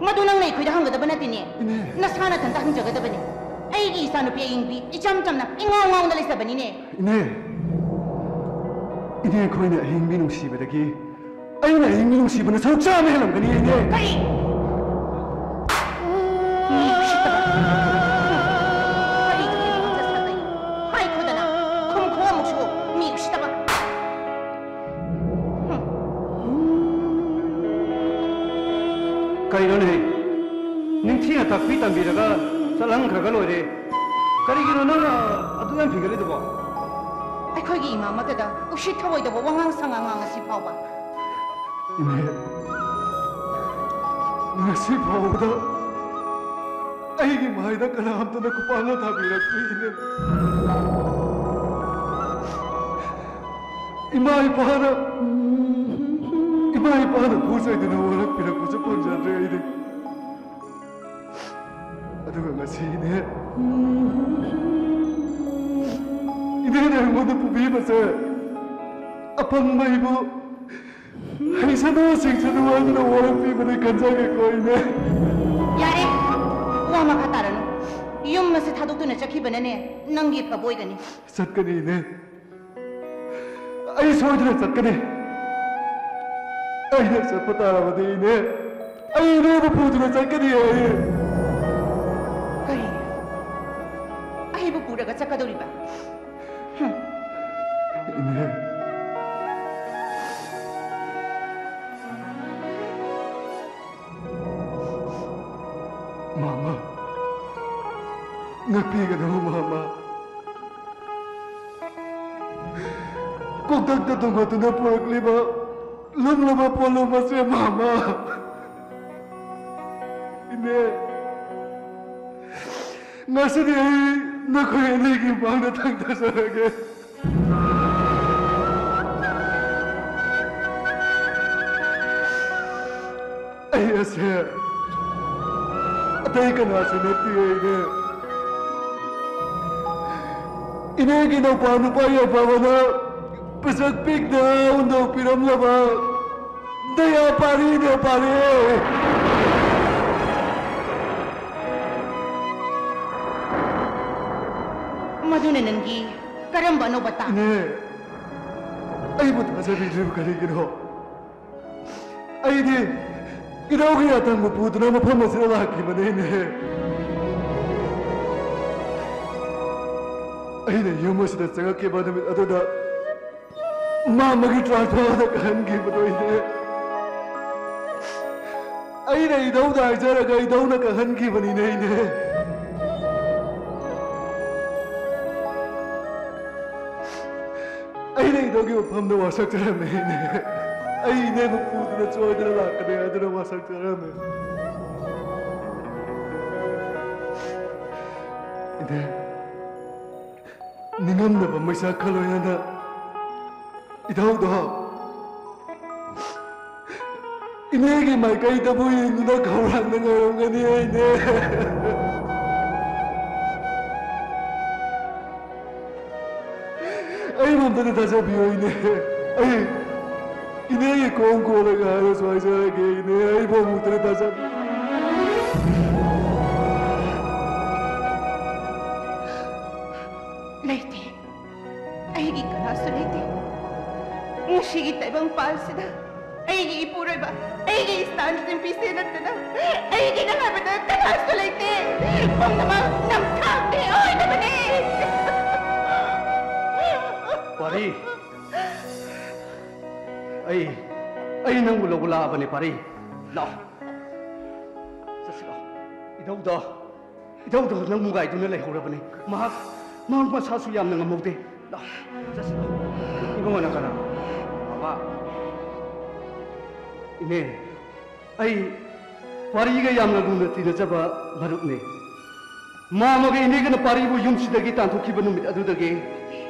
ꯃꯗꯨ ꯅꯪꯅ ꯑꯩꯈꯣꯏꯗ ꯍꯪꯒꯗꯕ ꯅꯠꯇꯦꯅꯦ꯫ ꯏꯅꯦ! ꯅꯁꯥ ꯅꯊꯟꯇ ꯍꯪꯖꯒꯗꯕꯅꯤ꯫ ꯑꯩꯒꯤ ꯏꯆꯥꯅꯨꯄꯤ ꯑꯌꯤꯡꯕꯤ ꯏꯆꯝ ꯆꯝꯅ ꯏꯉꯥꯎ ꯉꯥꯎꯅ ꯂꯩꯖꯕꯅꯤꯅꯦ꯫ ꯏꯅꯦ! ꯏꯅꯦ, ꯑꯩꯈꯣꯏꯅ ꯑꯍꯤꯡ ꯃꯤ ꯅꯨꯡꯁꯤꯕꯗꯒꯤ ꯑꯩꯅ ꯑꯍꯤꯡ ꯃꯤ ꯅꯨꯡꯁꯤꯕꯅ ꯁꯔꯨꯛ ꯆꯥꯝꯃ ꯍꯦꯜꯂꯝꯒꯅꯤ, ꯏꯅꯦ! ꯀꯔꯤ? ꯃꯤ ꯎꯁꯤꯠꯇꯕ! ꯀꯔꯤꯒꯤ ꯃꯤꯉꯣꯟꯗ ꯁꯥꯟꯅꯩ? ꯍꯥꯏꯈꯣꯗꯅ! ꯈꯨꯝꯈꯣ ꯑꯃꯨꯛꯁꯨ! ꯃꯤ ꯎꯁꯤꯠꯇꯕ! ꯍꯨꯝ꯫ ꯀꯩꯅꯣꯅꯦꯍꯦ? ꯅꯤꯡꯊꯤꯅ ꯇꯥꯛꯄꯤ ꯇꯝꯕꯤꯔꯒ ꯆꯠꯍꯟꯈ꯭ꯔꯒ ꯂꯣꯏꯔꯦ꯫ ꯀꯔꯤꯒꯤꯅꯣ ꯅꯪꯅ ꯑꯗꯨ ꯌꯥꯝ ꯐꯤꯡꯒꯠꯂꯤꯗꯨꯕꯣ? ꯑꯩꯈꯣꯏꯒꯤ ꯏꯃꯥꯃꯛꯇꯗ ꯎꯁꯤꯠ ꯊꯑꯣꯏꯗꯕ ꯋꯥꯉꯥꯡ ꯁꯉꯥꯡ ꯉꯥꯡꯉꯁꯤ ꯐꯥꯎꯕ꯫ ꯏꯅꯦ, ꯉꯁꯤ ꯐꯥꯎꯕꯗ ꯑꯩꯒꯤ ꯃꯥꯏꯗ ꯀꯅꯥꯝꯇꯅ ꯈꯨꯄꯥꯛꯅ ꯊꯥꯕꯤꯔꯛꯇ꯭ꯔꯤ, ꯏꯅꯦ꯫ ꯏꯃꯥ ꯏꯄꯥꯅ, ꯏꯃꯥ ꯏꯄꯥꯅ ꯄꯣꯠ ꯆꯩꯗꯨꯅ ꯋꯥꯔꯛꯄꯤꯔꯛꯄꯁꯨ ꯐꯪꯖꯗ꯭ꯔꯦ ꯑꯩꯗꯤ꯫ ꯑꯗꯨꯒ ꯉꯁꯤꯅꯦ, ꯏꯅꯦꯅ ꯑꯩꯉꯣꯟꯗ ꯄꯨꯕꯤꯕꯁꯦ ꯑꯄꯪꯕ ꯑꯩꯕꯨ ꯍꯩꯁꯅꯨ ꯁꯤꯡꯁꯅꯨ ꯍꯥꯏꯗꯨꯅ ꯋꯥꯔꯛꯄꯤꯕꯅꯤ ꯈꯟꯖꯒꯦꯀꯣ ꯏꯅꯦ꯫ ꯌꯥꯔꯦ, ꯋꯥ ꯃꯈꯥ ꯇꯥꯔꯅꯨ꯫ ꯌꯨꯝ ꯑꯁꯤ ꯊꯥꯗꯣꯛꯇꯨꯅ ꯆꯠꯈꯤꯕꯅꯅꯦ ꯅꯪꯒꯤ ꯐꯕ ꯑꯣꯏꯒꯅꯤ꯫ ꯆꯠꯀꯅꯤ ꯏꯅꯦ꯫ ꯑꯩ ꯁꯣꯏꯗꯅ ꯆꯠꯀꯅꯤ꯫ ꯑꯩꯅ ꯆꯠꯄ ꯇꯥꯔꯕꯗꯤ ꯏꯅꯦ, ꯑꯩ ꯏꯅꯦꯕꯨ ꯄꯨꯗꯨꯅ ꯆꯠꯀꯅꯤ ꯑꯩ꯫ ꯀꯔꯤ? ꯑꯩꯕꯨ ꯄꯨꯔꯒ ꯆꯠꯀꯗꯧꯔꯤꯕ? ꯍꯨꯝ꯫ ꯏꯅꯦ꯫ ꯃꯥꯃ, ꯉꯥꯛꯄꯤꯒꯅꯨ ꯃꯥꯃ꯫ ꯀꯣꯛꯊꯛꯇ ꯊꯣꯡꯒꯠꯇꯨꯅ ꯄꯨꯔꯛꯂꯤꯕ ꯂꯨꯝꯂꯕ ꯄꯣꯠꯂꯨꯝ ꯑꯁꯦ ꯃꯥꯃ꯫ ꯏꯅꯦ, ꯉꯁꯤꯗꯤ ꯑꯩ ꯅꯈꯣꯏ ꯑꯅꯤꯒꯤ ꯃꯥꯡꯗ ꯊꯥꯡꯊꯖꯔꯒꯦ꯫ ꯑꯩ ꯑꯁꯦ ꯑꯇꯩ ꯀꯅꯥꯁꯨ ꯅꯠꯇꯦ, ꯏꯅꯦ꯫ ꯏꯅꯦꯒꯤ ꯅꯧꯄꯥ ꯅꯨꯄꯥ ꯌꯥꯏꯐꯕꯅ ꯄꯤꯁꯛ ꯄꯤꯛꯅ ꯍꯨꯟꯗꯣꯛꯄꯤꯔꯝꯂꯕ ꯗꯌꯥ ꯄꯥꯔꯤꯅꯦ, ꯄꯥꯔꯤ꯫ ꯃꯗꯨꯅ ꯅꯪꯒꯤ ꯀꯔꯝꯕ ꯑꯅꯧꯕ ꯇꯥꯛ? ꯏꯅꯦ, ꯑꯩꯕꯨ ꯊꯥꯖꯕꯤꯗ꯭ꯔꯤꯕ ꯀꯔꯤꯒꯤꯅꯣ? ꯑꯩꯗꯤ ꯏꯅꯥꯎꯒꯤ ꯌꯥꯊꯪꯕꯨ ꯄꯨꯗꯨꯅ ꯃꯐꯝ ꯑꯁꯤꯗ ꯂꯥꯛꯈꯤꯕꯅꯤꯅꯦ꯫ ꯑꯩꯅ ꯌꯨꯝ ꯑꯁꯤꯗ ꯆꯪꯉꯛꯈꯤꯕ ꯅꯨꯃꯤꯠ ꯑꯗꯨꯗ ꯃꯥ ꯃꯥꯒꯤ ꯇ꯭ꯔꯥꯟꯁꯐꯔꯗ ꯀꯥꯍꯟꯈꯤꯕꯗꯣ ꯏꯅꯦ꯫ ꯑꯩꯅ ꯏꯙꯧꯗ ꯍꯥꯏꯖꯔꯒ ꯏꯙꯧꯅ ꯀꯥꯍꯟꯈꯤꯕꯅꯤꯅꯦ ꯏꯅꯦ꯫ ꯑꯩꯅ ꯏꯙꯧꯒꯤ ꯃꯐꯝꯗ ꯋꯥꯁꯛꯆꯔꯝꯃꯦ ꯏꯅꯦ꯫ ꯑꯩ ꯏꯅꯦꯕꯨ ꯄꯨꯗꯨꯅ ꯁꯣꯏꯗꯅ ꯂꯥꯛꯀꯅꯤ ꯍꯥꯏꯗꯨꯅ ꯋꯥꯁꯛꯆꯔꯝꯃꯦ꯫ ꯏꯅꯦ, ꯅꯤꯡꯉꯝꯗꯕ ꯃꯩꯁꯥ ꯈꯜꯂꯣꯏꯅꯅ ꯏꯙꯧꯗꯣ, ꯏꯅꯦꯒꯤ ꯃꯥꯏꯀꯩꯗꯕꯨ ꯌꯦꯡꯗꯨꯅ ꯈꯧꯔꯥꯡꯅ ꯉꯥꯏꯔꯝꯒꯅꯤ ꯏꯅꯦ꯫ ꯑꯩꯕꯨ ꯑꯝꯇꯗꯤ ꯊꯥꯖꯕꯤꯌꯨ ꯏꯅꯦ꯫ ꯑꯩ ꯏꯅꯦꯒꯤ ꯈꯣꯡ ꯀꯣꯜꯂꯒ ꯍꯥꯏꯔꯁꯨ ꯍꯥꯏꯖꯔꯒꯦ ꯏꯅꯦ, ꯑꯩꯕꯨ ꯑꯃꯨꯛꯇꯗꯤ ꯊꯥꯖꯕꯤꯌꯨ꯫ ꯂꯩꯇꯦ꯫ ꯑꯩꯒꯤ ꯀꯅꯥꯁꯨ ꯂꯩꯇꯦ꯫ ꯉꯁꯤꯒꯤ ꯇꯥꯏꯕꯪꯄꯥꯜꯁꯤꯗ ꯑꯩꯒꯤ ꯏꯄꯨꯔꯣꯏꯕ, ꯑꯩꯒꯤ ꯏꯁꯇꯥꯟ ꯅꯨꯄꯤꯁꯦ ꯅꯠꯇꯅ ꯑꯩꯒꯤ ꯅꯪ ꯍꯥꯏꯕꯗ ꯀꯅꯥꯁꯨ ꯂꯩꯇꯦ꯫ ꯄꯨꯝꯅꯃꯛ ꯅꯝꯊꯥꯛꯅꯦ, ꯑꯣꯏꯗꯕꯅꯦ꯫ ꯄꯥꯔꯤ, ꯑꯩ, ꯑꯩ ꯅꯪꯕꯨ ꯂꯧꯕ ꯂꯥꯛꯑꯕꯅꯦ, ꯄꯥꯔꯤ꯫ ꯂꯥꯛꯑꯣ꯫ ꯆꯠꯁꯤ ꯂꯥꯛꯑꯣ꯫ ꯏꯙꯧꯗꯣ, ꯏꯙꯧꯗꯣ ꯅꯪꯕꯨ ꯉꯥꯏꯗꯨꯅ ꯂꯩꯍꯧꯔꯕꯅꯦ꯫ ꯃꯍꯥꯛ, ꯃꯍꯥꯛ ꯃꯁꯥꯁꯨ ꯌꯥꯝꯅ ꯉꯝꯍꯧꯗꯦ꯫ ꯂꯥꯛꯑꯣ, ꯆꯠꯁꯤ ꯂꯥꯛꯑꯣ꯫ ꯏꯕꯨꯡꯉꯣ ꯅꯪ ꯀꯅꯥ? ꯃꯃꯥ꯫ ꯏꯅꯦ, ꯑꯩ ꯄꯥꯔꯤꯒ ꯌꯥꯝꯅ ꯂꯨꯅ ꯇꯤꯟꯅꯖꯕ ꯃꯔꯨꯞꯅꯦ꯫ ꯃꯥꯃꯒ ꯏꯅꯦꯒꯅ ꯄꯥꯔꯤꯕꯨ ꯌꯨꯝꯁꯤꯗꯒꯤ ꯇꯥꯟꯊꯣꯛꯈꯤꯕ ꯅꯨꯃꯤꯠ ꯑꯗꯨꯗꯒꯤ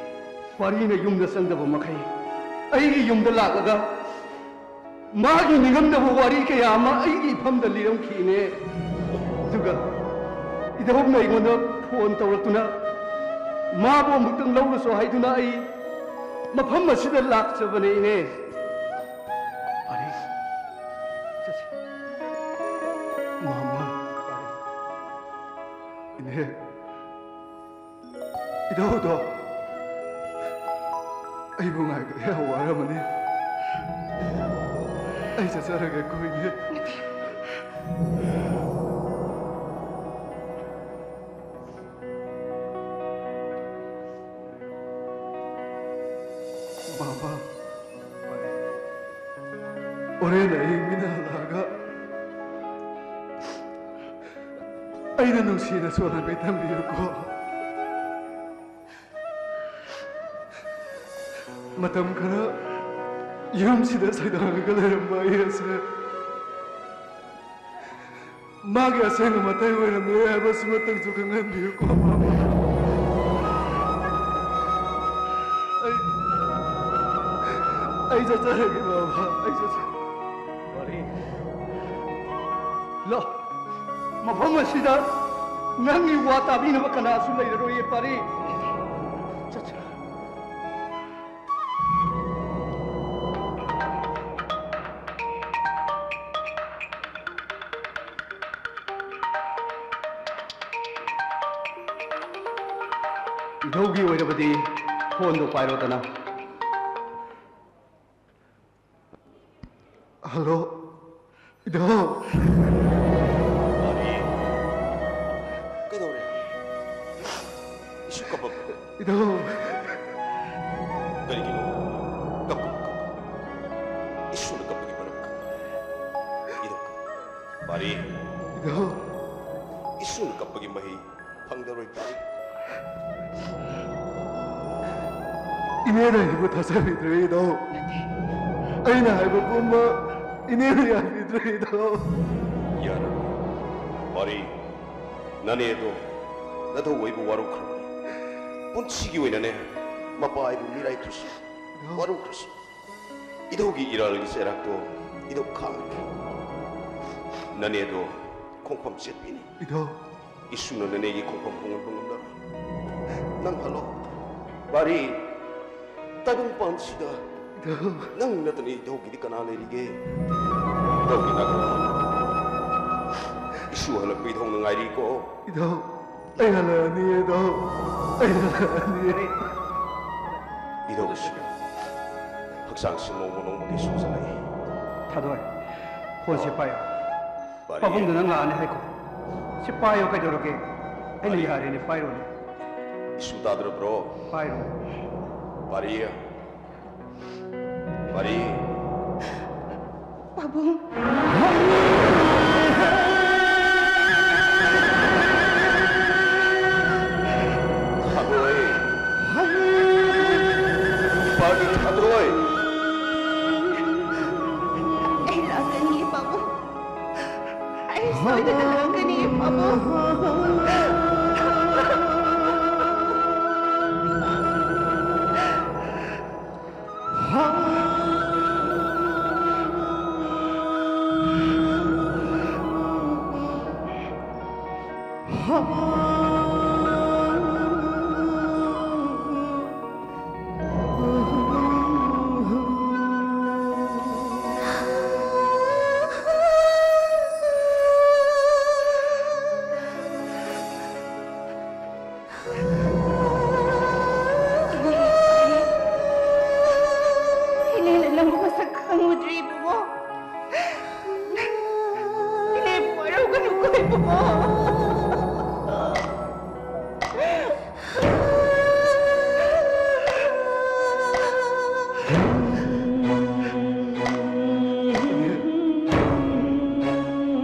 ꯄꯥꯔꯤꯅ ꯌꯨꯝꯗ ꯆꯪꯗꯕ ꯃꯈꯩ ꯑꯩꯒꯤ ꯌꯨꯝꯗ ꯂꯥꯛꯂꯒ ꯃꯥꯒꯤ ꯅꯤꯡꯉꯝꯗꯕ ꯋꯥꯔꯤ ꯀꯌꯥ ꯑꯃ ꯑꯩꯒꯤ ꯏꯐꯝꯗ ꯂꯤꯔꯝꯈꯤꯅꯦ꯫ ꯑꯗꯨꯒ ꯏꯙꯧꯅ ꯑꯩꯉꯣꯟꯗ ꯐꯣꯟ ꯇꯧꯔꯛꯇꯨꯅ ꯃꯥꯕꯨ ꯑꯃꯨꯛꯇꯪ ꯂꯧꯔꯨꯁꯣ ꯍꯥꯏꯗꯨꯅ ꯑꯩ ꯃꯐꯝ ꯑꯁꯤꯗ ꯂꯥꯛꯆꯕꯅꯦ ꯏꯅꯦ꯫ ꯄꯥꯔꯤ, ꯆꯠꯁꯤ꯫ ꯃꯃꯥ, ꯄꯥꯔꯤ꯫ ꯏꯅꯦ, ꯏꯙꯧꯗꯣ ꯑꯩꯕꯨ ꯉꯥꯏꯕꯗ ꯌꯥꯝ ꯋꯥꯔꯝꯃꯅꯤ꯫ ꯑꯩ ꯆꯠꯆꯔꯒꯦꯀꯣ, ꯏꯅꯦ꯫ ꯃꯃꯥ, ꯍꯣꯔꯦꯟ ꯑꯍꯤꯡ ꯃꯤꯅ ꯍꯜꯂꯛꯑꯒ ꯑꯩꯅ ꯅꯨꯡꯁꯤꯅ ꯁꯣꯜꯂꯝꯃꯦ ꯊꯝꯕꯤꯌꯨꯀꯣ꯫ ꯃꯇꯝ ꯈꯔ ꯌꯨꯝꯁꯤꯗ ꯁꯩꯗꯥꯡꯉꯒ ꯂꯩꯔꯝꯕ ꯑꯩ ꯑꯁꯦ ꯃꯥꯒꯤ ꯑꯁꯦꯡꯕ ꯃꯇꯩ ꯑꯣꯏꯔꯝꯂꯦ ꯍꯥꯏꯕꯁꯤꯃꯇꯪꯁꯨ ꯈꯪꯍꯟꯕꯤꯌꯨꯀꯣ, ꯃꯃꯥ꯫ ꯑꯩ, ꯆꯠꯆꯔꯒꯦ ꯕꯥꯕꯥ, ꯑꯩ ꯆꯠꯆꯔꯒꯦ꯫ ꯄꯥꯔꯤ꯫ ꯂꯣ, ꯃꯐꯝ ꯑꯁꯤꯗ ꯅꯪꯒꯤ ꯋꯥ ꯇꯥꯕꯤꯅꯕ ꯀꯅꯥꯁꯨ ꯂꯩꯔꯔꯣꯏꯌꯦ ꯄꯥꯔꯤ꯫ ꯆꯠꯆꯔꯒꯦ꯫ ꯏꯙꯧꯒꯤ ꯑꯣꯏꯔꯕꯗꯤ ꯐꯣꯟꯗꯣ ꯄꯥꯏꯔꯣꯗꯅ꯫ ꯍꯜꯂꯣ, ꯏꯙꯧ꯫ ꯄꯥꯔꯤ, ꯀꯩꯗꯧꯔꯦ? ꯏꯁꯨ ꯀꯞꯄꯕꯣ? ꯏꯙꯧ꯫ ꯀꯔꯤꯒꯤꯅꯣ? ꯀꯞꯀꯅꯨ, ꯀꯞꯀꯅꯨ꯫ ꯏꯁꯨꯅ ꯀꯞꯄꯒꯤ ꯃꯔꯝ ꯈꯪꯉꯤ꯫ ꯏꯙꯧ, ꯄꯥꯔꯤ꯫ ꯏꯙꯧ꯫ ꯏꯁꯨꯅ ꯀꯞꯄꯒꯤ ꯃꯍꯩ ꯐꯪꯗꯔꯣꯏ ꯄꯥꯔꯤ꯫ ꯏꯅꯦꯅ ꯑꯩꯕꯨ ꯊꯥꯖꯕꯤꯗ꯭ꯔꯦ ꯏꯙꯧ꯫ ꯑꯩꯅ ꯍꯥꯏꯕ ꯄꯨꯝꯕ ꯏꯅꯦꯅ ꯌꯥꯕꯤꯗ꯭ꯔꯦ ꯏꯙꯧ꯫ ꯌꯥꯔꯣꯏ꯫ ꯄꯥꯔꯤ, ꯅꯅꯦꯗꯣ ꯅꯙꯧ ꯑꯩꯕꯨ ꯋꯥꯔꯧꯈ꯭ꯔꯕꯅꯤ꯫ ꯄꯨꯟꯁꯤꯒꯤ ꯑꯣꯏꯅꯅꯦ ꯃꯄꯥ ꯑꯩꯕꯨ ꯃꯤꯔꯥꯏꯈ꯭ꯔꯁꯨ, ꯏꯙꯧ꯫ ꯋꯥꯔꯧꯈ꯭ꯔꯁꯨ, ꯏꯙꯧꯒꯤ ꯏꯔꯥꯜꯒꯤ ꯆꯩꯔꯥꯛꯇꯣ ꯏꯙꯧ ꯈꯥꯡꯉꯒꯦ꯫ ꯅꯅꯦꯗꯣ ꯈꯣꯡꯐꯝ ꯆꯦꯠꯄꯤꯅꯤ꯫ ꯏꯙꯧ꯫ ꯏꯁꯨꯅ ꯅꯅꯦꯒꯤ ꯈꯣꯡꯐꯝ ꯍꯣꯡꯍꯟꯕ ꯉꯝꯂꯔꯣꯏ꯫ ꯅꯪ ꯍꯜꯂꯣ꯫ ꯄꯥꯔꯤ, ꯇꯥꯏꯕꯪꯄꯥꯟꯁꯤꯗ ꯏꯙꯧ꯫ ꯅꯪ ꯅꯠꯇꯅ ꯏꯙꯧꯒꯤꯗꯤ ꯀꯅꯥ ꯂꯩꯔꯤꯒꯦ? ꯏꯙꯧꯒꯤ ꯅꯥꯛꯇ ꯏꯁꯨ ꯍꯜꯂꯛꯄ ꯏꯙꯧꯅ ꯉꯥꯏꯔꯤꯀꯣ꯫ ꯏꯙꯧ, ꯑꯩ ꯍꯜꯂꯛꯑꯅꯤ ꯏꯙꯧ꯫ ꯑꯩ ꯍꯜꯂꯛꯑꯅꯤ꯫ ꯏꯙꯧꯁꯨ ꯍꯛꯆꯥꯡꯁꯤ ꯅꯣꯡꯃ ꯅꯣꯡꯃꯒꯤ ꯁꯣꯟꯖꯜꯂꯛꯏ꯫ ꯊꯥꯗꯣꯏ, ꯐꯣꯟꯁꯦ ꯄꯥꯏꯌꯨ꯫ ꯄꯥꯔꯤ꯫ ꯄꯥꯕꯨꯡꯗꯣ ꯅꯪ ꯂꯥꯛꯑꯅꯤ ꯍꯥꯏꯈꯣ꯫ ꯁꯤ ꯄꯥꯏꯌꯣ, ꯀꯩꯗꯧꯔꯒꯦ? ꯑꯩꯅ ꯄꯥꯔꯤ꯫ ꯌꯥꯔꯦꯅꯦ, ꯄꯥꯏꯔꯣꯅꯦ꯫ ꯏꯁꯨ ꯇꯥꯗ꯭ꯔꯕ꯭ꯔꯣ? ꯄꯥꯏꯔꯣ꯫ ꯄꯥꯔꯤ꯫ ꯄꯥꯔꯤ꯫ ꯄꯥꯕꯨꯡ꯫ ꯊꯥꯗꯣꯏ꯫ ꯄꯥꯔꯤ ꯊꯥꯗꯣꯏ꯫ ꯑꯩ ꯂꯥꯛꯀꯅꯤ, ꯄꯥꯕꯨꯡ꯫ ꯑꯩ ꯁꯣꯏꯗꯅ ꯂꯥꯛꯀꯅꯤ, ꯄꯥꯕꯨꯡ꯫ ꯏꯅꯦꯅ ꯅꯪꯕꯨ ꯃꯁꯛ ꯈꯪꯉꯨꯗ꯭ꯔꯤ, ꯏꯕꯨꯡꯉꯣ꯫ ꯏꯅꯦꯕꯨ ꯋꯥꯔꯧꯒꯅꯨꯀꯣ, ꯏꯕꯨꯡꯉꯣ꯫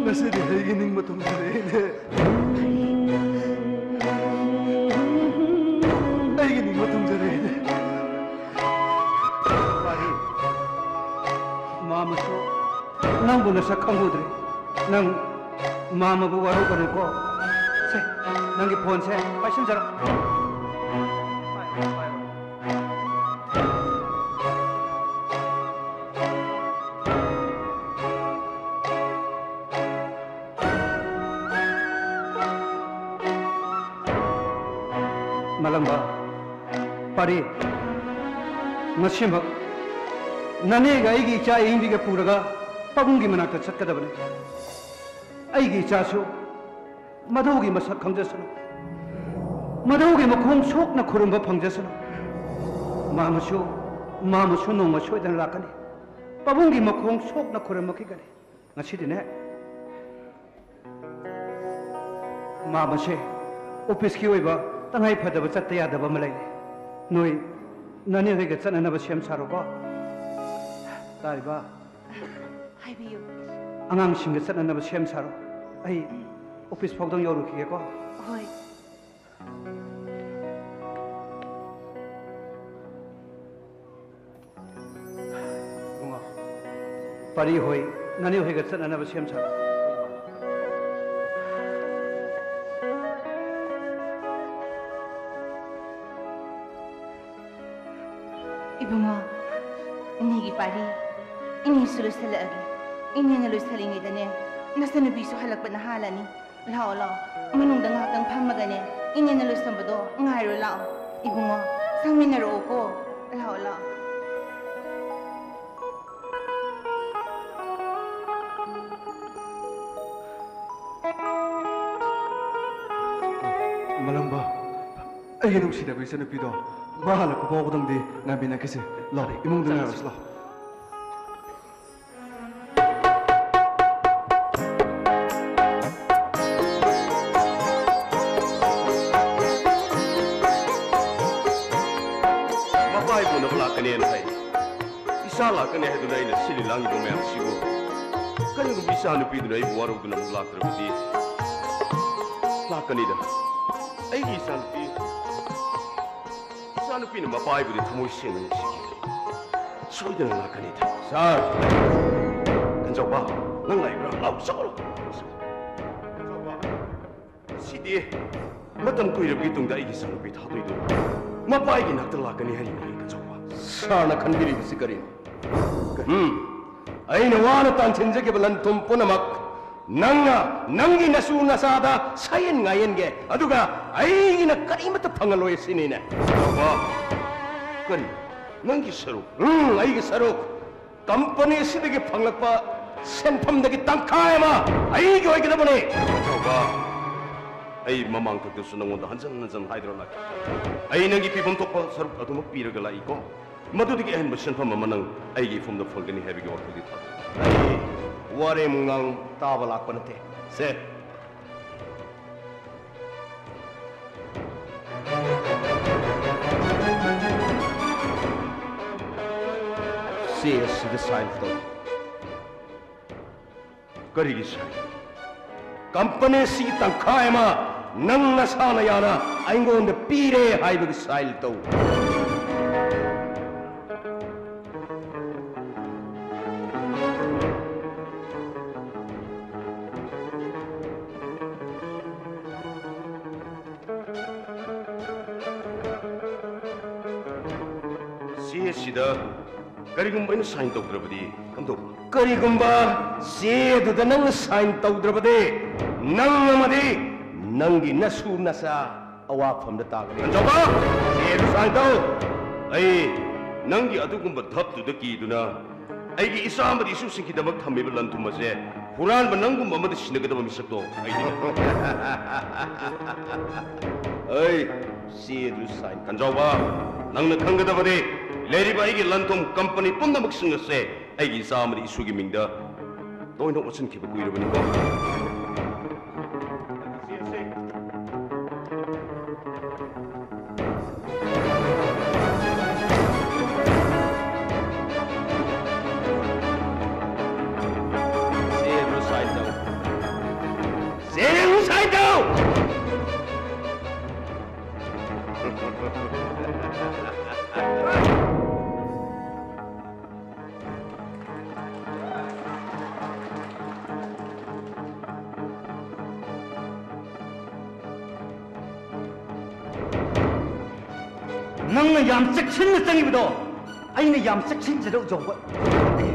ꯉꯁꯤꯗꯤ ꯑꯩꯒꯤ ꯅꯤꯡꯕ ꯊꯨꯡꯖꯔꯦ, ꯏꯅꯦ꯫ ꯑꯩꯒꯤ ꯅꯤꯡꯕ ꯊꯨꯡꯖꯔꯦ, ꯏꯅꯦ꯫ ꯄꯥꯔꯤ, ꯃꯥꯃꯁꯨ ꯅꯪꯕꯨ ꯅꯁꯛ ꯈꯪꯉꯨꯗ꯭ꯔꯤ꯫ ꯅꯪ ꯃꯥꯃꯕꯨ ꯋꯥꯔꯧꯒꯅꯨꯀꯣ꯫ ꯁꯦ, ꯅꯪꯒꯤ ꯐꯣꯟꯁꯦ ꯄꯥꯏꯁꯤꯟꯖꯔꯣ꯫ ꯃꯂꯪꯕ, ꯄꯥꯔꯤ, ꯉꯁꯤꯃꯛ ꯅꯅꯦꯒ ꯑꯩꯒꯤ ꯏꯆꯥ ꯑꯏꯪꯕꯤꯒ ꯄꯨꯔꯒ ꯄꯥꯕꯨꯡꯒꯤ ꯃꯅꯥꯛꯇ ꯆꯠꯀꯗꯕꯅꯤ꯫ ꯑꯩꯒꯤ ꯏꯆꯥꯁꯨ ꯃꯗꯨꯒꯤ ꯃꯁꯛ ꯈꯪꯖꯁꯅꯨ, ꯃꯗꯨꯒꯤ ꯃꯈꯣꯡ ꯁꯣꯛꯅ ꯈꯨꯔꯨꯝꯕ ꯐꯪꯖꯁꯅꯨ꯫ ꯃꯥꯃꯁꯨ, ꯃꯥꯃꯁꯨ ꯅꯣꯡꯃ ꯁꯣꯏꯗꯅ ꯂꯥꯛꯀꯅꯤ꯫ ꯄꯥꯕꯨꯡꯒꯤ ꯃꯈꯣꯡ ꯁꯣꯛꯅ ꯈꯨꯔꯨꯝꯃꯛꯈꯤꯒꯅꯤ꯫ ꯉꯁꯤꯗꯤꯅꯦ, ꯃꯥꯃꯁꯦ ꯑꯣꯐꯤꯁꯀꯤ ꯑꯣꯏꯕ ꯇꯉꯥꯏ ꯐꯗꯕ ꯆꯠꯇ ꯌꯥꯗꯕ ꯑꯃ ꯂꯩꯔꯦ꯫ ꯅꯣꯏ ꯅꯅꯦ ꯍꯣꯏꯒ ꯆꯠꯅꯅꯕ ꯁꯦꯝ ꯁꯥꯔꯣꯀꯣ꯫ ꯇꯥꯔꯤꯕ? ꯍꯥꯏꯕꯤꯌꯨ꯫ ꯑꯉꯥꯡꯁꯤꯡꯒ ꯆꯠꯅꯅꯕ ꯁꯦꯝ ꯁꯥꯔꯣ꯫ ꯑꯩ ꯑꯣꯐꯤꯁ ꯐꯥꯎꯗꯪ ꯌꯧꯔꯨꯈꯤꯒꯦꯀꯣ꯫ ꯍꯣꯏ꯫ ꯏꯕꯨꯡꯉꯣ, ꯄꯥꯔꯤ ꯍꯣꯏ, ꯅꯅꯦ ꯍꯣꯏꯒ ꯆꯠꯅꯅꯕ ꯁꯦꯝ ꯁꯥꯔꯣ꯫ ꯏꯕꯨꯡꯉꯣ, ꯏꯅꯦꯒꯤ ꯄꯥꯔꯤ, ꯏꯅꯦꯁꯨ ꯂꯣꯏꯁꯜꯂꯛꯑꯒꯦ꯫ ꯏꯅꯦꯅ ꯂꯣꯏꯁꯜꯂꯤꯉꯩꯗꯅꯦ, ꯅꯆꯟꯅꯨꯄꯤꯁꯨ ꯍꯜꯂꯛꯄꯅ ꯍꯥꯜꯂꯅꯤ꯫ ꯂꯥꯛꯑꯣ, ꯂꯥꯛꯑꯣ꯫ ꯃꯅꯨꯡꯗ ꯉꯥꯏꯍꯥꯛꯇꯪ ꯐꯝꯃꯒꯅꯦ, ꯏꯅꯦꯅ ꯂꯣꯏꯁꯟꯕꯗꯣ ꯉꯥꯏꯔꯣ ꯂꯥꯛꯑꯣ꯫ ꯏꯕꯨꯡꯉꯣ, ꯁꯪꯃꯤꯟꯅꯔꯛꯑꯣꯀꯣ꯫ ꯂꯥꯛꯑꯣ, ꯂꯥꯛꯑꯣ꯫ ꯃꯂꯪꯕ, ꯑꯩꯒꯤ ꯅꯨꯡꯁꯤꯔꯕ ꯏꯆꯟꯅꯨꯄꯤꯗꯣ, ꯃꯥ ꯍꯜꯂꯛꯄ ꯐꯥꯎꯕꯗꯪꯗꯤ ꯉꯥꯏꯃꯤꯟꯅꯈꯤꯁꯦ꯫ ꯂꯥꯛꯑꯣ, ꯏꯃꯨꯡꯗ ꯉꯥꯏꯔꯨꯁꯤ ꯂꯥꯛꯑꯣ꯫ ꯃꯄꯥ ꯏꯕꯨꯡꯅ ꯂꯥꯛꯀꯅꯦꯅ ꯍꯥꯏ꯫ ꯏꯆꯥ ꯂꯥꯛꯀꯅꯤ ꯍꯥꯏꯗꯨꯅ ꯑꯩꯅ ꯁꯤꯜꯂꯤ ꯂꯥꯡꯂꯤꯕ ꯃꯌꯥꯝꯁꯤꯕꯨ, ꯀꯔꯤꯒꯨꯝꯕ ꯏꯆꯥ ꯅꯨꯄꯤꯗꯨꯅ ꯑꯩꯕꯨ ꯋꯥꯔꯧꯗꯨꯅ ꯑꯃꯨꯛ ꯂꯥꯛꯇ꯭ꯔꯕꯗꯤ? ꯂꯥꯛꯀꯅꯤꯗ, ꯑꯩꯒꯤ ꯏꯆꯥ ꯅꯨꯄꯤ꯫ ꯏꯆꯥ ꯅꯨꯄꯤꯅ ꯃꯄꯥ ꯏꯕꯨꯗꯤ ꯊꯃꯣꯏ ꯁꯦꯡꯅ ꯅꯨꯡꯁꯤꯈꯤ꯫ ꯁꯣꯏꯗꯅ ꯂꯥꯛꯀꯅꯤꯗ꯫ ꯁꯥꯔ! ꯀꯟꯖꯧꯕ, ꯅꯪ ꯂꯥꯛꯏꯕ꯭ꯔꯥ? ꯂꯥꯎ, ꯆꯠꯂꯣ꯫ ꯀꯟꯖꯧꯕ, ꯁꯤꯗꯤ ꯃꯇꯝ ꯀꯨꯏꯔꯕꯒꯤ ꯇꯨꯡꯗ ꯑꯩꯒꯤ ꯏꯆꯥ ꯅꯨꯄꯤ ꯊꯥꯗꯣꯏꯗꯣ ꯃꯄꯥ ꯑꯩꯒꯤ ꯅꯥꯛꯇ ꯂꯥꯛꯀꯅꯤ ꯍꯥꯏꯔꯤꯅꯦ, ꯀꯟꯖꯧꯕ꯫ ꯁꯥꯔꯅ ꯈꯟꯕꯤꯔꯤꯕꯁꯤ ꯀꯔꯤꯅꯣ? ꯎꯝ, ꯑꯩꯅ ꯋꯥꯅ ꯇꯥꯟꯁꯤꯟꯖꯈꯤꯕ ꯂꯟ ꯊꯨꯝ ꯄꯨꯝꯅꯃꯛ ꯅꯪꯅ ꯅꯪꯒꯤ ꯅꯁꯨ ꯅꯆꯥꯗ ꯁꯥꯌꯦꯟ ꯉꯥꯌꯦꯟꯒꯦ, ꯑꯗꯨꯒ ꯑꯩꯒꯤꯅ ꯀꯔꯤꯃꯠꯇ ꯐꯪꯍꯜꯂꯣꯏ ꯁꯤꯅꯤꯅꯦ? ꯀꯟꯖꯧꯕ, ꯀꯔꯤ? ꯅꯪꯒꯤ ꯁꯔꯨꯛ? ꯎꯝ, ꯑꯩꯒꯤ ꯁꯔꯨꯛ꯫ ꯀꯝꯄꯅꯤ ꯑꯁꯤꯗꯒꯤ ꯐꯪꯂꯛꯄ ꯁꯦꯟꯐꯝꯗꯒꯤ ꯇꯪꯈꯥꯏ ꯑꯃ ꯑꯩꯒꯤ ꯑꯣꯏꯒꯗꯕꯅꯤ꯫ ꯀꯟꯖꯧꯕ, ꯑꯩ ꯃꯃꯥꯡꯊꯛꯇꯁꯨ ꯅꯪꯉꯣꯟꯗ ꯍꯟꯖꯟ ꯍꯟꯖꯟ ꯍꯥꯏꯗꯨꯅ ꯂꯥꯛꯈꯤ꯫ ꯑꯩ ꯅꯪꯒꯤ ꯄꯤꯐꯝ ꯊꯣꯛꯄ ꯁꯔꯨꯛ ꯑꯗꯨꯃꯛ ꯄꯤꯔꯒ ꯂꯥꯛꯏꯀꯣ꯫ ꯃꯗꯨꯗꯒꯤ ꯑꯍꯦꯟꯕ ꯁꯦꯟꯐꯝ ꯑꯃ ꯅꯪ ꯑꯩꯒꯤ ꯏꯐꯝꯗ ꯐꯪꯒꯅꯤ ꯍꯥꯏꯕꯒꯤ ꯋꯥꯈꯜꯗꯤ ꯊꯥꯗꯣꯛ꯫ ꯑꯩ ꯋꯥꯔꯦꯝ ꯉꯥꯡ ꯇꯥꯕ ꯂꯥꯛꯄ ꯅꯠꯇꯦ꯫ ꯁꯦ꯫ ꯆꯦ ꯑꯁꯤꯗ ꯁꯥꯏꯟ ꯇꯧ꯫ ꯀꯔꯤꯒꯤ ꯁꯥꯏꯟ? ꯀꯝꯄꯅꯤ ꯑꯁꯤꯒꯤ ꯇꯪꯈꯥꯏ ꯑꯃ ꯅꯪ ꯅꯁꯥꯅ ꯌꯥꯅ ꯑꯩꯉꯣꯟꯗ ꯄꯤꯔꯦ ꯍꯥꯏꯕꯒꯤ ꯁꯥꯏꯟ ꯇꯧ꯫ ꯆꯦ ꯑꯁꯤꯗ ꯀꯔꯤꯒꯨꯝꯕ ꯑꯩꯅ ꯁꯥꯏꯟ ꯇꯧꯗ꯭ꯔꯕꯗꯤ ꯀꯝꯗꯧꯕ? ꯀꯔꯤꯒꯨꯝꯕ ꯆꯦ ꯑꯗꯨꯗ ꯅꯪꯅ ꯁꯥꯏꯟ ꯇꯧꯗ꯭ꯔꯕꯗꯤ, ꯅꯪ ꯑꯃꯗꯤ ꯅꯪꯒꯤ ꯅꯁꯨ ꯅꯁꯥ ꯑꯋꯥꯐꯝꯗ ꯇꯥꯒꯅꯤ꯫ ꯀꯟꯖꯥꯎꯕ! ꯆꯦꯗꯨ sign ꯇꯧ꯫ ꯑꯩ ꯅꯪꯒꯤ ꯑꯗꯨꯒꯨꯝꯕ ꯙꯞꯇꯨꯗ ꯀꯤꯗꯨꯅ ꯑꯩꯒꯤ ꯏꯆꯥ ꯑꯃꯗꯤ ꯏꯁꯨꯁꯤꯡꯒꯤꯗꯃꯛ ꯊꯝꯃꯤꯕ ꯂꯟ ꯊꯨꯝ ꯑꯁꯦ ꯍꯨꯔꯥꯟꯕ ꯅꯪꯒꯨꯝꯕ ꯑꯃꯗ ꯁꯤꯟꯅꯒꯗꯕ ꯃꯤꯁꯛꯇꯣ ꯑꯩꯗꯤ ꯅꯠꯇꯦ꯫ ꯑꯩ ꯆꯦꯗꯨ sign ꯀꯟꯖꯥꯎꯕ, ꯅꯪꯅ ꯈꯪꯒꯗꯕꯗꯤ ꯂꯩꯔꯤꯕ ꯑꯩꯒꯤ ꯂꯟ ꯊꯨꯝ ꯀꯝꯄꯅꯤ ꯄꯨꯝꯅꯃꯛꯁꯤꯡ ꯑꯁꯦ ꯑꯩꯒꯤ ꯏꯆꯥ ꯑꯃꯗꯤ ꯏꯁꯨꯒꯤ ꯃꯤꯡꯗ ꯂꯣꯏꯅ ꯑꯣꯟꯁꯤꯟꯈꯤꯕ ꯀꯨꯏꯔꯕꯅꯤꯀꯣ꯫ ꯆꯦꯗꯨ sign ꯇꯧ꯫ ꯆꯦꯗꯨ sign ꯇꯧ! ꯅꯪꯅ ꯌꯥꯝ ꯆꯦꯛꯁꯤꯟꯅ ꯆꯪꯉꯤꯕꯗꯣ ꯑꯩꯅ ꯌꯥꯝ ꯆꯦꯛꯁꯤꯟꯖꯗꯧ ꯌꯧꯕ ꯅꯠꯇꯦ꯫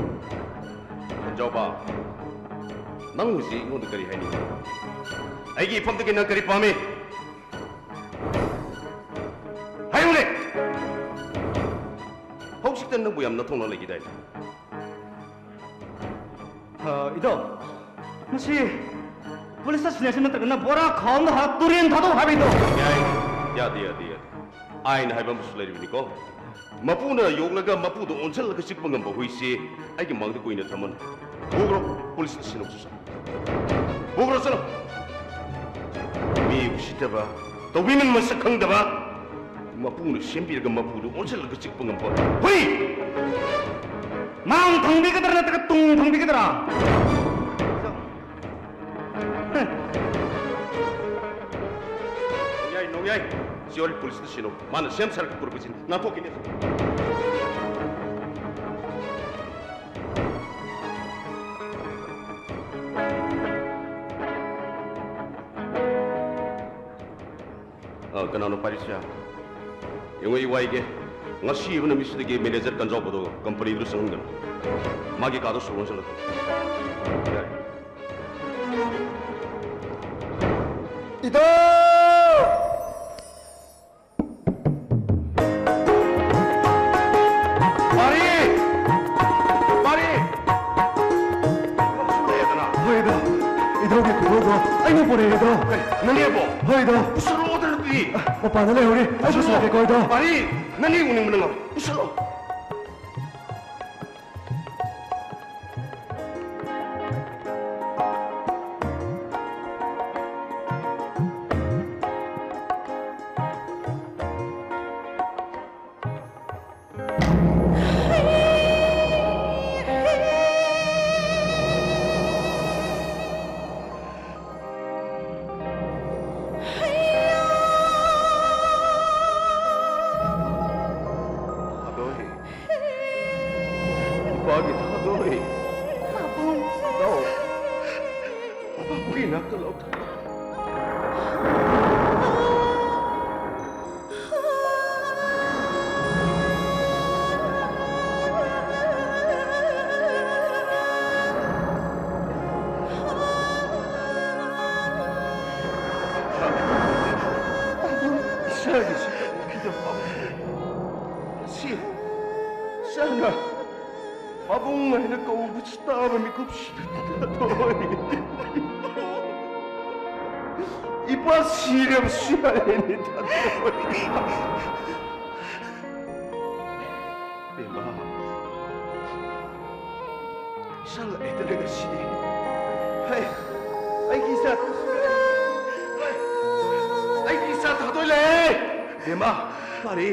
ꯀꯟꯖꯥꯎꯕ, ꯅꯪ ꯍꯧꯖꯤꯛ ꯑꯩꯉꯣꯟꯗ ꯀꯔꯤ ꯍꯥꯏꯅꯤꯡꯉꯤ? ꯑꯩꯒꯤ ꯏꯐꯝꯗꯒꯤ ꯅꯪ ꯀꯔꯤ ꯄꯥꯝꯃꯤ? ꯍꯥꯏꯌꯨꯅꯦ! ꯍꯧꯖꯤꯛꯇ ꯅꯪꯕꯨ ꯌꯥꯝ ꯅꯊꯧꯅ ꯂꯩꯈꯤꯗꯥꯏꯅꯦ? ꯑ, ꯏꯙꯧ, ꯃꯁꯤ ꯄꯨꯂꯤꯁꯇ ꯁꯤꯟꯅꯁꯤ ꯅꯠꯇ꯭ꯔꯒꯅ ꯕꯣꯔꯥ ꯈꯥꯎ ꯑꯃꯗ ꯍꯥꯞ ꯇꯨꯔꯦꯟ ꯊꯥꯗꯧ ꯍꯥꯏꯕ, ꯏꯙꯧ꯫ ꯌꯥꯏ, ꯌꯥꯗꯦ, ꯌꯥꯗꯦ, ꯌꯥꯗꯦ꯫ ꯑꯥꯏꯟ ꯍꯥꯏꯕ ꯑꯃꯁꯨ ꯂꯩꯔꯤꯕꯅꯤꯀꯣ꯫ ꯃꯄꯨꯅ ꯌꯣꯛꯂꯒ ꯃꯄꯨꯗ ꯑꯣꯟꯁꯤꯜꯂꯒ ꯆꯤꯛꯄ ꯉꯝꯕ ꯍꯨꯏꯁꯤ ꯑꯩꯒꯤ ꯃꯥꯡꯗ ꯀꯨꯏꯅ ꯊꯝꯃꯅꯨ꯫ ꯄꯨꯈ꯭ꯔꯣ, ꯄꯨꯂꯤꯁꯇ ꯁꯤꯟꯅꯧ ꯁꯠ ꯁꯠ꯫ ꯄꯨꯈ꯭ꯔꯣ ꯆꯠꯂꯣ꯫ ꯃꯤ ꯎꯁꯤꯠꯇꯕ, ꯇꯧꯕꯤꯃꯜ ꯃꯁꯛ ꯈꯪꯗꯕ, ꯃꯄꯨꯅ ꯁꯦꯝꯕꯤꯔꯒ ꯃꯄꯨꯗ ꯑꯣꯟꯁꯤꯜꯂꯒ ꯆꯤꯛꯄ ꯉꯝꯕ ꯍꯨꯏ! ꯃꯥꯡ ꯊꯪꯕꯤꯒꯗ꯭ꯔꯥ ꯅꯠꯇ꯭ꯔꯒ ꯇꯨꯡ ꯊꯪꯕꯤꯒꯗ꯭ꯔꯥ? ꯅꯣꯡꯌꯥꯏ, ꯅꯣꯡꯌꯥꯏ꯫ ꯁꯤ ꯍꯣꯔꯦꯟ ꯄꯨꯂꯤꯁꯇ ꯁꯤꯟꯅꯧ꯫ ꯃꯥꯅ ꯁꯦꯝ ꯁꯥꯔꯒ ꯄꯨꯔꯛꯄꯁꯤꯅꯤ꯫ ꯅꯥꯟꯊꯣꯛꯈꯤꯅꯤ꯫ ꯑ, ꯀꯅꯥꯅꯣ ꯄꯥꯏꯔꯤꯁꯦ? ꯌꯦꯡꯉꯣ, ꯑꯩ ꯋꯥꯏꯒꯦ꯫ ꯉꯁꯤ ꯑꯌꯨꯛ ꯅꯨꯃꯤꯠꯁꯤꯗꯒꯤ ꯃꯦꯅꯦꯖꯔ ꯀꯟꯖꯥꯎꯕꯗꯣ ꯀꯝꯄꯅꯤꯗꯨꯗ ꯆꯪꯍꯟꯒꯅꯨ꯫ ꯃꯥꯒꯤ ꯀꯥꯗꯣ ꯁꯣꯛ ꯂꯣꯟꯁꯤꯜꯂꯒ꯫ ꯌꯥꯔꯦ꯫ ꯄꯥꯔꯤ! ꯄꯥꯔꯤ! ꯂꯩꯔꯗꯅ? ꯍꯣꯏ, ꯏꯙꯧ꯫ ꯏꯙꯧꯒꯤ ꯈꯨꯗꯣꯜꯗꯣ ꯑꯩꯅ ꯄꯨꯔꯛꯑꯦ, ꯏꯙꯧ꯫ ꯀꯩ, ꯅꯅꯦꯕꯣ? ꯍꯣꯏ, ꯏꯙꯧ꯫ ꯄꯨꯁꯜꯂꯛꯑꯣꯗꯅ ꯑꯗꯨꯗꯤ꯫ ꯃꯄꯥꯟꯗ ꯂꯩꯍꯧꯔꯤ꯫ ꯑꯩ ꯄꯨꯁꯜꯂꯛꯑꯣ꯫ ꯄꯨꯁꯜꯂꯛꯀꯦꯀꯣ, ꯏꯙꯧ꯫ ꯄꯥꯔꯤ, ꯅꯅꯦ ꯎꯅꯤꯡꯕꯅ ꯉꯥꯎꯔꯦ꯫ ꯄꯨꯁꯜꯂꯛꯑꯣ꯫ ꯊꯥꯗꯣꯏ꯫ ꯏꯄꯥꯒꯤ ꯊꯥꯗꯣꯏ꯫ ꯄꯥꯕꯨꯡ꯫ ꯂꯥꯛꯑꯣ꯫ ꯄꯥꯕꯨꯡꯒꯤ ꯏꯅꯥꯛꯇ ꯂꯥꯛꯑꯣ꯫ ꯏꯆꯥꯒꯤꯁꯨ ꯇꯧꯈꯤꯗꯕ ꯃꯁꯤ ꯏꯆꯥꯅ ꯄꯥꯕꯨꯡ ꯍꯥꯏꯅ ꯀꯧꯕꯁꯨ ꯇꯥꯕ ꯃꯤꯀꯨꯞꯁꯤꯗ ꯊꯥꯗꯣꯏ꯫ ꯏꯄꯥ ꯁꯤꯔꯕꯁꯨ ꯌꯥꯔꯦꯅꯦ ꯊꯥꯗꯣꯏ꯫ ꯕꯦꯝꯃ, ꯏꯆꯥ ꯂꯥꯛꯑꯦꯗꯅ ꯉꯁꯤꯗꯤ꯫ ꯍꯩ, ꯑꯩꯒꯤ ꯏꯆꯥ, ꯍꯩ, ꯑꯩꯒꯤ ꯏꯆꯥ ꯊꯥꯗꯣꯏ ꯂꯥꯛꯑꯦ꯫ ꯕꯦꯝꯃ, ꯄꯥꯔꯤ,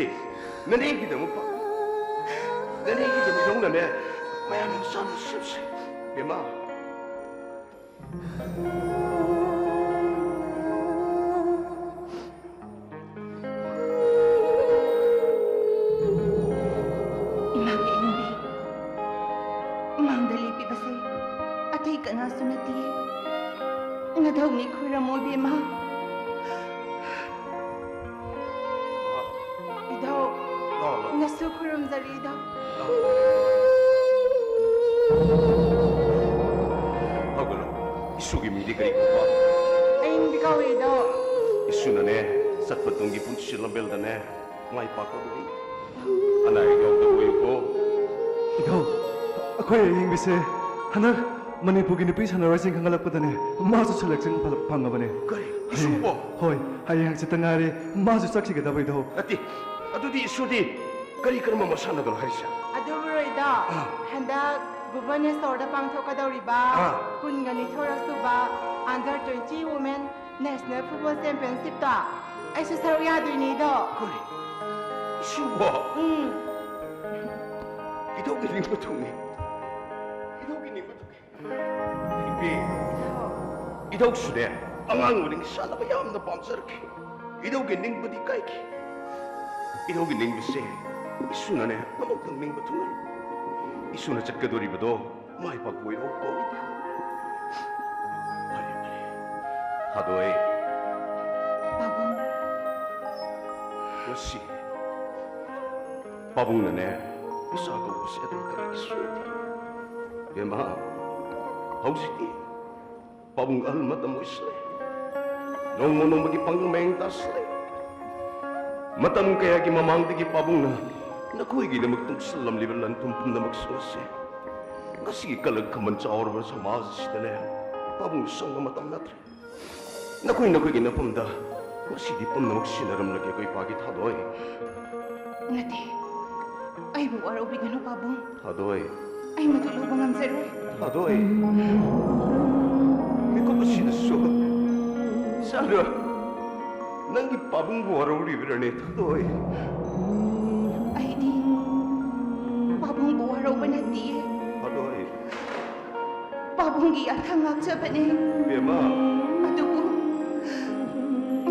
ꯅꯅꯦꯒꯤꯗꯃꯛ ꯄꯥ-, ꯅꯅꯦꯒꯤꯗꯃꯛ ꯏꯙꯧꯅꯅꯦ, ꯃꯌꯥꯝ ꯆꯥꯅ ꯁꯦꯝꯁꯦ꯫ ꯕꯦꯝꯃ꯫ ꯏꯃꯥꯒꯤ ꯑꯏꯪꯕꯤ, ꯃꯥꯡꯗ ꯂꯦꯞꯄꯤꯕꯁꯦ ꯑꯇꯩ ꯀꯅꯥꯁꯨ ꯅꯠꯇꯦ, ꯅꯙꯧꯅꯤ꯫ ꯈꯨꯔꯝꯃꯣ ꯏꯕꯦꯝꯃ꯫ ꯏꯙꯧ, ꯂꯥꯛꯑꯣ, ꯂꯥꯛꯑꯣ꯫ ꯅꯁꯨ ꯈꯨꯔꯨꯝꯖꯔꯤ ꯏꯙꯧ꯫ ꯍꯧꯒꯠꯂꯣ꯫ ꯏꯁꯨꯒꯤ ꯃꯤꯡꯗꯤ ꯀꯔꯤ ꯀꯧꯕ? ꯑꯩ ꯀꯧꯏꯗꯣ꯫ ꯏꯁꯨꯅꯅꯦ, ꯆꯠꯄ ꯇꯨꯡꯒꯤ ꯄꯨꯟꯁꯤ ꯂꯝꯕꯦꯜꯗꯅꯦ, ꯃꯥꯏ ꯄꯥꯛꯀꯗꯧꯔꯤ꯫ ꯑꯅꯥ ꯑꯌꯦꯛ ꯌꯥꯎꯗꯕ ꯑꯣꯏꯌꯨꯀꯣ꯫ ꯏꯙꯧ, ꯑꯩꯈꯣꯏ ꯑꯌꯤꯡꯕꯤꯁꯦ ꯍꯟꯗꯛ ꯃꯅꯤꯄꯨꯔꯒꯤ ꯅꯨꯄꯤ ꯁꯥꯟꯅꯔꯣꯏꯁꯤꯡ ꯈꯟꯒꯠꯂꯛꯄꯗꯅꯦ, ꯃꯥꯁꯨ selection ꯐꯪ-, ꯐꯪꯉꯕꯅꯦ꯫ ꯀꯔꯤ? ꯏꯁꯨꯕꯣ? ꯍꯣꯏ, ꯍꯌꯦꯡ ꯍꯪꯆꯤꯠꯇ ꯉꯥꯏꯔꯦ, ꯃꯥꯁꯨ ꯆꯠꯈꯤꯒꯗꯕ, ꯏꯙꯧ꯫ ꯅꯠꯇꯦ, ꯑꯗꯨꯗꯤ ꯏꯁꯨꯗꯤ ꯀꯔꯤ ꯀꯔꯝꯕ ꯃꯁꯥꯟꯅꯗꯅꯣ ꯍꯥꯏꯔꯤꯁꯦ? ꯑꯗꯨꯕꯨꯔꯣ ꯏꯙꯧ, ꯑꯥ꯫ ꯍꯟꯗꯛ ꯚꯨꯕꯅꯦꯁꯣꯔꯗ ꯄꯥꯡꯊꯣꯛꯀꯗꯧꯔꯤꯕ ꯑꯥ꯫ ꯀꯨꯟꯒ ꯅꯤꯊꯣꯏꯔꯛ ꯁꯨꯕ under twenty women national football championshipꯇ ꯑꯩꯁꯨ ꯁꯔꯨꯛ ꯌꯥꯗꯣꯏꯅꯦ, ꯏꯙꯧ꯫ ꯀꯔꯤ? ꯏꯁꯨꯕꯣ? ꯎꯝ꯫ ꯏꯙꯧꯒꯤ ꯅꯤꯡꯕ ꯊꯨꯡꯉꯦ꯫ ꯏꯙꯧꯒꯤ ꯅꯤꯡꯕ ꯊꯨꯡꯉꯦ꯫ ꯏꯕꯦ, ꯏꯙꯧꯁꯨꯅꯦ, ꯑꯉꯥꯡ ꯑꯣꯏꯔꯤꯉꯩ ꯁꯥꯟꯅꯕ ꯌꯥꯝꯅ ꯄꯥꯝꯖꯔꯛꯈꯤ꯫ ꯏꯙꯧꯒꯤ ꯅꯤꯡꯕꯗꯤ ꯀꯥꯏꯈꯤ꯫ ꯏꯙꯧꯒꯤ ꯅꯤꯡꯕꯁꯦ ꯏꯁꯨꯅꯅꯦ, ꯑꯃꯨꯛꯇꯪ ꯅꯤꯡꯕ ꯊꯨꯡꯍꯜꯂꯨ꯫ ꯏꯁꯨꯅ ꯆꯠꯀꯗꯧꯔꯤꯕꯗꯣ ꯃꯥꯏ ꯄꯥꯛꯄ ꯑꯣꯏꯔꯣꯀꯣ꯫ ꯐꯔꯦ, ꯐꯔꯦ꯫ ꯊꯥꯗꯣꯏ꯫ ꯄꯥꯕꯨꯡ꯫ ꯉꯁꯤ ꯄꯥꯕꯨꯡꯅꯅꯦ, ꯏꯆꯥ ꯀꯧꯕꯁꯦ ꯑꯗꯨꯝ ꯀꯔꯤꯒꯤ ꯁꯣꯏꯗꯦ? ꯏꯕꯦꯝꯃ, ꯍꯧꯖꯤꯛꯇꯤ ꯄꯥꯕꯨꯡ ꯑꯍꯜ ꯃꯇꯝ ꯑꯣꯏꯁꯤꯜꯂꯦ꯫ ꯅꯣꯡꯃ ꯅꯣꯡꯃꯒꯤ ꯄꯥꯡꯒꯜ ꯃꯌꯦꯡ ꯇꯥꯁꯤꯜꯂꯦ꯫ ꯃꯇꯝ ꯀꯌꯥꯒꯤ ꯃꯃꯥꯡꯗꯒꯤ ꯄꯥꯕꯨꯡꯅ ꯅꯈꯣꯏꯒꯤꯗꯃꯛ ꯇꯨꯡꯁꯤꯜꯂꯝꯂꯤꯕ ꯂꯟ ꯊꯨꯝ ꯄꯨꯝꯅꯃꯛꯁꯤꯡ ꯑꯁꯦ ꯉꯁꯤꯒꯤ ꯀꯂꯛ ꯈꯝꯕꯟ ꯆꯥꯎꯔꯕ ꯁꯃꯥꯖ ꯑꯁꯤꯗꯅꯦ, ꯄꯥꯕꯨꯡ ꯁꯪꯕ ꯃꯇꯝ ꯅꯠꯇ꯭ꯔꯦ꯫ ꯅꯈꯣꯏ ꯅꯈꯣꯏꯒꯤ ꯅꯐꯝꯗ ꯉꯁꯤꯗꯤ ꯄꯨꯝꯅꯃꯛ ꯁꯤꯟꯅꯔꯝꯂꯒꯦ, ꯑꯩꯈꯣꯏ ꯏꯄꯥꯒꯤ ꯊꯥꯗꯣꯏ꯫ ꯅꯠꯇꯦ, ꯑꯩꯕꯨ ꯋꯥꯔꯧꯕꯤꯒꯅꯨ, ꯄꯥꯕꯨꯡ꯫ ꯊꯥꯗꯣꯏ꯫ ꯑꯩ ꯃꯗꯨ ꯂꯧꯕ ꯉꯝꯖꯔꯣꯏ꯫ ꯊꯥꯗꯣꯏ꯫ ꯃꯤꯀꯨꯞ ꯑꯁꯤꯗꯁꯨ ꯏꯆꯥꯅ ꯅꯪꯒꯤ ꯄꯥꯕꯨꯡꯕꯨ ꯋꯥꯔꯧꯔꯤꯕ꯭ꯔꯅꯦ, ꯊꯥꯗꯣꯏ? ꯑꯩꯗꯤ ꯄꯥꯕꯨꯡꯕꯨ ꯋꯥꯔꯧꯕ ꯅꯠꯇꯤꯌꯦ꯫ ꯊꯥꯗꯣꯏ꯫ ꯄꯥꯕꯨꯡꯒꯤ ꯌꯥꯊꯪ ꯉꯥꯛꯆꯕꯅꯦ꯫ ꯏꯕꯦꯝꯃ꯫ ꯑꯗꯨꯕꯨ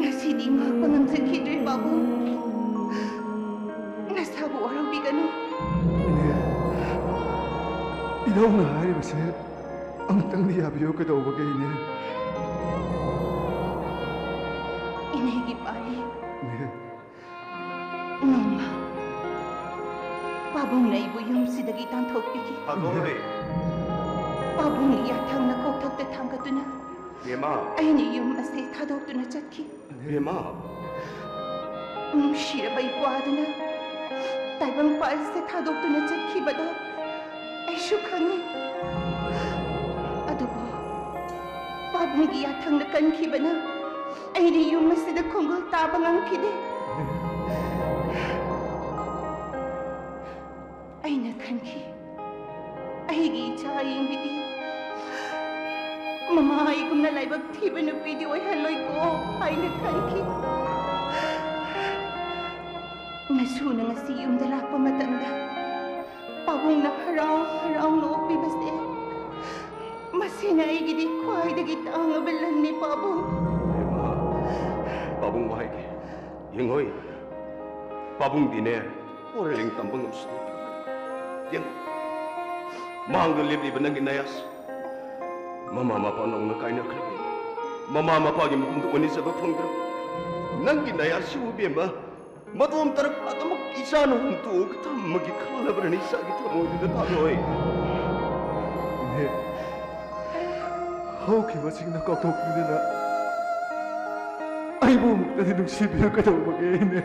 ꯉꯁꯤꯗꯤ ꯉꯥꯛꯄ ꯉꯝꯖꯈꯤꯗ꯭ꯔꯦ, ꯄꯥꯕꯨꯡ꯫ ꯅꯁꯥꯕꯨ ꯋꯥꯔꯧꯕꯤꯒꯅꯨ꯫ ꯏꯅꯦ, ꯏꯙꯧꯅ ꯍꯥꯏꯔꯤꯕꯁꯦ ꯑꯃꯨꯛꯇꯪꯗꯤ ꯌꯥꯕꯤꯌꯨ, ꯀꯩꯗꯧꯕꯒꯦ, ꯏꯅꯦ? ꯏꯅꯦꯒꯤ ꯄꯥꯔꯤ꯫ ꯏꯅꯦ꯫ ꯅꯣꯡꯃ ꯄꯥꯕꯨꯡꯅ ꯑꯩꯕꯨ ꯌꯨꯝꯁꯤꯗꯒꯤ ꯇꯥꯟꯊꯣꯛꯄꯤꯈꯤ꯫ ꯊꯥꯗꯣꯏ꯫ ꯄꯥꯕꯨꯡꯒꯤ ꯌꯥꯊꯪꯅ ꯀꯣꯛꯊꯛꯇ ꯊꯥꯡꯒꯠꯇꯨꯅ ꯏꯃꯥ꯫ ꯑꯩꯅ ꯌꯨꯝ ꯑꯁꯤ ꯊꯥꯗꯣꯛꯇꯨꯅ ꯆꯠꯈꯤ꯫ ꯏꯃꯥ꯫ ꯅꯨꯡꯁꯤꯔꯕ ꯏꯄ꯭ꯋꯥꯗꯨꯅ ꯇꯥꯏꯕꯪꯄꯥꯜꯁꯦ ꯊꯥꯗꯣꯛꯇꯨꯅ ꯆꯠꯈꯤꯕꯗꯣ ꯑꯩꯁꯨ ꯈꯪꯉꯤ꯫ ꯑꯗꯨꯕꯨ ꯄꯥꯕꯨꯡꯒꯤ ꯌꯥꯊꯪꯅ ꯀꯟꯈꯤꯕꯅ ꯑꯩꯅ ꯌꯨꯝ ꯑꯁꯤꯗ ꯈꯣꯡꯒꯨꯜ ꯇꯥꯕ ꯉꯝꯈꯤꯗꯦ꯫ ꯑꯩꯅ ꯈꯟꯈꯤ, ꯑꯩꯒꯤ ꯏꯆꯥ ꯑꯌꯤꯡꯕꯤꯗꯤ ꯃꯃꯥ ꯑꯩꯒꯨꯝꯅ ꯂꯥꯏꯕꯛ ꯊꯤꯕ ꯅꯨꯄꯤꯗꯤ ꯑꯣꯏꯍꯜꯂꯣꯏꯀꯣ ꯍꯥꯏꯅ ꯈꯟꯈꯤ꯫ ꯅꯁꯨꯅ ꯉꯁꯤ ꯌꯨꯝꯗ ꯂꯥꯛꯄ ꯃꯇꯝꯗ ꯄꯥꯕꯨꯡꯅ ꯍꯔꯥꯎ ꯍꯔꯥꯎꯅ ꯑꯣꯛꯄꯤꯕꯁꯦ, ꯃꯁꯤꯅ ꯑꯩꯒꯤꯗꯤ ꯈ꯭ꯋꯥꯏꯗꯒꯤ ꯇꯥꯡꯉꯕ ꯂꯟꯅꯤ, ꯄꯥꯕꯨꯡ꯫ ꯏꯃꯥ, ꯄꯥꯕꯨꯡ ꯋꯥꯍꯩꯒꯦ꯫ ꯌꯦꯡꯉꯣꯏ, ꯄꯥꯕꯨꯡꯗꯤꯅꯦ, ꯍꯣꯔꯦꯟ ꯇꯝꯕ ꯉꯝꯁꯤꯜꯂꯛꯇ꯭ꯔꯕꯅꯤ꯫ ꯌꯦꯡꯉꯨ, ꯃꯥꯡꯗ ꯂꯦꯞꯂꯤꯕ ꯅꯪꯒꯤ ꯅꯌꯥꯁꯤ ꯃꯃꯥ ꯃꯄꯥ ꯅꯧꯅ ꯀꯥꯏꯅꯈ꯭ꯔꯕꯅꯤ꯫ ꯃꯃꯥ ꯃꯄꯥꯒꯤ ꯃꯐꯝꯗ ꯑꯣꯟꯅꯤꯖꯕ ꯐꯪꯗ꯭ꯔꯕ ꯅꯪꯒꯤ ꯅꯌꯥꯁꯤꯕꯨ, ꯏꯕꯦꯝꯃ, ꯃꯇꯣꯝ ꯇꯔꯛ ꯑꯗꯨꯃꯛ ꯏꯆꯥꯅ ꯍꯨꯟꯇꯣꯛꯑꯒ ꯊꯝꯃꯒꯦ ꯈꯜꯂꯕ꯭ꯔꯅꯤ ꯏꯆꯥꯒꯤ ꯊꯃꯣꯏꯗꯨꯗ ꯊꯥꯗꯣꯛꯑꯣꯏ꯫ ꯏꯅꯦ, ꯍꯧꯈꯤꯕꯁꯤꯡꯅ ꯀꯥꯎꯊꯣꯛꯄꯤꯗꯨꯅ ꯑꯩꯕꯨ ꯑꯃꯨꯛꯇꯗꯤ ꯅꯨꯡꯁꯤꯕꯤꯌꯨ꯫ ꯀꯩꯗꯧꯕꯒꯦ, ꯏꯅꯦ?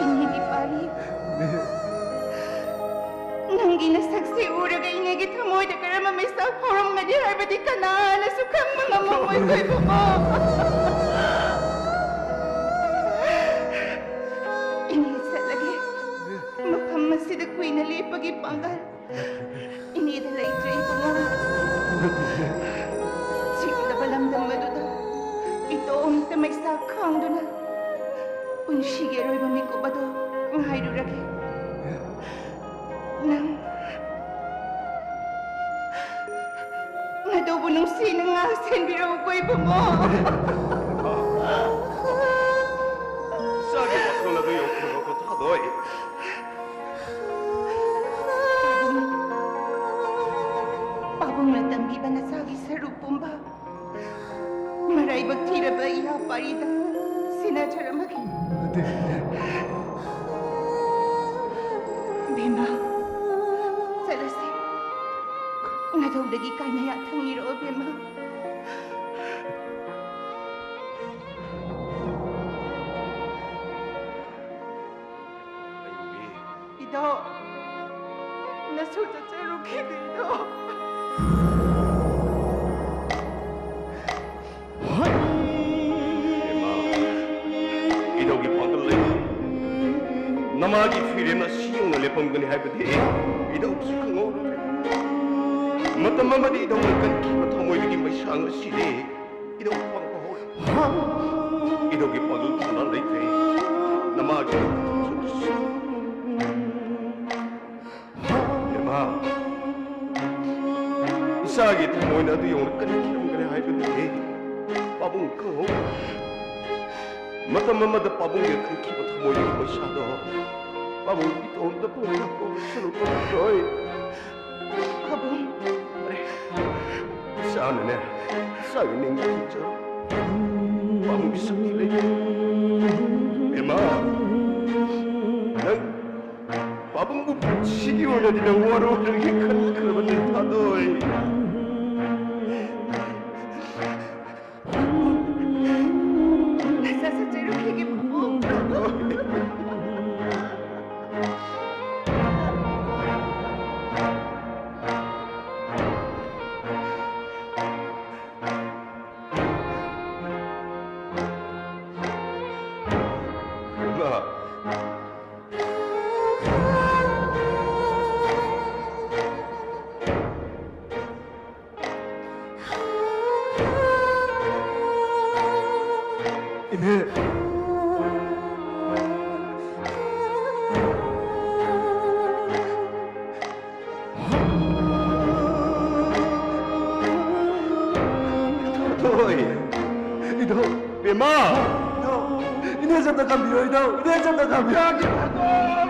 ꯏꯅꯦꯒꯤ ꯄꯥꯔꯤ꯫ ꯏꯅꯦ꯫ ꯅꯪꯒꯤ ꯅꯁꯛꯁꯦ ꯎꯔꯒ ꯏꯅꯦꯒꯤ ꯊꯃꯣꯏꯗ ꯀꯔꯝꯕ ꯃꯩꯁꯥ ꯐꯥꯎꯔꯝꯒꯅꯤ ꯍꯥꯏꯕꯗꯤ ꯀꯅꯥꯅꯁꯨ ꯈꯪꯕ ꯉꯝꯃꯝꯃꯣꯏꯀꯣ, ꯏꯕꯨꯡꯉꯣ꯫ ꯏꯅꯦ ꯆꯠꯂꯒꯦ꯫ ꯃꯐꯝ ꯑꯁꯤꯗ ꯀꯨꯏꯅ ꯂꯦꯞꯄꯒꯤ ꯄꯥꯡꯒꯜ ꯏꯅꯦꯗ ꯂꯩꯇ꯭ꯔꯦ, ꯏꯕꯨꯡꯉꯣ꯫ ꯆꯤꯛꯂꯕ ꯂꯝꯗꯝ ꯑꯗꯨꯗ ꯏꯇꯣꯝꯇ ꯃꯩꯁꯥ ꯈꯥꯡꯗꯨꯅ ꯄꯨꯟꯁꯤꯒꯤ ꯑꯔꯣꯏꯕ ꯃꯤꯀꯨꯞ ꯑꯗꯣ ꯉꯥꯏꯔꯨꯔꯒꯦ꯫ ꯅꯪ, ꯅꯗꯧꯕꯨ ꯅꯨꯡꯁꯤꯅ ꯉꯥꯛ ꯁꯦꯟꯕꯤꯔꯛꯎꯀꯣ, ꯏꯕꯨꯡꯉꯣ꯫ ꯏꯆꯥꯒꯤ ꯋꯥꯈꯜ ꯑꯗꯨ ꯌꯧꯈ꯭ꯔꯕ ꯄꯣꯊꯥꯗꯣꯏ꯫ ꯄꯥꯕꯨꯡꯅ ꯇꯝꯕꯤꯕ ꯅꯆꯥꯒꯤ ꯁꯔꯨꯛ ꯄꯨꯝꯕ ꯃꯔꯥꯏꯕꯛ ꯊꯤꯔꯕ ꯏꯌꯥ ꯄꯥꯔꯤꯗ ꯁꯤꯟꯅꯖꯔꯝꯃꯒꯦ꯫ ꯕꯦꯝꯃ, ꯆꯠꯂꯁꯤ꯫ ꯅꯊꯧꯗꯒꯤ ꯀꯥꯏꯅ ꯌꯥꯊꯪ ꯅꯤꯔꯛꯑꯣ, ꯕꯦꯝꯃ꯫ ꯏꯙꯧ, ꯅꯁꯨ ꯆꯠꯆꯔꯨꯈꯤꯅꯦ, ꯏꯙꯧ꯫ ꯏꯙꯧꯒꯤ ꯄꯥꯡꯒꯜ ꯂꯩ꯫ ꯅꯃꯥꯒꯤ ꯐꯤꯔꯦꯝꯅ ꯁꯤ ꯌꯧꯅ ꯂꯦꯞꯄꯝꯒꯅꯤ ꯍꯥꯏꯕꯗꯤ ꯏꯙꯧꯁꯨ ꯈꯪꯍꯧꯗꯦ꯫ ꯃꯇꯝ ꯑꯃꯗꯤ ꯏꯙꯧꯅ ꯀꯟꯈꯤꯕ ꯊꯃꯣꯏꯗꯒꯤ ꯃꯩꯁꯥ ꯉꯁꯤꯗꯤ ꯏꯙꯧ ꯄꯥꯡꯕ ꯍꯧꯔꯦ꯫ ꯏꯙꯧꯒꯤ ꯄꯥꯡꯒꯜ ꯊꯧꯅꯥ ꯂꯩꯇ꯭ꯔꯦ꯫ ꯅꯃꯥꯒꯤ ꯏꯃꯥ, ꯏꯆꯥꯒꯤ ꯊꯃꯣꯏꯅ ꯑꯗꯨ ꯌꯧꯅ ꯀꯟꯈꯤꯔꯝꯒꯅꯤ ꯍꯥꯏꯕꯗꯨꯗꯤ ꯄꯥꯕꯨꯡ ꯈꯪꯍꯧ꯫ ꯃꯇꯝ ꯑꯃꯗ ꯄꯥꯕꯨꯡꯒꯤ ꯀꯟꯈꯤꯕ ꯊꯃꯣꯏꯒꯤ ꯃꯩꯁꯥꯗꯣ ꯄꯥꯕꯨꯡ ꯏꯇꯣꯝꯇ ꯄꯨꯝꯅ ꯄꯣꯛꯁꯅꯨ ꯄꯥꯕꯨꯡ꯫ ꯄꯥꯕꯨꯡ꯫ ꯏꯆꯥꯅꯅꯦ, ꯏꯆꯥꯒꯤ ꯅꯤꯡꯕ ꯊꯨꯡꯖꯔꯣ꯫ ꯄꯥꯕꯨꯡꯒꯤ ꯁꯛꯇꯤ ꯂꯩꯌꯦ꯫ ꯏꯃꯥ, ꯅꯪ ꯄꯥꯕꯨꯡꯕꯨ ꯄꯨꯟꯁꯤꯒꯤ ꯑꯣꯏꯅꯗꯤ ꯅꯪ ꯋꯥꯔꯧꯔꯒꯦ ꯈꯟꯈ꯭ꯔꯕꯅꯤ ꯊꯥꯗꯣꯏ꯫ ꯅꯁꯥ ꯁꯥꯖꯔꯨꯈꯤꯒꯦ, ꯄꯥꯕꯨꯡ꯫ ꯏꯃꯥ꯫ ꯏꯅꯦ꯫ ꯊꯣꯏ꯫ ꯏꯙꯧ꯫ ꯕꯦꯝꯃ꯫ ꯏꯙꯧ꯫ ꯏꯅꯦ ꯆꯠꯇ ꯈꯝꯕꯤꯌꯣ, ꯏꯙꯧ꯫ ꯏꯅꯦ ꯆꯠꯇ ꯈꯝꯕꯤꯌꯣ꯫